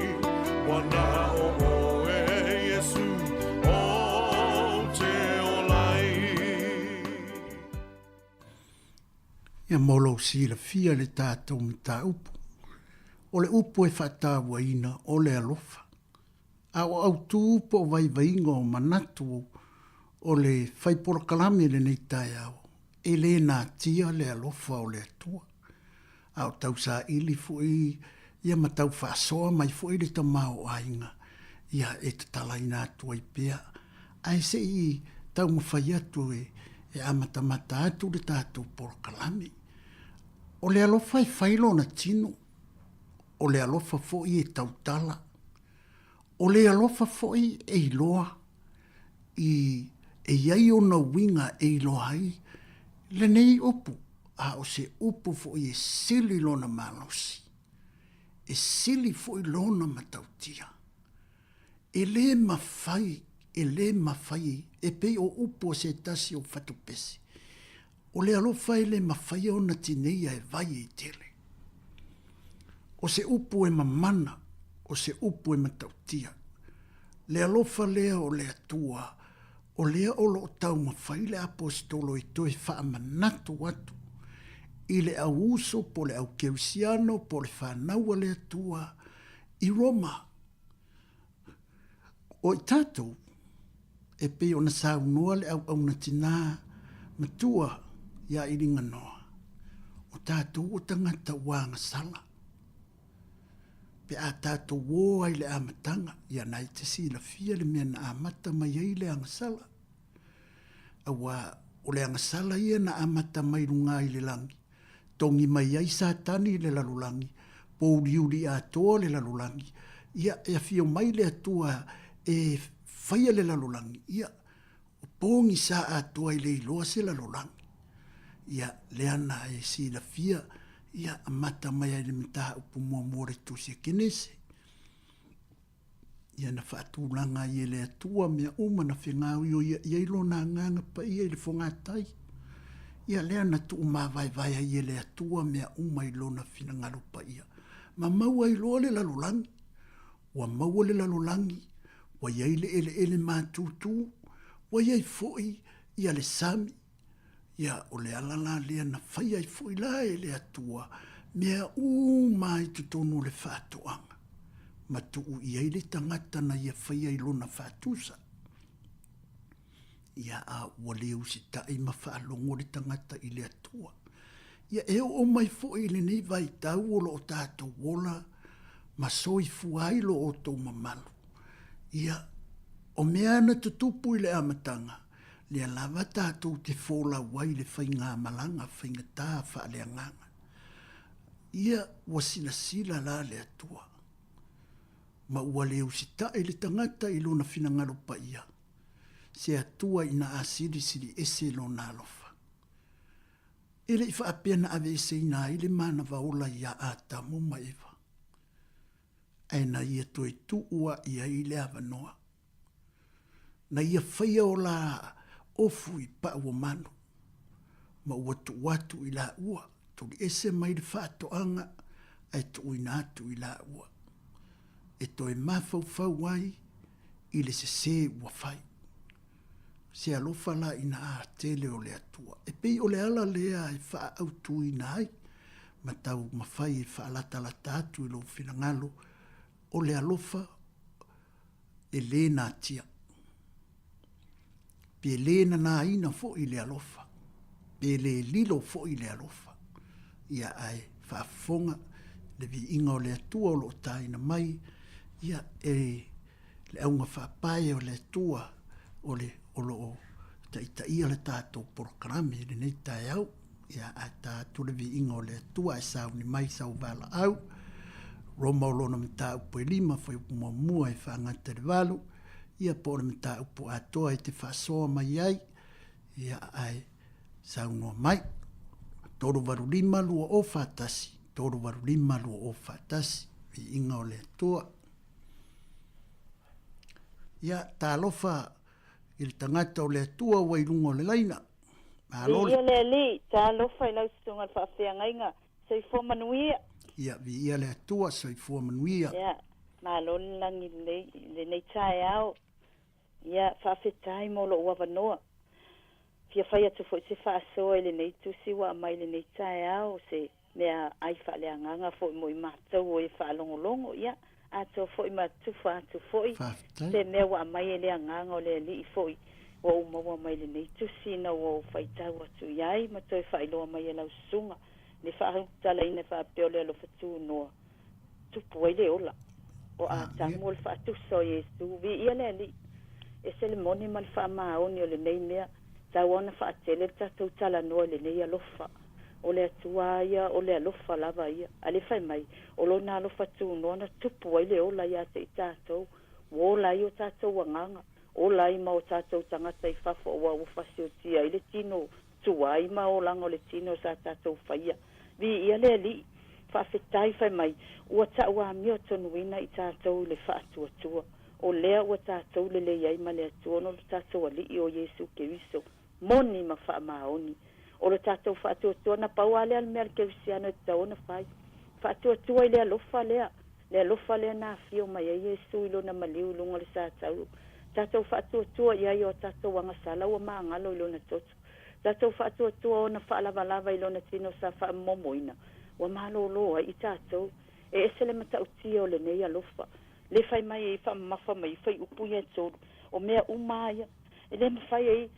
[SPEAKER 4] ua na o oe Iesu ou te ola ai.
[SPEAKER 17] Ia mo lou silafia le tatou mataupu, o le upu e faatauaina o le alofa. A o autū po o vaivaiga o manatu o le fai polokalame i lenei taeao, e le natia le alofa o le Atua. A o tausaili foi ia ma tau faasoa mai foi le tamaoaiga, ia e tatalaina atu ai pea. Ae se i taumafai atu e amatamata atu le tatou polokalame. O le alofa e fai lona tino, o le alofa foi e tautala, o le alofa foi e iloa i e i ai ona uiga e iloa ai lenei upu, a o se upu foi e sili lona malosi, e sili foi lona matautia. E lē mafai, e lē mafai e pei o upu a se tasi o fatupese, o le alofa e lē mafaia ona tineia e vai e tele. O se upu e mamana, o se upu e matautia. Le alofa lea o le Atua, o lea o lo o taumafai le Aposetolo e toe faamanatu atu. i le au uso po o le au kerisiano po o le fanau a le Atua i Roma. O i tatou, e pei ona saunoa le auauna tinā matua iā Iliganoa, o tatou o tagata ua agasala. Pe a tatou ō ai i le amataga, ia na e te silafia le mea na amata mai ai le agasala. Auā, o le agasala ia na amata mai luga i le lagi, togi mai ai Satani i le lalolagi, pōuliuli atoa le lalolagi, ia, e afio mai le Atua e faia le lalolagi, ia, o pogisa atoa e le iloa se lalolagi. Ia, lea na e silafia, ia, amata mai ai le mataupu muamua o le Tusi a Kenese. Ia na faatulaga ai e le Atua mea uma na fegaoioia i ai Lona Agaga Paia i le fogatai. Ia lea na tuumavaevae ai e le Atua mea uma i Lona finagalo paia, ma maua ai loa le lalolagi. Ua maua le lalolagi, ua i ai le eleele matutu, ua i ai foi ia le sami, Ia, o le ala la lea na fai ai foi la e le Atua mea uma i totonu o le faatoaga, ma tuu i ai le tagata na ia faia i lona faatusa. Ia, a ua le usitai ma faalogo le tagata i le Atua. Ia, e oo mai foi i lenei vaitau o lo o tatou ola ma soifua ai lo outou mamalu. Ia, o mea na tutupu i le amataga, lea lava tatou te folau ai i le faigamalaga faigata faaleagaga. Ia ua silasila la le Atua, ma ua le usitai le tagata i lona finagalo paia, se Atua ina a silisili ese lona alofa. E le i faapea na aveeseina ai le manava ola iā Atamu ma Eva, ae na ia toe tuu a'i ai le avanoa. Na ia faia o la ofu i pau o manu, ma ua tuu atu i laua, tuliese mai le faatoaga ae tuuina atu i laua, e toe mafaufau ai i le sesē ua fai. Se alofa la ina a tele o le Atua. E pei o le ala lea e faaautuina ai ma taumafai e faalatalata atu i lou finagalo o le alofa e lē natia, pe lē nanāina foi le alofa, pe lē lilo foi le alofa. Ia ae faafofoga le viiga o le Atua o lo o tāina mai, ia e le auga faapae o le Atua o le o lo o taitaia le tatou polokalame i lenei taeao. Ia, ae ta atu le viiga o le Atua ae sauni mai sau valaau. Roma o lona mataupu e lima, fuaiupu muamua e faagata i le valu, ia po o le mataupu atoa e te faasoa mai ai, ia ae saunoa mai. 385 2041, 385 2041, viiga o le Atua. Ia, talofa i le tagata o le Atua ua i luga o le laina. Malo
[SPEAKER 18] le. Viia le Alii, talofa i lau Susuga i le Faafeagaiga, soifua manuia.
[SPEAKER 17] Ia, viia le Atua, soifua manuia.
[SPEAKER 18] Ia, malo le lagi lelei i lenei taeao. Ia, faafetai mo lou avanoa. Fia fai atu foi se faasoa i lenei tusi ua aumai i lenei taeao, se mea ai faaleagaga foi mo i matou o e faalogologo, ia, atoa foi ma tufa atu foi se mea ua aumai e le Agaga o le Alii foi ua ou maua mai lenei tusi ina ua ou faitau atu i ai ma toe faailoa mai e lau susuga le faautalaina faapea o le alofa tunoa tupu ai le ola o Atamu o le faatusa o Iesu. Viia le Alii! Ese le moni ma le faamaoni o lenei mea, tau ona faatele le tatou talanoa i lenei alofa. O le Atua ia, o le alofa lava ia. A le fai mai, o Lona alofa tunoa na tupu ai le ola ia te i tatou, ua ola ai o tatou agaga, ola ai ma o tatou tagata i fafo aua ua fasiotia ai le tino tuai ma olaga o le tino sa tatou faia. Viia le Alii, faafetai fai mai, ua tauamiotonuina i tatou i le faatuatua, o lea ua tatou lelei ai ma le Atua ona o lo tatou Alii o Iesu Keriso. moni ma faamaoni. O lo tatou faatuatua, na pau lava lea o le mea a le kerisiano e tatau ona fai. Faatuatua i le alofa lea, le alofa lea na afio mai ai Iesu i Lona maliu i luga o le sa taulu. Tatou faatuatua i ai o a tatou agasala ua magalo i Lona toto.
[SPEAKER 12] Tatou faatuatua ona faalavalava i lona tino sa faamomoina, ua malōlō ai i tatou. E ese le matautia o lenei alofa. Le fai mai ai faamamafa mai fuaiupu ia e tolu, o mea uma lava ia, e le mafai ai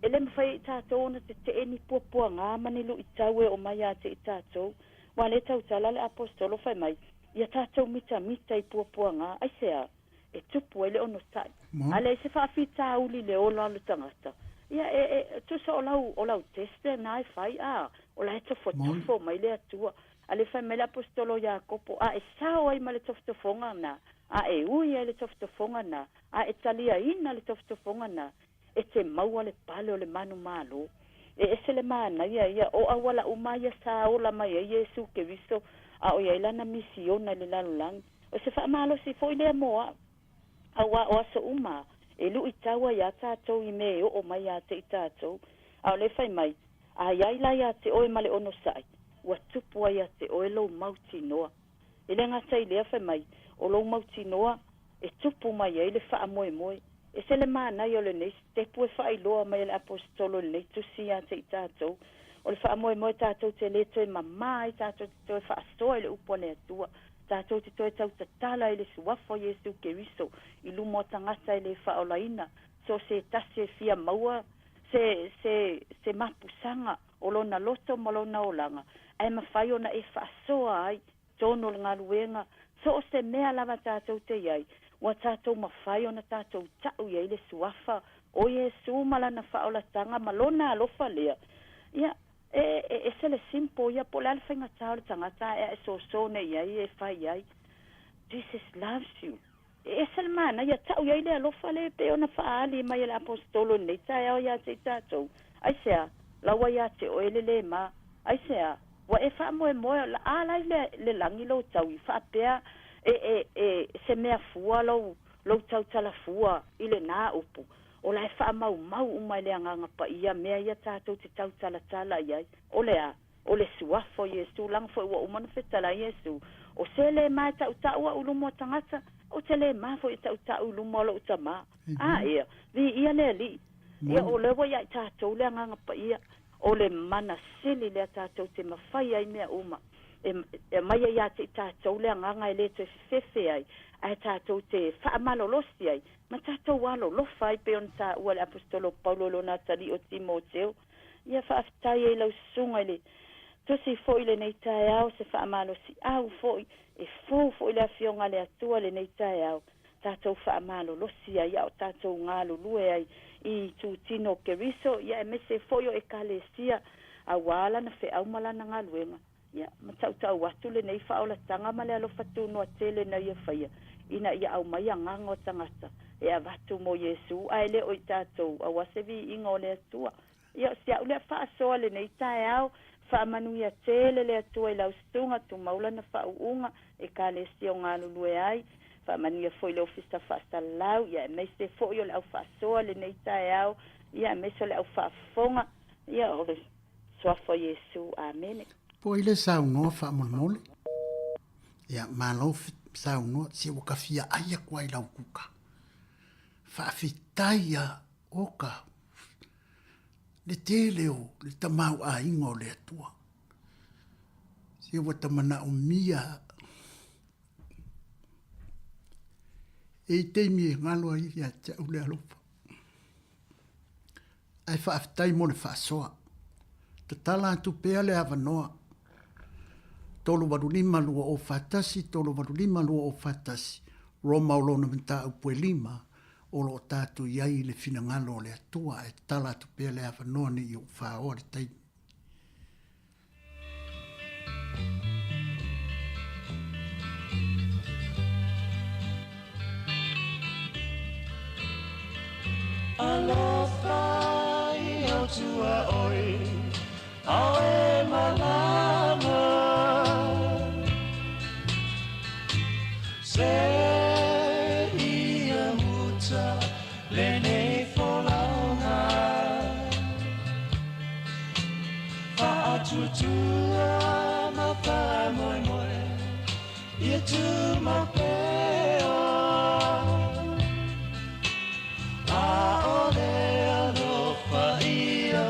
[SPEAKER 12] e le mafai e i tatou ona tetee ni puapuaga ma ni luitau e oo mai ia te i tatou. Aua o lea e tautala le Aposetolo fai mai, Ia tatou mitamita i puapuaga, aisea? E tupu ai le onosai. A leai se faafitauli i le ola o le tagata, ia e, e, tusa o lau, o lau test lena e fai, a, o la e tofotofo mai le Atua. A le fai mai le Aposetolo o Iakopo, a e sao ai ma le tofotofoga na, a e ui ai le tofotofoga na, a e taliaina le tofotofoga na, e te maua le pale o le manumalo. E ese le manaia ia, o auala uma ia sa ola mai ai Iesu Keriso, a o i ai lana misiona i le lalolagi. O se faamalosi foi lea mo a'u, auā o aso uma e luʻitau ai iā tātou i mea e oo mai iā te i tātou. A o lea fai mai, A i ai la iā te oe ma le onosaʻi, ua tupu ai iā te oe lou mautinoa. E le gata i lea, fai mai, o lou mautinoa e tupu mai ai le faamoemoe. Ese le manaia o lenei sitepu e faailoa mai e le Aposetolo i lenei tusi iā te i tātou. O le faamoemoe tātou te lē toe mamā ai tātou te toe faasoa i le upu a le Atua, tātou te toe tautatala i le Suafa o Iesu Keriso i luma o tagata e lē faaolaina, so o se tasi e fia maua se, se, se mapusaga o lona loto ma lona olaga, ae mafai ona e faasoa ai tonu o le galuega, so o se mea lava tātou te i ai, ua tātou mafai ona tātou ta'u i ai le Suafa o Iesu ma Lana faaolataga ma Lona alofa lea. Ia, e, e ese le simple ia, po o le a le faigatā o le tagata ae a e soso nei i ai e fai ai. Jesus loves you. E ese le manaia, ta'u i ai le alofa lea e pei ona faaali mai e le Aposetolo i lenei taeao iā te i tātou. Aisea? Laua iā te oe le lē mā. Aisea? Ua e faamoemoe, o a la i le, le lagi lou taui, faapea e, e, e, se mea fua lou, lou tautala fua i lenā upu. O la e faamaumau uma e le Agaga Paia mea ia tātou te tautalatala i ai. O le a? O le Suafa o Iesu, leaga foi ua uma ona fetalai Iesu, O se lē mā e taʻutaʻu aʻu i luma o tagata, ou te lē mā foi e taʻutaʻu i luma o loʻu Tamā. A ea, viia le Alii. Ia, o lea ua iā i tātou le Agaga Paia, o le mana sili lea tātou te mafai ai mea uma. E, e aumai ai ia te i tātou le agaga e lē toe fefefe ai, ae tātou te faamalolosi ai, ma tātou alolofa ai pei ona tāua e le Aposetolo o Paulo i lona atalii o Timoteo. Ia faafetai ai lau susuga i le Tusi foi i lenei taeao se faamalosiau foi e fou foi le Afioga a le Atua lenei taeao, tatou faamalolosi ai a o tatou galulue ai i itutino o Keriso, ia aemaise foi o Ekalesia auā lana feau ma lana galuega. Ia, ma tautau atu lenei faaolataga ma le alofa tunoa tele na ia faia, ina ia aumai agaga o tagata e avatu mo Iesu, ae le o i tatou, auā se viiga o le Atua. Ia, o si a'u lea faasoa lenei taeao, faamanuia tele le Atua i lau susuga, tumau lana faauuga, Ekalesia o galulue ai, faamanuia foi i le Ofisa Faasalalau, ia aemaise foi o le au faasoa lenei taeao, ia aemaise o le au faafofoga, ia o le Suafa o Iesu. Amene.
[SPEAKER 17] Po ai le saunoa faamolemole. Ia, malo saunoa, se ua ka fia ai aku ai lau kuka. Faafetai a oka le tele o le tamaoaiga o le Atua. Se ua ta manaomia e i taimi e galo ai ia te au le alofa. Ae faafetai mo le faasoa. Tatala atu pea le avanoa. 385 2041, 385 2041, Roma o lona mataupu e lima, o lo o tatou i ai i le finagalo o le Atua, ae tatala atu pea le avanoa ne i ou faoa le taimi.
[SPEAKER 4] Alofa i au tuaoi, ao e malama. Se ia muta lenei folauga. Faatuatua ma faamoemoe ia tumau pea. ʻAʻole alofa ia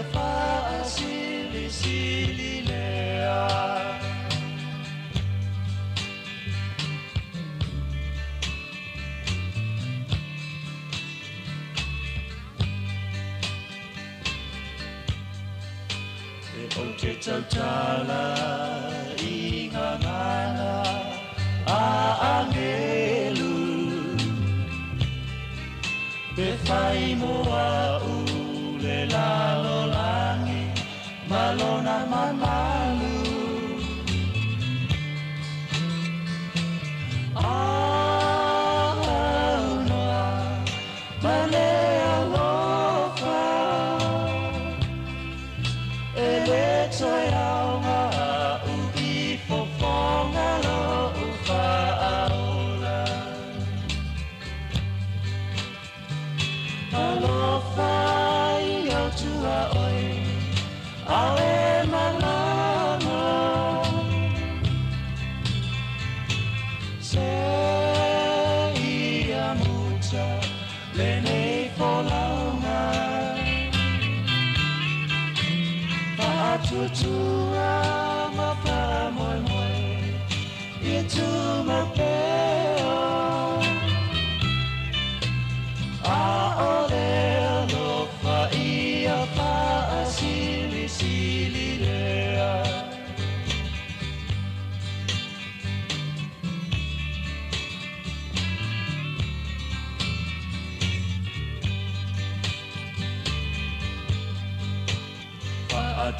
[SPEAKER 4] E tautala i gagana a agelu Pe fai mo a'u le lalolagi ma lona mamalu Aunoa ma le alofa E lē toe aoga a'u i fofoga lo'u faaola Alofa i ou tuaoi a o e malama Seia muta lenei folauga Faatuatua ma faamoemoe ia tumau pea A o le alofa ia faasilisili lea.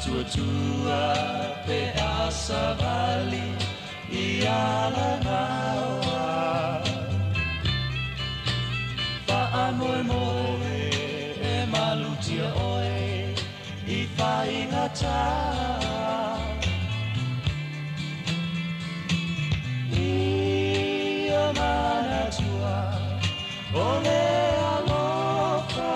[SPEAKER 4] Faatuatua pe a savali i Alagaoa Faamoemoe e malutia oe i faigatā Ia manatua o le alofa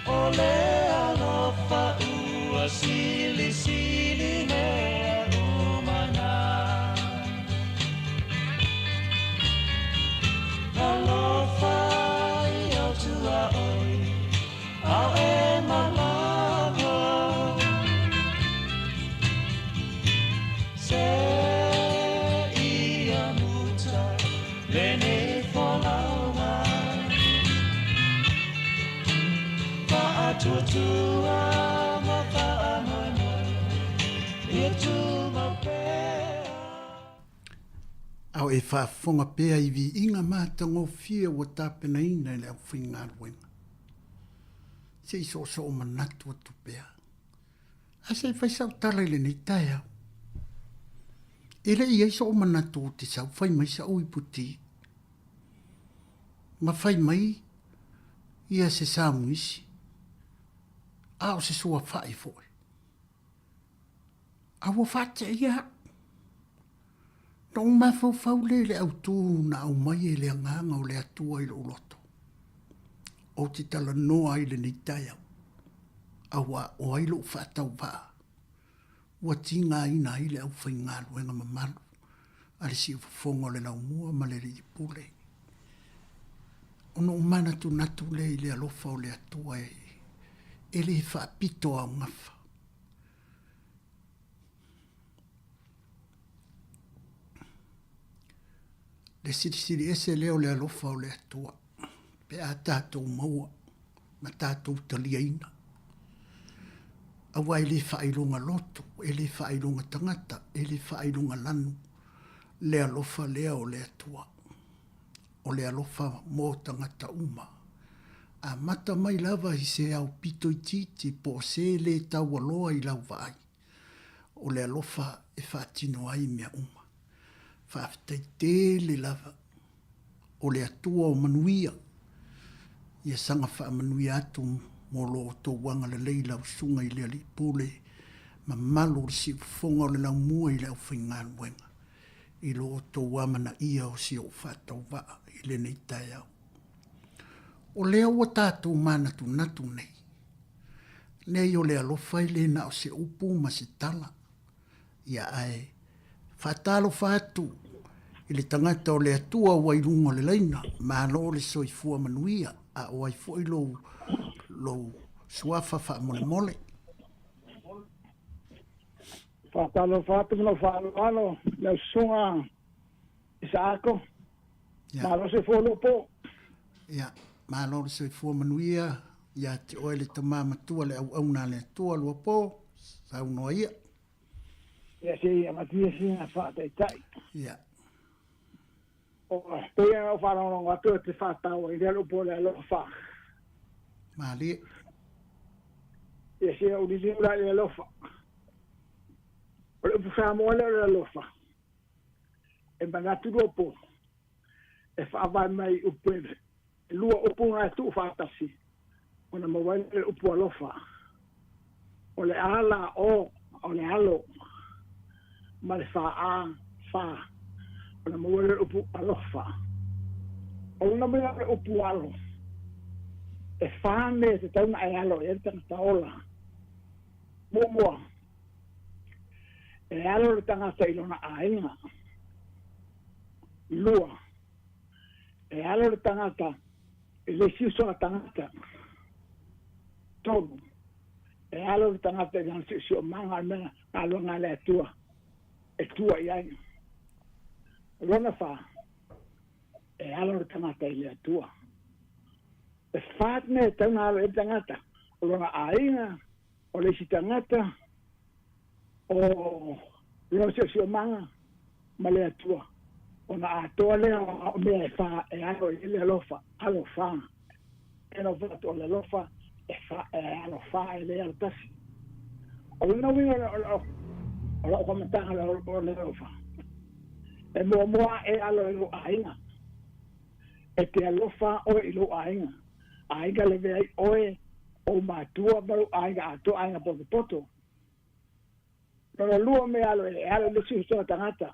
[SPEAKER 4] O le alofa ua silisili mea uma na Alofa i ou tuaoi a o e malama Seia muta lenei folauga Faatuatua ma faamoemoe ia tumau pea.
[SPEAKER 17] A o e faafofoga pea i viiga matagofie ua tapenaina e le aufaigaluega. Se i soosoo manatu atu pea. Ae se i fai sau tala i lenei taeao. E le i ai soo manatu ou te sau fai mai saʻu iputi ma fai mai ia se samuisi a o se suafaʻi foi. A ua faateia aʻu. Na ou mafaufau lea i le autū na aumai e le Agaga o le Atua i lou loto. Ou te talanoa ai i lenei taeao, auā o ai lou faatauvaa ua tigaina ai le aufaigaluega mamalu a le Siufofoga o le Laumua ma le Alii Pule. Ona ou manatunatu lea i le alofa o le Atua e le faapito aogafa. Le silisili ese lea o le alofa o le Atua pe a tatou maua ma tatou taliaina. Aua e le faailoga loto, e le faailoga tagata, e le faailoga lanu le alofa lea o le Atua. O le alofa mo tagata uma. Amata mai lava i se aupito itiiti po o se le taualoa i lau vaai. O le alofa e faatino ai mea uma. Faafetai tele lava o le Atua o manuia, ia saga faamanuia atu mo lo outou agalelei lau Susuga i le Alii Pule mamalu o le Siufofoga o le Laumua i le aufaigaluega i lo outou amanaia o si ou faatauvaa i lenei taeao. O lea ua tatou manatunatu nei, nei o le alofa e le na o se upu ma se tala, Ia ae faatalofa atu i le tagata o le Atua ua i luga o le laina, malo le soifua manuia, a o ai foi lou, lou suafa faamolemole.
[SPEAKER 19] Faatalofa atu ma lou faaaloalo i lau susuga Isaako. Malo le soifua lupo.
[SPEAKER 17] Ia, malo le soifua manuia. Ia te oe le tama matua le auauna a le Atua Luapo, saunoa ia.
[SPEAKER 19] Ia se i avatua sina faataitai.
[SPEAKER 17] Ia.
[SPEAKER 19] O pei ona ou faalogologo atu e te faatau ai lea le upu o le alofa.
[SPEAKER 17] Malie.
[SPEAKER 19] Ia se ou liliu la i le alofa. O le upu Samoa lea o le alofa. E manatu Luapo e faavae mai i upu e lua upu na e tuufaatasi ona maua ai le upu alofa. O le a la o, o le alo, ma le fa a, fa, ona maua ai le upu alofa. O lona uiga o le upu alo, e fa mea e tatau ona e alo i ai le tagata ola. Muamua, e alo le tagata i lona aiga. Lua, e alo le tagata i le isi uso a tagata. Tolu, e alo le tagata i lana siosiomaga o le mea galuega a le Atua e tua i ai. O lona fa, e alo le tagata i le Atua. E fa mea e tatau ona alo i ai le tagata, o lona aiga, o le isi tagata, o lona siosiomaga ma le Atua, ona atoa lea o mea e fa e alo i ai le alofa, alo fa. E alofa atu o le alofa e fa e alo fa e le alo tasi. O lona uiga o lau faamatalaga o le alofa, e muamua e alo i lou aiga. E te alofa oe i lou aiga. Aiga leve ai oe, ou matua ma lou aiga atoa, aiga potopoto. Lona lua mea alo e alo i le isi uso a tagata.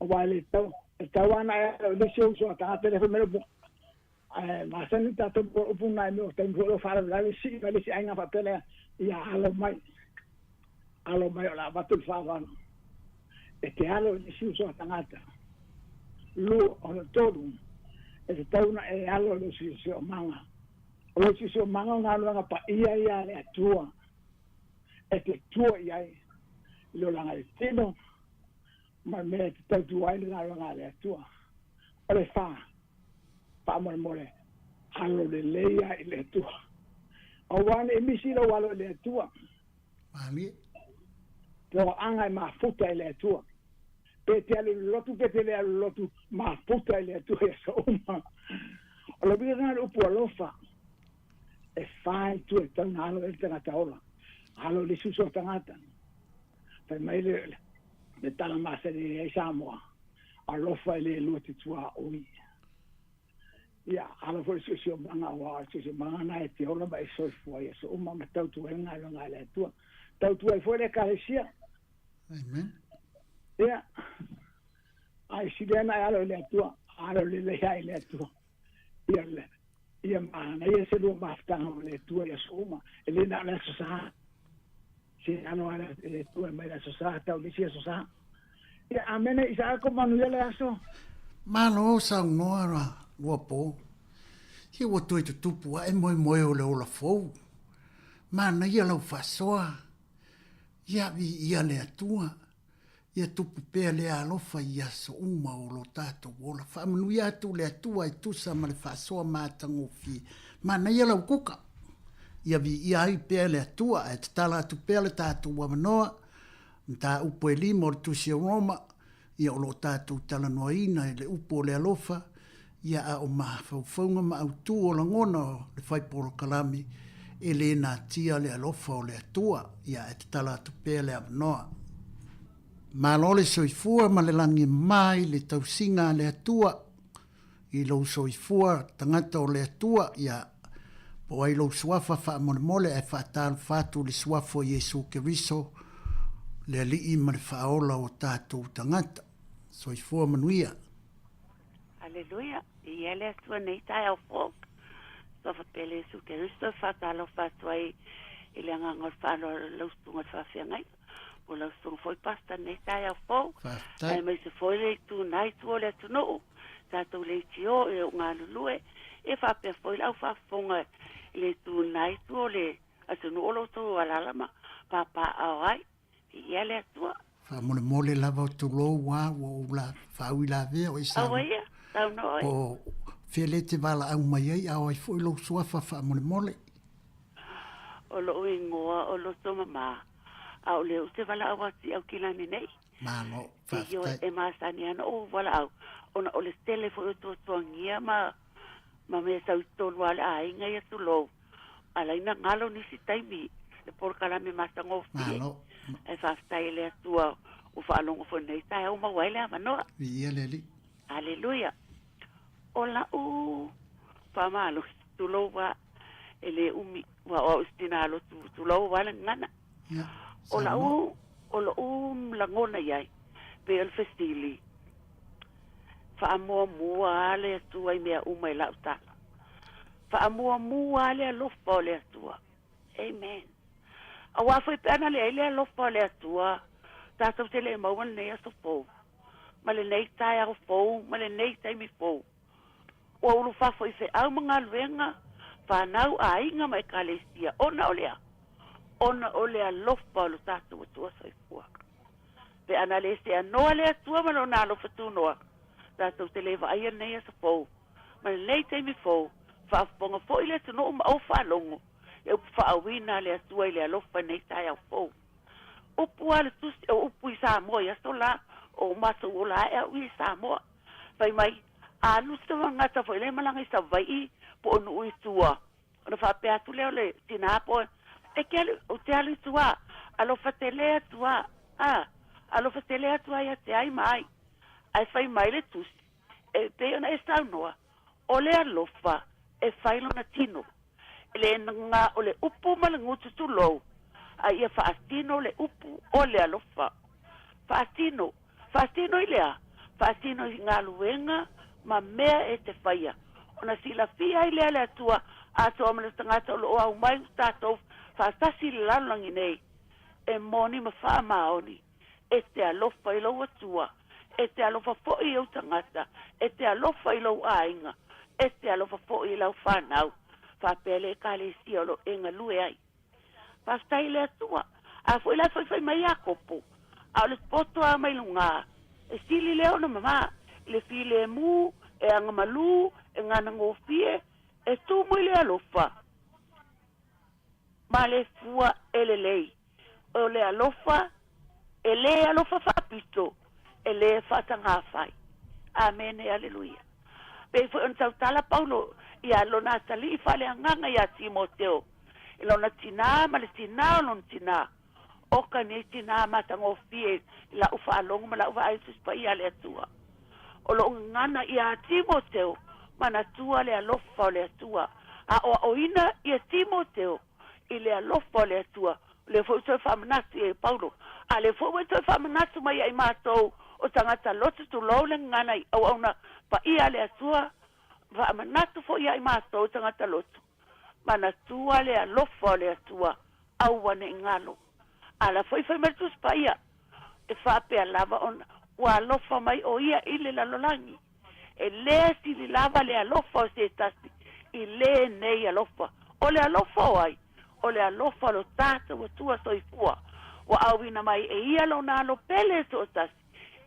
[SPEAKER 19] Aua e le tatau, e tatau lava ona e alo i le isi uso a tagata lea fai mai le upu, ae masani tatou po o upu na i mea o taimi foi o lo o faalavelave sii mai le isi aiga faapea lea, ia alo mai, alo mai o le a avatu le faaaloalo. E te alo i le isi uso a tagata. Lua, ona tolu, e tatau ona e alo i lou siosiomaga. O lou siosiomaga o galuega paia ia a le Atua. E te tua i ai i le olaga i le tino ma le mea e te tautua ai le galuega a le Atua. O le fa, faamolemole, alo lelei lava i le Atua. Aua ne i misi lou alo i le Atua.
[SPEAKER 17] Malie.
[SPEAKER 19] Toaaga e mafuta i le Atua. Pe te alu i le lotu pe te le alu i le lotu, mafuta i le Atua i aso uma. O le uiga lena o le upu alofa. E fa itu e tatau ona alo i ai le tagata ola. Alo i le isi uso o tagata. Fai mai le, le tala masani e i ai Samoa, alofa e le lua te tuaoi. Ia, alo foi le siosiomaga, aua o le siosiomaga lena e te ola ma e soifua i aso uma ma tautua ai le galuega a le Atua. Tautua ai foi le Ekalesia.
[SPEAKER 17] Amen.
[SPEAKER 19] Ia, a e sili ana e alo i le Atua, alo lelei lava i le Atua. Ia, le, ia manaia se lua mafutaga ma le Atua i aso uma, e le na o le Aso Sa. Se alo lava le Atua e mai le Aso Sa tau i le isi Aso Sa. Ia, amene, Isaako, manuia le aso.
[SPEAKER 17] Malo saunoa ra ua po. Ia ua toe tutupu ae moemoe o le ola fou. Manaia lau faasoa. Ia viia le Atua. Ia tupu pea lea alofa i aso uma o lo tatou ola. Faamanuia atu le Atua e tusa ma le faasoa matagofie. Manaia lau kuka. Ia viia ai pea le Atua ae tatala atu pea le tatou avanoa. Mataupu e lima o le Tusi o Roma, ia o lo o tatou talanoaina i le upu o le alofa, ia a o mafaufauga ma autū o lagona o le fai polokalame, e le natia le alofa o le Atua, ia ae tatala atu pea le avanoa. Malo le soifua ma le lagi e mā i le tausiga a le Atua. I lou soifua tagata o le Atua, ia, po o ai lou suafa faamolemole ae faatalofa atu i le suafa o Iesu Keriso, le Alii ma le Faaola o tatou tagata. Soifua manuia.
[SPEAKER 12] Aleluia, viia le Atua nei taeao fou. Suafa pele Iesu Keriso e faatalofa atu ai i le agaga o le faaaloalo i lau susuga i le faafeagaiga. Po o lau susuga foi Pastor nei taeao fou.
[SPEAKER 17] Faafetai.
[SPEAKER 12] Aemaise foi le itu na itu o le atunuu, tatou leitio i ou galulue, e faapea foi le au faafofoga i le itu na itu o le atunuu o lo outou alaala ma papaaao ai. Viia le Atua.
[SPEAKER 17] Faamolemole lava o tulou a ua ou la faauilavea o e
[SPEAKER 12] Aua ia, saunoa oe.
[SPEAKER 17] Po o Fea lea e te valaau mai ai, a o ai foi lou suafa faamolemole?
[SPEAKER 12] O lo'u igoa o Lotomamā, a o lea ou te valaau atu i Aukilani nei.
[SPEAKER 17] Malo, faafetai.
[SPEAKER 12] E masani lava ona ou valaau, ona o le tele foi o tuatuagia ma ma mea tau i totonu lava o le aiga ia tulou, ala ai ona galo nisi taimi le polokalame matagofie.
[SPEAKER 17] Malo.
[SPEAKER 12] Ae faafetai i le Atua ua faalogo foi i lenei taeao ua maua ai le avanoa.
[SPEAKER 17] Viia le Alii.
[SPEAKER 12] Aleluia. O la'u faamalosi, tulou a, e le umi, ua o au i se tinā lotu, tulou a le gagana. O la'u, o lo'u lagona i ai, pei o le fesili, faamuamua a le Atua i mea uma i la'u tala. Faamuamua a le alofa o le Atua. Amen. Auā foi pe ana leai le alofa o le Atua, tatou te le maua lenei aso fou, ma lenei taeao fou, ma lenei taimi fou. Ua ulufafo i feau ma galuega, fanau, aiga ma ekalesia, ona o le a? Ona o le alofa o lo tatou Atua Soifua. Pe ana le seanoa le Atua ma Lona alofa tunoa, tatou te le vaaia lenei aso fou, ma lenei taimi fou, faafofoga foi le atunuu ma ou faalogo e upu faauina a le Atua i le alofa i lenei taeao fou. Upu a le tusi, o upu i Samoa i aso la, o matou ola ae au ia i Samoa. Fai mai, a alu se tagata foi lea e malaga i Savaii po o nuu i tua, ona faapea atu lea o le tinā po o, e te alu, ou te alu i tua, alofa tele atu a, a, alofa tele atu a ia te ai ma ai. Ae fai mai le tusi, e pei ona e saunoa, o le alofa e fai lona tino. E le na o le upu ma le gutu tulou, a ia faatino le upu o le alofa. Faatino. Faatino i le a? Faatino i galuega ma mea e te faia. Ona silafia ai lea le Atua atoa ma le tagata o lo o aumai u tatou faatasi i le lalolagi nei, e moni ma faamaoni. E te alofa i lou Atua, e te alofa foi i ou tagata, e te alofa i lou aiga, e te alofa foi i lau fanau, faapea le Ekalesia o lo o e galue ai. Faafetai i le Atua. A foi la e faifai mai Iakopo, a o le poto a mai lugā, e sili lea ona mamā i le filemu, e agamalu, e ganagofie, e tumu i le alofa ma le fua e lelei. O le alofa, e lē alofa faapito, e lē faatagafai. Amene, Aleluia. Pei foi ona tautala Paulo ia lona atalii faaleagaga iā Timoteo, i lona tinā ma le tinā o lona tinā, Oka nei tinā matagofie i la'u faalogo ma la'u vaai i Tusi Paia a le Atua. O lo'u gagana iā Timoteo, manatua le alofa o le Atua, aʻoaʻoina ia Timoteo i le alofa o le Atua, o lea foi ua toe faamanatu i ai e Paulo, a o lea foi ua e toe faamanatu mai ia i matou o tagata loto tulou le gagana i auauna paia a le Atua, faamanatu foi ia i matou o tagata loto, manatua le alofa o le Atua, aua ne i galo. A la foi fai mai le Tusi Paia, e faapea lava ona ua alofa mai ʻo ia i le lalolagi. E lē sili lava le alofa o se tasi i lenei alofa. O le alofa o ai? O le alofa o lo tatou Atua soifua, ua auina mai e ia lona alo pele e toatasi,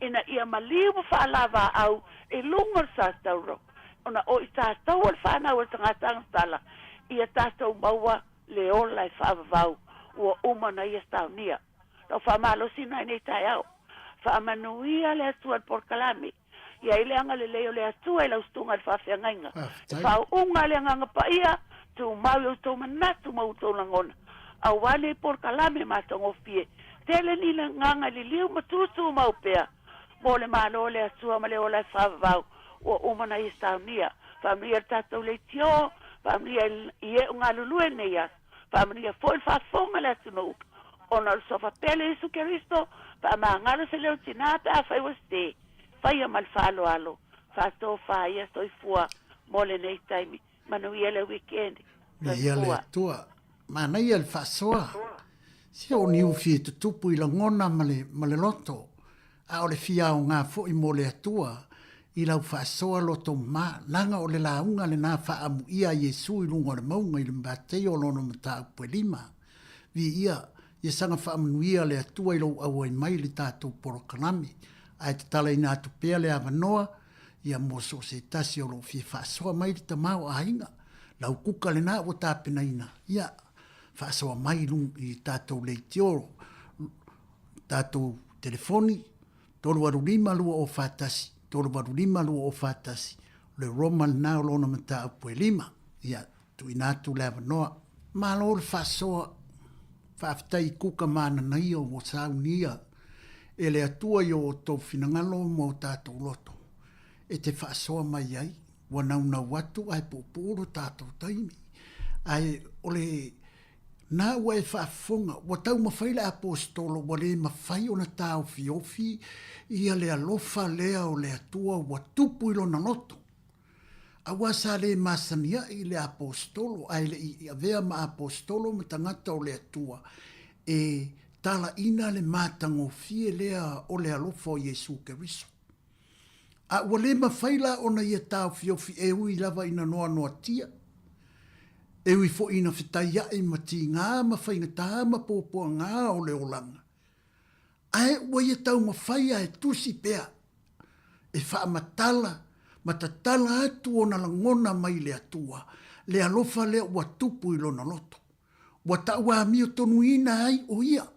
[SPEAKER 12] ina ia maliu ma faalavaau i luga o le satauro, ona o i tatou o le fanau a le tagata agatala, ia tatou maua le ola e faavavau ua uma ona ia saunia. Lau faamalosi na i nei taeao. Faamanuia le Atua i le polokalame. I ai le agalelei o le Atua i lau susuga i le faafeagaiga. E faauuga le Agaga Paia, tumau i outou manatu ma outou lagona, aua nei polokalame matagofie. Tele ni agaga liliu ma tutumau pea mo le Malo o le Atua ma le ola e faavavau ua uma ona ia saunia. Faamanuia i le tatou leitio, faamanuia i e o galulue i lenei aso, faamanuia foi i le faafofoga a le atunuu, ona o le Suafa Pele Iesu Keriso, faamagalo se leo tinā pe afai ua sē, faia ma le faaaloalo, faatofa ia soifua mo lenei taimi. Manuia le weekend.
[SPEAKER 17] Viia le Atua. Manaia le faasoa. Se o ni ufi e tutupu i lagona ma le, ma le loto, a o le fia aoga foi mo le Atua i lau faasoa loto ma, leaga o le lauga lena faaamuia a Iesu i luga o le mauga i le Mataio lona mataupu e lima. Viia, ia saga faamanuia le Atua i lou auai mai i le tatou polokalame. Ae tatalaina atu pea le avanoa. Ia mo so o se tasi o lo o fia faasoa mai le tamaoaiga, lau kuka lena ua tapenaina, ia, faasoa mai i luga i tatou leitio, tatou telefoni, 385 241, 385 241, o le Roma lena o lona mataupu e lima. Ia, tuuina atu le avanoa. Malo le faasoa, faafetai i kuka mananaia ua saunia e le Atua i o outou finagalo ma o tatou loto e te faasoa mai ai, ua naunau atu ae puupuu lo tatou taimi. Ae o le na ua e faafofoga, ua taumafai le Aposetolo ua le mafai ona taofiofi ia le alofa lea o le Atua ua tupu i lona loto. Aua sa le masaniaʻi le Aposetolo ae le i avea ma Aposetolo ma tagata o le Atua e talaina le matagofie lea o le alofa o Iesu Keriso. A ua le mafai la ona ia taofiofi e ui lava ina noanoatia, e ui foi ina fetaiaʻi ma tigā ma faigata ma puapuagā o le olaga, ae ua ia taumafai a e tusi pea e faamatala ma tatala atu ona lagona mai le Atua, le alofa lea ua tupu i lona loto, ua tauamiotonuina ai o ia,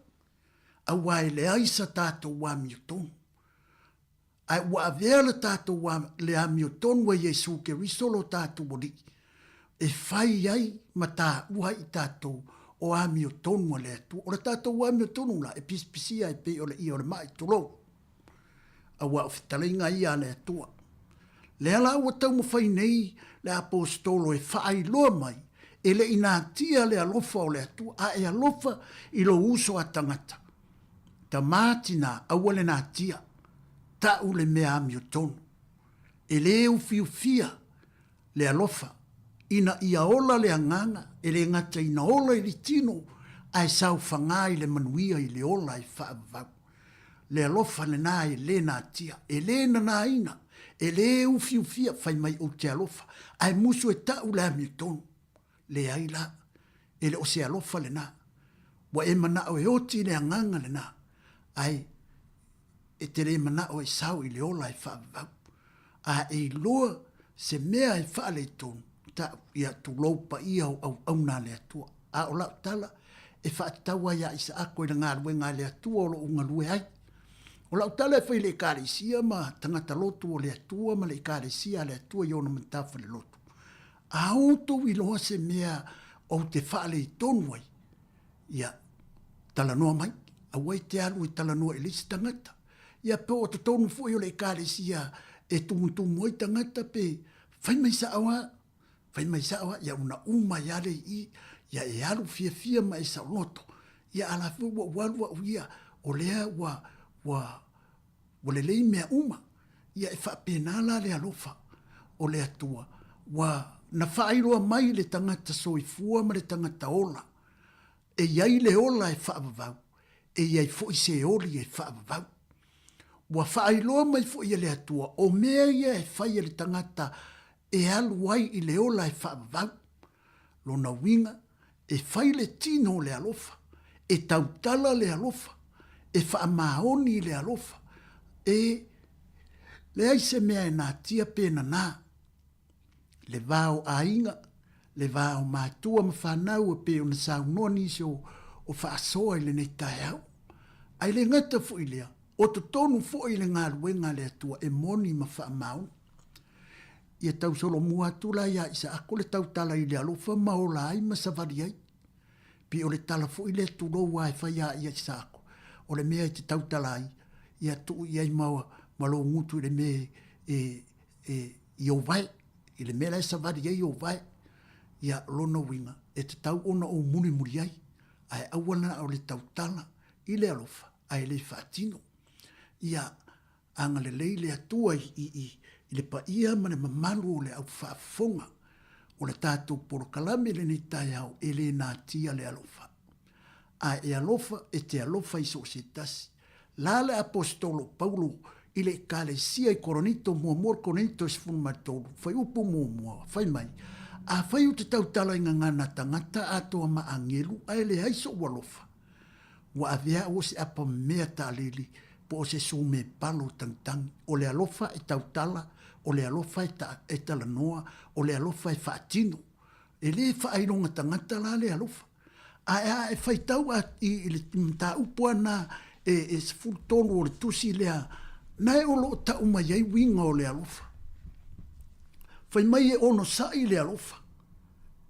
[SPEAKER 17] aua e leai sa tatou amiotonu. Ae ua avea le tatou le amiotonu a Iesu Keriso lo tatou Alii e fai ai ma taua ai i tatou o amiotonu a le Atua. O le tatou amiotonu la e pisipisia e pei o le ia o le mai, tulou, aua o fetalaiga ia a le Atua. Lea la ua taumafai nei le Aposetolo e faailoa mai e le i natia le alofa o le Atua, a e alofa i lou uso a tagata, Tamā tinā, aua le natia, ta'u le mea amiotonu. E lē ufiufia le alofa ina ia ola le agaga, e le gata ina ola i le tino, ae saofagā i le manuia i le ola e faavavau. Le alofa lenā e lē natia, e lē nanāina, e lē ufiufia, fai mai ou te alofa, ae musu e ta'u le amiotonu. Leai la, e le o se alofa lena. Ua e manao e oti le agaga lena, ae e te le manao e sao i le ola e faavavau. A e iloa se mea e faaletonu, ta'u, ia tulou paia o auauna a le Atua. A o la'u tala, e faatatau ai ia Isaako i le galuega a le Atua o lo'u galue ai. O la'u tala e fai i le Ekalesia ma tagata lotu o le Atua ma le Ekalesia a le Atua i ona matafa le lotu. A outou iloa se mea ou te faaletonu ai, ia, talanoa mai, aua e te alu e talanoa i le isi tagata. Ia po o totonu foi o le Ekalesia e tumutumu ai tagata pe fai mai sa'o a, fai mai sa'o a, ia una uma ai a le i i, ia e alu fiafia ma e saoloto. Ia a la foi ua ou alu a'u ia, o lea ua, ua, Ua lelei mea uma. Ia e faapena la le alofa o le Atua, ua na faailoa mai le tagata soifua ma le tagata ola, e i ai le ola e faavavau, e i ai foi se oli e faavavau. Ua faailoa mai foi e le Atua, o mea ia e fai e le tagata e alu ai i le ola e faavavau. Lona uiga, e fai le tino o le alofa, e tautala le alofa, e faamaoni le alofa, e leai se mea e natia pe nanā. Le va o aiga, le va o matua ma fanau e pei ona saunoa nisi o, o faasoa i lenei taeao. Ae le gata foi lea, o totonu foi le galuega a le Atua e moni ma faamaoni. Ia tausolomua atu la iā Isaako le tautala i le alofa ma ola ai ma savali ai. Pei o le tala foi lea tulou a e fai a ia Isaako, o le mea e te tautala ai, ia tuu i ai ma, ma lou gutu i le mea e, e, i ou vae, i le mea la e savali ai ou vae. Ia, lona uiga, e tatau ona ou mulimuli ai, ae aua la o le tautala i le alofa, ae le faatino. Ia, Agalelei le Atua i le paia ma le mamalu o le au faafofoga o le tatou polokalame i lenei taeao e le natia le alofa. A e alofa, e te alofa i so o se tasi. La le Aposetolo o Paulo i le Ekalesia i Korinito, muamua o Korinito e 13, fuaiupu muamua, fai mai, Afai ou te tautala i gagana tagata atoa ma agelu ae leai so'u alofa, ua avea au o se apa mea taalili. po o se sumepalo tagitagi. O le alofa e tautala, o le alofa e, ta, e talanoa, o le alofa e faatino. E lē faailoga tagata la le alofa. Ae a e faitau a, i, i le mataupu lava na e, e 13 o le tusi lea, na e o lo o tau mai ai uiga o le alofa. Fai mai e onosai le alofa.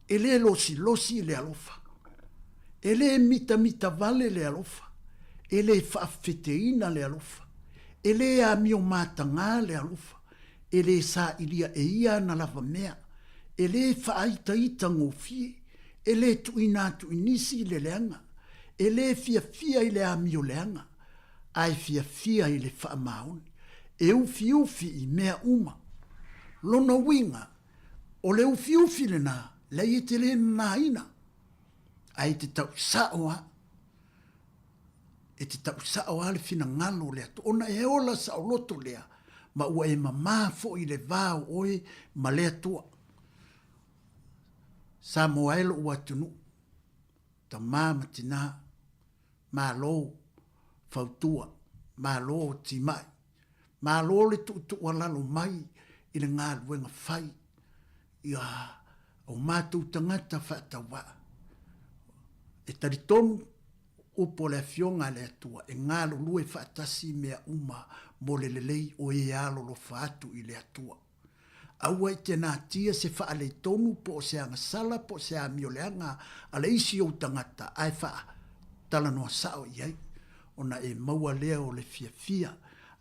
[SPEAKER 17] E lē losilosi le alofa. E lē mitamita vale le alofa. E lē faafefeteina le alofa. E lē amio matagā le alofa. E lē sailia e ia ana lava mea. E lē faaitaita gofie. E lē tuuina atu i nisi le leaga. E lē fiafia i le amio leaga, ae fiafia i le faamaoni. E ufiufi i mea uma. Lona uiga, O le ufiufi lenā, leai e te lē nanaina, ae e te tau sa'o a, e te tau sa'o a le finagalo o le Atua, ona e ola saoloto lea, ma ua e mamā fo'i i le va o oe ma le Atua. Samoa e lo'u atunuu, tamā ma tinā, Malo fautua, malo timai, malo le tuutuualalo mai i le galuega fai ia o matou tagata faatauvaa. E talitonu upu o le Afioga a le Atua e galulue faatasi mea uma mo le lelei o e alolofa atu i le Atua. Aua i te natia se faaletonu po o se agasala po o se amioleaga a le isi ou tagata ae faatalanoa sao i ai, ona e maua lea o le fiafia,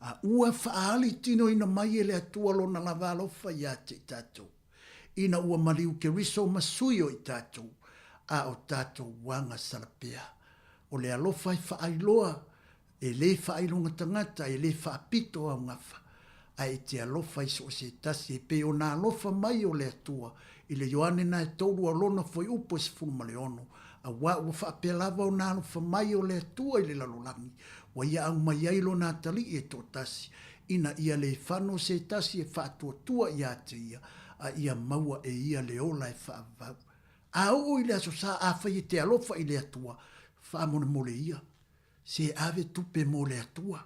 [SPEAKER 17] a ua faaali tinoina mai e le Atua Lona lava alofa ia te i tatou, ina ua maliu Keriso ma sui o i tatou, a o tatou agasala pea. O le alofa e faailoa E lē faailoga tagata, e lē faapito augafa, ae e te alofa i so o se tasi, e pei ona alofa mai o le Atua i le Ioane na e tolu a lona fuaiupu e 16, auā ua faapea lava ona alofa mai o le Atua i le lalolagi, ua ia aumai ai lona atalii e toatasi, ina ia lē fano se tasi e faatuatua iā te ia, a ia maua e ia le ola e faavavau. A oo i le Aso Sa, afai e te alofa i le Atua, faamolemole ia. Se ave tupe mo le Atua.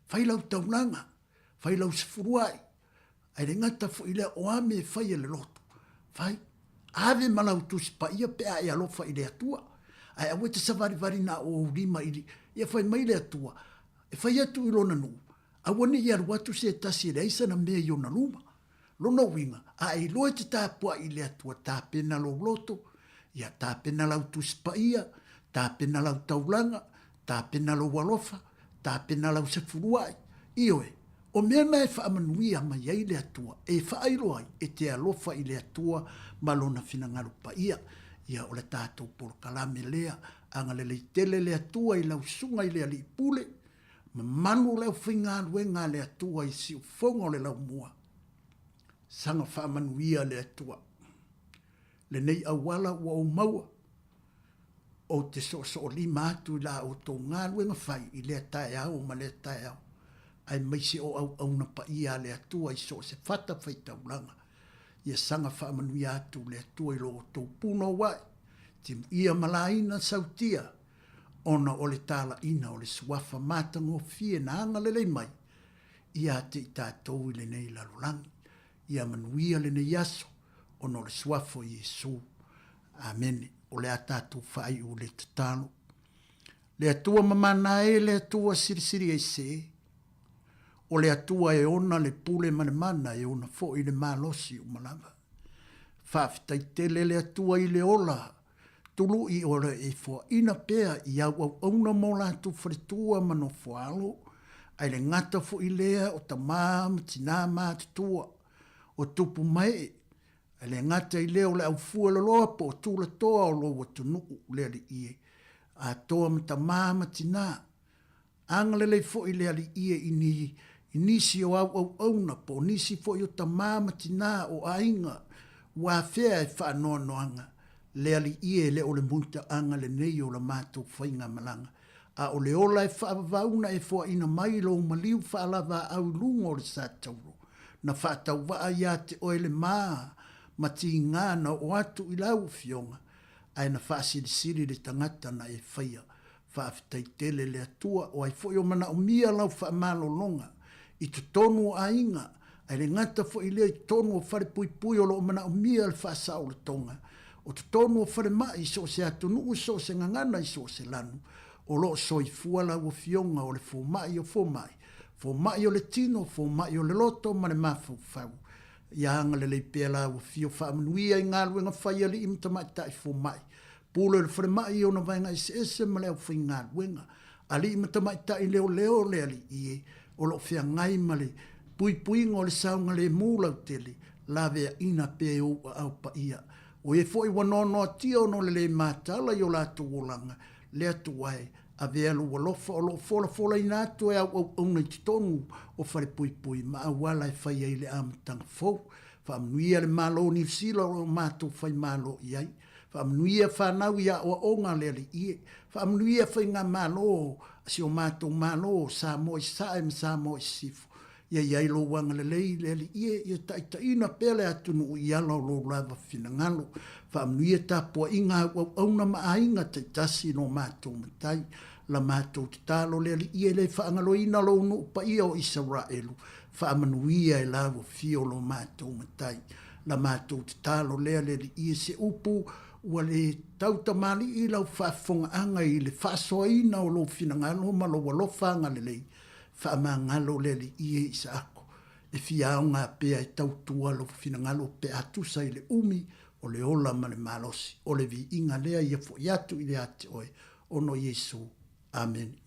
[SPEAKER 17] Fai lau taulaga, fai lau sefuluai, ae le gata foi lea o a mea e fai e le lotu, fai. Ave ma lau Tusi Paia pe a e alofa i le Atua. Ae aua e te savalivali na o ou lima i Ia fai mai le Atua, e fai atu i lona nuu, aua ne i alu atu se tasi e leai sana mea i ona luma. Lona uiga, a e iloa e te tapuai i le Atua, tapena lou loto, ia tapena lau Tusi Paia, tapena lau taulaga, tapena lou alofa, tapena lau sefuluai. Ioe, o mea na e faamanuia mai ai le Atua, e faailoa ai e te alofa i le Atua ma Lona finagalo paia. Ia, o le tatou polokalame lea, agalelei tele le Atua i lau susuga i le Alii Pule, Mamalu o le aufaigaluega a le Atua i siufoga o le laumua. Saga faamanuia le Atua. Lenei auala ua ou maua, ou te soosoolima atu i la outou galuega fai i lea taeao ma lea taeao, aemaise o auauna paia a le Atua i so o se fata faitaulaga. Ia saga faamanuia atu le Atua i lo outou punouai, timuia ma laina sautia, ona o le talaiina o le suafa matagofie na agalelei mai ia te i tatou i lenei lalolagi. Ia manuia lenei aso ona o le suafa o Iesu. Amene. O le a tatou faaiu le tatalo. Le Atua mamana e, le Atua silisili aise, o le Atua e ona le pule ma le mana, e ona foi le malosi uma lava. Faafetai tele le Atua i le ola Tului o le e foaina pea i au auauna mo latou faletua ma nofoaalo, ae le gata foi lea o tamā ma tinā matutua, o tupu mae, ae le gata i lea o le aufueloloa po o tulatoa o lou atunuu le alii e, atoa ma tamā ma tinā. Agalelei foi le Alii e i ni, i nisi o au auauna po o nisi foi o tamā ma tinā o aiga ua afea e faanoanoaga le Alii e le o le muitaaga lenei o la matou faigamalaga, a o le ola e faavavauna e foaina mai lou maliu faalavaau i luga o le sa tauro, na faatauvaa ia te oe le ma ma tigā na oo atu i lau Afioga, ae na faasilisili le tagata na e faia. Faafetai tele le Atua, o ai foi o manaomia lau faamalologa i totonu o aiga, ae le gata foi lea i totonu o falepuipui o lo o manaomia le faasaolotoga, o totonu o falemai i so o se atunuu i so o se gagana i so o se lanu, o lo o soifua lau Afioga o le fomai o fomai, fomai o le tino, fomai o le loto ma le mafaufau. Ia agalelei pea lau Afio faamanuia i galuega fai alii ma tamaitai fomai, Pule o le falemai i ona vaega eseese ma le aufaigaluega, alii ma tamaitai leoleo le alii e o lo o feagai ma le puipuiga o le saogalemu lautele, laveaina pea e ou aao paia. O e foi ua noanoatia ona o le le matala i o latou olaga, le Atua e, avea lou alofa o lo o folafolaina atu e au auauna i totonu o falepuipui ma auala e fai ai le amataga fou. Faamanuia le Malo o Niu Sila o lo o matou faimalo i ai. Faamanuia fanau i aoaoga a le Alii e. Faamanuia faigamalo a si o matou Malo o Samoa i Sasae ma Samoa i Sisifo. Ia i ai lou agalelei le Alii e, ia taitaiina pea le atunuu i ala o lou lava finagalo. Faamanuia tapuaiga a au auauna ma aiga taitasi i lo matou Matai. La matou tatalo le Alii e le faagaloina lou nuu paia o Isaraelu. Faamanuia e lau afio lo matou Matai. La matou tatalo lea le Alii e se upu ua le tautamalii i lau faafofogaaga i le faasoaina o lou finagalo ma lou alofa agalelei, faamagalo le Alii e Isaako, e fia aoga pea e tautua lou finagalo pe a tusa i le umi o le ola ma le malosi. O le viiga lea ia foi atu i le ate oe, ona o Iesu. Amene.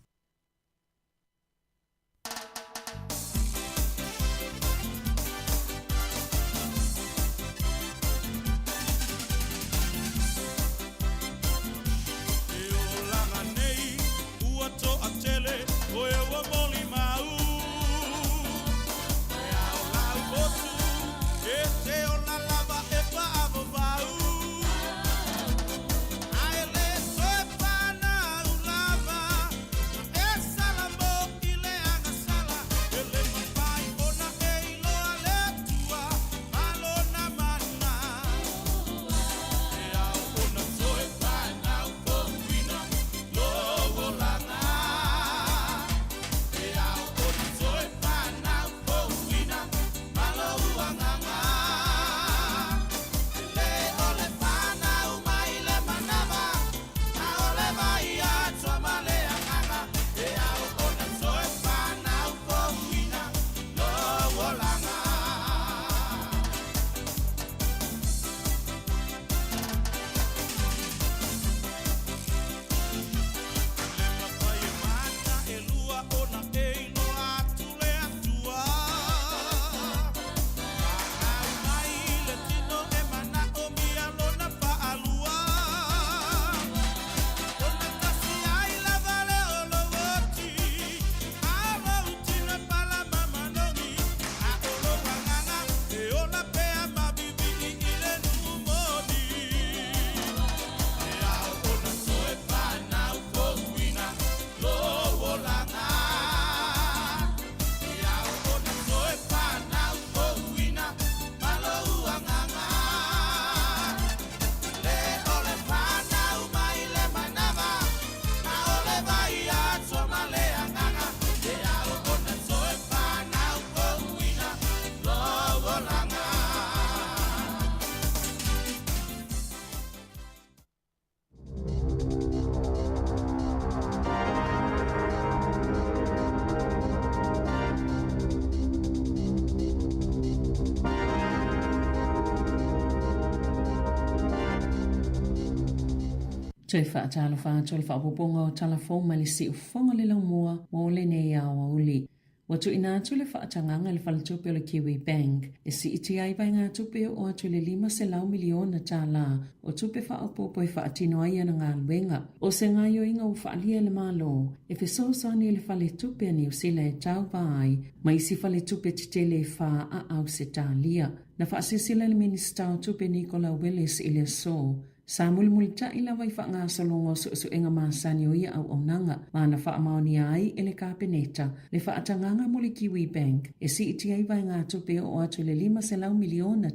[SPEAKER 5] Toe faatalofa atu le faaopoopoga o Tala Fou mai le Siufofoga le Laumua mo lenei aoauli. Ua tuuina atu le faatagaga i le faletupe o le Kiwi Bank e siitia ai vaegatupe e oo atu i le $500 miliona tala o tupe faaopoopo e faatino ai ana galuega. O se gaoioiga ua faaalia e le Malo e fesoasoani i le faletupe a Niu Sila e tauva ai ma isi faletupe tetele e fa a Ausetalia. Na faasilasila e le Minisita o Tupe Nicola Willis i le aso Sa mulimulitai lava i faagasologa o suesuega masani o ia auaunaga ma na faamaonia ai e le Kapeneta le faatagaga mo le Kiwi Bank e siitia ai vaegatupe e oo atu i le $500 miliona.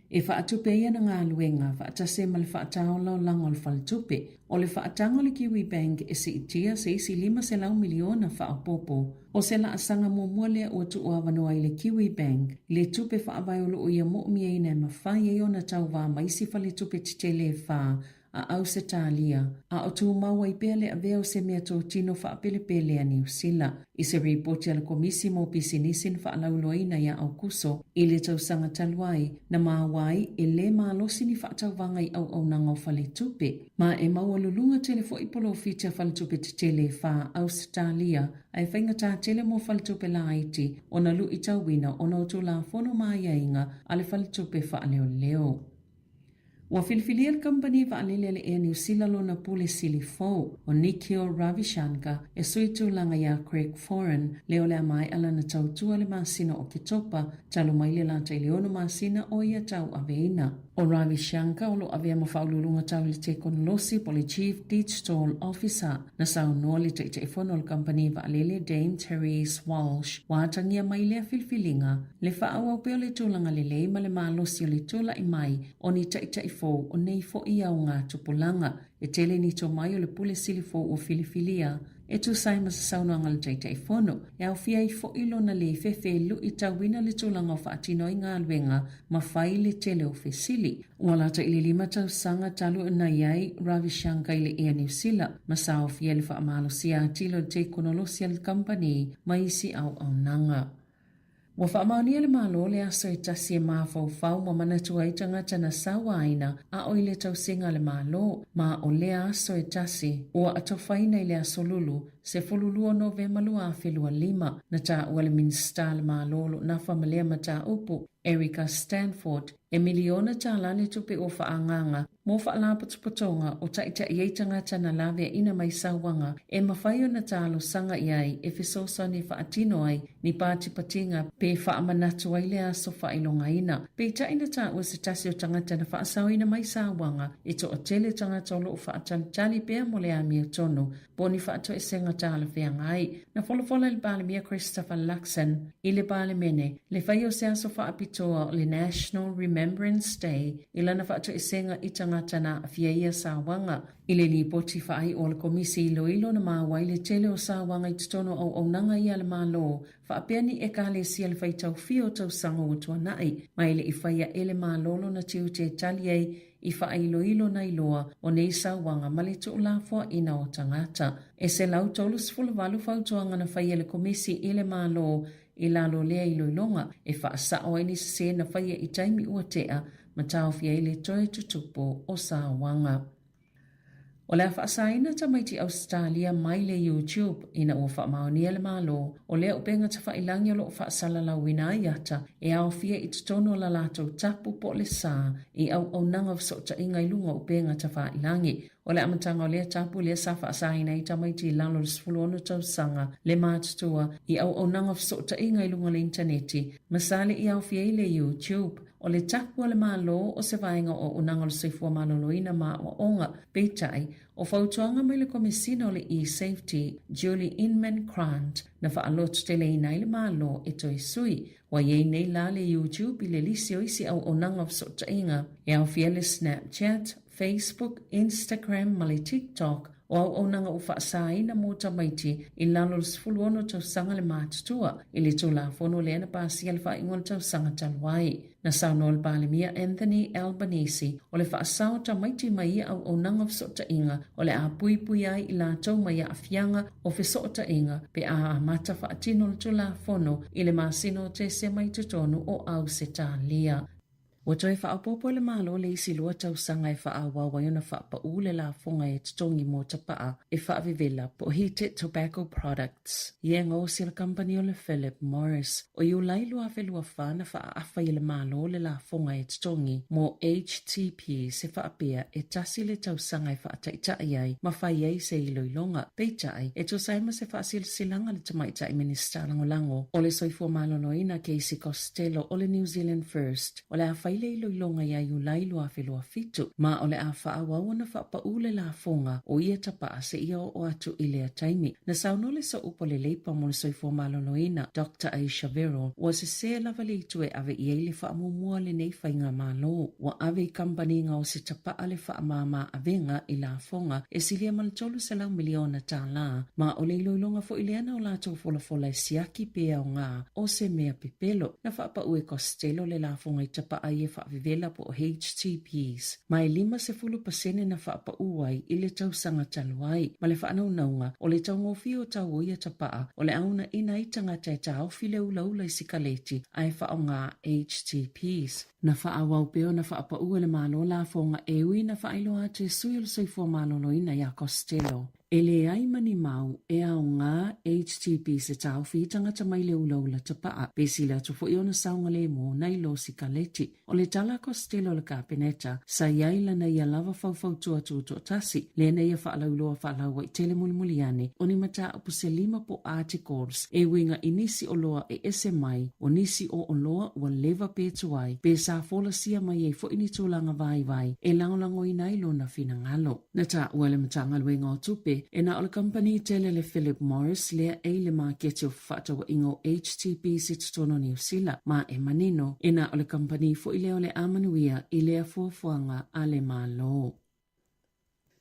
[SPEAKER 5] E faatupe ai ana galuega faatasi ai ma le faataolaolaga o le faletupe. O le faataga o le Kiwibank e siitia se isi $500 miliona faaopoopo. O se laasaga muamua lea ua tuuavanoa ai le Kiwibank i le tupe faavae o lo o ia moomiaina e mafai ai ona tauva ma isi faletupe tetele e fa a Ausetalia, a o tumau ai pea le avea o se meatotino faapelepele a Niu Sila. I se ripoti a le Komisi mo Pisinisi na faalauiloaina iā Aukuso i le tausaga talu ai, na maua ai e lē malosi ni faatauvaga i auaunaga o faletupe, ma e maualuluga tele foi polofiti a faletupe tetele e fa a Ausetalia ae faigata tele mo faletupe laiti ona luitauina ona o Tulafono ma aiaiga a le faletupe faaleoleo. Ua filifilia le kamupani vaalele a le Air New Sila lona pule sili fou, o Nikhil Ravishankar, e sui tulaga iā Craig Foran, lea o le a maea lana tautua i le masina o Oketopa, talu mai le lata i le ono masina o ia tauaveina. O Ravishankar o lo o avea ma faauluuluga tau i le tekonolosi po o le Chief Digital Officer. Na saunoa le Taitaifono o le kamupani vaalele Dame Therese Walsh, ua atagia mai lea filifiliga le faaauau pea o le tulaga lelei ma le malosi o le tulai mai o ni taitai fou o nei foi aoga tupulaga. E tele ni tomai o le pule sili fou ua filifilia e tusa ai ma se saunoaga a le Taitaifono, e aofia ai foi lona le fefe e luitauina le tulaga o faatino ai galuega ma fai le tele o fesili. Ua lata i le lima tausaga talu ona i ai Ravi Shankar i le Air New Sila ma saofia i le faamalosia atili o le tekonolosi a le kamupani ma isi auaunaga. Ua faamaonia le Malo le aso e tasi e mafaufau ma manatu ai tagata na sauaina a o i le tausiga a le Malo, ma o lea aso e tasi ua atofaina i le aso Lulu 12 Novema 2025, na taua le Minisita a le Malo o lo o nafa ma lea mataupu, Erica Stanford, e miliona tālā le tupe ua faaagaaga mo faalapotopotoga o taitai ai tagata na laveaina mai sauaga e mafai ona talosaga i ai e fesoasoani e faatino ai ni patipatiga pe faamanatu ai le aso faailogaina. Peitai na taua se tasi o tagata na faasaoina mai sauaga e toatele tagata o lo o faatalitali pea mo le amiotonu po o ni faatoesega talafeagai. Na folafola e le Palemia Christopher Luxon i le Palemene le faia o se aso faapitoa o le National Remembrance Day i lana faatoesega i tagata na aafia ia sauaga. I le lipoti faaiu a le Komisi Iloilo na maua ai le tele o sauaga i totonu o auaunaga ia a le Malo faapea ni Ekalesia le faitaufia o tausaga ua tuanai, ma e le i faia e le Malo lona tiute e tali ai i faailoilo nailoa o nei sauaga ma le tuulafoaina o tagata. E 138 fautuaga na faia e le Komisi i le Malo i lalo o lea iloiloga e faasao ai ni sese na faia i taimi ua tea ma taofia ai le toe tutupu o sauaga. O le a faasaina tamaiti Ausetalia mai le YouTube ina ua faamaonia le Malo o lea upega tafailagi o lo o faasalalauina ai ata e aofia i totonu o la latou tapu po o le sa i auaunaga o fesootaiga i luga o upega tafailagi. O le amataga o lea tapu lea sa faasaina ai tamaiti i lalo o le 16 tausaga le matutua i auaunaga o fesootaiga i luga o le initaneti ma sa le i aofia ai le YouTube. O le tapu a le Malo o se vaega o auaunaga o le soifua maloloina ma aoaoga, peitai, o fautuaga mai le Komesina o le eSafety, Julie Inman Grant, na faalototeleina ai le Malo e toe sui. Ua i ai nei la le YouTube i le lisi o isi auaunaga o fesootaiga e aofia le Snapchat, Facebook, Instagram ma le TikTok, o auaunaga ua faasaina mo tamaiti i lalo o le 16 tausaga le matutua i le Tulafono lea na pasia i le faaiuga o le tausaga talu ai. Na saunoa le Palemia Anthony Albanese o le faasao tamaiti mai ia auaunaga o fesootaiga o le a puipui ai i latou mai aafiaga o fesootaiga pe a amata faatino le Tulafono i le masina o Tesema i totonu o Ausetalia. Ua toe faaopoopo e le Malo le isi lua tausaga e faaauau ai ona faapaū le lafoga e totogi mo tapaa e faavevela po o heated tobacco products ia e gaosi a le kamupani o le Philip Morris. O Iulai 2024 na faaaafa ai e le Malo le lafoga e totogi mo HTPs e faapea e tasi le tausaga e faataitai ai ma fai ai se iloiloga. Peitai, e tusa ai ma se faasilasilaga a le Tamaitai Minisita Lagolago o le Soifua Maloloina Casey Costello o le New Zealand First, o le a faia fai le iloiloga ia Iulai 2027, ma o le a faaauau ona faapaū le lafoga o ia tapaa seia oo atu i lea taimi. Na saunoa le Sooupu a le Leipa mo le Soifua Maloloina, Doctor Ayesha Verrall, ua sesē lava le itu e ave i ai le faamuamua a lenei faigamalo. Ua ave i kamupani gaosi tapaa le faamāmā avega i lafoga e silia ma le $300 miliona tālā, ma o le iloiloga foi lea na o latou folafola e siaki pe aoga o se mea pepelo. Na faapaū e Costello le lafoga i tapaa ia faavevela po o HTPs, ma e 50% na faapaū ai i le tausaga talu ai. Ma le faanaunauga, o le taugofie o tau o ia tapaa, o le a uunaina ai tagata e taofi le ulaula i sikaleti ae faaaoga HTPs. Na faaauau pea ona faapaū e le Malo lafoga e ui na faailoa atu e sui o le Soifua Maloloina iā Costello, e leai ma ni mau e aoga HTPs e taofi i tagata mai le ulaula tapaa, pe sili atu foi ona saogalemu nai lo sikaleti. O le tala a Costello i le Kapeneta, sa i ai lana ia lava faufautua tutoatasi, lea na ia faalauiloa faalauaitele mulimuli ane o ni mataupu se lima po articles e uiga i nisi oloa e ese mai o nisi o oloa ua leva pe tuai pe sa folasia mai ai foi ni tulaga vaivai e lagolagoina ai lona finagalo. Na taua e le Matagaluega o Tupe e na o le kamupani tele le Philip Morris lea e i le maketi o fefaatauaiga o HTPs i totonu o Niu Sila, ma e manino e na o le kamupani foi lea o le a manuia i lea fuafuaga a le Malo.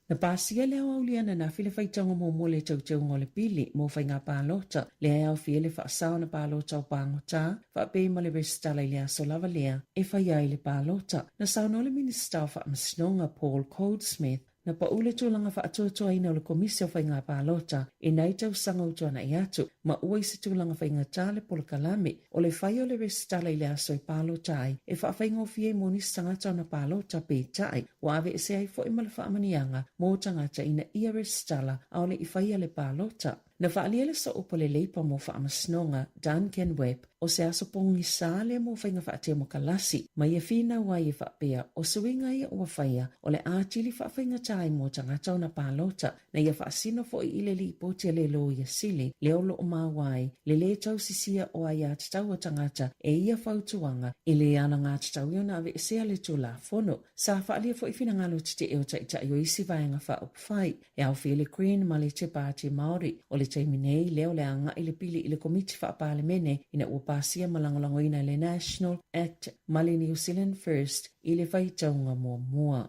[SPEAKER 5] Na pasia le aoauli ananafi le faitauga muamua o le teuteuga o le pili mo faiga palota, lea e aofia ai le faasao na palota o pagota, faapei ma le resitala i le aso lava lea e faia ai le palota. Na saunoa le Minisita o Faamasinoga Paul Goldsmith, Na pau le tulaga faatuatuaina o le Komisi o Faiga Palota i nai tausaga ua tuanai atu, ma ua i se tulaga faigata le polokalame o le fai o le resitala i le aso e palota ai e faafaigofie ai mo nisi tagata ona palota, peitai, ua aveesea ai foi ma le faamanuiaga mo tagata ina ia resitala a o le i faia le palota. Na faaalia le Sooupu a le Leipa mo Faamasinoga, Duncan Webb, o se aso pogisa lea mo faiga faatemokalasi, ma ia finau ai e faapea, o suiga ia ua faia, o le atili faafaigata ai mo tagata ona palota, na ia faasino foi i le lipoti a le Loia Sili, lea o lo o maua ai le lē tausisia o aiatatau a tagata e ia fautuaga e lē alagatatau i ona aveesea le Tulafono. Sa faaalia foi finagalo tetee o taitai o isi vaega faaupufai. E aofia le Green ma le Te Pāti Māori. O le taimi nei, lea o le a agai le pili i le Komiti Faa-Palemene ina ua pasia ma lagolagoina e le National, Act ma le New Zealand First i le faitauga muamua.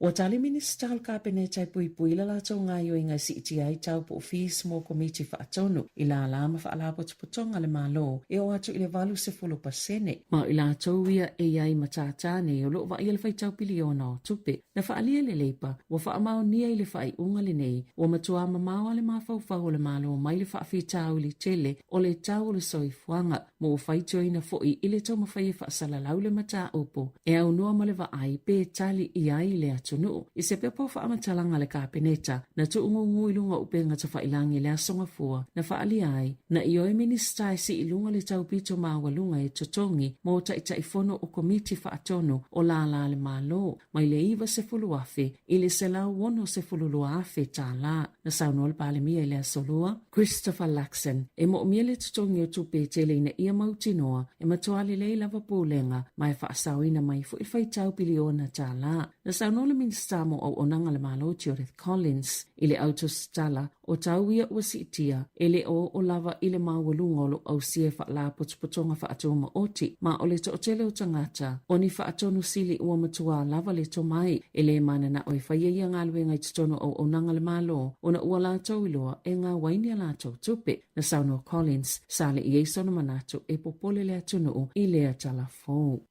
[SPEAKER 5] Ua tali Minisita o le Kapeneta e puipui la latou gaoioiga e siitia ai tau po o fees mo Komiti Faatonu i lālā ma faalapotopotoga a le Malo e oo atu i le 80%. Ma o i latou ia e i ai ma tātā nei o lo o vaaia le faitau piliona o tupe. Na faaalia e le Leipa, ua faamaonia i le faaiuga lenei, ua matuā mamao a le mafaufau o le Malo mai le faafitauli tele o le tau o le soifuaga, ma ua faitioina foi i le taumafai e faasalalau le mataupu e aunoa ma le vaai pe tali i ai le atunuu. I se pepa o faamatalaga a le Kapeneta, na tuugugu i luga o upega tafailagi i le Aso Gafua, na faaalia ai, na ioe Minisita e sii i luga le taupito maualuga e totogi mo Taitaifono o Komiti Faatonu o lālā a le Malo, mai le $90,000 i le $162,000 tālā. Na saunoa le Palemia i le Aso Lua, Christopher Luxon, e moomia le totogi o tupe e tele ina ia mautinoa e matua lelei lava pulega ma e faasaoina mai foi le faitau piliona tālā. Na saunoa le Minisita mo Auaunaga a le Malo Judith Collins i le autusitala O tau ia ua siitia, e le o oo lava i le maualuga o lo o ausia e faalapotopotoga faatumaoti, ma o le toatele o tagata, o ni faatonu sili ua matuā lava le tomai, e le mananao e faia ia galuega i totonu o auaunaga a le Malo, ona ua latou iloa e gau ai ni a latou tupe. Na saunoa Collins, sa le i ai sona manatu e popole le atunuu i lea tala fou.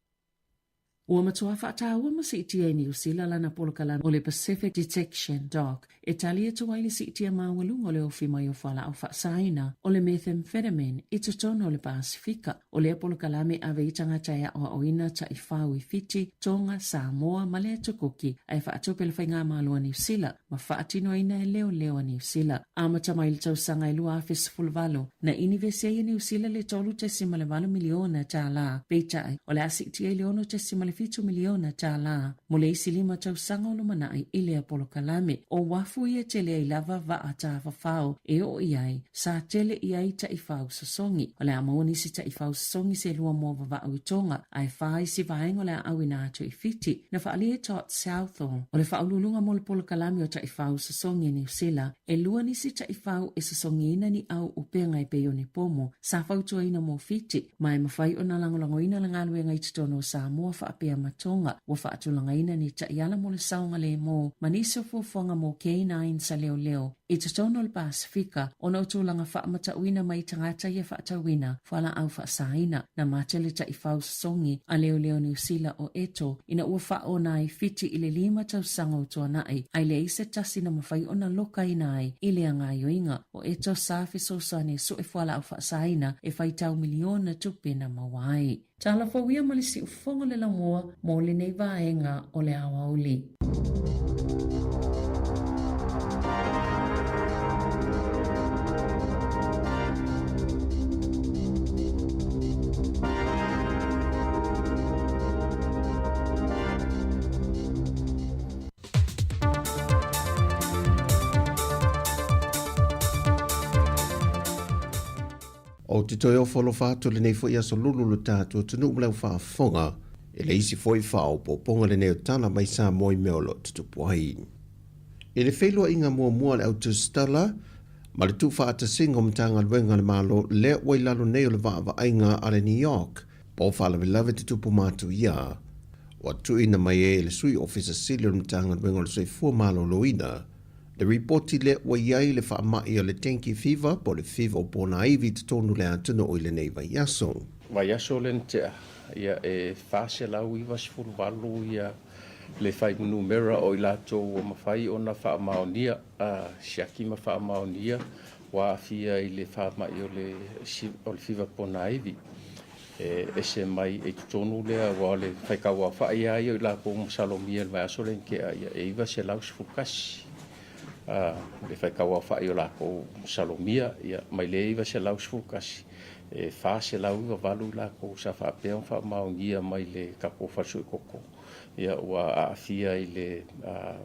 [SPEAKER 5] Ua matua faataua ma siitia e Niu Sila lana polokalame o le Pacific Detection Dog e tali atu ai le siitia maualuga o le ofi mai o fualaau faasaina o le methamphetamine i totonu o le Pasefika. O lea polokalame e ave i tagata e aoaoina taifau i Fiti, Tonga, Samoa ma le Atu Kuki ae faatupe le Faigamalo a Niu Sila ma faatinoina e leoleo a Niu Sila. Amata mai le tausaga e 2018, na inivesi ai e Niu Sila le $3.8 miliona tālā, peitai, o le a siitia i le 7 miliona tālā mo le isi lima tausaga o lumanai i lea polokalame. O uafu ia e tele ai lava vaa tafafao e oo i ai, sa tele i ai taifau sosogi. O le a maua nisi taifau sosogi se lua mo vava'au i Toga, ae fa isi vaega o le a auina atu i Fiti. Na faaalia e Todd Southall, o le faauluuluga mo le polokalame o taifau sosogi a Niu Sila, e lua nisi taifau e sosogiina ni au upega e pei o ni pomo sa fautuaina mo Fiti, ma e mafai ona lagolagoina le galuega i totonu o Samoa faapea ma Toga. Ua faatulagaina ni taiala mo le saogalēmō ma nisi o fuafuaga mo K9 sa leoleo i totonu o le Pasefika ona o tulaga faamatauina mai tagata ia faatauina fualaau faasaina. Na mate le taifau sosogi a leoleo Niu Sila o Eto ina ua faaona ai Fiti i le lima tausaga o tuanai, ae leai se tasi na mafai ona lokaina ai i lea gaoioiga. O Eto sa fesoasoani e sue fualaau faasaina e faitau miliona tupe na maua ai. Tala fou ia ma le siufofoga o le laumua mo lenei vaega o le aoauli.
[SPEAKER 6] Ou te toe ofo alofa atu lenei foi aso lulu lo tatou atunuu ma lau faafofoga i le isi foi faaopoopoga lenei o tala mai Samoa i mea o lo o tutupu ai. I le feiloaiga muamua a le au tusitala ma le tuufaatasiga o Matagaluega a le Malo lea ua i lalo nei o le vaavaaiga a le New York po o faalavelave tutupu matuia ua tuuina mai ai e le Sui Ofisa Sili o le Matagaluega o le Soifua Maloloina le ripoti lea ua i ai le faamai o le dengue fever po o le fever o ponaivi i totonu o le atunuu i lenei vaiaso.
[SPEAKER 7] Vaiaso lea na tea, ia e 498 ia le fuainumera o i latou ua mafai ona faamaonia, siaki ma faamaonia ua aafia i le faamai o le fiva ponaivi. E ese mai i totonu lea, aua o le faitauaofai lava ia o i latou ua masalomia i le vaiaso lea na tea, ia e 911 le faitauaofai o latou masalomia. Ia, mai le 911, e 498 i latou sa faapea ona faamaonia mai le tatou fale suekoko, ia ua aafia i le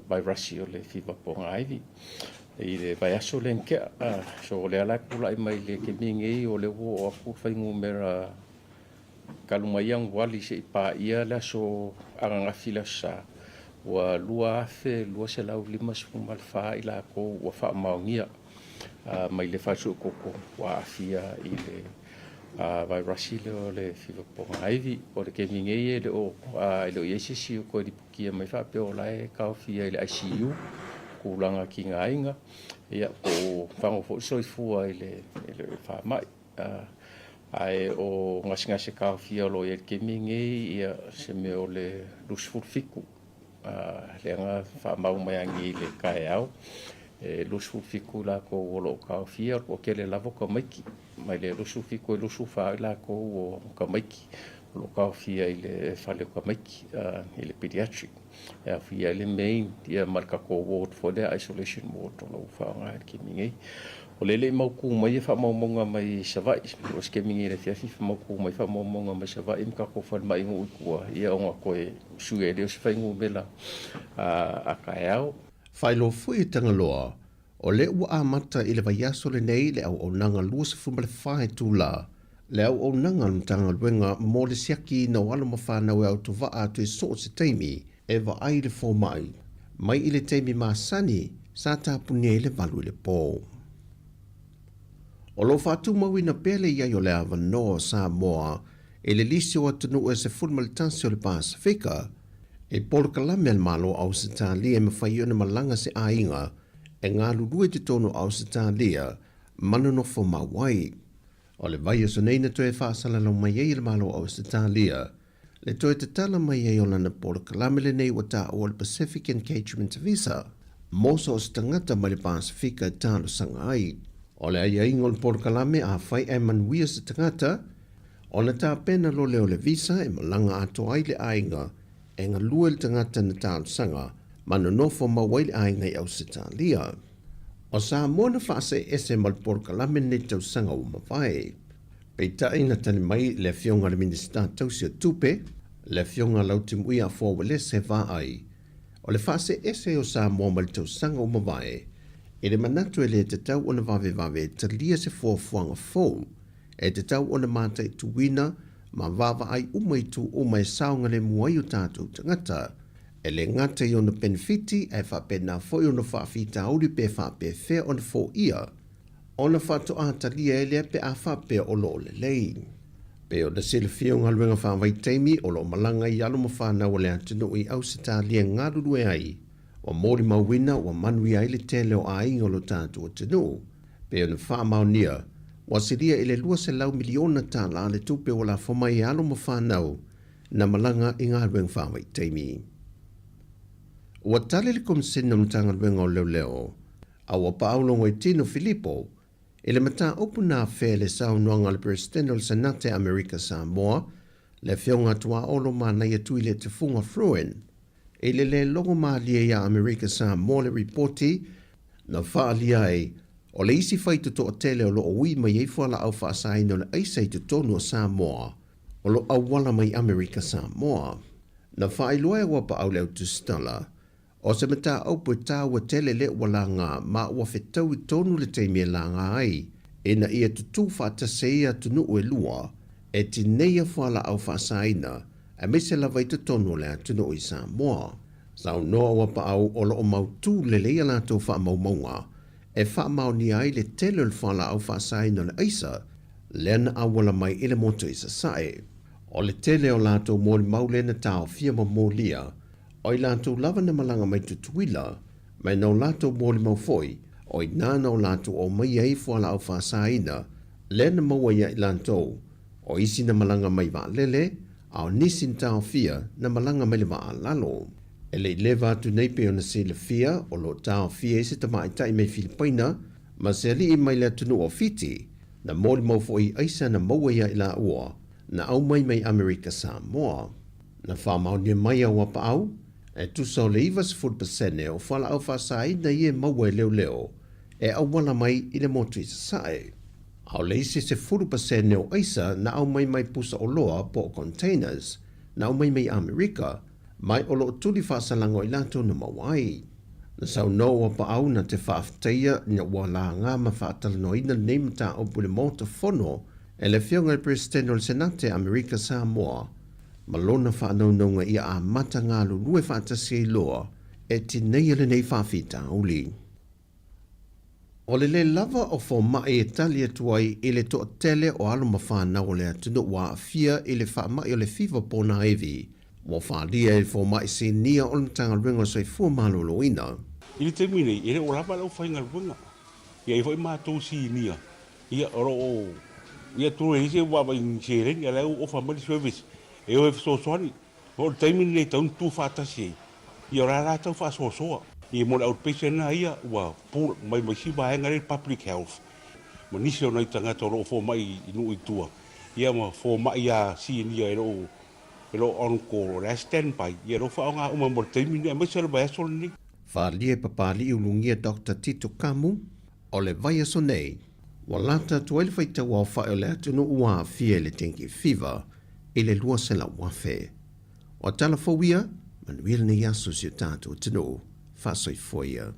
[SPEAKER 7] vairasi o le fiva pogaivi i le vaiaso lea na tea. So o lea la e tulai mai le taimi nei, o lea ua oo atu le fuainumera talu mai Ianuali seia paia le aso ananafi le Aso Sa, ua 2,254 i latou ua faamaonia mai le fale suekoko ua aafia i le vairasi lea o le fiva pogaivi. O le taimi nei e le o i ai se isi o toe lipotia mai faapea o la e taofia i le ICU, tulaga tigaina, ia po o fago foi le soifua i le faamai. Ae o gasegase taofia o lo o i ai i le taimi nei, ia se mea o le 27 lea na faamau mai anei i le taeao, e 27 i latou o lo o taofia, o le toatele lava o tamaiti, mai le 27 i le 24 i latou o tamaiti o lo o taofia i le fale o tamaiti, i le pediatric, e aofia ai le main ma le tatou ward foi lea, isolation ward o lo o faaaoga i le taimi nei. O lea e le i mautu mai ia faamaumauga mai Savaii, o se taimi nei i le afiafi faamautu mai faamaumauga mai Savaii ma tatou falemai i nuu i tua, ia ona toe sui ai lea o se fuainumera a taeao.
[SPEAKER 6] Faailoa foi e Tagaloa, o lea ua amata i le vaiaso lenei le auaunaga 24 itula, le auaunaga a le Matagaluega mo le siakiina o alo ma fanau e autovaa atu i so o se taimi e vaai i le fomai, mai i le taimi masani sa tapunia ai le valu i le po. O lo o faatumauina pea le i ai o le avanoa o Samoa i le lisi o atunuu e 11 o le Pasefika, i polokalame a le Malo o Ausetalia e mafai ai ona malaga se aiga e galulue i totonu o Ausetalia ma nonofo mau ai. O le vaiaso nei na toe faasalalau mai ai e le Malo o Ausetalia le toe tatala mai ai o lana polokalame lenei ua taua o le Pacific Engagement Visa mo so o se tagata mai le Pasefika e talosaga ai. O le aiaiga o le polokalame afai ae manuia se tagata, ona tapena loa lea o le visa e malaga atoa ai le aiga e galue le tagata na talosaga ma nonofo mau ai le aiga i Ausetalia. O Samoa na faaseese ma le polokalame lenei tausaga ua mavae. Peitai na tali mai le Afioga i le Minisita tausi o Tupe, le Afioga Lautimuia Afoa Uelese Vaai, o le faaseese o Samoa mai le tausaga ua mavae, i le manatu e le tatau ona vavevave e talia se fuafuaga fou, e tatau ona mataituina ma vaavaai uma itu uma e saogalemu ai o tatou tagata, e le gata i ona penefiti ae faapena foi ona faafitauli pe faapefea ona foia ona faatoa talia ai lea pe a faapea o lo o lelei. Pei ona silafia o galuega faavaitaimi o lo o malaga ai alo ma fanau a le atunuu i Ausetalia e galulue ai, ua molimauina ua manuia ai le tele o aiga o lo tatou atunuu. Pei ona faamaonia, ua silia i le $200 miliona tala le tupe ua lafo mai e alo ma fanau na malaga i galuega faavaitaimi. Ua tali le Komisina o Matagaluega o Leoleo a ua paau Logoitino Filipo i le mataupu na afea i le saunoaga a le Peresetene o le Senate a Amerika Samoa, le Afioga Tuaolo Manaia Tuiletufuga Fruin, i le lē logo malie iā Amerika Samoa le ripoti na faaalia ai o le isi faitotoa tele o lo o ui mai ai fualaau faasaina o le aisa i totonu o Samoa o lo o auala mai Amerika Samoa. Na faailoa e Uapaau le Autusitala O se mataupu e taua tele lea ua laga ma ua fetaui tonu le taimi e laga ai, ina ia tutū faatasi ai atunuu e lua e tineia fualaau faasaina aemaise lava i totonu o le atunuu i Samoa. Saunoa Uapaau o lo o mautū lelei a latou faamaumauga e faamaonia ai le tele o le fualaau faasaina o le aisa lea na auala mai i le motu i Sasae. O le tele o latou molimau lea na taofia ma molia O i latou lava na malaga mai Tutuila, mai na o latou molimau foi, o inā na o latou aumaia ai fualaau faasaina, lea na maua ia i latou, o isi na malaga mai vaalele, a o nisi na taofia na malaga mai le vaa lalo. E le i leva atu nei pei ona silafia, o lo o taofia ai se tamaitai mai Filipaina ma se alii mai le atunuu o Fiti, na molimau foi i aisa na maua ia i laua, na aumai mai Amerika Samoa. Na faamaonia mai a Uapaau, e tusa o le 90% o fualaau faasaina ia e maua e leoleo e auala mai i le motu i Sasae. A o le isi 10% o aisa na aumai mai pusa oloa po o containers na aumai mai Amerika, mai o lo o tuli faasalaga o i latou na maua ai. Na saunoa Uapaau na te faafetaia ina ua laga ma faatalanoaina lenei mataupu i le Maota Fono e le Afioga i le Peresetene o le Senate a Amerika Samoa, ma lona faanaunauga ia amata galulue faatasi ai loa e tineia lenei faafitauli. O le lē lava o fomai e tali atu ai i le toatele o alo ma fanau o le atunuu ua aafia i le faamai o le fiva ponaivi, ua faaalia e le fomai sinia o le Matagaluega o le Soifua Maloloina.
[SPEAKER 8] I le taimi nei, e le o lava le aufaigaluega. E i ai foi matou sinia Ia, o lo o, ia tulu e isi vaavaai i seleni, a o la e ua ofa mai le service e o e fesoasoani. O le taimi lenei e tatau ona tutu faatasi ai, ia o la e la tau faasoasoa. Ia mo le outpatient lava ia, ua pull mai ma isi vaega lea i le public health ma nisi o nai tagata o lo o fomai i nuu i tua, ia ma fomai lava sinia e le o e lo o on call, o la e stand by, ia o lo o faaaoga uma mo le taimi lenei aemaise o le vaiaso lenei.
[SPEAKER 6] Faaalia e Papalii Ulugia Doctor Tito Kamu, O le vaiaso nei, ua lata atu ai le faitau aofai o le atunuu ua aafia i le dengue fever i le 200,000. O tala fou ia, manuia lenei aso i si o tatou atunuu. Faasoifua ia.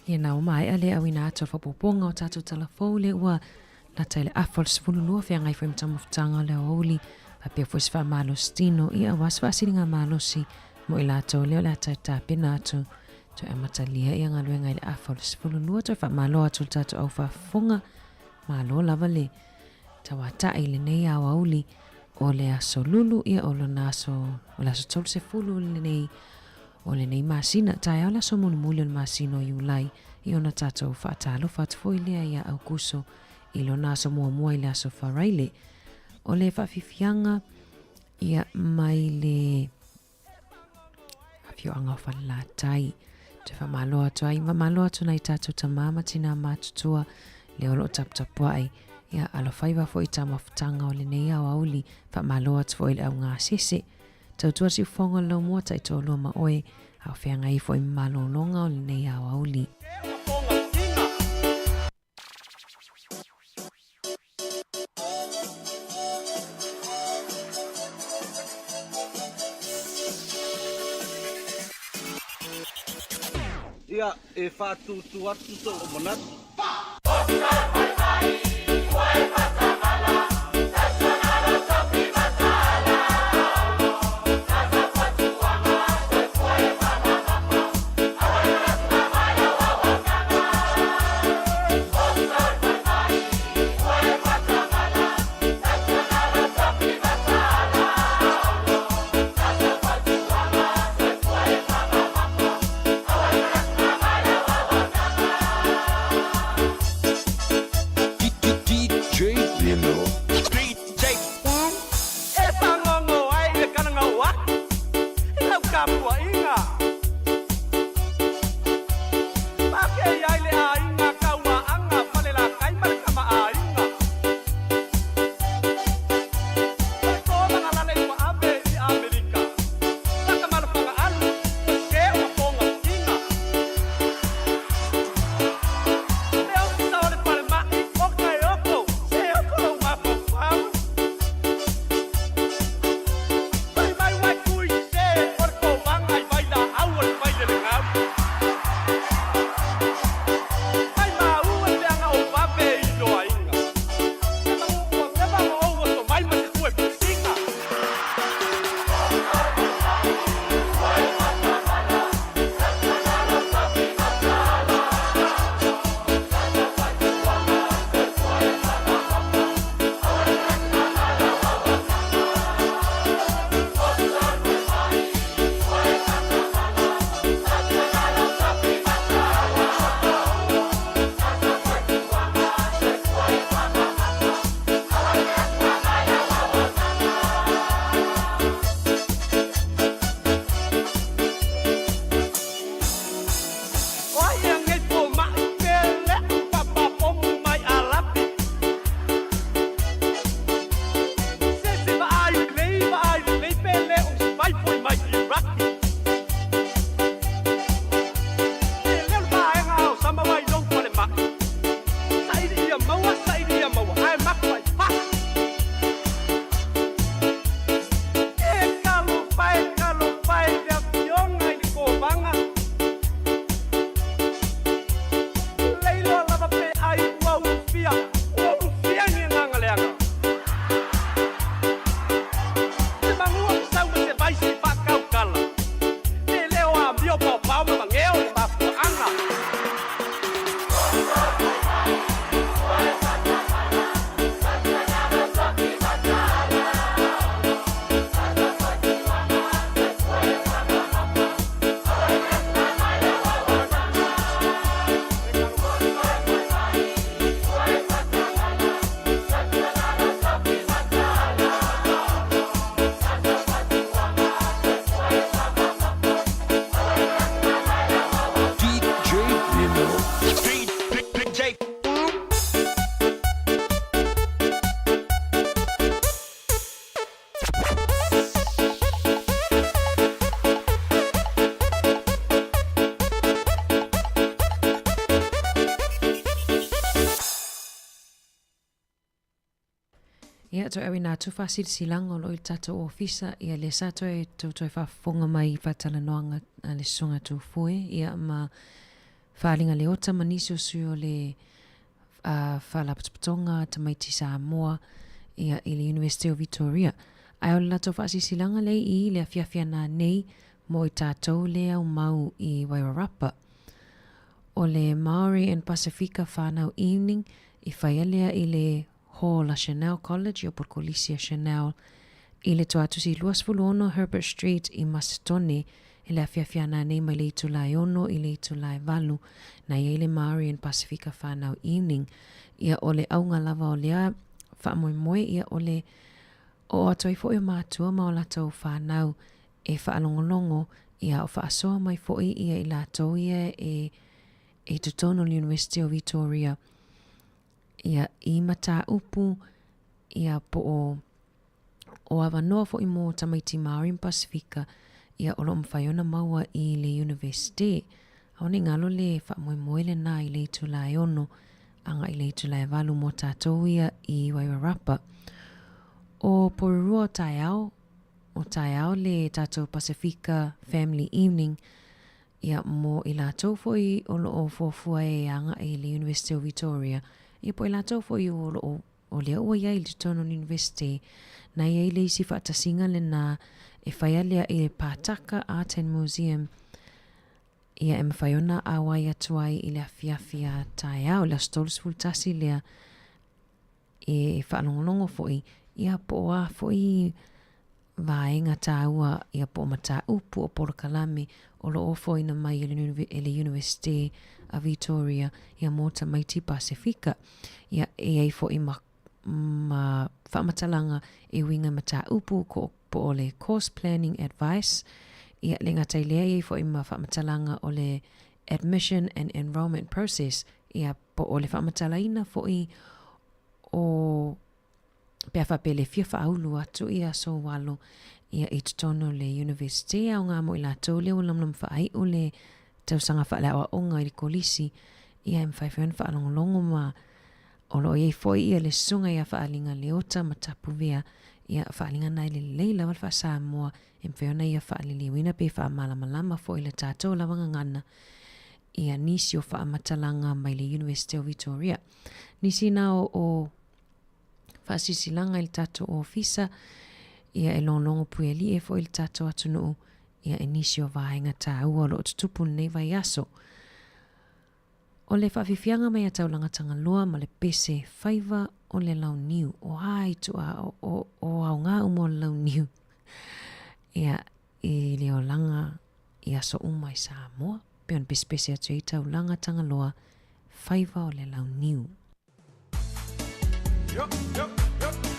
[SPEAKER 10] Ia na ua maea le auina atu o le faaopoopoga o tatou tala fou lea ua lata i le afa o le 12 feagai foi ma taumafataga o le aoauli faapea foi se faamalositino ia aua se faasiliga malosi mo i latou lea o le a toe tapena atu toe amatalia ia galuega i le afa o le 12. Toe faamalo atu i le tatou au faafofoga, malo lava le tauatai i lenei aoauli o le aso Lulu, ia o lona aso o le aso 30 lenei o lenei masina, taeao le aso mulimuli o le masina o Iulai, ia ona tatou faatalofa atu foi lea ia Aukuso i lona aso muamua i le aso Faraile. O le faafiafiaga ia mai le afioaga o Falelatai. Toe faamalo atu ai, faamalo atu nai tatou tamā ma tinā matutua lea o lo o taputapuai. Ia alofaiva foi i taumafataga o lenei aoauli, faamalo atu foi i le augasese. Tautua siufofoga o le laumua taitoalua ma oe, a o feagai foi ma malologa o lenei aoauli.
[SPEAKER 20] Ia, e faatūtū atu sou manatu. E pāgogo ai le kalagau aku i lau kapuaʻiga. Pakei ai le aiga Kauaʻaga Falelatai ma le kamaʻāina. O le kōmagalale i ua ave i ʻAmelika. Laka ma le Fagaalu, o se ua pōgafiga. Le ofisa o le falemai o Kaeoko, se oko lou mafaufau. Fai mai uai kui te o le kōmaga i vailaau o le failele gau. Mai maua le leaga o vave i loaiga. Se magu ua leva ma ou oso mai ma se tue pusiga. O ai ea nei fomai pe leʻu papapomu mai Alapi. Se se vaai lelei, vaai lelei pe leʻu sifai foi mai Iraki. E leo le vaega o sama wai lou falemai. Saili ia maua, saili ia maua, ae maku ai fai. E talofa e, talofa e le afioga i le kovaga. Leiloa lava pe ai ua ulufia, ua ulufia ni agaga leaga. Se magua fesau ma se vaisi faakaukala. Pe leo amio paopao ma mageo le mafuaaga.
[SPEAKER 10] Ia, toe auina atu faasilasilaga o lo o i le tatou ofisa, ia lea sa toe tou toe faafofoga mai i faatalanoaga a le Susuga Tufoe, ia ma Faaaliga Leota ma nisi o sui o le Faalapotopotoga Tamaiti Samoa ia i le Iunivesite o Vitoria. Ae o le latou faasilasilaga lea i i le afiafi ana nei mo i tatou le aumau i Wairarapa. O le Maori and Pasifika Whanau Evening i whaia lea i le Hall a Chanel College i Opokolisi a Chanel i le Tuatusi 26 Herbert Street i Masetone i le afiafi ana nei mai le itula e 6 i le itula e 8 na i ai le Maori and Pasifika Whanau Evening. Ia o le auga lava o lea faamoemoe ia o le oo atu ai foi o mātua ma o latou whanau e faalogologo ia o faasoa mai foi ia i latou ia e i totonu o le University o Vitoria ia i mataupu ia po o o avanoa foi mo tamaiti Māori ma Pasifika ia o lo o mafai ona maua i le University. Aua ne i galo le faamoemoe lena i le itula e 6 agai i le itula e 8 mo tatou ia i Wairarapa. O Porirua o taeao, o taeao le tatou Pasifika Family Evening ia mo i latou foi o lo o fuafua e agai i le University o Vitoria, ia po o i latou foi o lo o o lea ua i ai i totonu o le University, na i ai le isi faatasiga lena e faia lea i le Pātaka Art and Museum, ia e mafai ona auai atu ai i le afiafi a taeao, le aso 31 lea, e faalogologo foi, ia po o a foi vaega tāua, ia po o mataupu o polokalame o lo o ofoina mai e le Universite a Vitoria, ia mō tamaiti Pasifika. Ia, e i ai foi ma, ma faamatalaga e uiga i mataupu ko, po o le Course Planning Advice, ia, le gata i lea e i ai foi ma faamatalaga o le Admission and Enrolment Process, ia, po o le faamatalaina foi o pe a faapea le fia faaulu atu ia sou alo ia i totonu o le University aoga mo i latou lea ua lamulamu faaiu le tausaga faaleaoaoga i le kolisi ia e mafai foi ona faalogologo ma o lo o i ai foi ia le susuga ia Faaliga Leota ma Tapuvea ia Faaliga na e lelei lava le faa-Samoa e mafai ona ia faaliliuina pe faamalamalama foi le tatou lava gagana ia nisi o faamatalaga mai le University o Vitoria. Nisi na o, o faasilasilaga i le tatou ofisa, ia e logologo puialii ai foi le tatou atunuu ia i nisi o vaega taua o lo o tutupu lenei vaiaso. O le faafiafiaga mai a Taulaga Tagaloa ma le pese faiva o le launiu. O a ituā, o, o, o aoga uma o le launiu. Ia, i le olaga i aso uma i Samoa, pei ona pesepese atu ai Taulaga Tagaloa, faiva o le launiu.
[SPEAKER 4] Yo, yo, yo.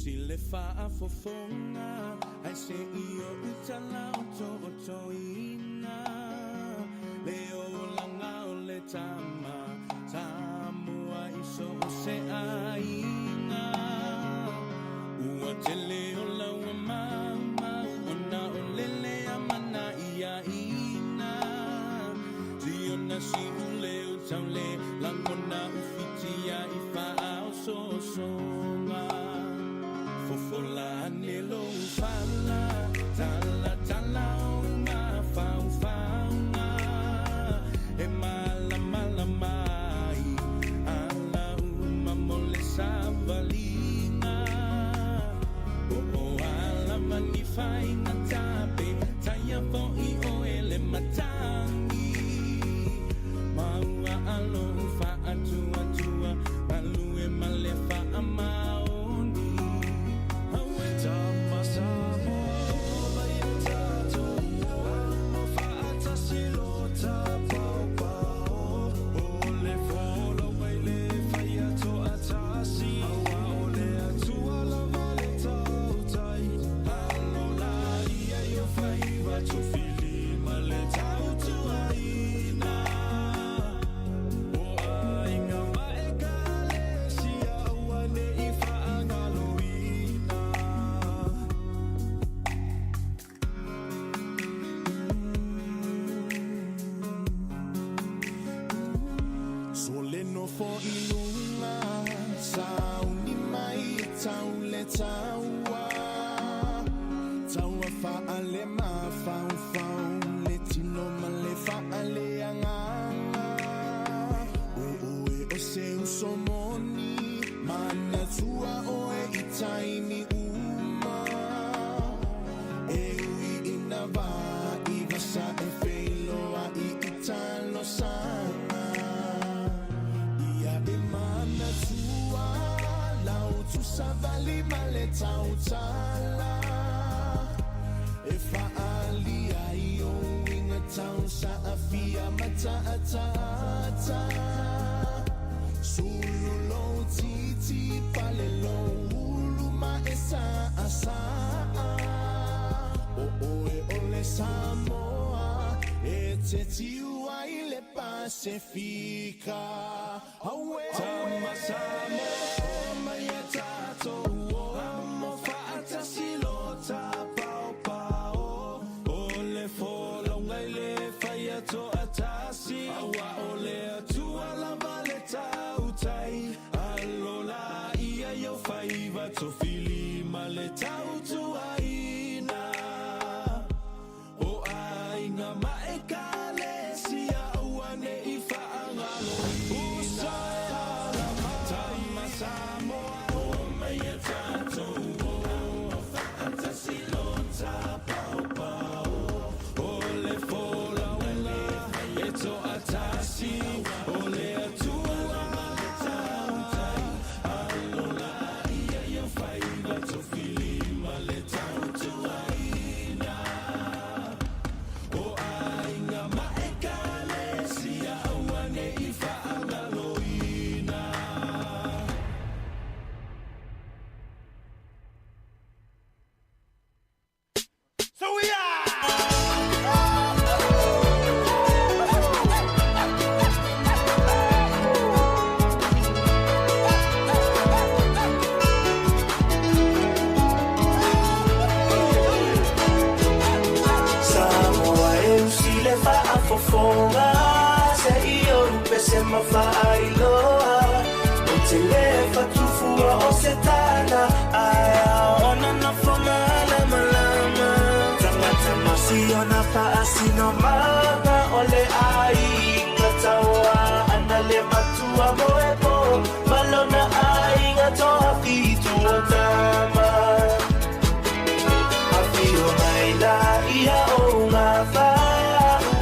[SPEAKER 4] Tusi le faafofoga ae se'i o'u tala otootoina le olaga o le tama Samoa i so o se aiga. Ua tele o laua maumau ona o le le amanaiaina. Siona si'u leo taule lagona ufitia i faaosoosoga. Fofola ane lou fala, talatala ou mafaufauga. E malamalama ai ala uma mo le savaliga. O o a lava ni faigata pe taia fo'i oe le matagi. Ma ua alo faatuatua galue ma le faamaoni. Aue. Tama Samoa o mai e tatou amo faatasi lo tapaopao. O le folau mai le faia toatasi aua o le Atua lava le tautai. Alo laia i o faiva tofili ma le tautuaina. O aiga ma ekalesia aua ne'i faagaloina. So le nofo i luga, sauni mai e tau le taua. Taua faale mafaufau, le tino ma le faale agaga. O oe o se uso moni, manatua oe i taimi uma. E ui ina va i vasa e feiloai i talosaga. Ia e manatua, lau tusavali ma le tautala. E faalia i ou uiga tau saafia ma taataata. Sulu lou titi, pale lou ulu ma e saasaa. O oe o le Samoa, e te tiu ai le Pasefika. Aue. Tama Samoa o mai e tatou o amo faatasi lo tapaopao. O le folauga i le faia toatasi aua o le Atua lava le tautai. Alo laia i ou faiva tofili ma le tautuaina. O aiga ma ekalesia aua ne'i faagaloina. Tama Samoa o mai e tatou o faatasi lo tapaopao. O le folauga e toatasi o le Atua lava le tautai. Alo laia i ou faiva tofili ma le tautuaina. O aiga ma ekalesia aua ne'i faagaloina.
[SPEAKER 20] So we are!
[SPEAKER 21] Samoa e usi le faafofoga se i ou pese ma faailoa. O te le fatufua o se tala ae ona nofo malamalama. Tagata masiona faasinomaga o le aiga taua ana le matua mo e po. Malona aiga toafitu o tama. Afio mai la ia o ngā wha,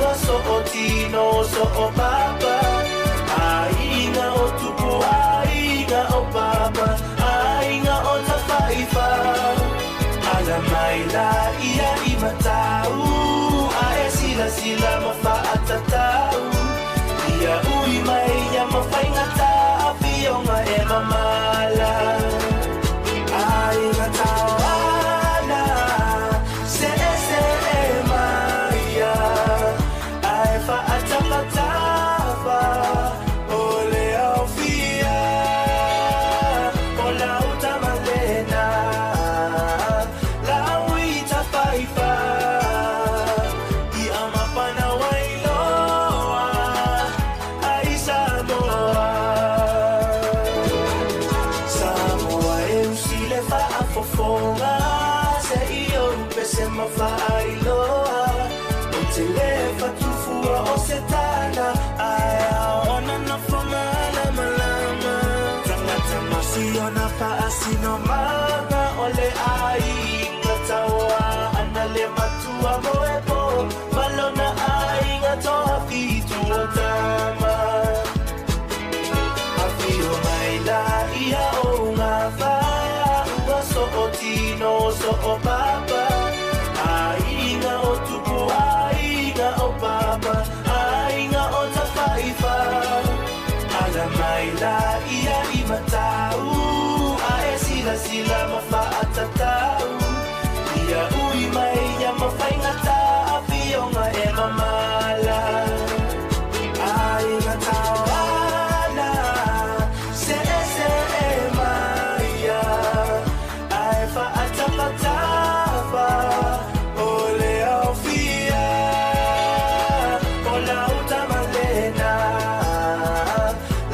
[SPEAKER 21] ua so o tino so o papa. Aiga o tupu, aiga o papa, aiga o tawhaiwha. Ala mai la ia i matau, a e sila sila ma whaatatau. Ia ui mai ia ma whaingata, afionga e mamala. Ai faailoa. Ou te lē fatufua o se tala ae ao ona nofo malamalama. Tagata ma siona faasinomaga o le aiga tauā ana le matua moepo ma lona aiga toafitu o tama. Afio mai la ia o gafa ua soo tino soo papa. Aiga o tupu aiga o papa aiga o tafaifa. Ala mai la ia i matau a e silasila ma faatatau. Ia ui mai ia mafaigata afioga e mamala. Aiga tauana se se e maia ae faatapatafa o le aofia o lau tamalena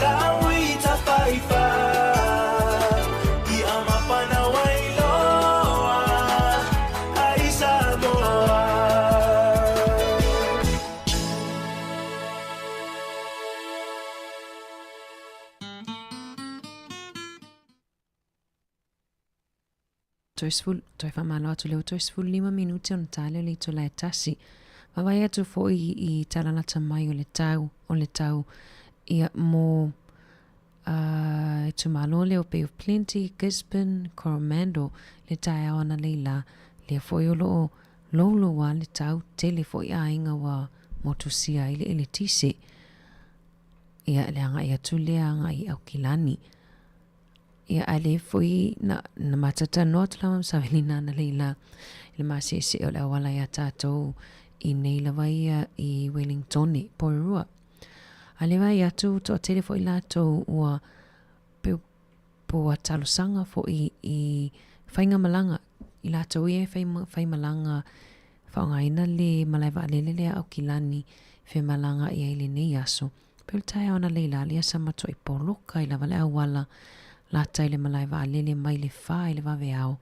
[SPEAKER 21] lau i tafaifa ia mapana wailoa ai Samoa.
[SPEAKER 10] Toe sefulu, toe faamalo atu lea ua toe 15 minute ona ta lea o le itula e tasi. Vaavaai atu foi i tala lata mai o le tau, o le tau ia mo uh, itumalo lea o Bay of Plenty, Gisborne, Coromandel, le taeao analeila, lea foi o lo o louloua le tau, tele foi aiga ua motusia ai le eletise. Ia, le agai atu lea agai i Aukilani. Ia, ae le foi na, na matatanoa atu lava ma Savelina analeila i le maseesee o le auala iā tatou i nei lava ia i Wellingtone, Porirua. A le vaai atu, toatele foi latou ua peu po ua talosaga foi i faigamalaga, i latou ia e fai, faimalaga faaaogaina le malae vaalele lea a Aukilani femalaga i ai i lenei aso. Pei o le taeao analeila lea sa matuai poloka ai lava le auala lata i le malae vaalele mai le fa i le vaveao,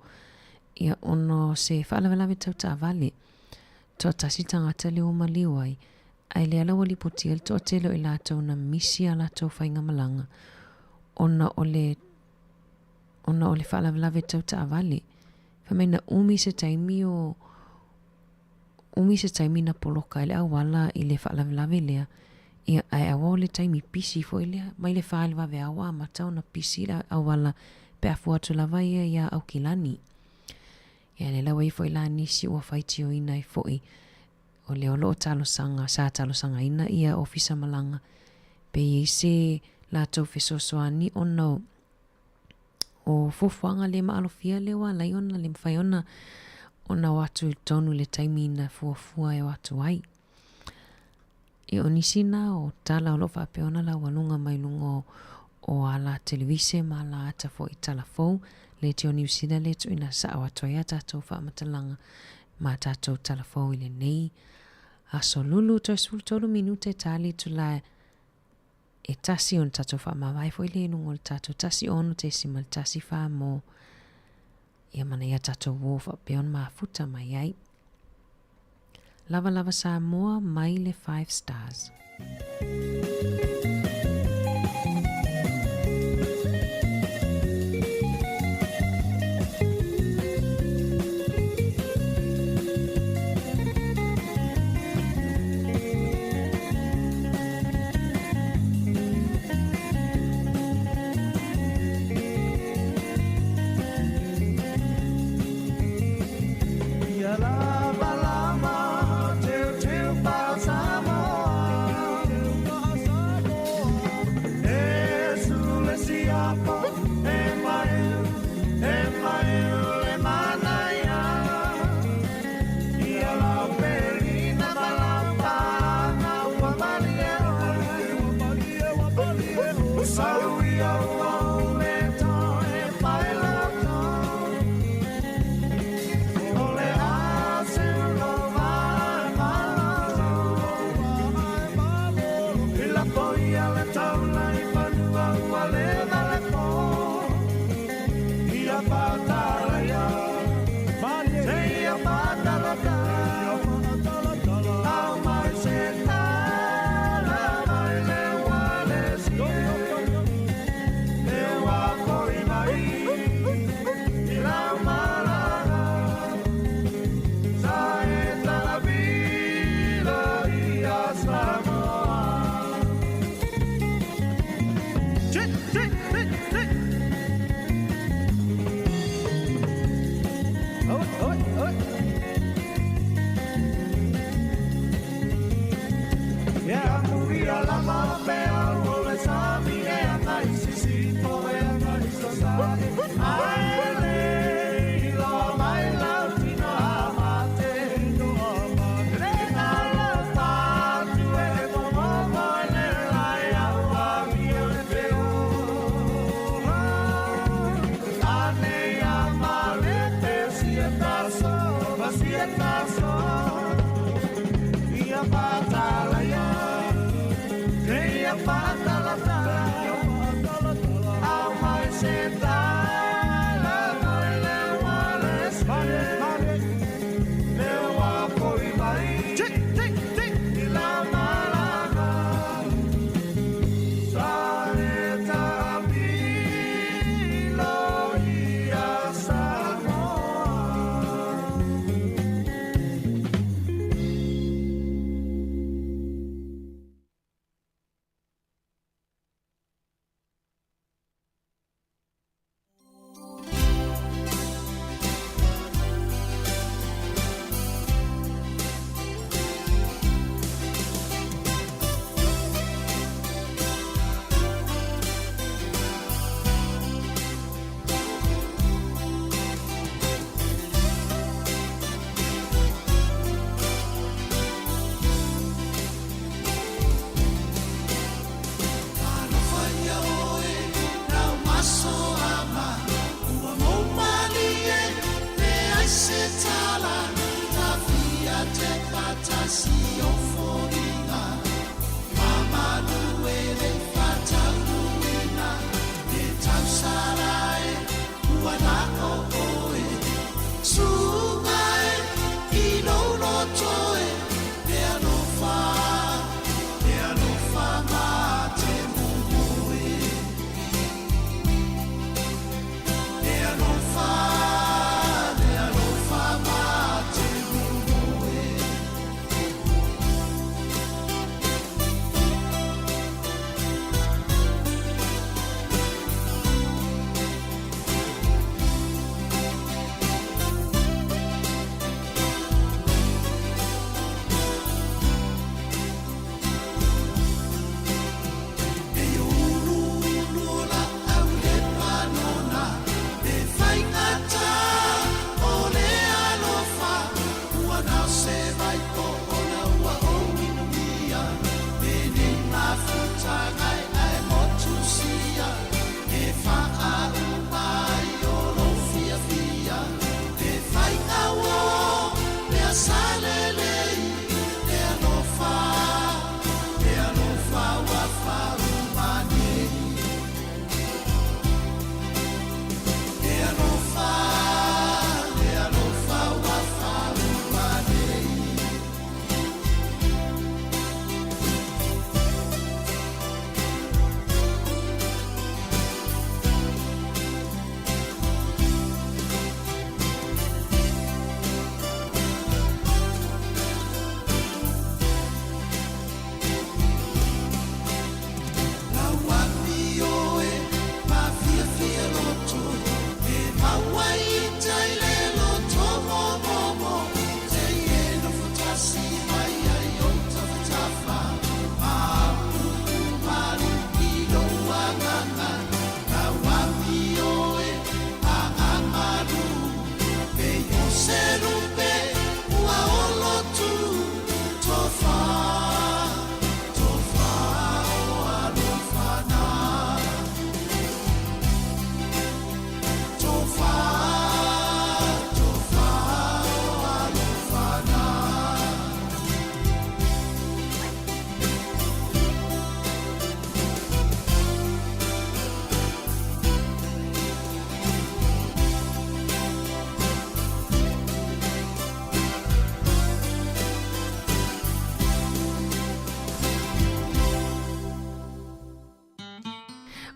[SPEAKER 10] ia ona o se faalavelave tau taavale. Toatasi tagata lea ua maliu ai, ae lea la ua lipotia le toatele o i latou na misi a latou faigamalaga ona o le ona o le faalavelave tau taavale. Fai mai na umi se taimi o umi se taimi na poloka ai le auala i le faalavelave lea, ia ae aua o le taimi pisi foi lea, mai le fa i le vaveao ua amata ona pisi le auala pe a fua atu lava ia iā Aukilani. Ia lea la ua i ai foi la nisi ua faitioina ai foi o lea o lo o talosaga, sa talosagaina ia ofisa malaga pe i ai se latou fesoasoani ona o o fuafuaga le maalofia lea ua ala ai ona le mafai ona ona o atu i totonu i le taimi na fuafua e o atu ai. Ia o nisi na o tala o lo o faapea ona laualuga mai luga o, o ala televise ma ala ata foi tala fou, Leitio Niu Sila lea tuuina sao atu ai a tatou faamatalaga ma tatou tala fou i lenei aso lulu toe 13 minute tali itula e tasi ona tatou faamavae foi lea i luga o le tatou 16.14 mo ia mana ia tatou uō faapea ona mafuta mai ai. Lava lava Samoa mai le Five Stars.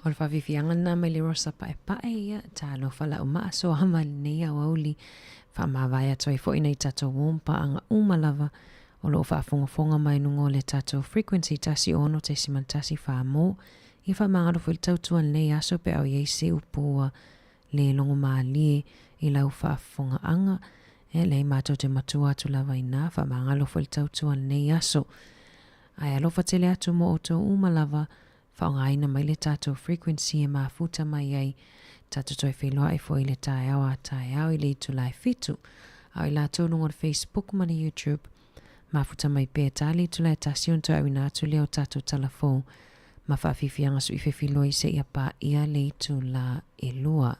[SPEAKER 10] O le faafiafiaga lena mai le Rosa Paepae, ia, talofa lau maa soa ma lenei aoauli. Faamavae atu ai foi nai tatou uo ma paaga uma lava o lo o faafogafoga mai luga o le tatou frequency 16.14 mo. Ia faamagalo foi le tautua i lenei aso pe a o i ai se upu ua le logomalie i lau faafofogaaga. E leai matou te matua atu lava i ina, faamagalo foi le tautua i lenei aso. Ae alofa tele atu mo outou uma lava, faaaogaina mai le tatou frequency e mafuta mai ai, tatou toe feiloai foi i le taeao a taeao i le itula e fitu. A o i latou luga o le Facebook ma le YouTube, mafuta mai pea ta le itula e tasi ona toe auina atu lea o tatou tala fou ma faafiafiaga suifefiloi seia paia le itula e lua.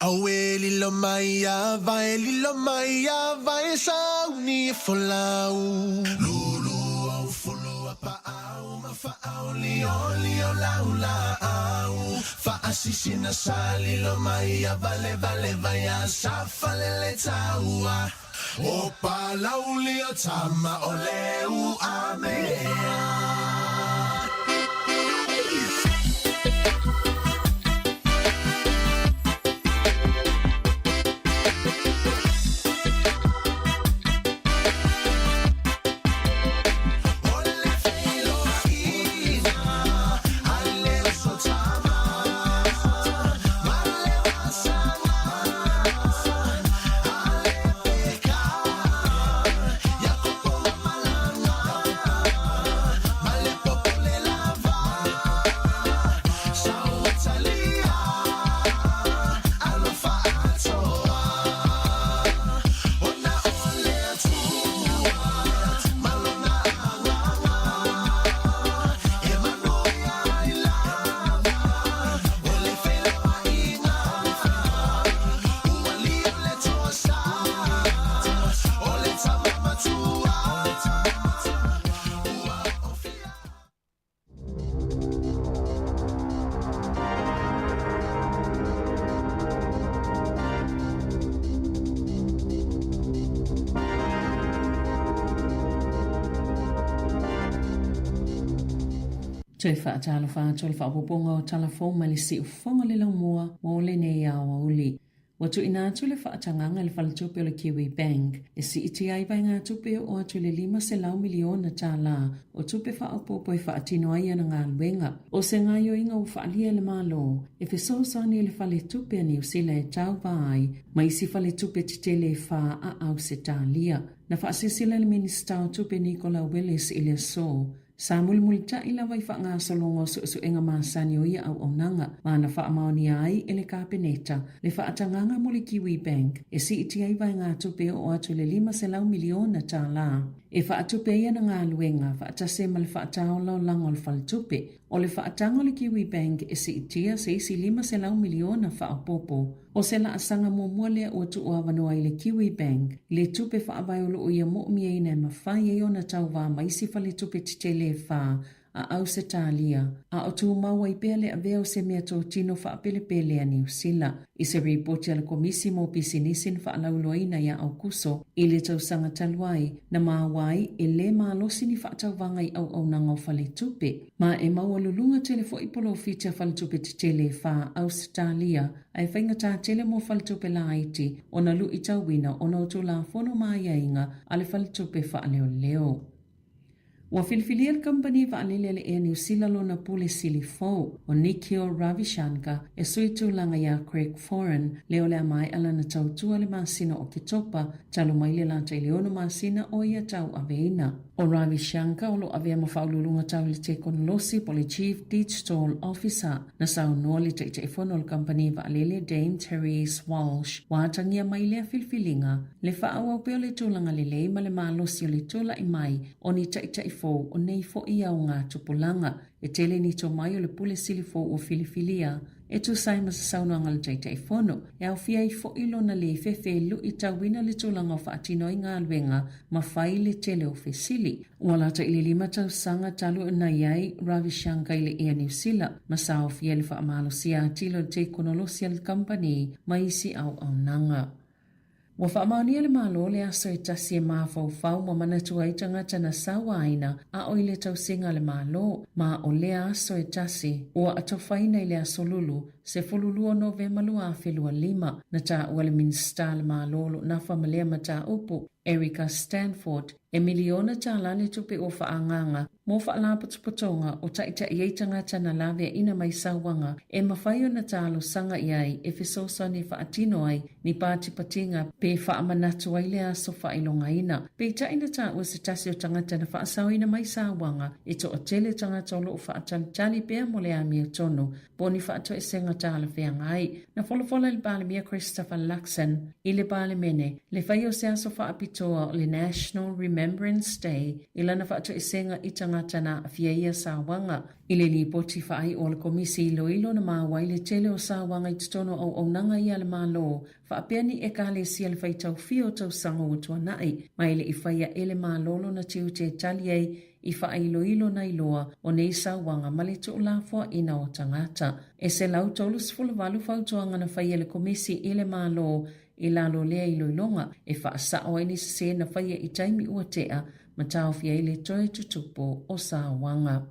[SPEAKER 21] Auē lilo mai a vae lilo mai a vae sauni e folau Lulu au fulu a paau ma faau lio lio lau laau Faasisina sa lilo mai a vale vale vai a sa falele taua O palauli o tama o le uamea.
[SPEAKER 5] Toe faatalofa atu le faaopoopoga o tala fou mai le siufofoga le laumua mo lenei aoauli. Ua tuuina atu le faatagaga i le faletupe o le Kiwi Bank e siitia ai vaegatupe e oo atu i le $500 miliona tala o tupe faaopoopo e faatino ai ana galuega. O se gaoioiga ua faaalia e le Malo e fesoasoani i le faletupe a Niu Sila e tauva ai ma isi faletupe tetele e fa a Ausetalia. Na faasilasila e le Minisita o Tupe Nicola Willis i le aso Sa mulimulitai lava i faagasologa o suesuega masani o ia auaunaga ma na faamaonia ai e le Kapeneta le faatagaga mo le Kiwi Bank e siitia ai vaegatupe e oo atu i le $500 miliona e faatupe ai ana galuega faatasi ai ma le faataolaolaga o le faletupe. O le faataga o le Kiwi Bank e siitia se isi $500 miliona faaopoopo. O se laasaga muamua lea ua tuuavanoa ai le Kiwi Bank i le tupe faavae o loo ia moomiaina e mafai ai ona tauva ma isi faletupe tetele e fa a Ausetalia, a o tumau ai pea le avea o se meatotino faapelepele a Niu Sila. I se ripoti a le Komisi mo Pisinisi na faalauiloaina iā Aukuso i le tausaga talu ai, na maua ai e lē malosi ni faatauvaga i auaunaga o faletupe, ma e maualuluga tele foi polofiti a faletupe tetele e fa a Ausetalia ae faigata tele mo faletupe laiti ona luitauina ona o Tulafono ma aiaiga a le faletupe faaleoleo. Ua filifilia le kamupani vaalele a le Air New Sila lona pule sili fou, o Nikhil Ravishankar, e sui tulaga iā Craig Foran, lea o le a maea lana tautua i le masina o Oketopa, talu mai le lata i le ono masina o ia tauaveina. ʻO Ravi Shankar o lo o avea ma faauluuluga tau i le tekonolosi po o le Chief Digital Officer. Na saunoa le Taitaifono o le kamupani vaalele Dame Therese Walsh ua atagia mai lea filifiliga le faaauau pea o le tulaga lelei ma le malosi o le tulai mai o ni taitai fou o nei foi augatupulaga. E tele ni tomai o le Pule Sili fou ua filifilia e tusa ai ma se saunoaga a le Taitaifono, e aofia ai foi lona le fefe e luitauina le tulaga o faatino ai galuega ma fai le tele o fesili. Ua lata i le lima tausaga talu ona i ai Ravi Shankar i le Air New Sila ma saofia i le faamalosia atili o le tekonolosi a le kamupani ma isi auaunaga. Ua faamaonia le Malo le aso e tasi e mafaufau ma manatu ai tagata na sauaina a o i le tausiga a le Malo, ma o lea aso e tasi ua atofaina i le aso Lulu 12 Novema 2025, na taua le Minisita a le Malo o lo o nafa ma lea mataupu, Erica Stanford, e miliona tālā le tupe ua faaagaaga mo faalapotopotoga o taitai ai tagata na laveaina mai sauaga e mafai ona talosaga i ai e fesoasoani e faatino ai ni patipatiga pe faamanatu ai le aso faailogaina. Peitai na taua se tasi o tagata na faasaoina mai sauaga e toatele tagata o lo o faatalitali pea mo le amiotonu po o ni faatoesega talafeagai. Na folafola e le Palemia Christopher Luxon i le Palemene le faia o se aso faapitoa o le National Remembrance Day i lana faatoesega i tagata. tagata na aafia i ia sauaga. I le lipoti faaiu a le Komisi Iloilo na maua ai le tele o sauaga i totonu o auaunaga ia a le Malo, faapea ni Ekalesia le faitaufia o tausaga ua tuanai, ma e le i fai aʻe le Malo lona tiute e tali ai i faailoilo na iloa o nei sauaga ma le tuulafoaina o tagata. E 138 fautuaga na faia e le Komisi i le Malo i lalo o lea iloiloga e faasao ai ni sesē na faia i taimi ua tea ma taofia ai le toe tutupu o sauaga.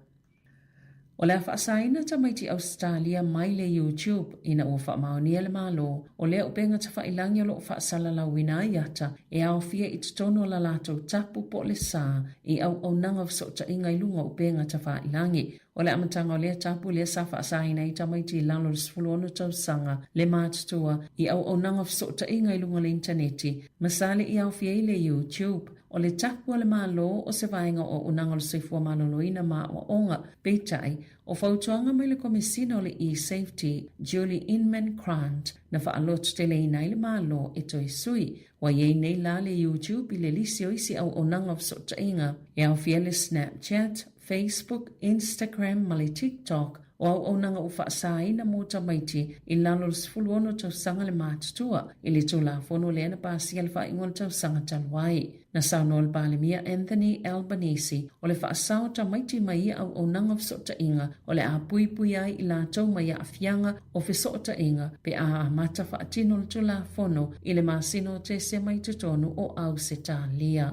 [SPEAKER 5] O le a faasaina tamaiti Ausetalia mai le YouTube ina ua faamaonia le Malo o lea upega tafailagi o lo o faasalalauina ai ata e aofia i totonu o la latou tapu po o le sa i auaunaga o fesootaiga i luga o upega tafailagi. O le amataga o lea tapu lea sa faasaina ai tamaiti i lalo o le 16 tausaga le matutua i auaunaga o fesootaiga i luga o le initaneti ma sa le i aofia ai le YouTube. O le tapu a le Malo o se vaega o auaunaga o le soifua maloloina ma aoaoga. Peitai, o fautuaga mai le Komesina o le eSafety, Julie Inman Grant, na faalototeleina ai le Malo e toe sui. Ua i ai nei la le YouTube i le lisi o isi auaunaga o fesootaiga e aofia le Snapchat, Facebook, Instagram ma le TikTok, o auaunaga ua faasaina mo tamaiti i lalo o le 16 tausaga le matutua i le Tulafono lea na pasia le faaiuga o le tausaga talu ai. Na saunoa le Palemia Anthony Albanese, o le faasao tamaiti mai ia auaunaga o fesootaiga o le a puipui ai i latou mai aafiaga o fesootaiga pe a amata faatino le Tulafono i le masina o Tesema i totonu o Ausetalia.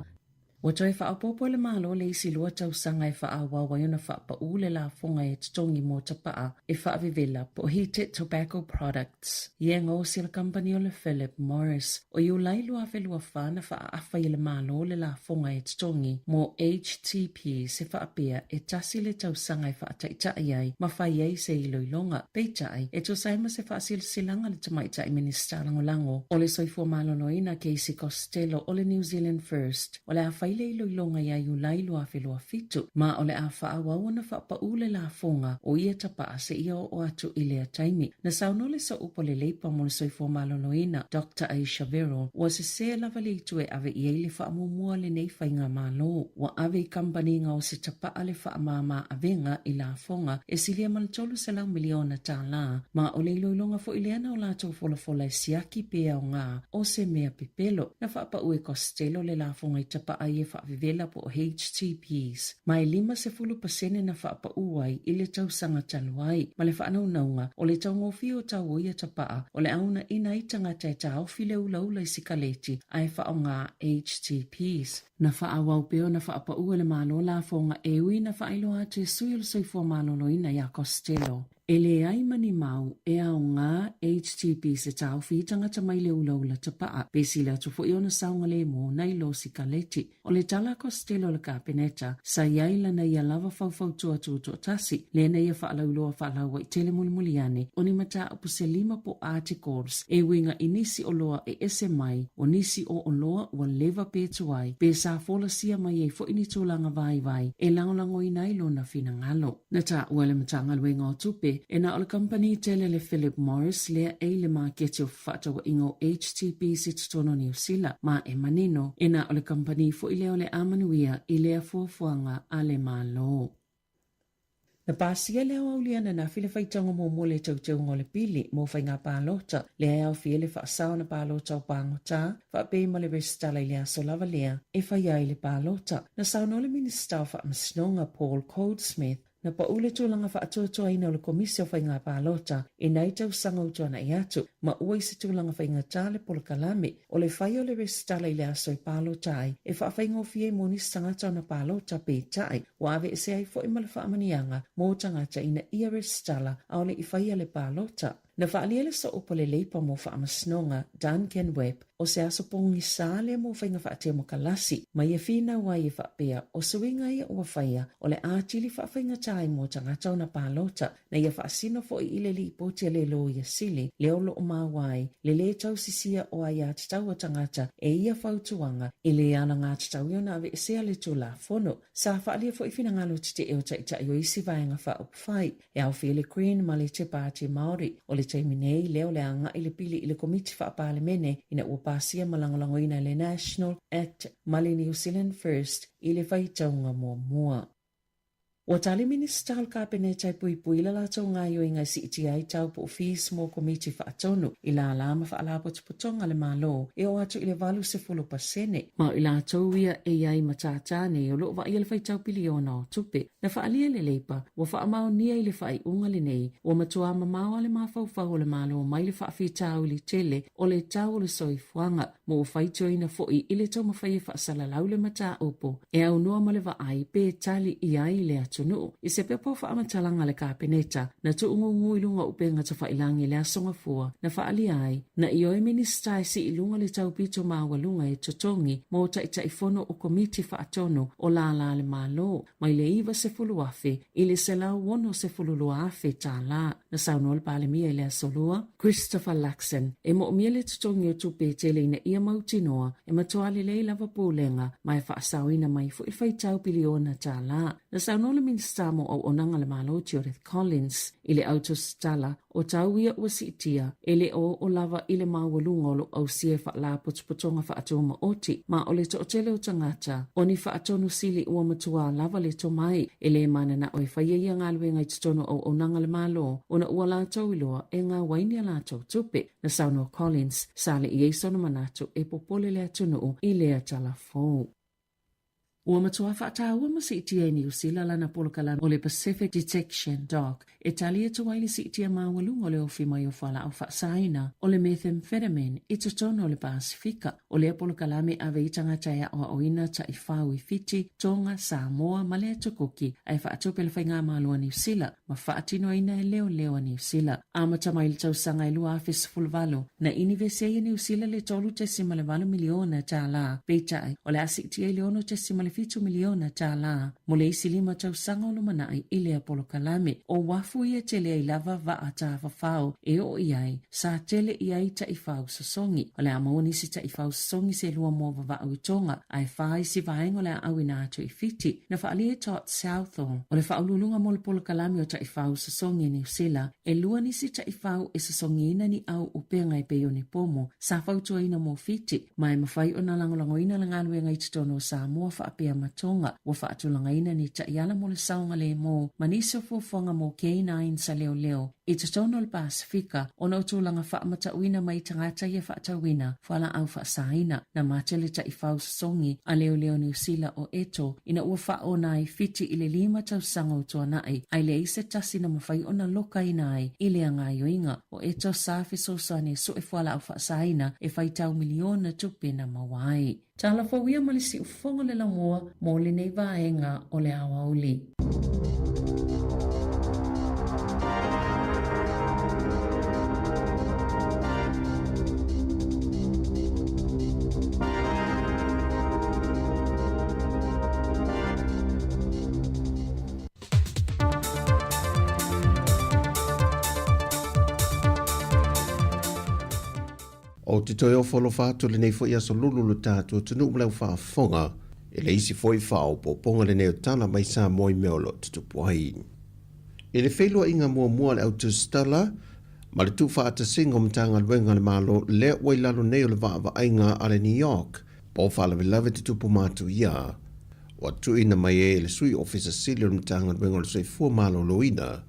[SPEAKER 5] Ua toe faaopoopo e le Malo le isi lua tausaga e faaauau ai ona faapaū le lafoga e totogi mo tapaa e faavevela po o heated tobacco products ia e gaosi e le kamupani o le Philip Morris. O Iulai 2024 na faaaafa ai e le Malo le lafoga e totogi mo HTP se faapea e tasi le tausaga e faataitai ai ma fai ai se iloiloga. Peitai, e tusa ai ma se faasilasilaga a le Tamaitai Minisita Lagolago o le Soifua Maloloina Casey Costello o le New Zealand First, o le a fai le iloiloga ia Iulai 2027, ma o le a faaauau ona faapaū le lafoga o ia tapaa seia oo atu i lea taimi. Na saunoa le Sooupu o le Leipa mo le Soifua Maloloina, Doctor Ayesha Verrall, ua sesē lava le itu e ave i ai le faamuamua a lenei faigamalo. Ua ave i kamupani gaosi tapaa le faamāmā avega i lafoga e silia ma le $300 miliona tālā, ma o le iloiloga foi lea na o latou folafola e siaki pe aoga o se mea pepelo. Na faapaū e Costello le lafoga i tapaa ia faavevela po o HTPs, ma e 50% na faapaū ai i le tausaga talu ai, ma le faanaunauga o le taugofie o tau o ia tapaa o le a uunaina ai tagata e taofi le ulaula i sikaleti ae faaaoga HTPs. Na faaauau pea ona faapaū e le Malo lafoga e ui na faailoa atu e sui o le Soifua Maloloina iā Costello. E leai ma ni mau e aoga HTP se taofi i tagata mai le ulaula tapaa, pe sili atu foi ona saogalemu nai lo sikaleti. O le tala a Costello i le Kapeneta, sa i ai lana ia lava faufautua tutoatasi, lea na ia faalauiloa faalauaitele mulimuli ane o ni mataupu se lima po o articles e uiga i nisi oloa e ese mai o nisi o oloa ua leva pe tuai pe sa folasia mai ai foi ni tulaga vaivai e lagolagoina ai lona finagalo. Na taua e le Matagaluega o Tupe, e na o le kamupani tele le Philip Morris lea e i le maketi o fefaatauaiga o HTPs i totonu o Niu Sila, ma e manino, e na o le kamupani foi lea o le a manuia i lea fuafuaga a le Malo. Na pasia le aoauli ananafi le faitauga muamua o le teuteuga o le pili mo faiga palota, lea e aofia ai le faasao na palota o pagota, faapei ma le resitala i le aso lava lea e faia ai le palota. Na saunoa le Minisita o Faamasinoga Paul Goldsmith, na pau le tulaga faatuatuaina o le Komisi o Faiga Palota i nai tausaga ua tuanai atu, ma ua i se tulaga faigata le polokalame o le fai o le resitala i le aso e palota ai e faafaigofie ai mo nisi tagata ona palota peitai ua aveesea ai foi ma le faamanuiaga mo tagata ina ia resitala aole i faia le palota. Na faaalia le Sooupu o le Leipa mo Faamasinoga, Duncan Webb, o se aso pogisa lea mo faiga faatemokalasi, ma ia finau ai e faapea, o suiga ia ua faia, o le atili faafaigata ai mo tagata ona palota, na ia faasino foi i le lipoti a le Loia Sili, lea o lo o maua ai le lē tausisia o aiatatau a tagata e ia fautuaga e lē alagatatau ona aveesea le Tulafono. Sa faaalia foi finagalo tetee o taitai o isi vaega faaupufai. E aofia le Green ma le Te Pāti Māori. O le taimi nei, lea o le a agai le pili i le Komiti Faa-Palemene ina ua pasia ma lagolagoina e le National Act ma le New Zealand First i le faitauga muamua. Ua tali Minisita o le Kapeneta e puipui le latou gaoioiga e siitia ai tau po o fees mo Komiti Faatonu i lālā ma faalapotopotoga a le Malo e oo atu i le 80%. Ma o i latou ia e i ai matata nei o lo o vaaia le faitau piliona o tupe. Na faaalia le Leipa ua faamaonia i le faaiuga lenei ua matuā mamao a le mafaufau o le Malo mai le faafitauli tele o le tau o le soifuaga. ma ua faitioina foi i le taumafai e faasalalau le mataupu e aunoa ma le vaai pe tali i ai le atunuu. I se pepa o faamatalaga a le Kapeneta na tuugugu i luga o upega tafailagi i le Aso Gafua na faaalia ai, na ioe Minisita e sii i luga le taupito maualuga e totogi mo Taitaifono o Komiti Faatonu o lālā a le Malo mai le $90,000 i le $162,000 tālā. Na saunoa le Palemia i le Aso Lua, Christopher Luxon, e moomia le totogi o tupe e tele ina ia mautinoa e matuā lelei lava pulega ma e faasaoina mai foi le faitau piliona tālā. Na saunoa le Minisita mo Auaunaga a le Malo Judith Collins i le autositala o tau ia ua siitia e le o oo lava i le maualuga o lo o ausia e faalapotopotoga faatumaoti ma o le toatele o tagata o ni faatonu sili ua matuā lava le tomai E lē mananao e faia ia galuega i totonu o auaunaga a le Malo ona ua latou iloa e gau ai ni a latou tupe. Na saunoa Collins, sa le i ai sona manatu e popole le atunuu i lea tala fou. Ua matua faataua ma siitia e Niu Sila lana polokalame o le Pacific Detection Dog e tali atu ai le siitia maualuga o le ofi mai o fualaau faasaina o le methamphetamine i totonu o le Pasefika. O lea polokalame ave i tagata e aoaoina taifau i Fiti, Tonga, Samoa ma le Atu Kuki ae faatupe le Faigamalo a Niu Sila ma faatinoina e leoleo a Niu Sila. Amata mai le tausaga e 2018, na inivesi ai e Niu Sila le $3.8 miliona tālā, peitai, o le a siitia i le $6.7 miliona tālā mo le isi lima tausaga o lumanai i lea polokalame. O uafu ia tele ai lava vaa tafafao e oo i ai, sa tele i ai taifau sosogi. O le a maua nisi taifau sosogi se lua moa vavau i Tonga, ae fa isi vaega o le a auina atu i Fiti. Na faaalia e Todd Southall, o le faauluuluga mo le polokalame o taifau sosogi i Niu Sila, e lua nisi taifau e sosogiina ni au upega e pei o ni pomo sa fautuaina mo Fiti, ma e mafai ona lagolagoina le galuega i totonu o Samoa faapea ma Tonga. Ua faatulagaina ni taiala mo le saogalemu ma nisi o fuafuaga mo K9 sa leoleo i totonu o le Pasefika ona o tulaga faamatauina mai tagata ia faatauina fualaau faasaina. Na mate le taifau sosogi a leoleo Niu Sila o Eto ina ua faaona ai Fiti i le lima tausaga o tuanai, ae leai se tasi na mafai ona lokaina ai i lea gaoioiga. O Eto sa fesoasoani e sue fualaau faasaina e faitau miliona tupe na maua ai. Tala fou ia ma le siufofoga o le laumua mo lenei vaega o le aoauli.
[SPEAKER 6] Ou te toe ofo alofa atu lenei foi aso lulu lo tatou atunuu ma lau faafofoga i le isi foi faaopoopoga lenei o tala mai Samoa i mea o lo o tutupu ai. I le feiloaiga muamua a le au tusitala ma le tuufaatasiga o Matagaluega a le Malo lea ua i lalo nei o le vaavaaiga a le New York po o faalavelave tutupu matuia ua tuuina mai ai e le Sui Ofisa Sili o le Matagaluega o le Soifua Maloloina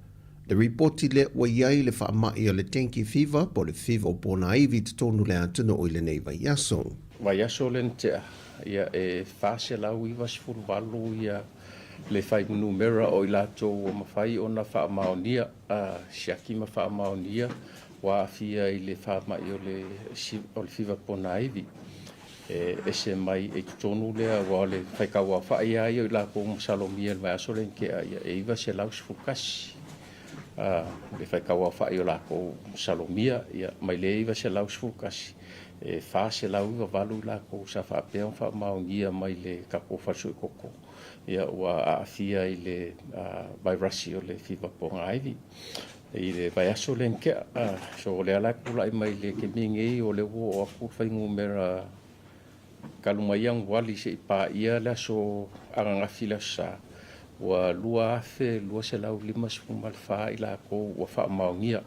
[SPEAKER 6] Le ripoti lea ua i ai le faamai o le dengue fever po o le fever o ponaivi i totonu o le atunuu i lenei vaiaso.
[SPEAKER 7] Vaiaso lea na tea, ia e 498 ia le fuainumera o i latou ua mafai ona faamaonia, siaki ma faamaonia ua aafia i le faamai o le fiva ponaivi. E ese mai i totonu lea, aua o le faitauaofai lava ia o i latou ua masalomia i le vaiaso lea na tea, ia e 911 le faitauaofai o latou masalomia. Ia, mai le 911, e 498 i latou sa faapea ona faamaonia mai le tatou fale suekoko, ia ua aafia i le vairasi o le fiva pogaivi i le vaiaso lea na tea. So o lea la e tulai mai le taimi nei, o lea ua oo atu le fuainumera talu mai Ianuali seia paia le aso ananafi le Aso Sa, ua 2,254 i latou ua faamaonia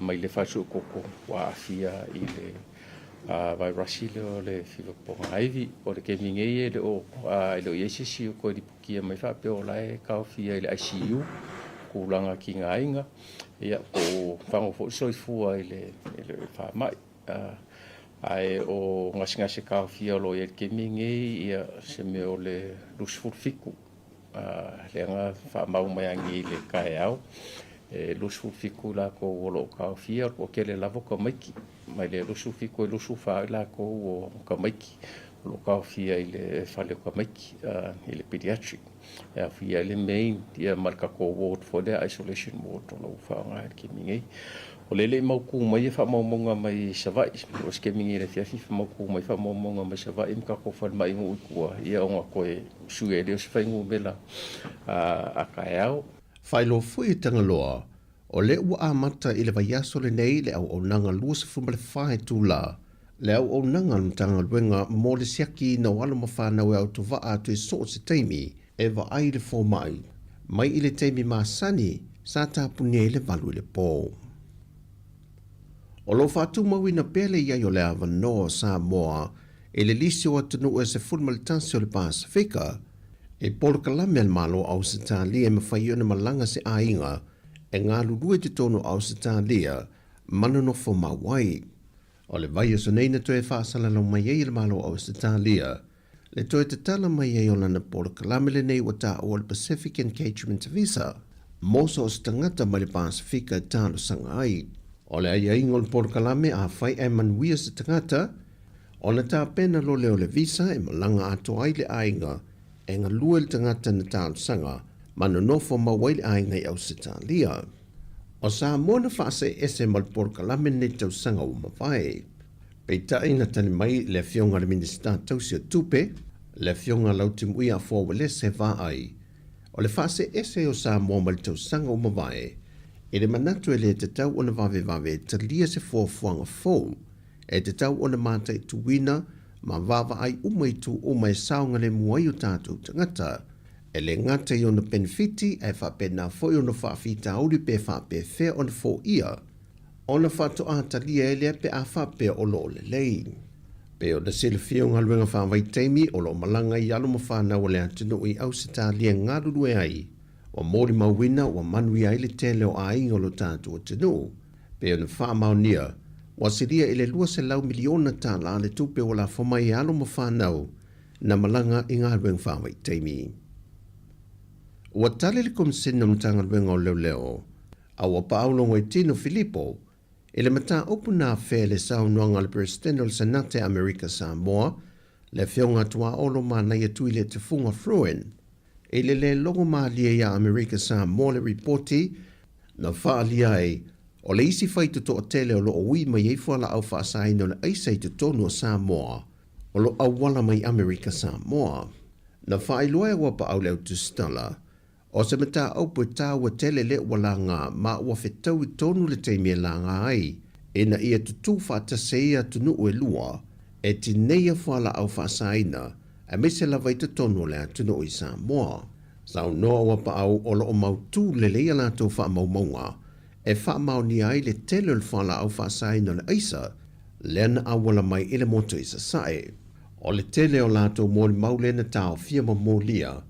[SPEAKER 7] mai le fale suekoko ua aafia i le Vairasi lea o le fiva pogaivi. O le kemi nei e le o e le o i ai se isi o toe lipotia mai faapea o la e taofia i le ICU tulaga tigaina, ia po o fago foi le soifua i le i le faamai. Ae o gasegase taofia o lo o i ai i le kemi nei, ia se mea o le 27 lea na faamau mai anei i le taeao, e 27 i latou o lo o taofia, o le toatele lava o tamaiti, mai le 27 i le 24 i latou o tamaiti o lo o taofia i le fale o tamaiti, i le pediatric, e aofia ai le main ma le tatou ward foi lea, isolation ward o lo o faaaoga i le taimi nei. O lea e le i mautu mai faamaumauga mai Savaii, o se taimi nei i le afiafi mautu mai faamaumauga mai Savaii ma tatou falemai i nuu i tua, ia ona toe sui ai lea o se fuainumera a taeao.
[SPEAKER 6] Faailoa foi e Tagaloa, o lea ua amata i le vaiaso lenei le auaunaga 24 itula, le auaunaga a le Matagaluega mo le siakiina o alo ma fanau e autovaa atu i so o se taimi e vaai i le fomai, mai i le taimi masani sa tapunia ai le 8 i le po. O lo o faatumauina pea le i ai o le avanoa o Samoa i le lisi o atunuu e 11 o le Pasefika, i polokalame a le Malo o Ausetalia e mafai ai ona malaga se aiga e galulue i totonu o Ausetalia ma nonofo mau ai. O le vaiaso nei na toe faasalalau mai ai e le Malo o Ausetalia le toe tatala mai ai o lana polokalame lenei ua taua o le Pacific Engagement Visa mo so o se tagata mai le Pasefika e talosaga ai. O le aiaiga o le polokalame afai ae manuia se tagata, ona tapena loa lea o le visa e malaga atoa ai le aiga e galue le tagata na talosaga ma nonofo mau ai le aiga i Ausetalia. O Samoa na faaseese ma le polokalame lenei tausaga ua mavae. Peitai na tali mai le Afioga i le Minisita tausi o Tupe, le Afioga Lautimuia Afoa Uelese Vaai, o le faaseese o Samoa mai le tausaga ua mavae, i le manatu e le tatau ona vavevave e talia se fuafuaga fou e tatau ona mataituina ma vaavaai uma itu uma e saogalemu ai o tatou tagata, e le gata i ona penefiti ae faapena foi ona faafitauli pe faapefea ona foia ona faatoa talia ai lea pe a faapea o lo o lelei. Pei ona silafia o galuega faavaitaimi o lo o malaga i alo ma fanau a le atunuu i Ausetalia e galulue ai, ua molimauina ua manuia ai le tele o aiga o lo tatou atunuu. Pei ona faamaonia, ua silia i le $200 miliona tala le tupe ua lafo mai e alo ma fanau na malaga i galuega faavaitaimi. Ua tali le Komisina o Matagaluega o Leoleo a ua paau Logoitino Filipo i le mataupu na afea i le saunoaga a le Peresetene o le Senate Amerika Samoa, le Afioga Tuaolo Manaia Tuiletufuga Fruin, i le lē logo malie iā Amerika Samoa le ripoti na faaalia ai o le isi faitotoa tele o lo o ui mai ai fualaau faasaina o le aisa i totonu o Samoa o lo o auala mai Amerika Samoa. Na faailoa e Auapaau le Autusitala O se mataupu e taua tele lea ua laga ma ua fetaui tonu le taimi e laga ai, ina ia tutū faatasi ai atunuu e lua e tineia fualaau faasaina aemaise lava i totonu o le atunuu i Samoa. Saunoa Auapaau o lo o mautū lelei a latou faamaumauga e faamaonia ai le tele o le fualaau faasaina o le aisa lea na auala mai i le motu i Sasae. O le tele o latou molimau lea na taofia ma molia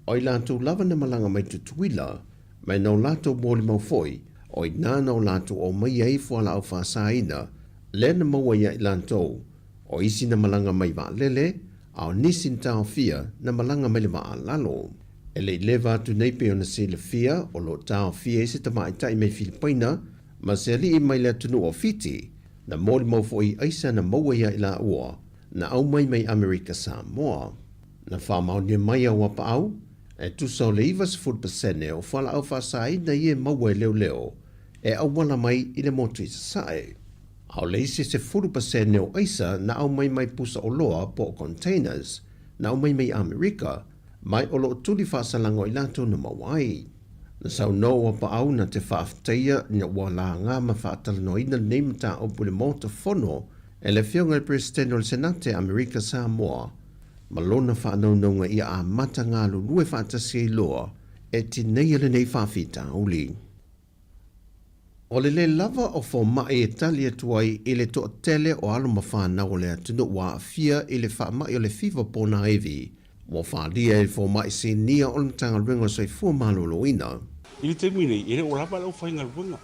[SPEAKER 6] O i latou lava na malaga mai Tutuila, mai na o latou molimau foi, o i ina na o latou aumaia ai fualaau faasaina, lea na maua ia i latou, o isi na malaga mai vaalele, a o nisi na taofia na malaga mai le vaa lalo. E le i leva atu nei pei ona silafia, o lo o taofia ai se tamaitai mai Filipaina ma se alii mai le atunuu o Fiti, na molimau foi i aisa na maua ia i laua, na aumai mai Amerika Samoa. Na faamaonia mai Auapaau, e tusa o le 90% o fualaau faasaina ia e maua e leoleo e auala mai i le motu i Sasae. A o le isi 10% o aisa na aumai mai pusa oloa po o containers na aumai mai Amerika mai o lo o tuli faasalaga o i latou na maua ai. Na saunoa Auapaau na te faafetaia ina ua laga ma faatalanoaina lenei mataupu i le Maota Fono e le Afioga i le Peresetene o le Senate Amerika Samoa ma lona faanaunauga ia amata galulue faatasi ai loa e tineia lenei faafitauli. O le lē lava o fomai e tali atu ai i le toatele o alo ma fanau o le atunuu ua aafia i le faamai o le fiva ponaivi, ua faaalia e le fomai sinia o le Matagaluega o le Soifua Maloloina.
[SPEAKER 8] I le taimi nei, e le o lava le aufaigaluega.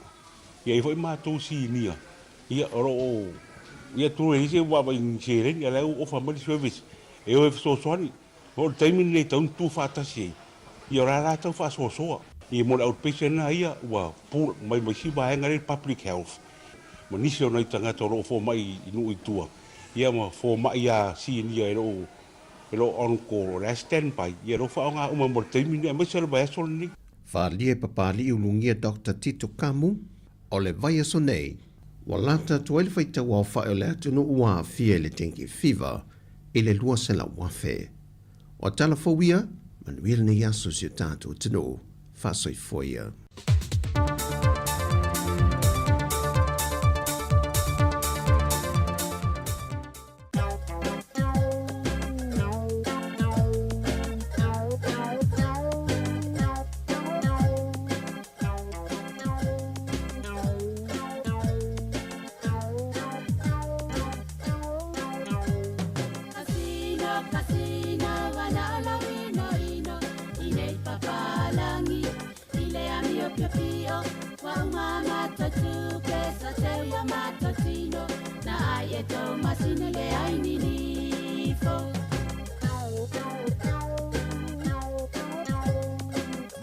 [SPEAKER 8] E i ai foi matou sinia, ia, o lo o, ia, tulou e leai se vaavaai i ni seleni, a o la e ua ofa mai le service e o e fesoasoani. O le taimi lenei e tatau ona tutu faatasi ai, ia o la la tau faasoasoa. Ia mo le outpatient lena ia ua pull mai ma isi vaega lea public health ma nisi o nai tagata o lo o fomai i nuu i tua, ia ma fomai a sinia e le o e lo o on call, o la e stand by, ia o lo o faaaoga uma mo le taimi lenei aemaise o le vaiaso lenei.
[SPEAKER 6] Faaalia e Papalii Ulugia Doctor Tito Kamu, O le vaiaso nei, ua lata atu ai le faitau aofai o le atunuu ua aafia i le dengue fever i le 200,000. O tala fou ia, manuia lenei aso i si o tatou atunuu. Faasoifua ia.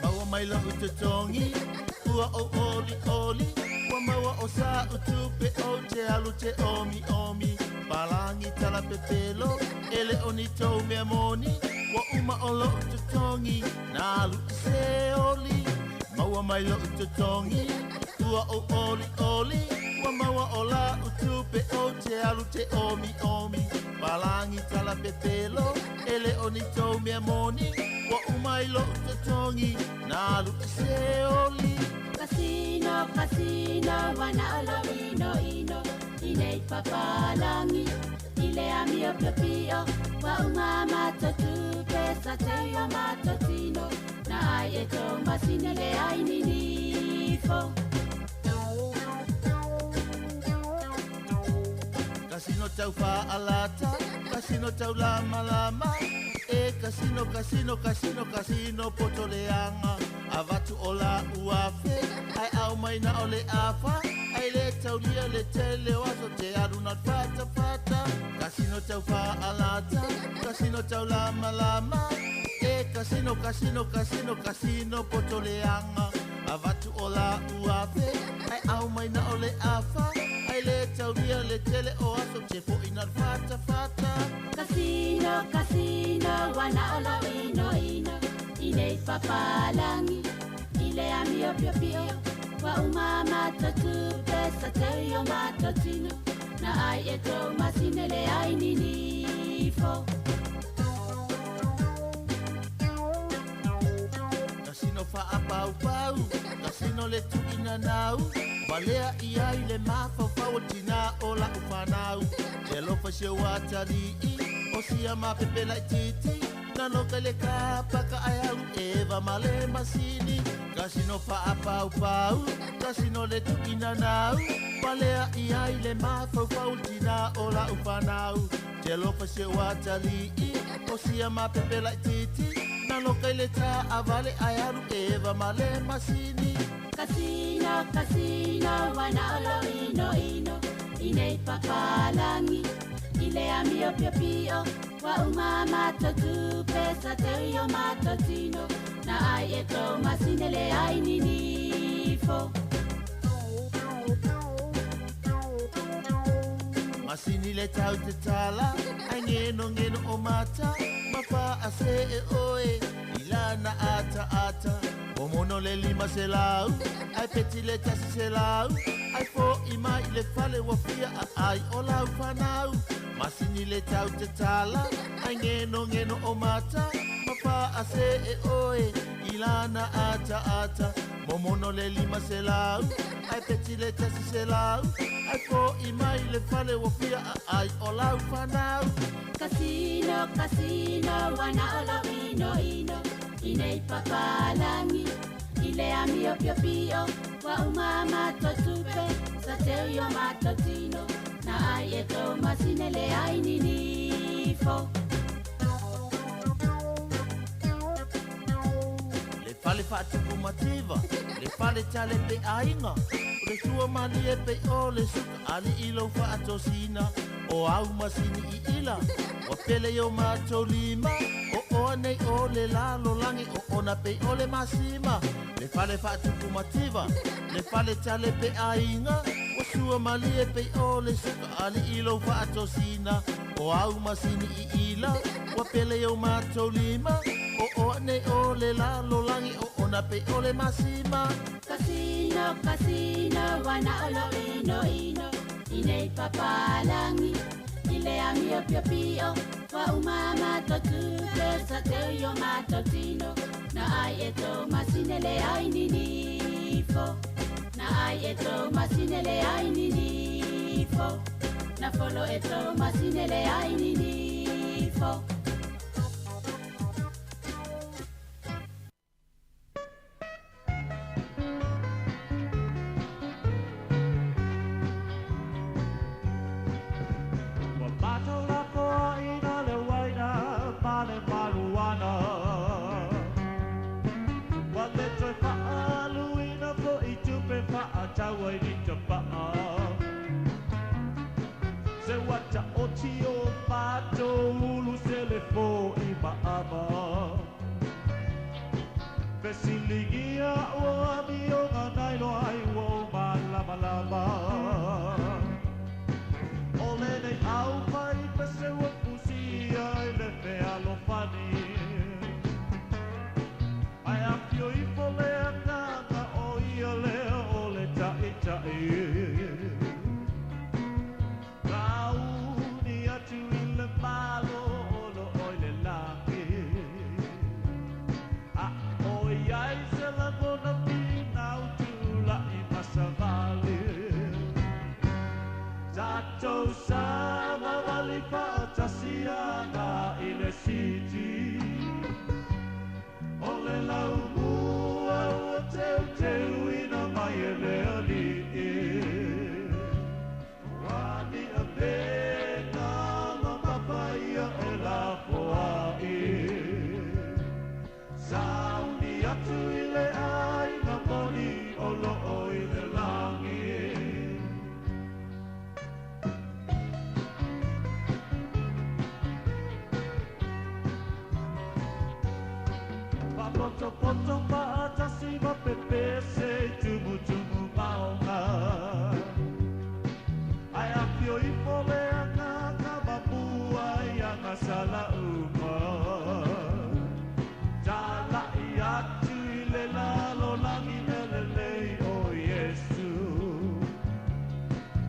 [SPEAKER 2] Maua mai lou totogi ua ou olioli Ua maua o sa'u tupe ou te alu te omiomi Palagi tala pepelo e le o ni tou mea moni Ua uma o lo'u totogi na alu i se oli Maua mai lo'u totogi ua ou olioli Ua maua o la'u tupe ou te alu te omiomi Palagi tala pepelo e le o ni tou mea moni Ua uma i lo'u totogi na alu i se oli
[SPEAKER 22] Kasino, kasino, wana o lou inoino I nei papalagi i le amio piopio Ua uma a matou tupe sa teu i o matou tino Na ai e tou masina le ai ninifo
[SPEAKER 2] Kasino tau faalata, kasino tau lamalama E kasino, kasino, kasino, kasino poto leaga Avatu o la'u afe, ae aumai na o le afa Ae le taulia le tele o aso te alu na fatafata Kasino tau faalata, kasino tau lamalama E kasino, kasino, kasino, kasino poto leaga Avatu o la'u afe, ae aumai na o le afa Ae le taulia le tele o aso te fo'i na fatafata
[SPEAKER 22] Kasino, kasino, ua na o lou inoino I nei papalagi i le amio piopio Ua uma a matou tupe sa teu i o matou tino Na ai e tou masina le ai ninifo
[SPEAKER 2] Kasino faapaupau, kasino le tuuinanau Valea i ai le mafaufau o tina o la'u fanau E alofa si ou atalii o sia mapepe laitiiti Na noka i le kapaka ae alu eva ma le masini Kasino faapaupau, kasino le tuuinanau Valea i ai le mafaufau o tina o la'u fanau Te alofa si ou atalii o sia mapepe laitiiti Na loka i le taavale ae alu eva ma le masini
[SPEAKER 22] Kasino, kasino, ua na o lou inoino I nei papalagi i le amio piopio Ua uma a matou tupe sa teu i o matou tino Na ai e tou masina le ai ninifo
[SPEAKER 2] Masini le tau te tala Ae ngenongeno o mata Ma faasee oe I lana ataata Momono le 500 Ae peti le 100 Ae fo'i mai i le fale ua fia aai o lau fanau Masini le tau te tala Ae ngenongeno o mata Ma faasee oe I lana ataata Momono le 500 Ae peti le 100 Ae fo'i mai i le fale ua fia aai o lau fanau
[SPEAKER 22] Kasino, kasino, ua na o lou inoino I nei papalagi. I le amio pio pio Wa uma mato tupe Sa te uio mato tino Na ai e tō masine le ai ninifo
[SPEAKER 2] Le fale faatupu mativa, le fale tale pe aiga, o le sua malie pe o le suka ali'i lou faatosina, o au masini i ila, ua pele i o matou lima, o oa nei o le lalolagi, o ona pei o le masima, le fale faatupu mativa, le fale tale pe aiga, ua sua malie pei o le suka ali'i lou faatosina, o au masini i ila, ua pele i o matou lima, o oa nei o le lalolagi, o ona pei o le masima.
[SPEAKER 22] Kasino, kasino, wana olo ino ino I nei papalangi, i le amio pio pio Wa uma mato tupe, sa te uio mato tino Na ai e tō masine le ai ninifo Na ai e tō masine le ai ninifo Na folo e tō masine le ai ninifo
[SPEAKER 4] Ua matou lafoaiina le uaina ma le maluana. Ua le toe faaaluina fo'i tupe fa'atau ai ni tapa'a. Se ua ta'oti o matou ulu se le fo'i ma'ama. Fesiligia ua amioga na iloa ai ua ou malamalama. O lenei au fai pese ua fusia i le fealofani. Ae afio ifo le Agaga o ia lea o le Taitai. Kauni atu i le Malo o lo o i le lagi. A ʻoiai se lagona finau tula'i ma savali. Tatou savavali faatasi ana i le siti. O le laumua ua teuteuina mai e le Alii. Ua ni avega mamafa ia e lafoai. Sauni atu i le aiga moni o lo o i le lagi. Faapotopoto faatasi ma pepese i tumutumu maoga. Ae afio ifo le Agaga ma mua i agasala uma. Tala'i atu i le lalolagi elelei o Iesu.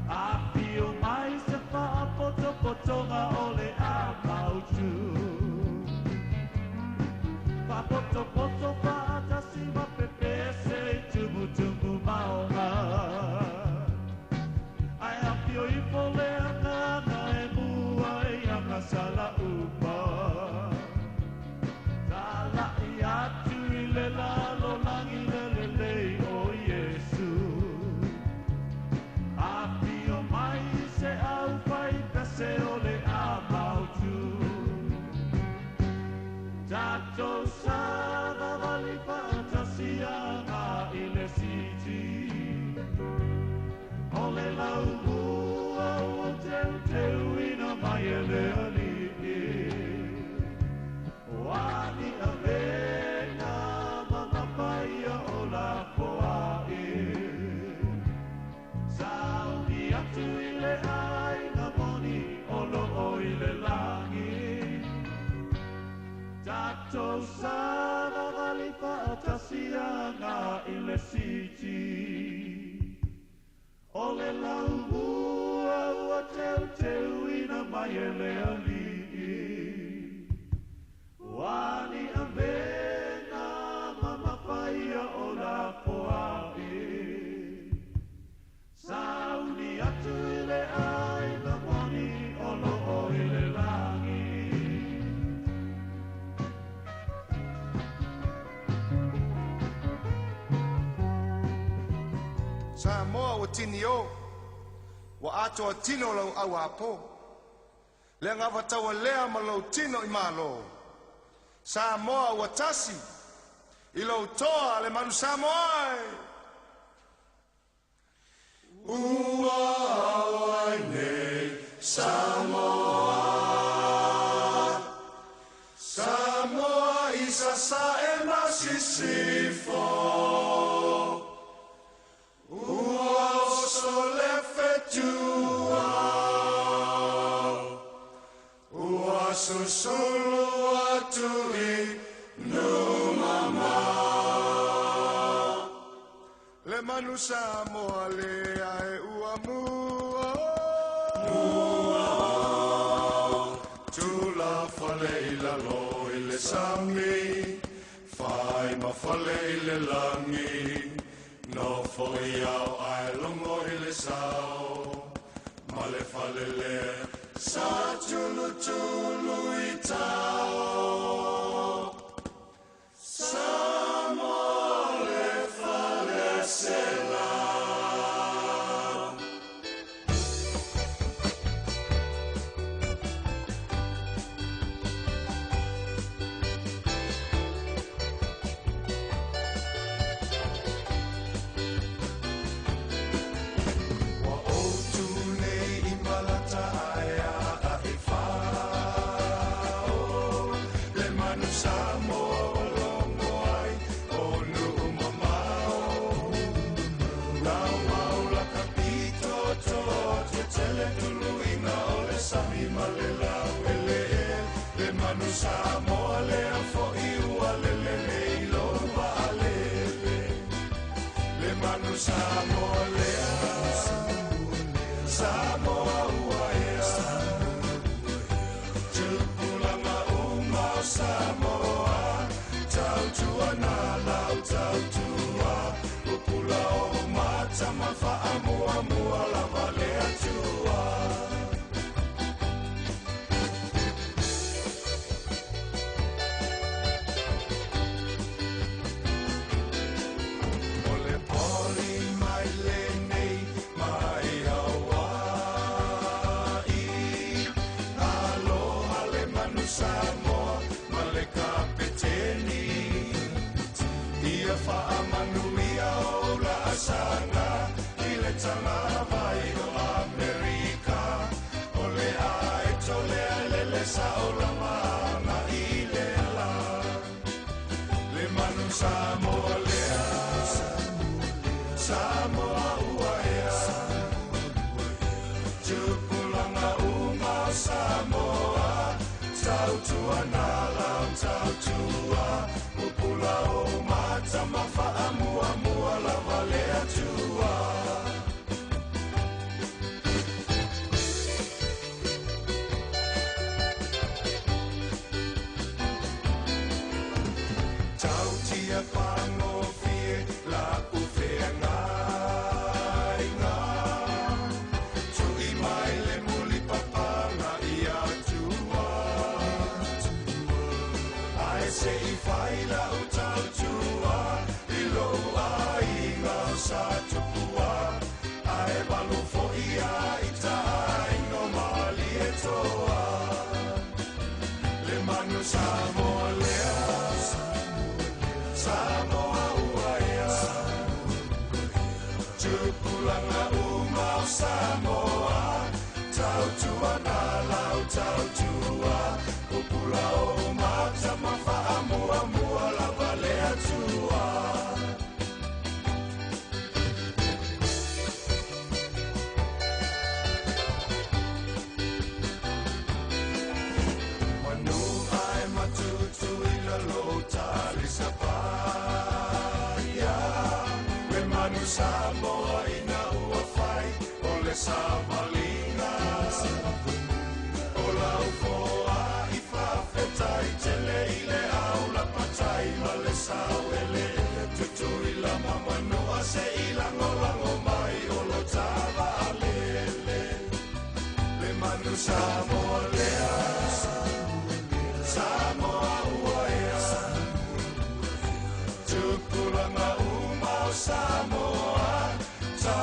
[SPEAKER 4] Afio mai se faapotopotoga o le amautu. Faapotopoto faatasi ma pepese i tumutumu maoga. Ae afio ifo le Agaga e mua i agasala uma. Tala'i atu i le lalolagi lelelei o Iesu. Afio mai se au fai pese o le amautu. Tatou savavali faatasi ana i le siti. O le laumua ua teuteuina mai e le Alii. Ua ni avega mamafa ia o lafoai. Sauni atu i le aiga moni o lo o i le lagi. Tatou savavali faatasi ana i le siti. O le laumua ua teuteuina mai e le Alii. Ua ni avega mamafa ia o lafoai. Sauni atu i le aiga moni o lo o i le lagi.
[SPEAKER 3] Samoa ua tini o, ua atoa tino lau auapo. Le agavataua lea ma lou tino i Malo. Samoa ua tasi, i lou toa le manu Samoa e. Ua ao ai nei Samoa. Samoa i sasae ma sisifo. Ua oso le fetua. Ua susulu atu i Numamao. Le manu Samoa lea e ua mua mua. Tulafale i lalo i le sami, fai ma fale i le lagi. Nofo i ao ae logo i le sao, ma le fale lea sa tulutulu i tao. Samoa le fale sela. Ua ou tu nei i malata ae a e fao. Le manu Samoa ua logo ai o nuu mamao. Lau mau la ka pito toa te tele tuluiga o le sami ma le lau eleele. Le manu Samoa lea fo'i ua lele nei lou vaalele. Le manu Samoa lea, Samoa ua ea. Tupulaga uma o Samoa, tautua na lau tautua. Pupula o mata ma faamuamua lava le Atua. O le poli mai lenei mai Hawaii. Aloha le manu Samoa ma le kapeteni. Ia faamanuia o laasaga i le tagavai o Amerika. O le aeto lea e lele sao lamaga i le la. Le manu Samoa lea, Samoa ua ea. Tupulaga uma o Samoa, tautua na lau tautua. Pupula o mata ma faamuamua lava le Atua. Tautia fagofie la'u feagaiga. Tu'i mai le mulipapaga ia Tua. Ae se'i fai la'u tautua i lou aiga o Sa Tupua. Ae valu fo'i ia i taaiga o Malietoa. Le manu Samoa lea, Samoa ua ea. Tupulaga uma o Samoa, tautua na lau tautua. Pupula o mata ma faamuamua lava le Atua. Manu ae matutu i lalo talisapaia. Le manu Samoa ina ua fai o le savaliga. O lau foa i faafetai tele i le au lapatai ma le sao ele. Tutuila ma Manua se i lagolago mai o lo tavaalele. Le manu Samoa lea, Samoa ua ea. Tupulaga uma o Samoa, tautua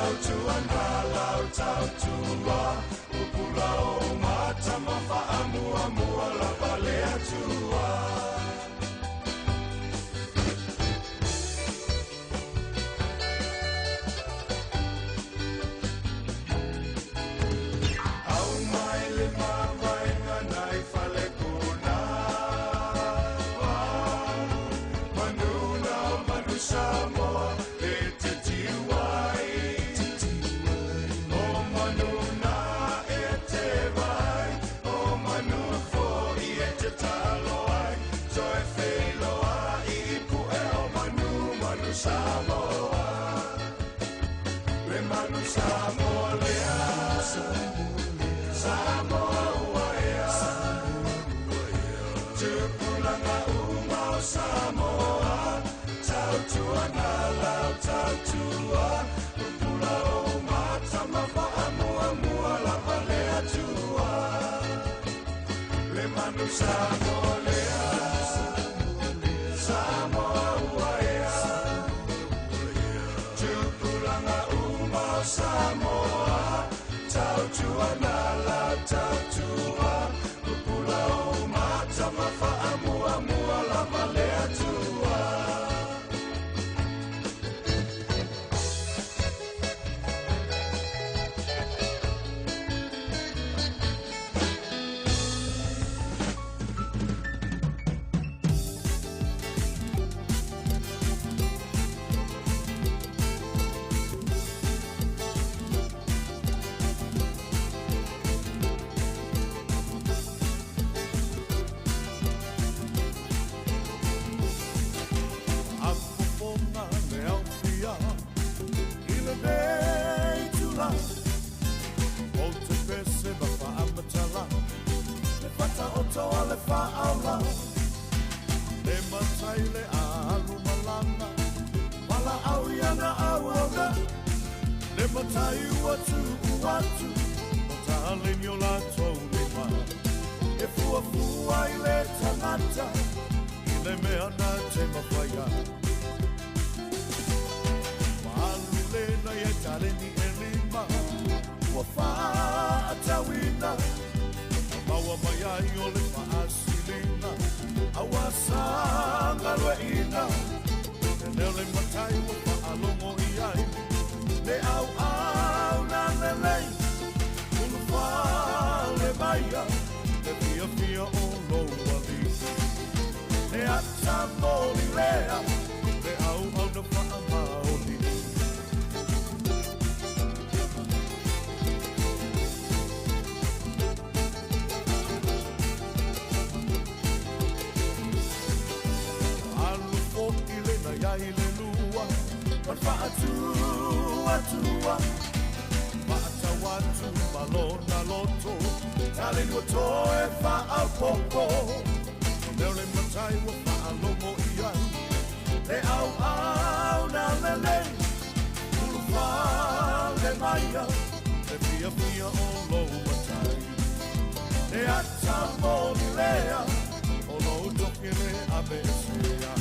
[SPEAKER 3] manu Samoa lea Samoa ua ea Tupulaga uma o Samoa Tautua na la tautua Pupula o mata ma faamuamua lava le Atua. Afofoga le aufia i lenei tulaga ou te pese ma faamatala le fataoto a le faaola le matai le alu malama valaau iana auauna le matai ua tuu atu o taleni o latou lima e fuafua i le tagata i le mea na te mafaia Maalu lena ia taleni e lima ua faatauina maua mai ai o le faasilina aua sagalueina e leo le matai ua faalogo i ai le auau na lelei ulufale maia le fiafia o lou alii le ata moli lea le auau na faamaoni. Alu fo'i lena iai le lua ma le faatuatua faatau atu ma lona loto taleni ua toe faaopopo leo le matai ua faalogo i ai le auau na lelei ulufale maia le fiafia o lou matai le ata moli lea o lou tofi le aveesea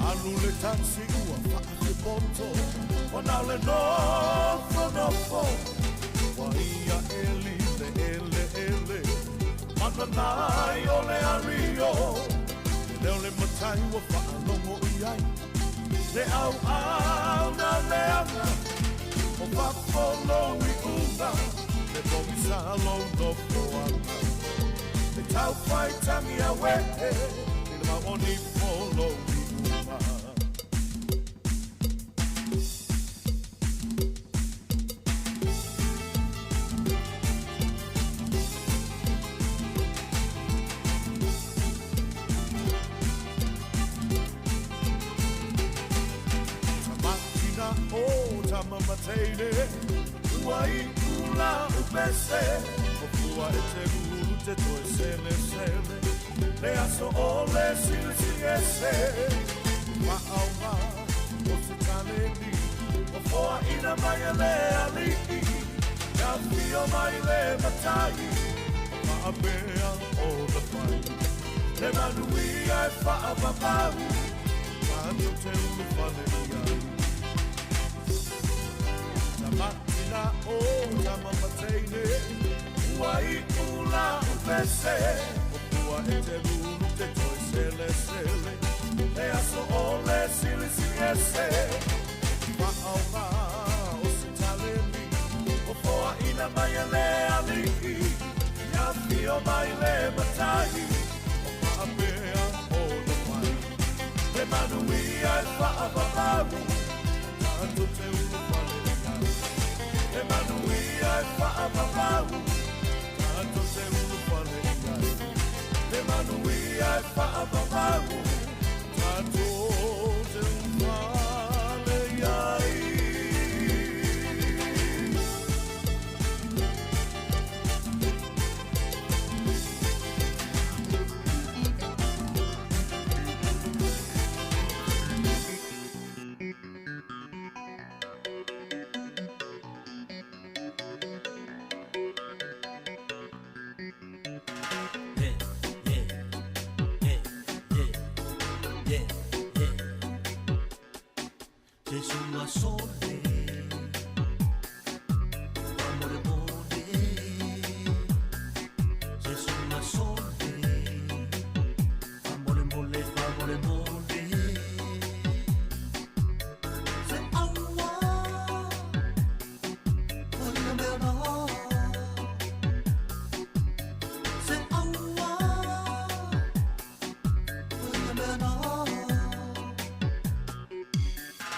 [SPEAKER 3] Alu le taxi ua faakepoto ona o le nofonofo ua ia eli le eleele mananai o le ario le leo le matai ua faalogo i ai le auau na leaga o fafo lou iuga le pogisa lou nofoaga le taufaitagi auee i le maoni po lou iuga. Tamatina o tamamateine ua iu la upese o fua e te ulu te toe selesele le aso o le silisili ese Maaoga o se taleni o foaina mai e le alii Ia afio mai le matai o faapea ona fai Le manuia e faavavau tatou te ulufale i ai Tamatina o tamamateine ua iu la upese o fua e te lulu te toe selesele le aso o le silisili ese Maaoga o se taleni o foaina mai e le alii Ia afio mai le matai o faapea ona fai Le manuia e faavavau tatou te ulufale i ai Le manuia e faavavau tatou te ulufale i ai Le manuia e faavavau tatou te ulufale i ai.
[SPEAKER 21] Susunga sole Faamolemole Se sunga sole Faamolemole faamolemole Se aua O ia mea na Se aua O ia mea na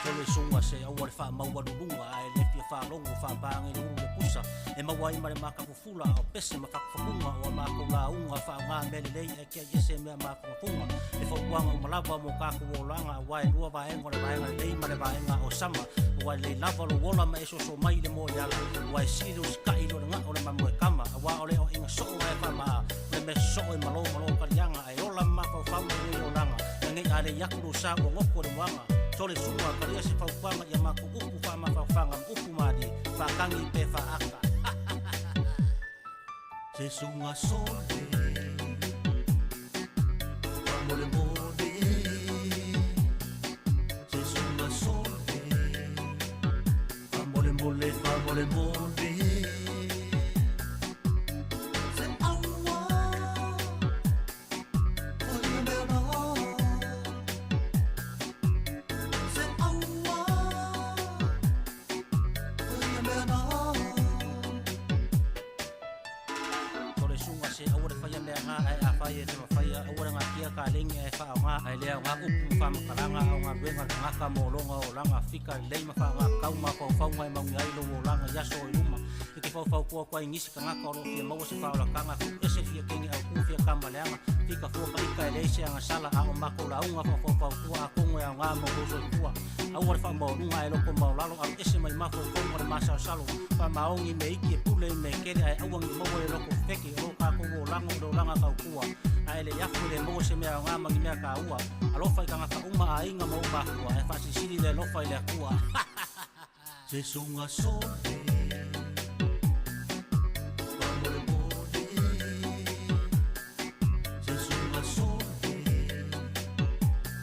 [SPEAKER 9] Sole suga se aua le faamaualuluga ae le fia faalogo faapāga i le ulu le pusa e maua ai ma le makafufula o pese ma fakufakuga o a makou lauga faaaogā mea lelei ae tiai ese mea mafugafuga le fautuaga uma lava mo kakou olaga auā e lua vaega o le vaega lelei ma le vaega o sama ua lelei lava lou ola ma e soso mai i le moe ala ua e sili le usita'i i lo le ga'o le mamoe kama auā o le oa'iga so'o ae faamaa o le mea so'o e malo ma lo kaliaga ae ola ma mafaufau i lenei olaga ina nei alei atu lou sa ua goto i le moaga sole suga kalia se fautuaga ia matou upu faamafaofaga ma upu malie faatagi pe faaata
[SPEAKER 21] Se sunga sole Faamolemole Se sunga sole Faamolemole faamolemole Se aua O ia mea na Se aua O ia mea na
[SPEAKER 9] Sole suga se aua le faia mea gā ae afai e te mafaia aua le gatia kalegi ae faaaogā ae le aogā upu ma faamatalaga a o galuega a le tagata mo lona olaga fika lelei ma faaaogā tatau mafaufauga e manuia ai lou olaga i aso o i luma e te faufautua atu ai i nisi tagata o lo o fia maua se faaolataga tuuese fia kene autū fia kama leaga fika fua ka ika e leai se agasala a o matou lauga faufautua atonu e aogā mo lou soifua aua le faamaualuga ae loko maualalo alu ese mai mafaufauga o le masalosalo faamaoni i mea iki e pule i mea kele ae aua nei maua le loko fefeke o lo tatou olaga o le olaga tautua ae le i afu e le maua se mea aoga ma ni mea taua alofa i tagata uma aiga ma ou makua ae faasilisili le alofa i le Atua.
[SPEAKER 21] Se sunga sole Faamolemole Se sunga sole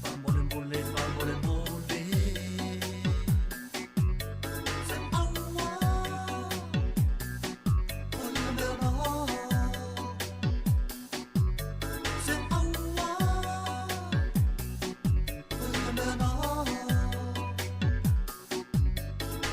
[SPEAKER 21] Faamolemole faamolemole Se aua O ia mea na Se aua O ia mea na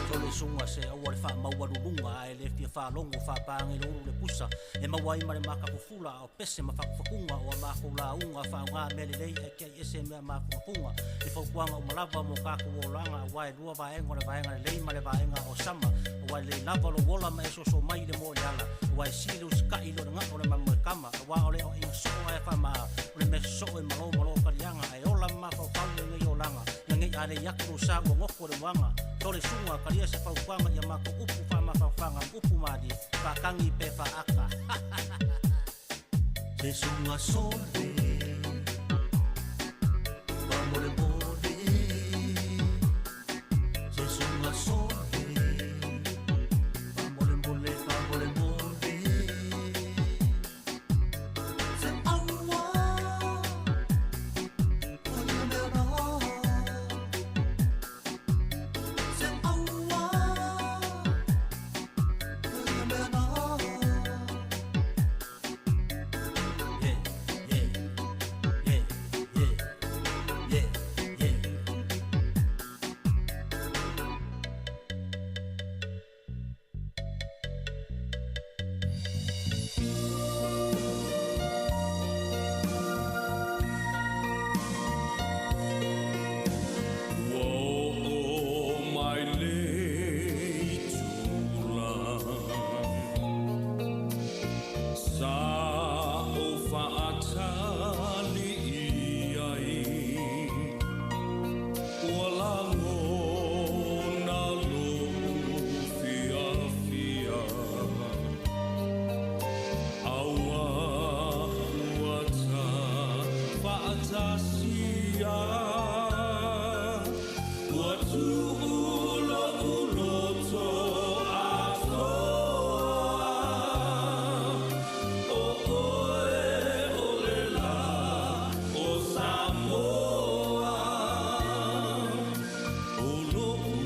[SPEAKER 9] Sole suga se aua le faamaualuluga ae le fia faalogo faapāga i le ulu le pusa e maua ai ma le makafufula a o pese ma fakufakuga o a makou lauga faaaogā mea lelei ae tiai ese mea mafugafuga le fautuaga uma lava mo tatou olaga auā e lua vaega o le vaega lelei ma le vaega o sama ua e lelei lava lou ola ma e soso mai i le moe ala ua e sili le usita'i i lo le ga'o o le mamoe kama auā o le oa'iga so'o ae faamaa o le mea so'o e malo ma lo kaliaga ae ola ma mafaufau i lenei olaga ina nei alei atu lou sa ua goto i le moaga sole suga kalia se fautuaga ia matou upu faamafaofaga ma upu malie faatagi pe faaata
[SPEAKER 21] Se sunga sole Faamolemole Se sunga sole Faamolemole faamolemole Se aua O ia mea na Se aua O ia mea na
[SPEAKER 9] Yeah, yeah, yeah, yeah, yeah, yeah.
[SPEAKER 4] Ua oo mai le itula Sa ou faatali i ai Ua lagona lo'u fiafia Auā ua ta faatasia Ua tu'u lo'u loto atoa O oe o le lā o Samoa O lo'u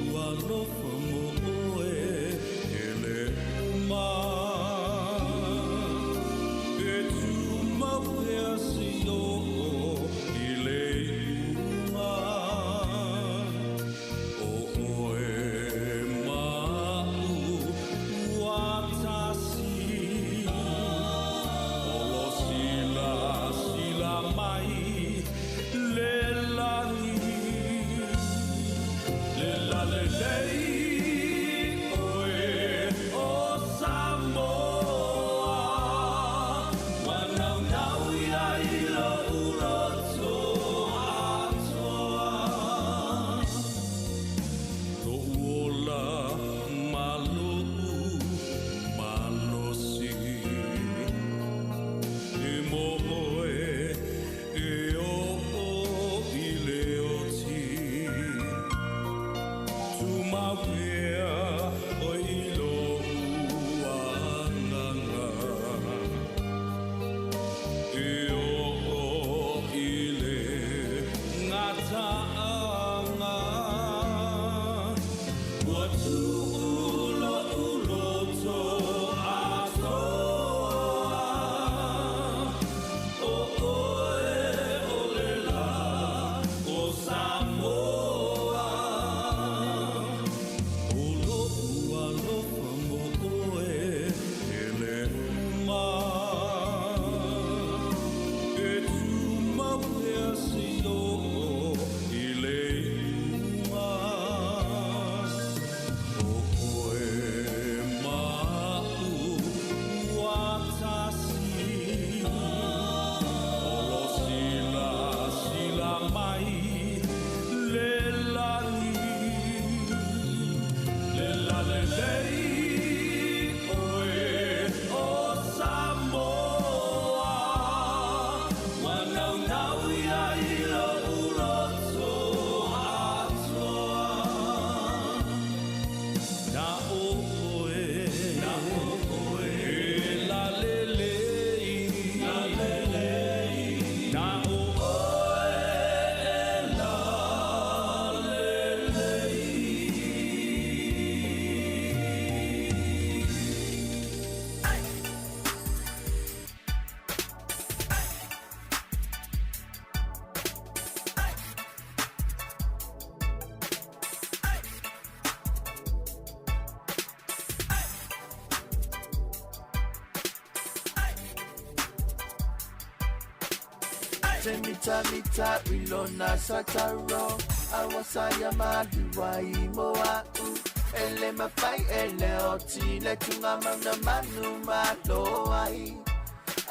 [SPEAKER 2] Te mita mita i lona sa tauro Awa sa ia malua i mo a'u E le mafai e le oti le tunga mauna manu malo ai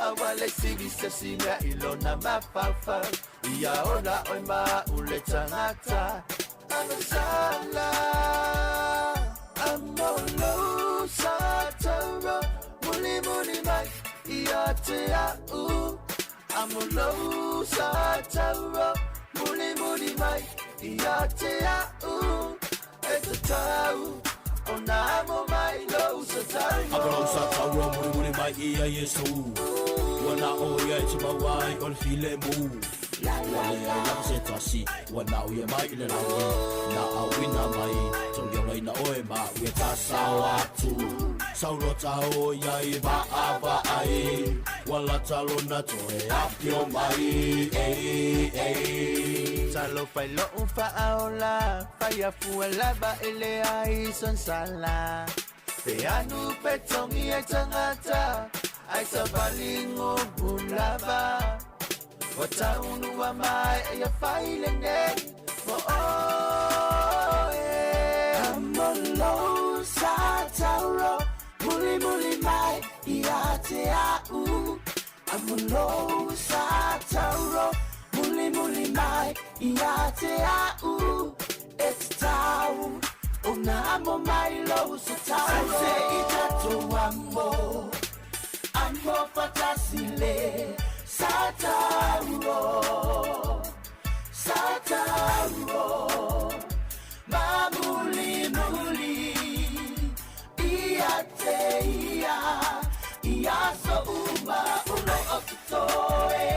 [SPEAKER 2] Awa le sili se si mea i lona mafaufau Ia ola oi ma u le tangata Amasala Amolo sa tauro Muli muli mai ia te a'u Amolo sa tauro Muli muli mai ia te a'u E te tau O nā mo mai lo sa tauro
[SPEAKER 11] Amolo sa tauro muli muli mai ia Yesu Ua na o ia e te mauai o le file mu Ua le ai lava se tasi Ua na o ia mai i le langi Na auina mai Tongi ola ina oe ma Ua ta sao atu Saulo ta o ia i vaa vaai Ua lata lona toe apio mai Ei, ei
[SPEAKER 2] Talo fai lo'u fa'aola Fai afua lava e le ai sansala Pe anu pe tongi e tangata Ai sa valingo lava Wa taunu wa mai e ia fai le nei Mo oe
[SPEAKER 21] Amolo sa tauro Muli muli mai ia te a'u Amolo sa tauro Muli muli mai ia te a'u E te tau O nā amo mai lo sa tauro
[SPEAKER 2] Se i tatou amo Amo fatasi le Sa tauro Sa tauro Ma muli muli Ia te ia Ia so uma ulo o te toe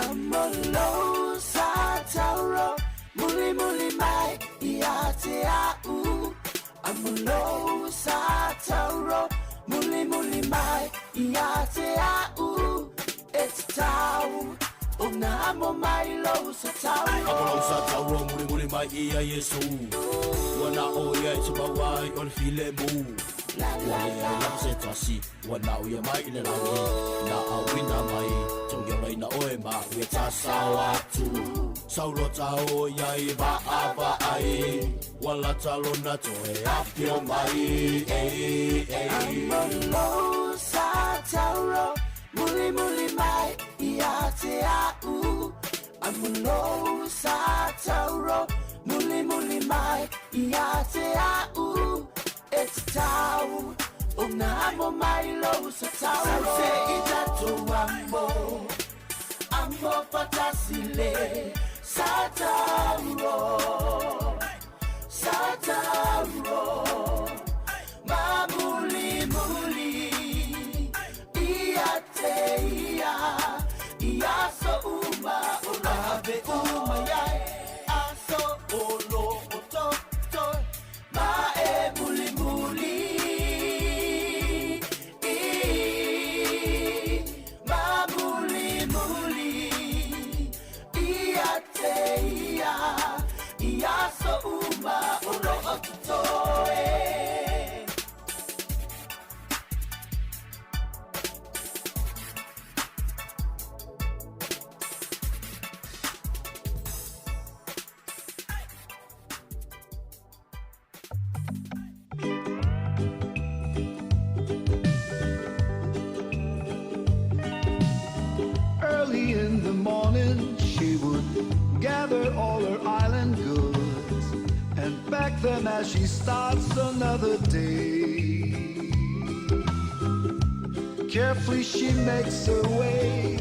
[SPEAKER 21] Amolo sa tauro Muli muli mai ia te a'u Amolo sa tauro Muli muli mai ia te a'u E te tau O nā amo mai lo sa tauro
[SPEAKER 11] Amolo sa tauro muli muli mai ia Yesu Ua na o ia e te mauai o le file mu Ua le ai lava se tasi Ua na o ia mai i le langi Na auina mai Tongi ola ina oe ma Ua ta sao atu Saulo ta o ia i vaa vaai Ua lata lona toe apio mai Ei, ei
[SPEAKER 21] Amolo sa tauro Muli muli mai ia te a'u Amolo sa tauro Muli muli mai ia te a'u E te tau O nā amo mai lo sa tauro
[SPEAKER 2] Se i tatou amo Amo fatasi le Sa tauro Sa tauro Ma muli muli Ia te ia Ia so uma o ave uma iai Aso o lo o to to Ma e muli muli I Ma muli muli Ia te ia Ia so uma o lo o te toe
[SPEAKER 3] Early in the morning, she would gather all her island goods and pack them as she starts another day. Carefully, she makes her way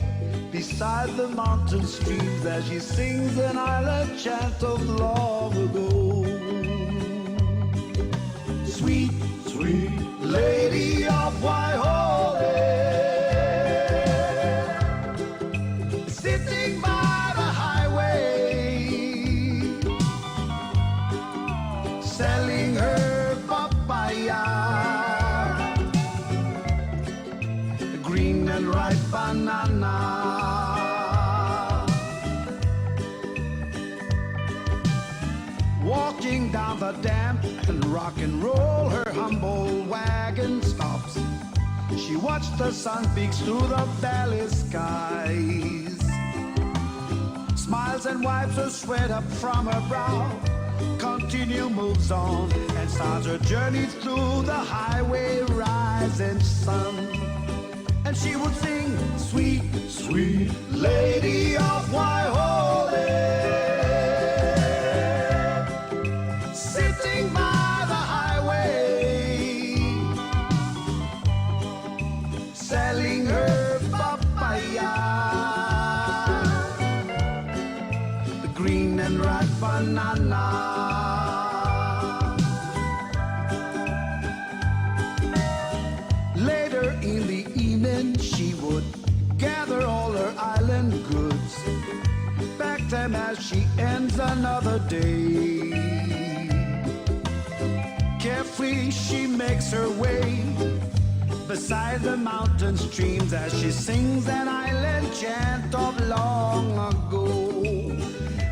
[SPEAKER 3] beside the mountain streams as she sings an island chant of long ago. Sweet, sweet lady of Waihole, sitting by the highway, selling her papaya, green and ripe banana. Walking down the damp and rock and roll, her humble wagon stops. She watched the sun peeks through the valley skies.
[SPEAKER 13] Smiles and wipes the sweat up from her brow. Continue moves on and starts her journey through the highway rising sun. And she would sing, sweet, sweet lady of Waihole. Sitting by the highway, selling her papaya, the green and ripe banana. Later in the evening, she would gather all her island goods, pack them as she ends another day. Carefully she makes her way beside the mountain streams as she sings an island chant of long ago.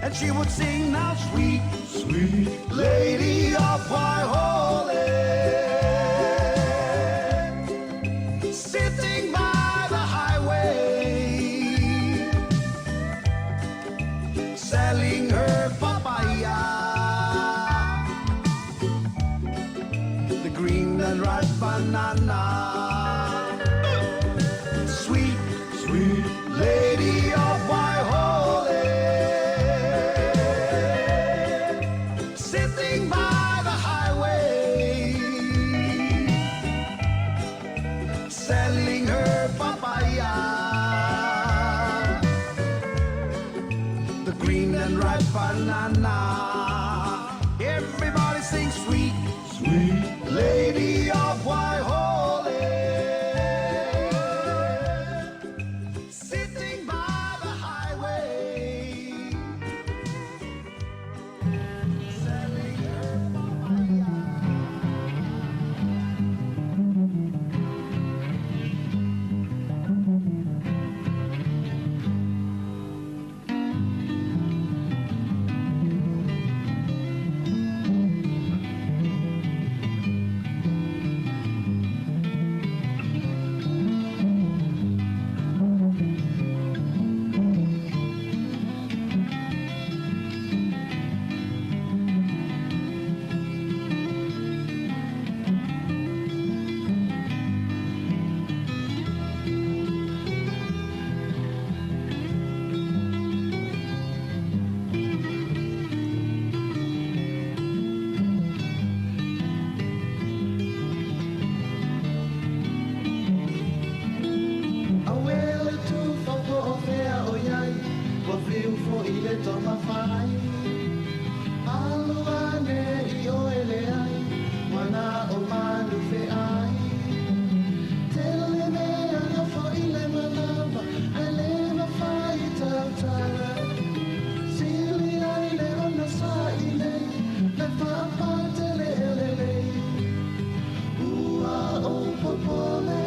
[SPEAKER 13] And she would sing now, sweet, sweet lady of Waihole, sitting by the highway, selling her papaya, the green and ripe banana. Sweet, sweet lady of Waihole, sitting by the highway, selling her papaya, the green and ripe banana. Everybody sings, sweet, sweet lady of Waihole, sitting by the highway, selling her papaya.
[SPEAKER 21] Auē le tufa po o fea o iai, ua fiu foʻi le tomafai. Alu ane i oe leai, ua na o manu feai. Tele mea na foʻi le manava, ae le mafai tautala. Sili ai le ona saʻi nei, le faapatele e lelei. Ua ou popole,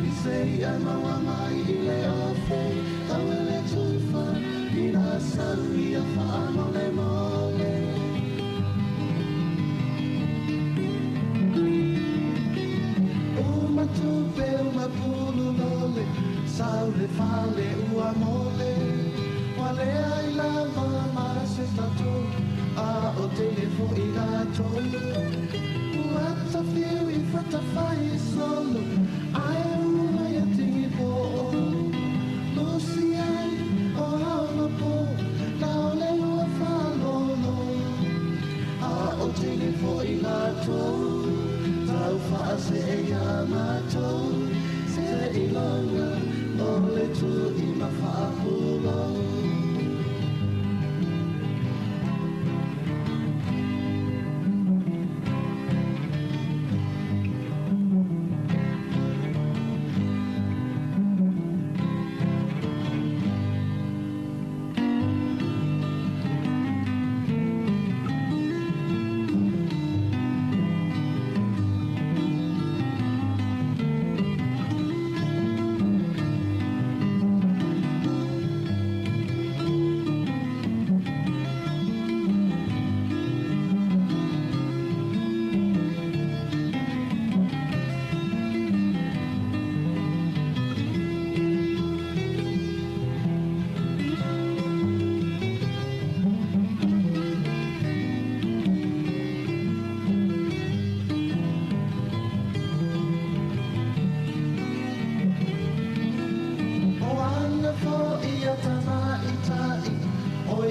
[SPEAKER 21] i se i'a maua mai i le ofe, tau e le tufa, ina sau ia faamolemole. Uma tupe, uma pulu lole, sau le fale ua mole. Ua leai lava ma se tatou, a o tele foʻi latou. Ua tafiu i fatafai solo, ae uma ia tigi poʻo. Lusi ai o haolapo, laole ua faalolo. A o tele foʻi latou, tau faasee iā matou. Seiloga o le tuʻi ma faapulou.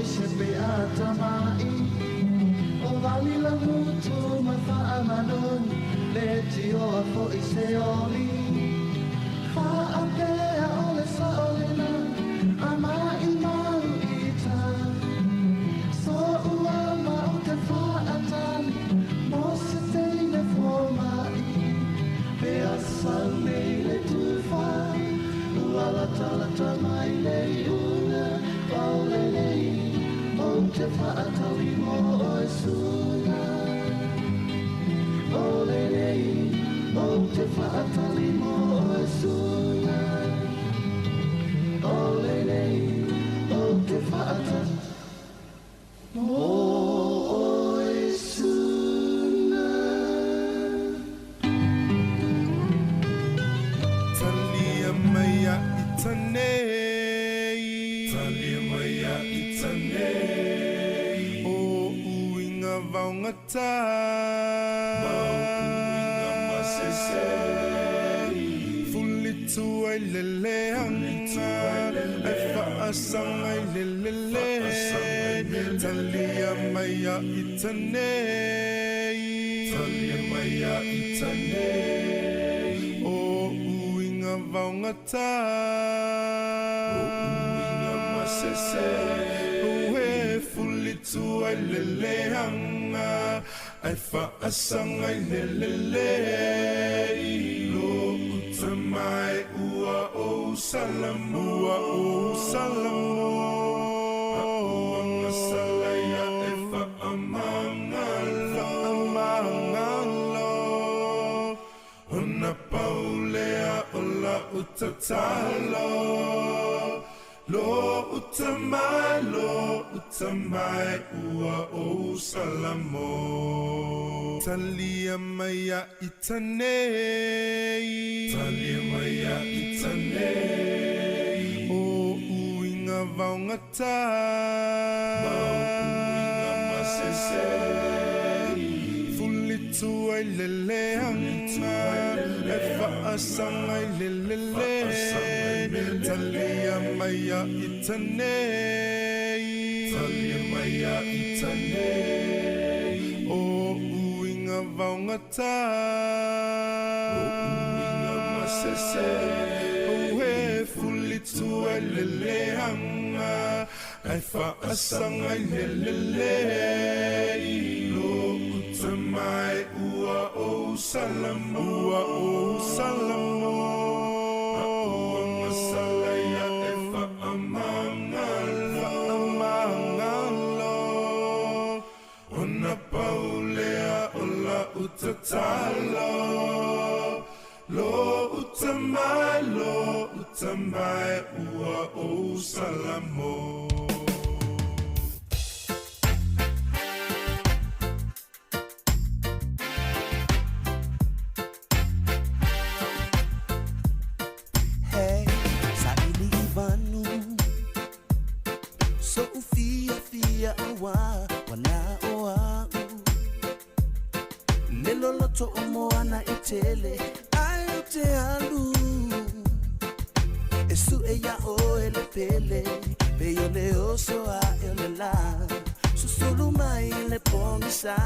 [SPEAKER 15] oe se pe atamai O vali la mutu ma whaamanui Le tioa fo i se oli Whaapea o le saolena A mai mau i tā So ua ma o te whaatani Mo se teine fo mai Pe a sau nei le tuwha Ua la talata mai le iunga O le nei O te whaatali mo oe suna O le nei O te whaatali mo oe suna O le nei O te whaatali mo oe suna
[SPEAKER 3] Talia maya itane Talia maya itane O uinga vaungata Ma uinga masese Fulitu ai lele anga Ai faasanga i lelele Talia maya itane Talia maya itane O uinga vaungata O uinga masese Ue fulitu ai lele anga Ai faasanga i lelele Lo uta mai ua o salamu Ua o salamu A'uanga salaya e whaamangalo Whaamangalo Ona paulea o la utatalo Lo uta mai, lo uta mai ua o salamo Talia maya itane Talia maya itane O uinga vaungata Ma uinga masese Fulitu ai lele anga E faasanga i lelele Talia maya itane Talia maya itane O uinga vaungata O uinga masese Ue fulitu ai lele anga Ai faasanga i lelele Lo uta mai ua o salamu Ua o salamu A'uanga salaya e whaamangalo Whaamangalo Ona paulea o la utatalo Lo uta mai, lo uta mai ua o salamo
[SPEAKER 21] Hey, saili i vanu So ufia fia awa wana o au Le loloto o moana e tele ai o te alu E su e ia oe le pele Pe o le oso a e o le la Susulu mai le pongisa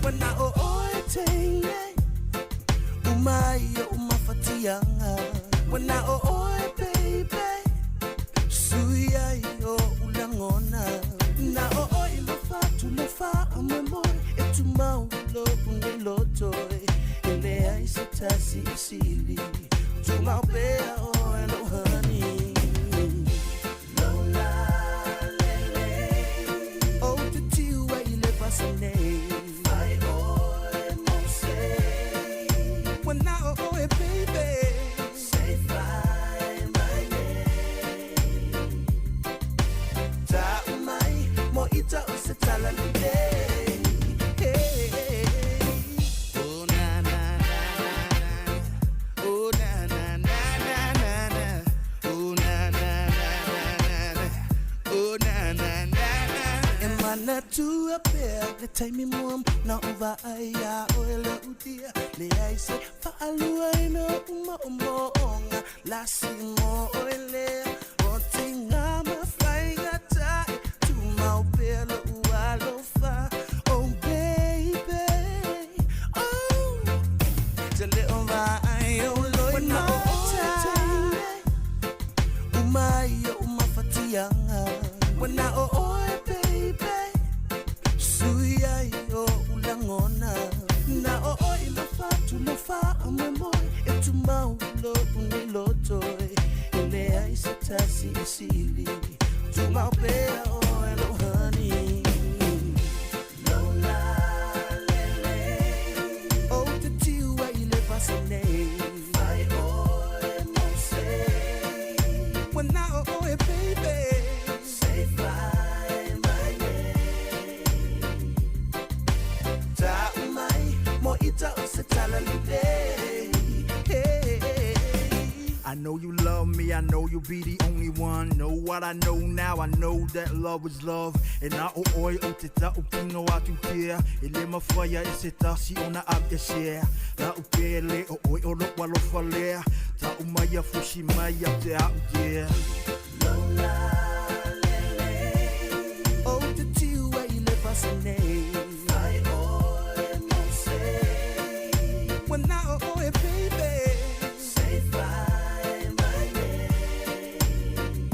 [SPEAKER 21] Wana o oe teine Umai o umafatianga Wana o oe baby Sui ai o ulangona Na o oe lo fatu le fa amomoe E tumau lo une lotoe E le ai se tasi i sili Tumau pea oe lo honey Lola lele O te tiu ai le pasane Fai oe mo se Wana o oe baby Say fai my name Ta umai mo ita o se tala lele Hey, oh na na na na na Oh na na na na na na Oh na na na na na na Oh na na na na E mana tua pea le taimi muam na uva ai a oe le utia Le ai se whaalua ina uma o moonga La si mo oe lea O te ngā mawhainga tae Tu tasi e sili Tumau pea oe lou honey Lola lele O te tiu ai i le vasa nei Fai oe mo se Ua na o oe baby Say fly my name Ta'u mai mo ita o se tala lelei Hey.
[SPEAKER 14] I know you love me, I know you'll be the only one. Know what I know now, I know that love is love. E na o oe o te ta'u kino atu pea. E le mawhaia e se tasi o na ab e sea. La'u pele o oe o lo'u alofa lea. Ta'u mai a fusi mai a te a'u yeah.
[SPEAKER 21] Lola lele O te tiu ai i le vasa nei Fai oe mo se
[SPEAKER 14] Ua na o oe baby
[SPEAKER 21] Say fly my name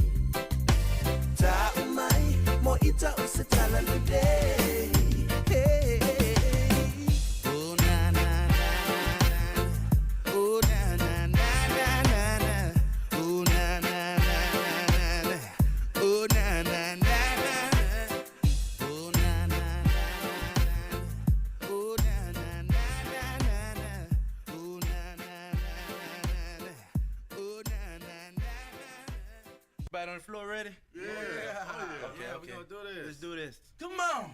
[SPEAKER 21] Ta'u mai mo ita o se tala lelei Hey.
[SPEAKER 14] Oh na na na na na Oh na na na na na na Oh na na na na na na Oh na na na na na Oh na na na na na Oh na na na na na na Oh na na na na na na Oh na na na
[SPEAKER 16] Everybody on the floor ready?
[SPEAKER 3] Yeah.
[SPEAKER 16] Okay,
[SPEAKER 3] Yeah, we
[SPEAKER 16] okay.
[SPEAKER 3] gonna do this.
[SPEAKER 16] Let's do this. Come on.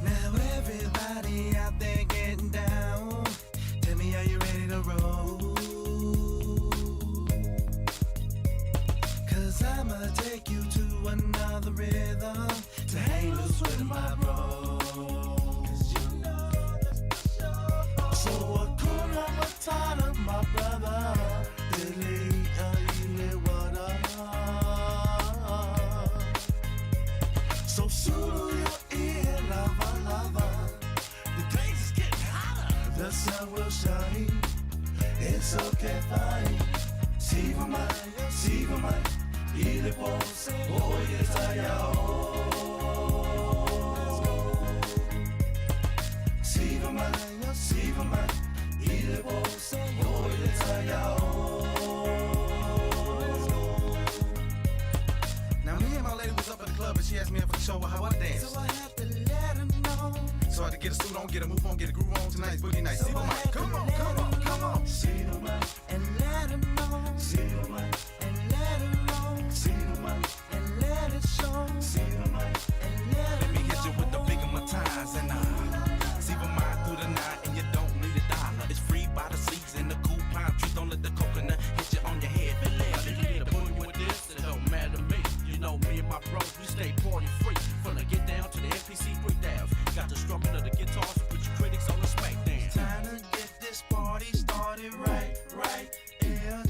[SPEAKER 21] Now everybody out there getting down. Tell me, are you ready to roll? Cause I'ma take you to another rhythm to hang loose with my bros. You know that's for sure. So Hakuna Matata, my brother. Ili, ile, what up? So sulu your ear, lover, lover. The place is getting hotter. The sun will shine. It's okay, fine. Siva mai, siva mai. Ile po, oh yes I Siva mai, siva mai. Ile po, oh yes I
[SPEAKER 16] Now me and my lady was up at the club and she asked me if I could show her how I dance.
[SPEAKER 21] So I had to let her know.
[SPEAKER 16] So I had to get a suit on, get a move on, get a groove on. Tonight's boogie night. See my Come on, come on, come on.
[SPEAKER 21] Siva mai, and let her know. Siva mai, and let her roll. Siva mai, and let it show. Siva mai, and let
[SPEAKER 16] Let me hit you with the big of my ties and see my mind through the night and you don't need a dollar. It's free by the season, the cool pine trees. Don't let the coconut hit you on your head. If you get a boogie with this, it don't matter to me. You know me and my bros, we stay party free. From the get down to the NPC breakdowns. Got the strumming of the guitars to put your critics on the smackdown.
[SPEAKER 21] Time to get this party started right, right. Yeah,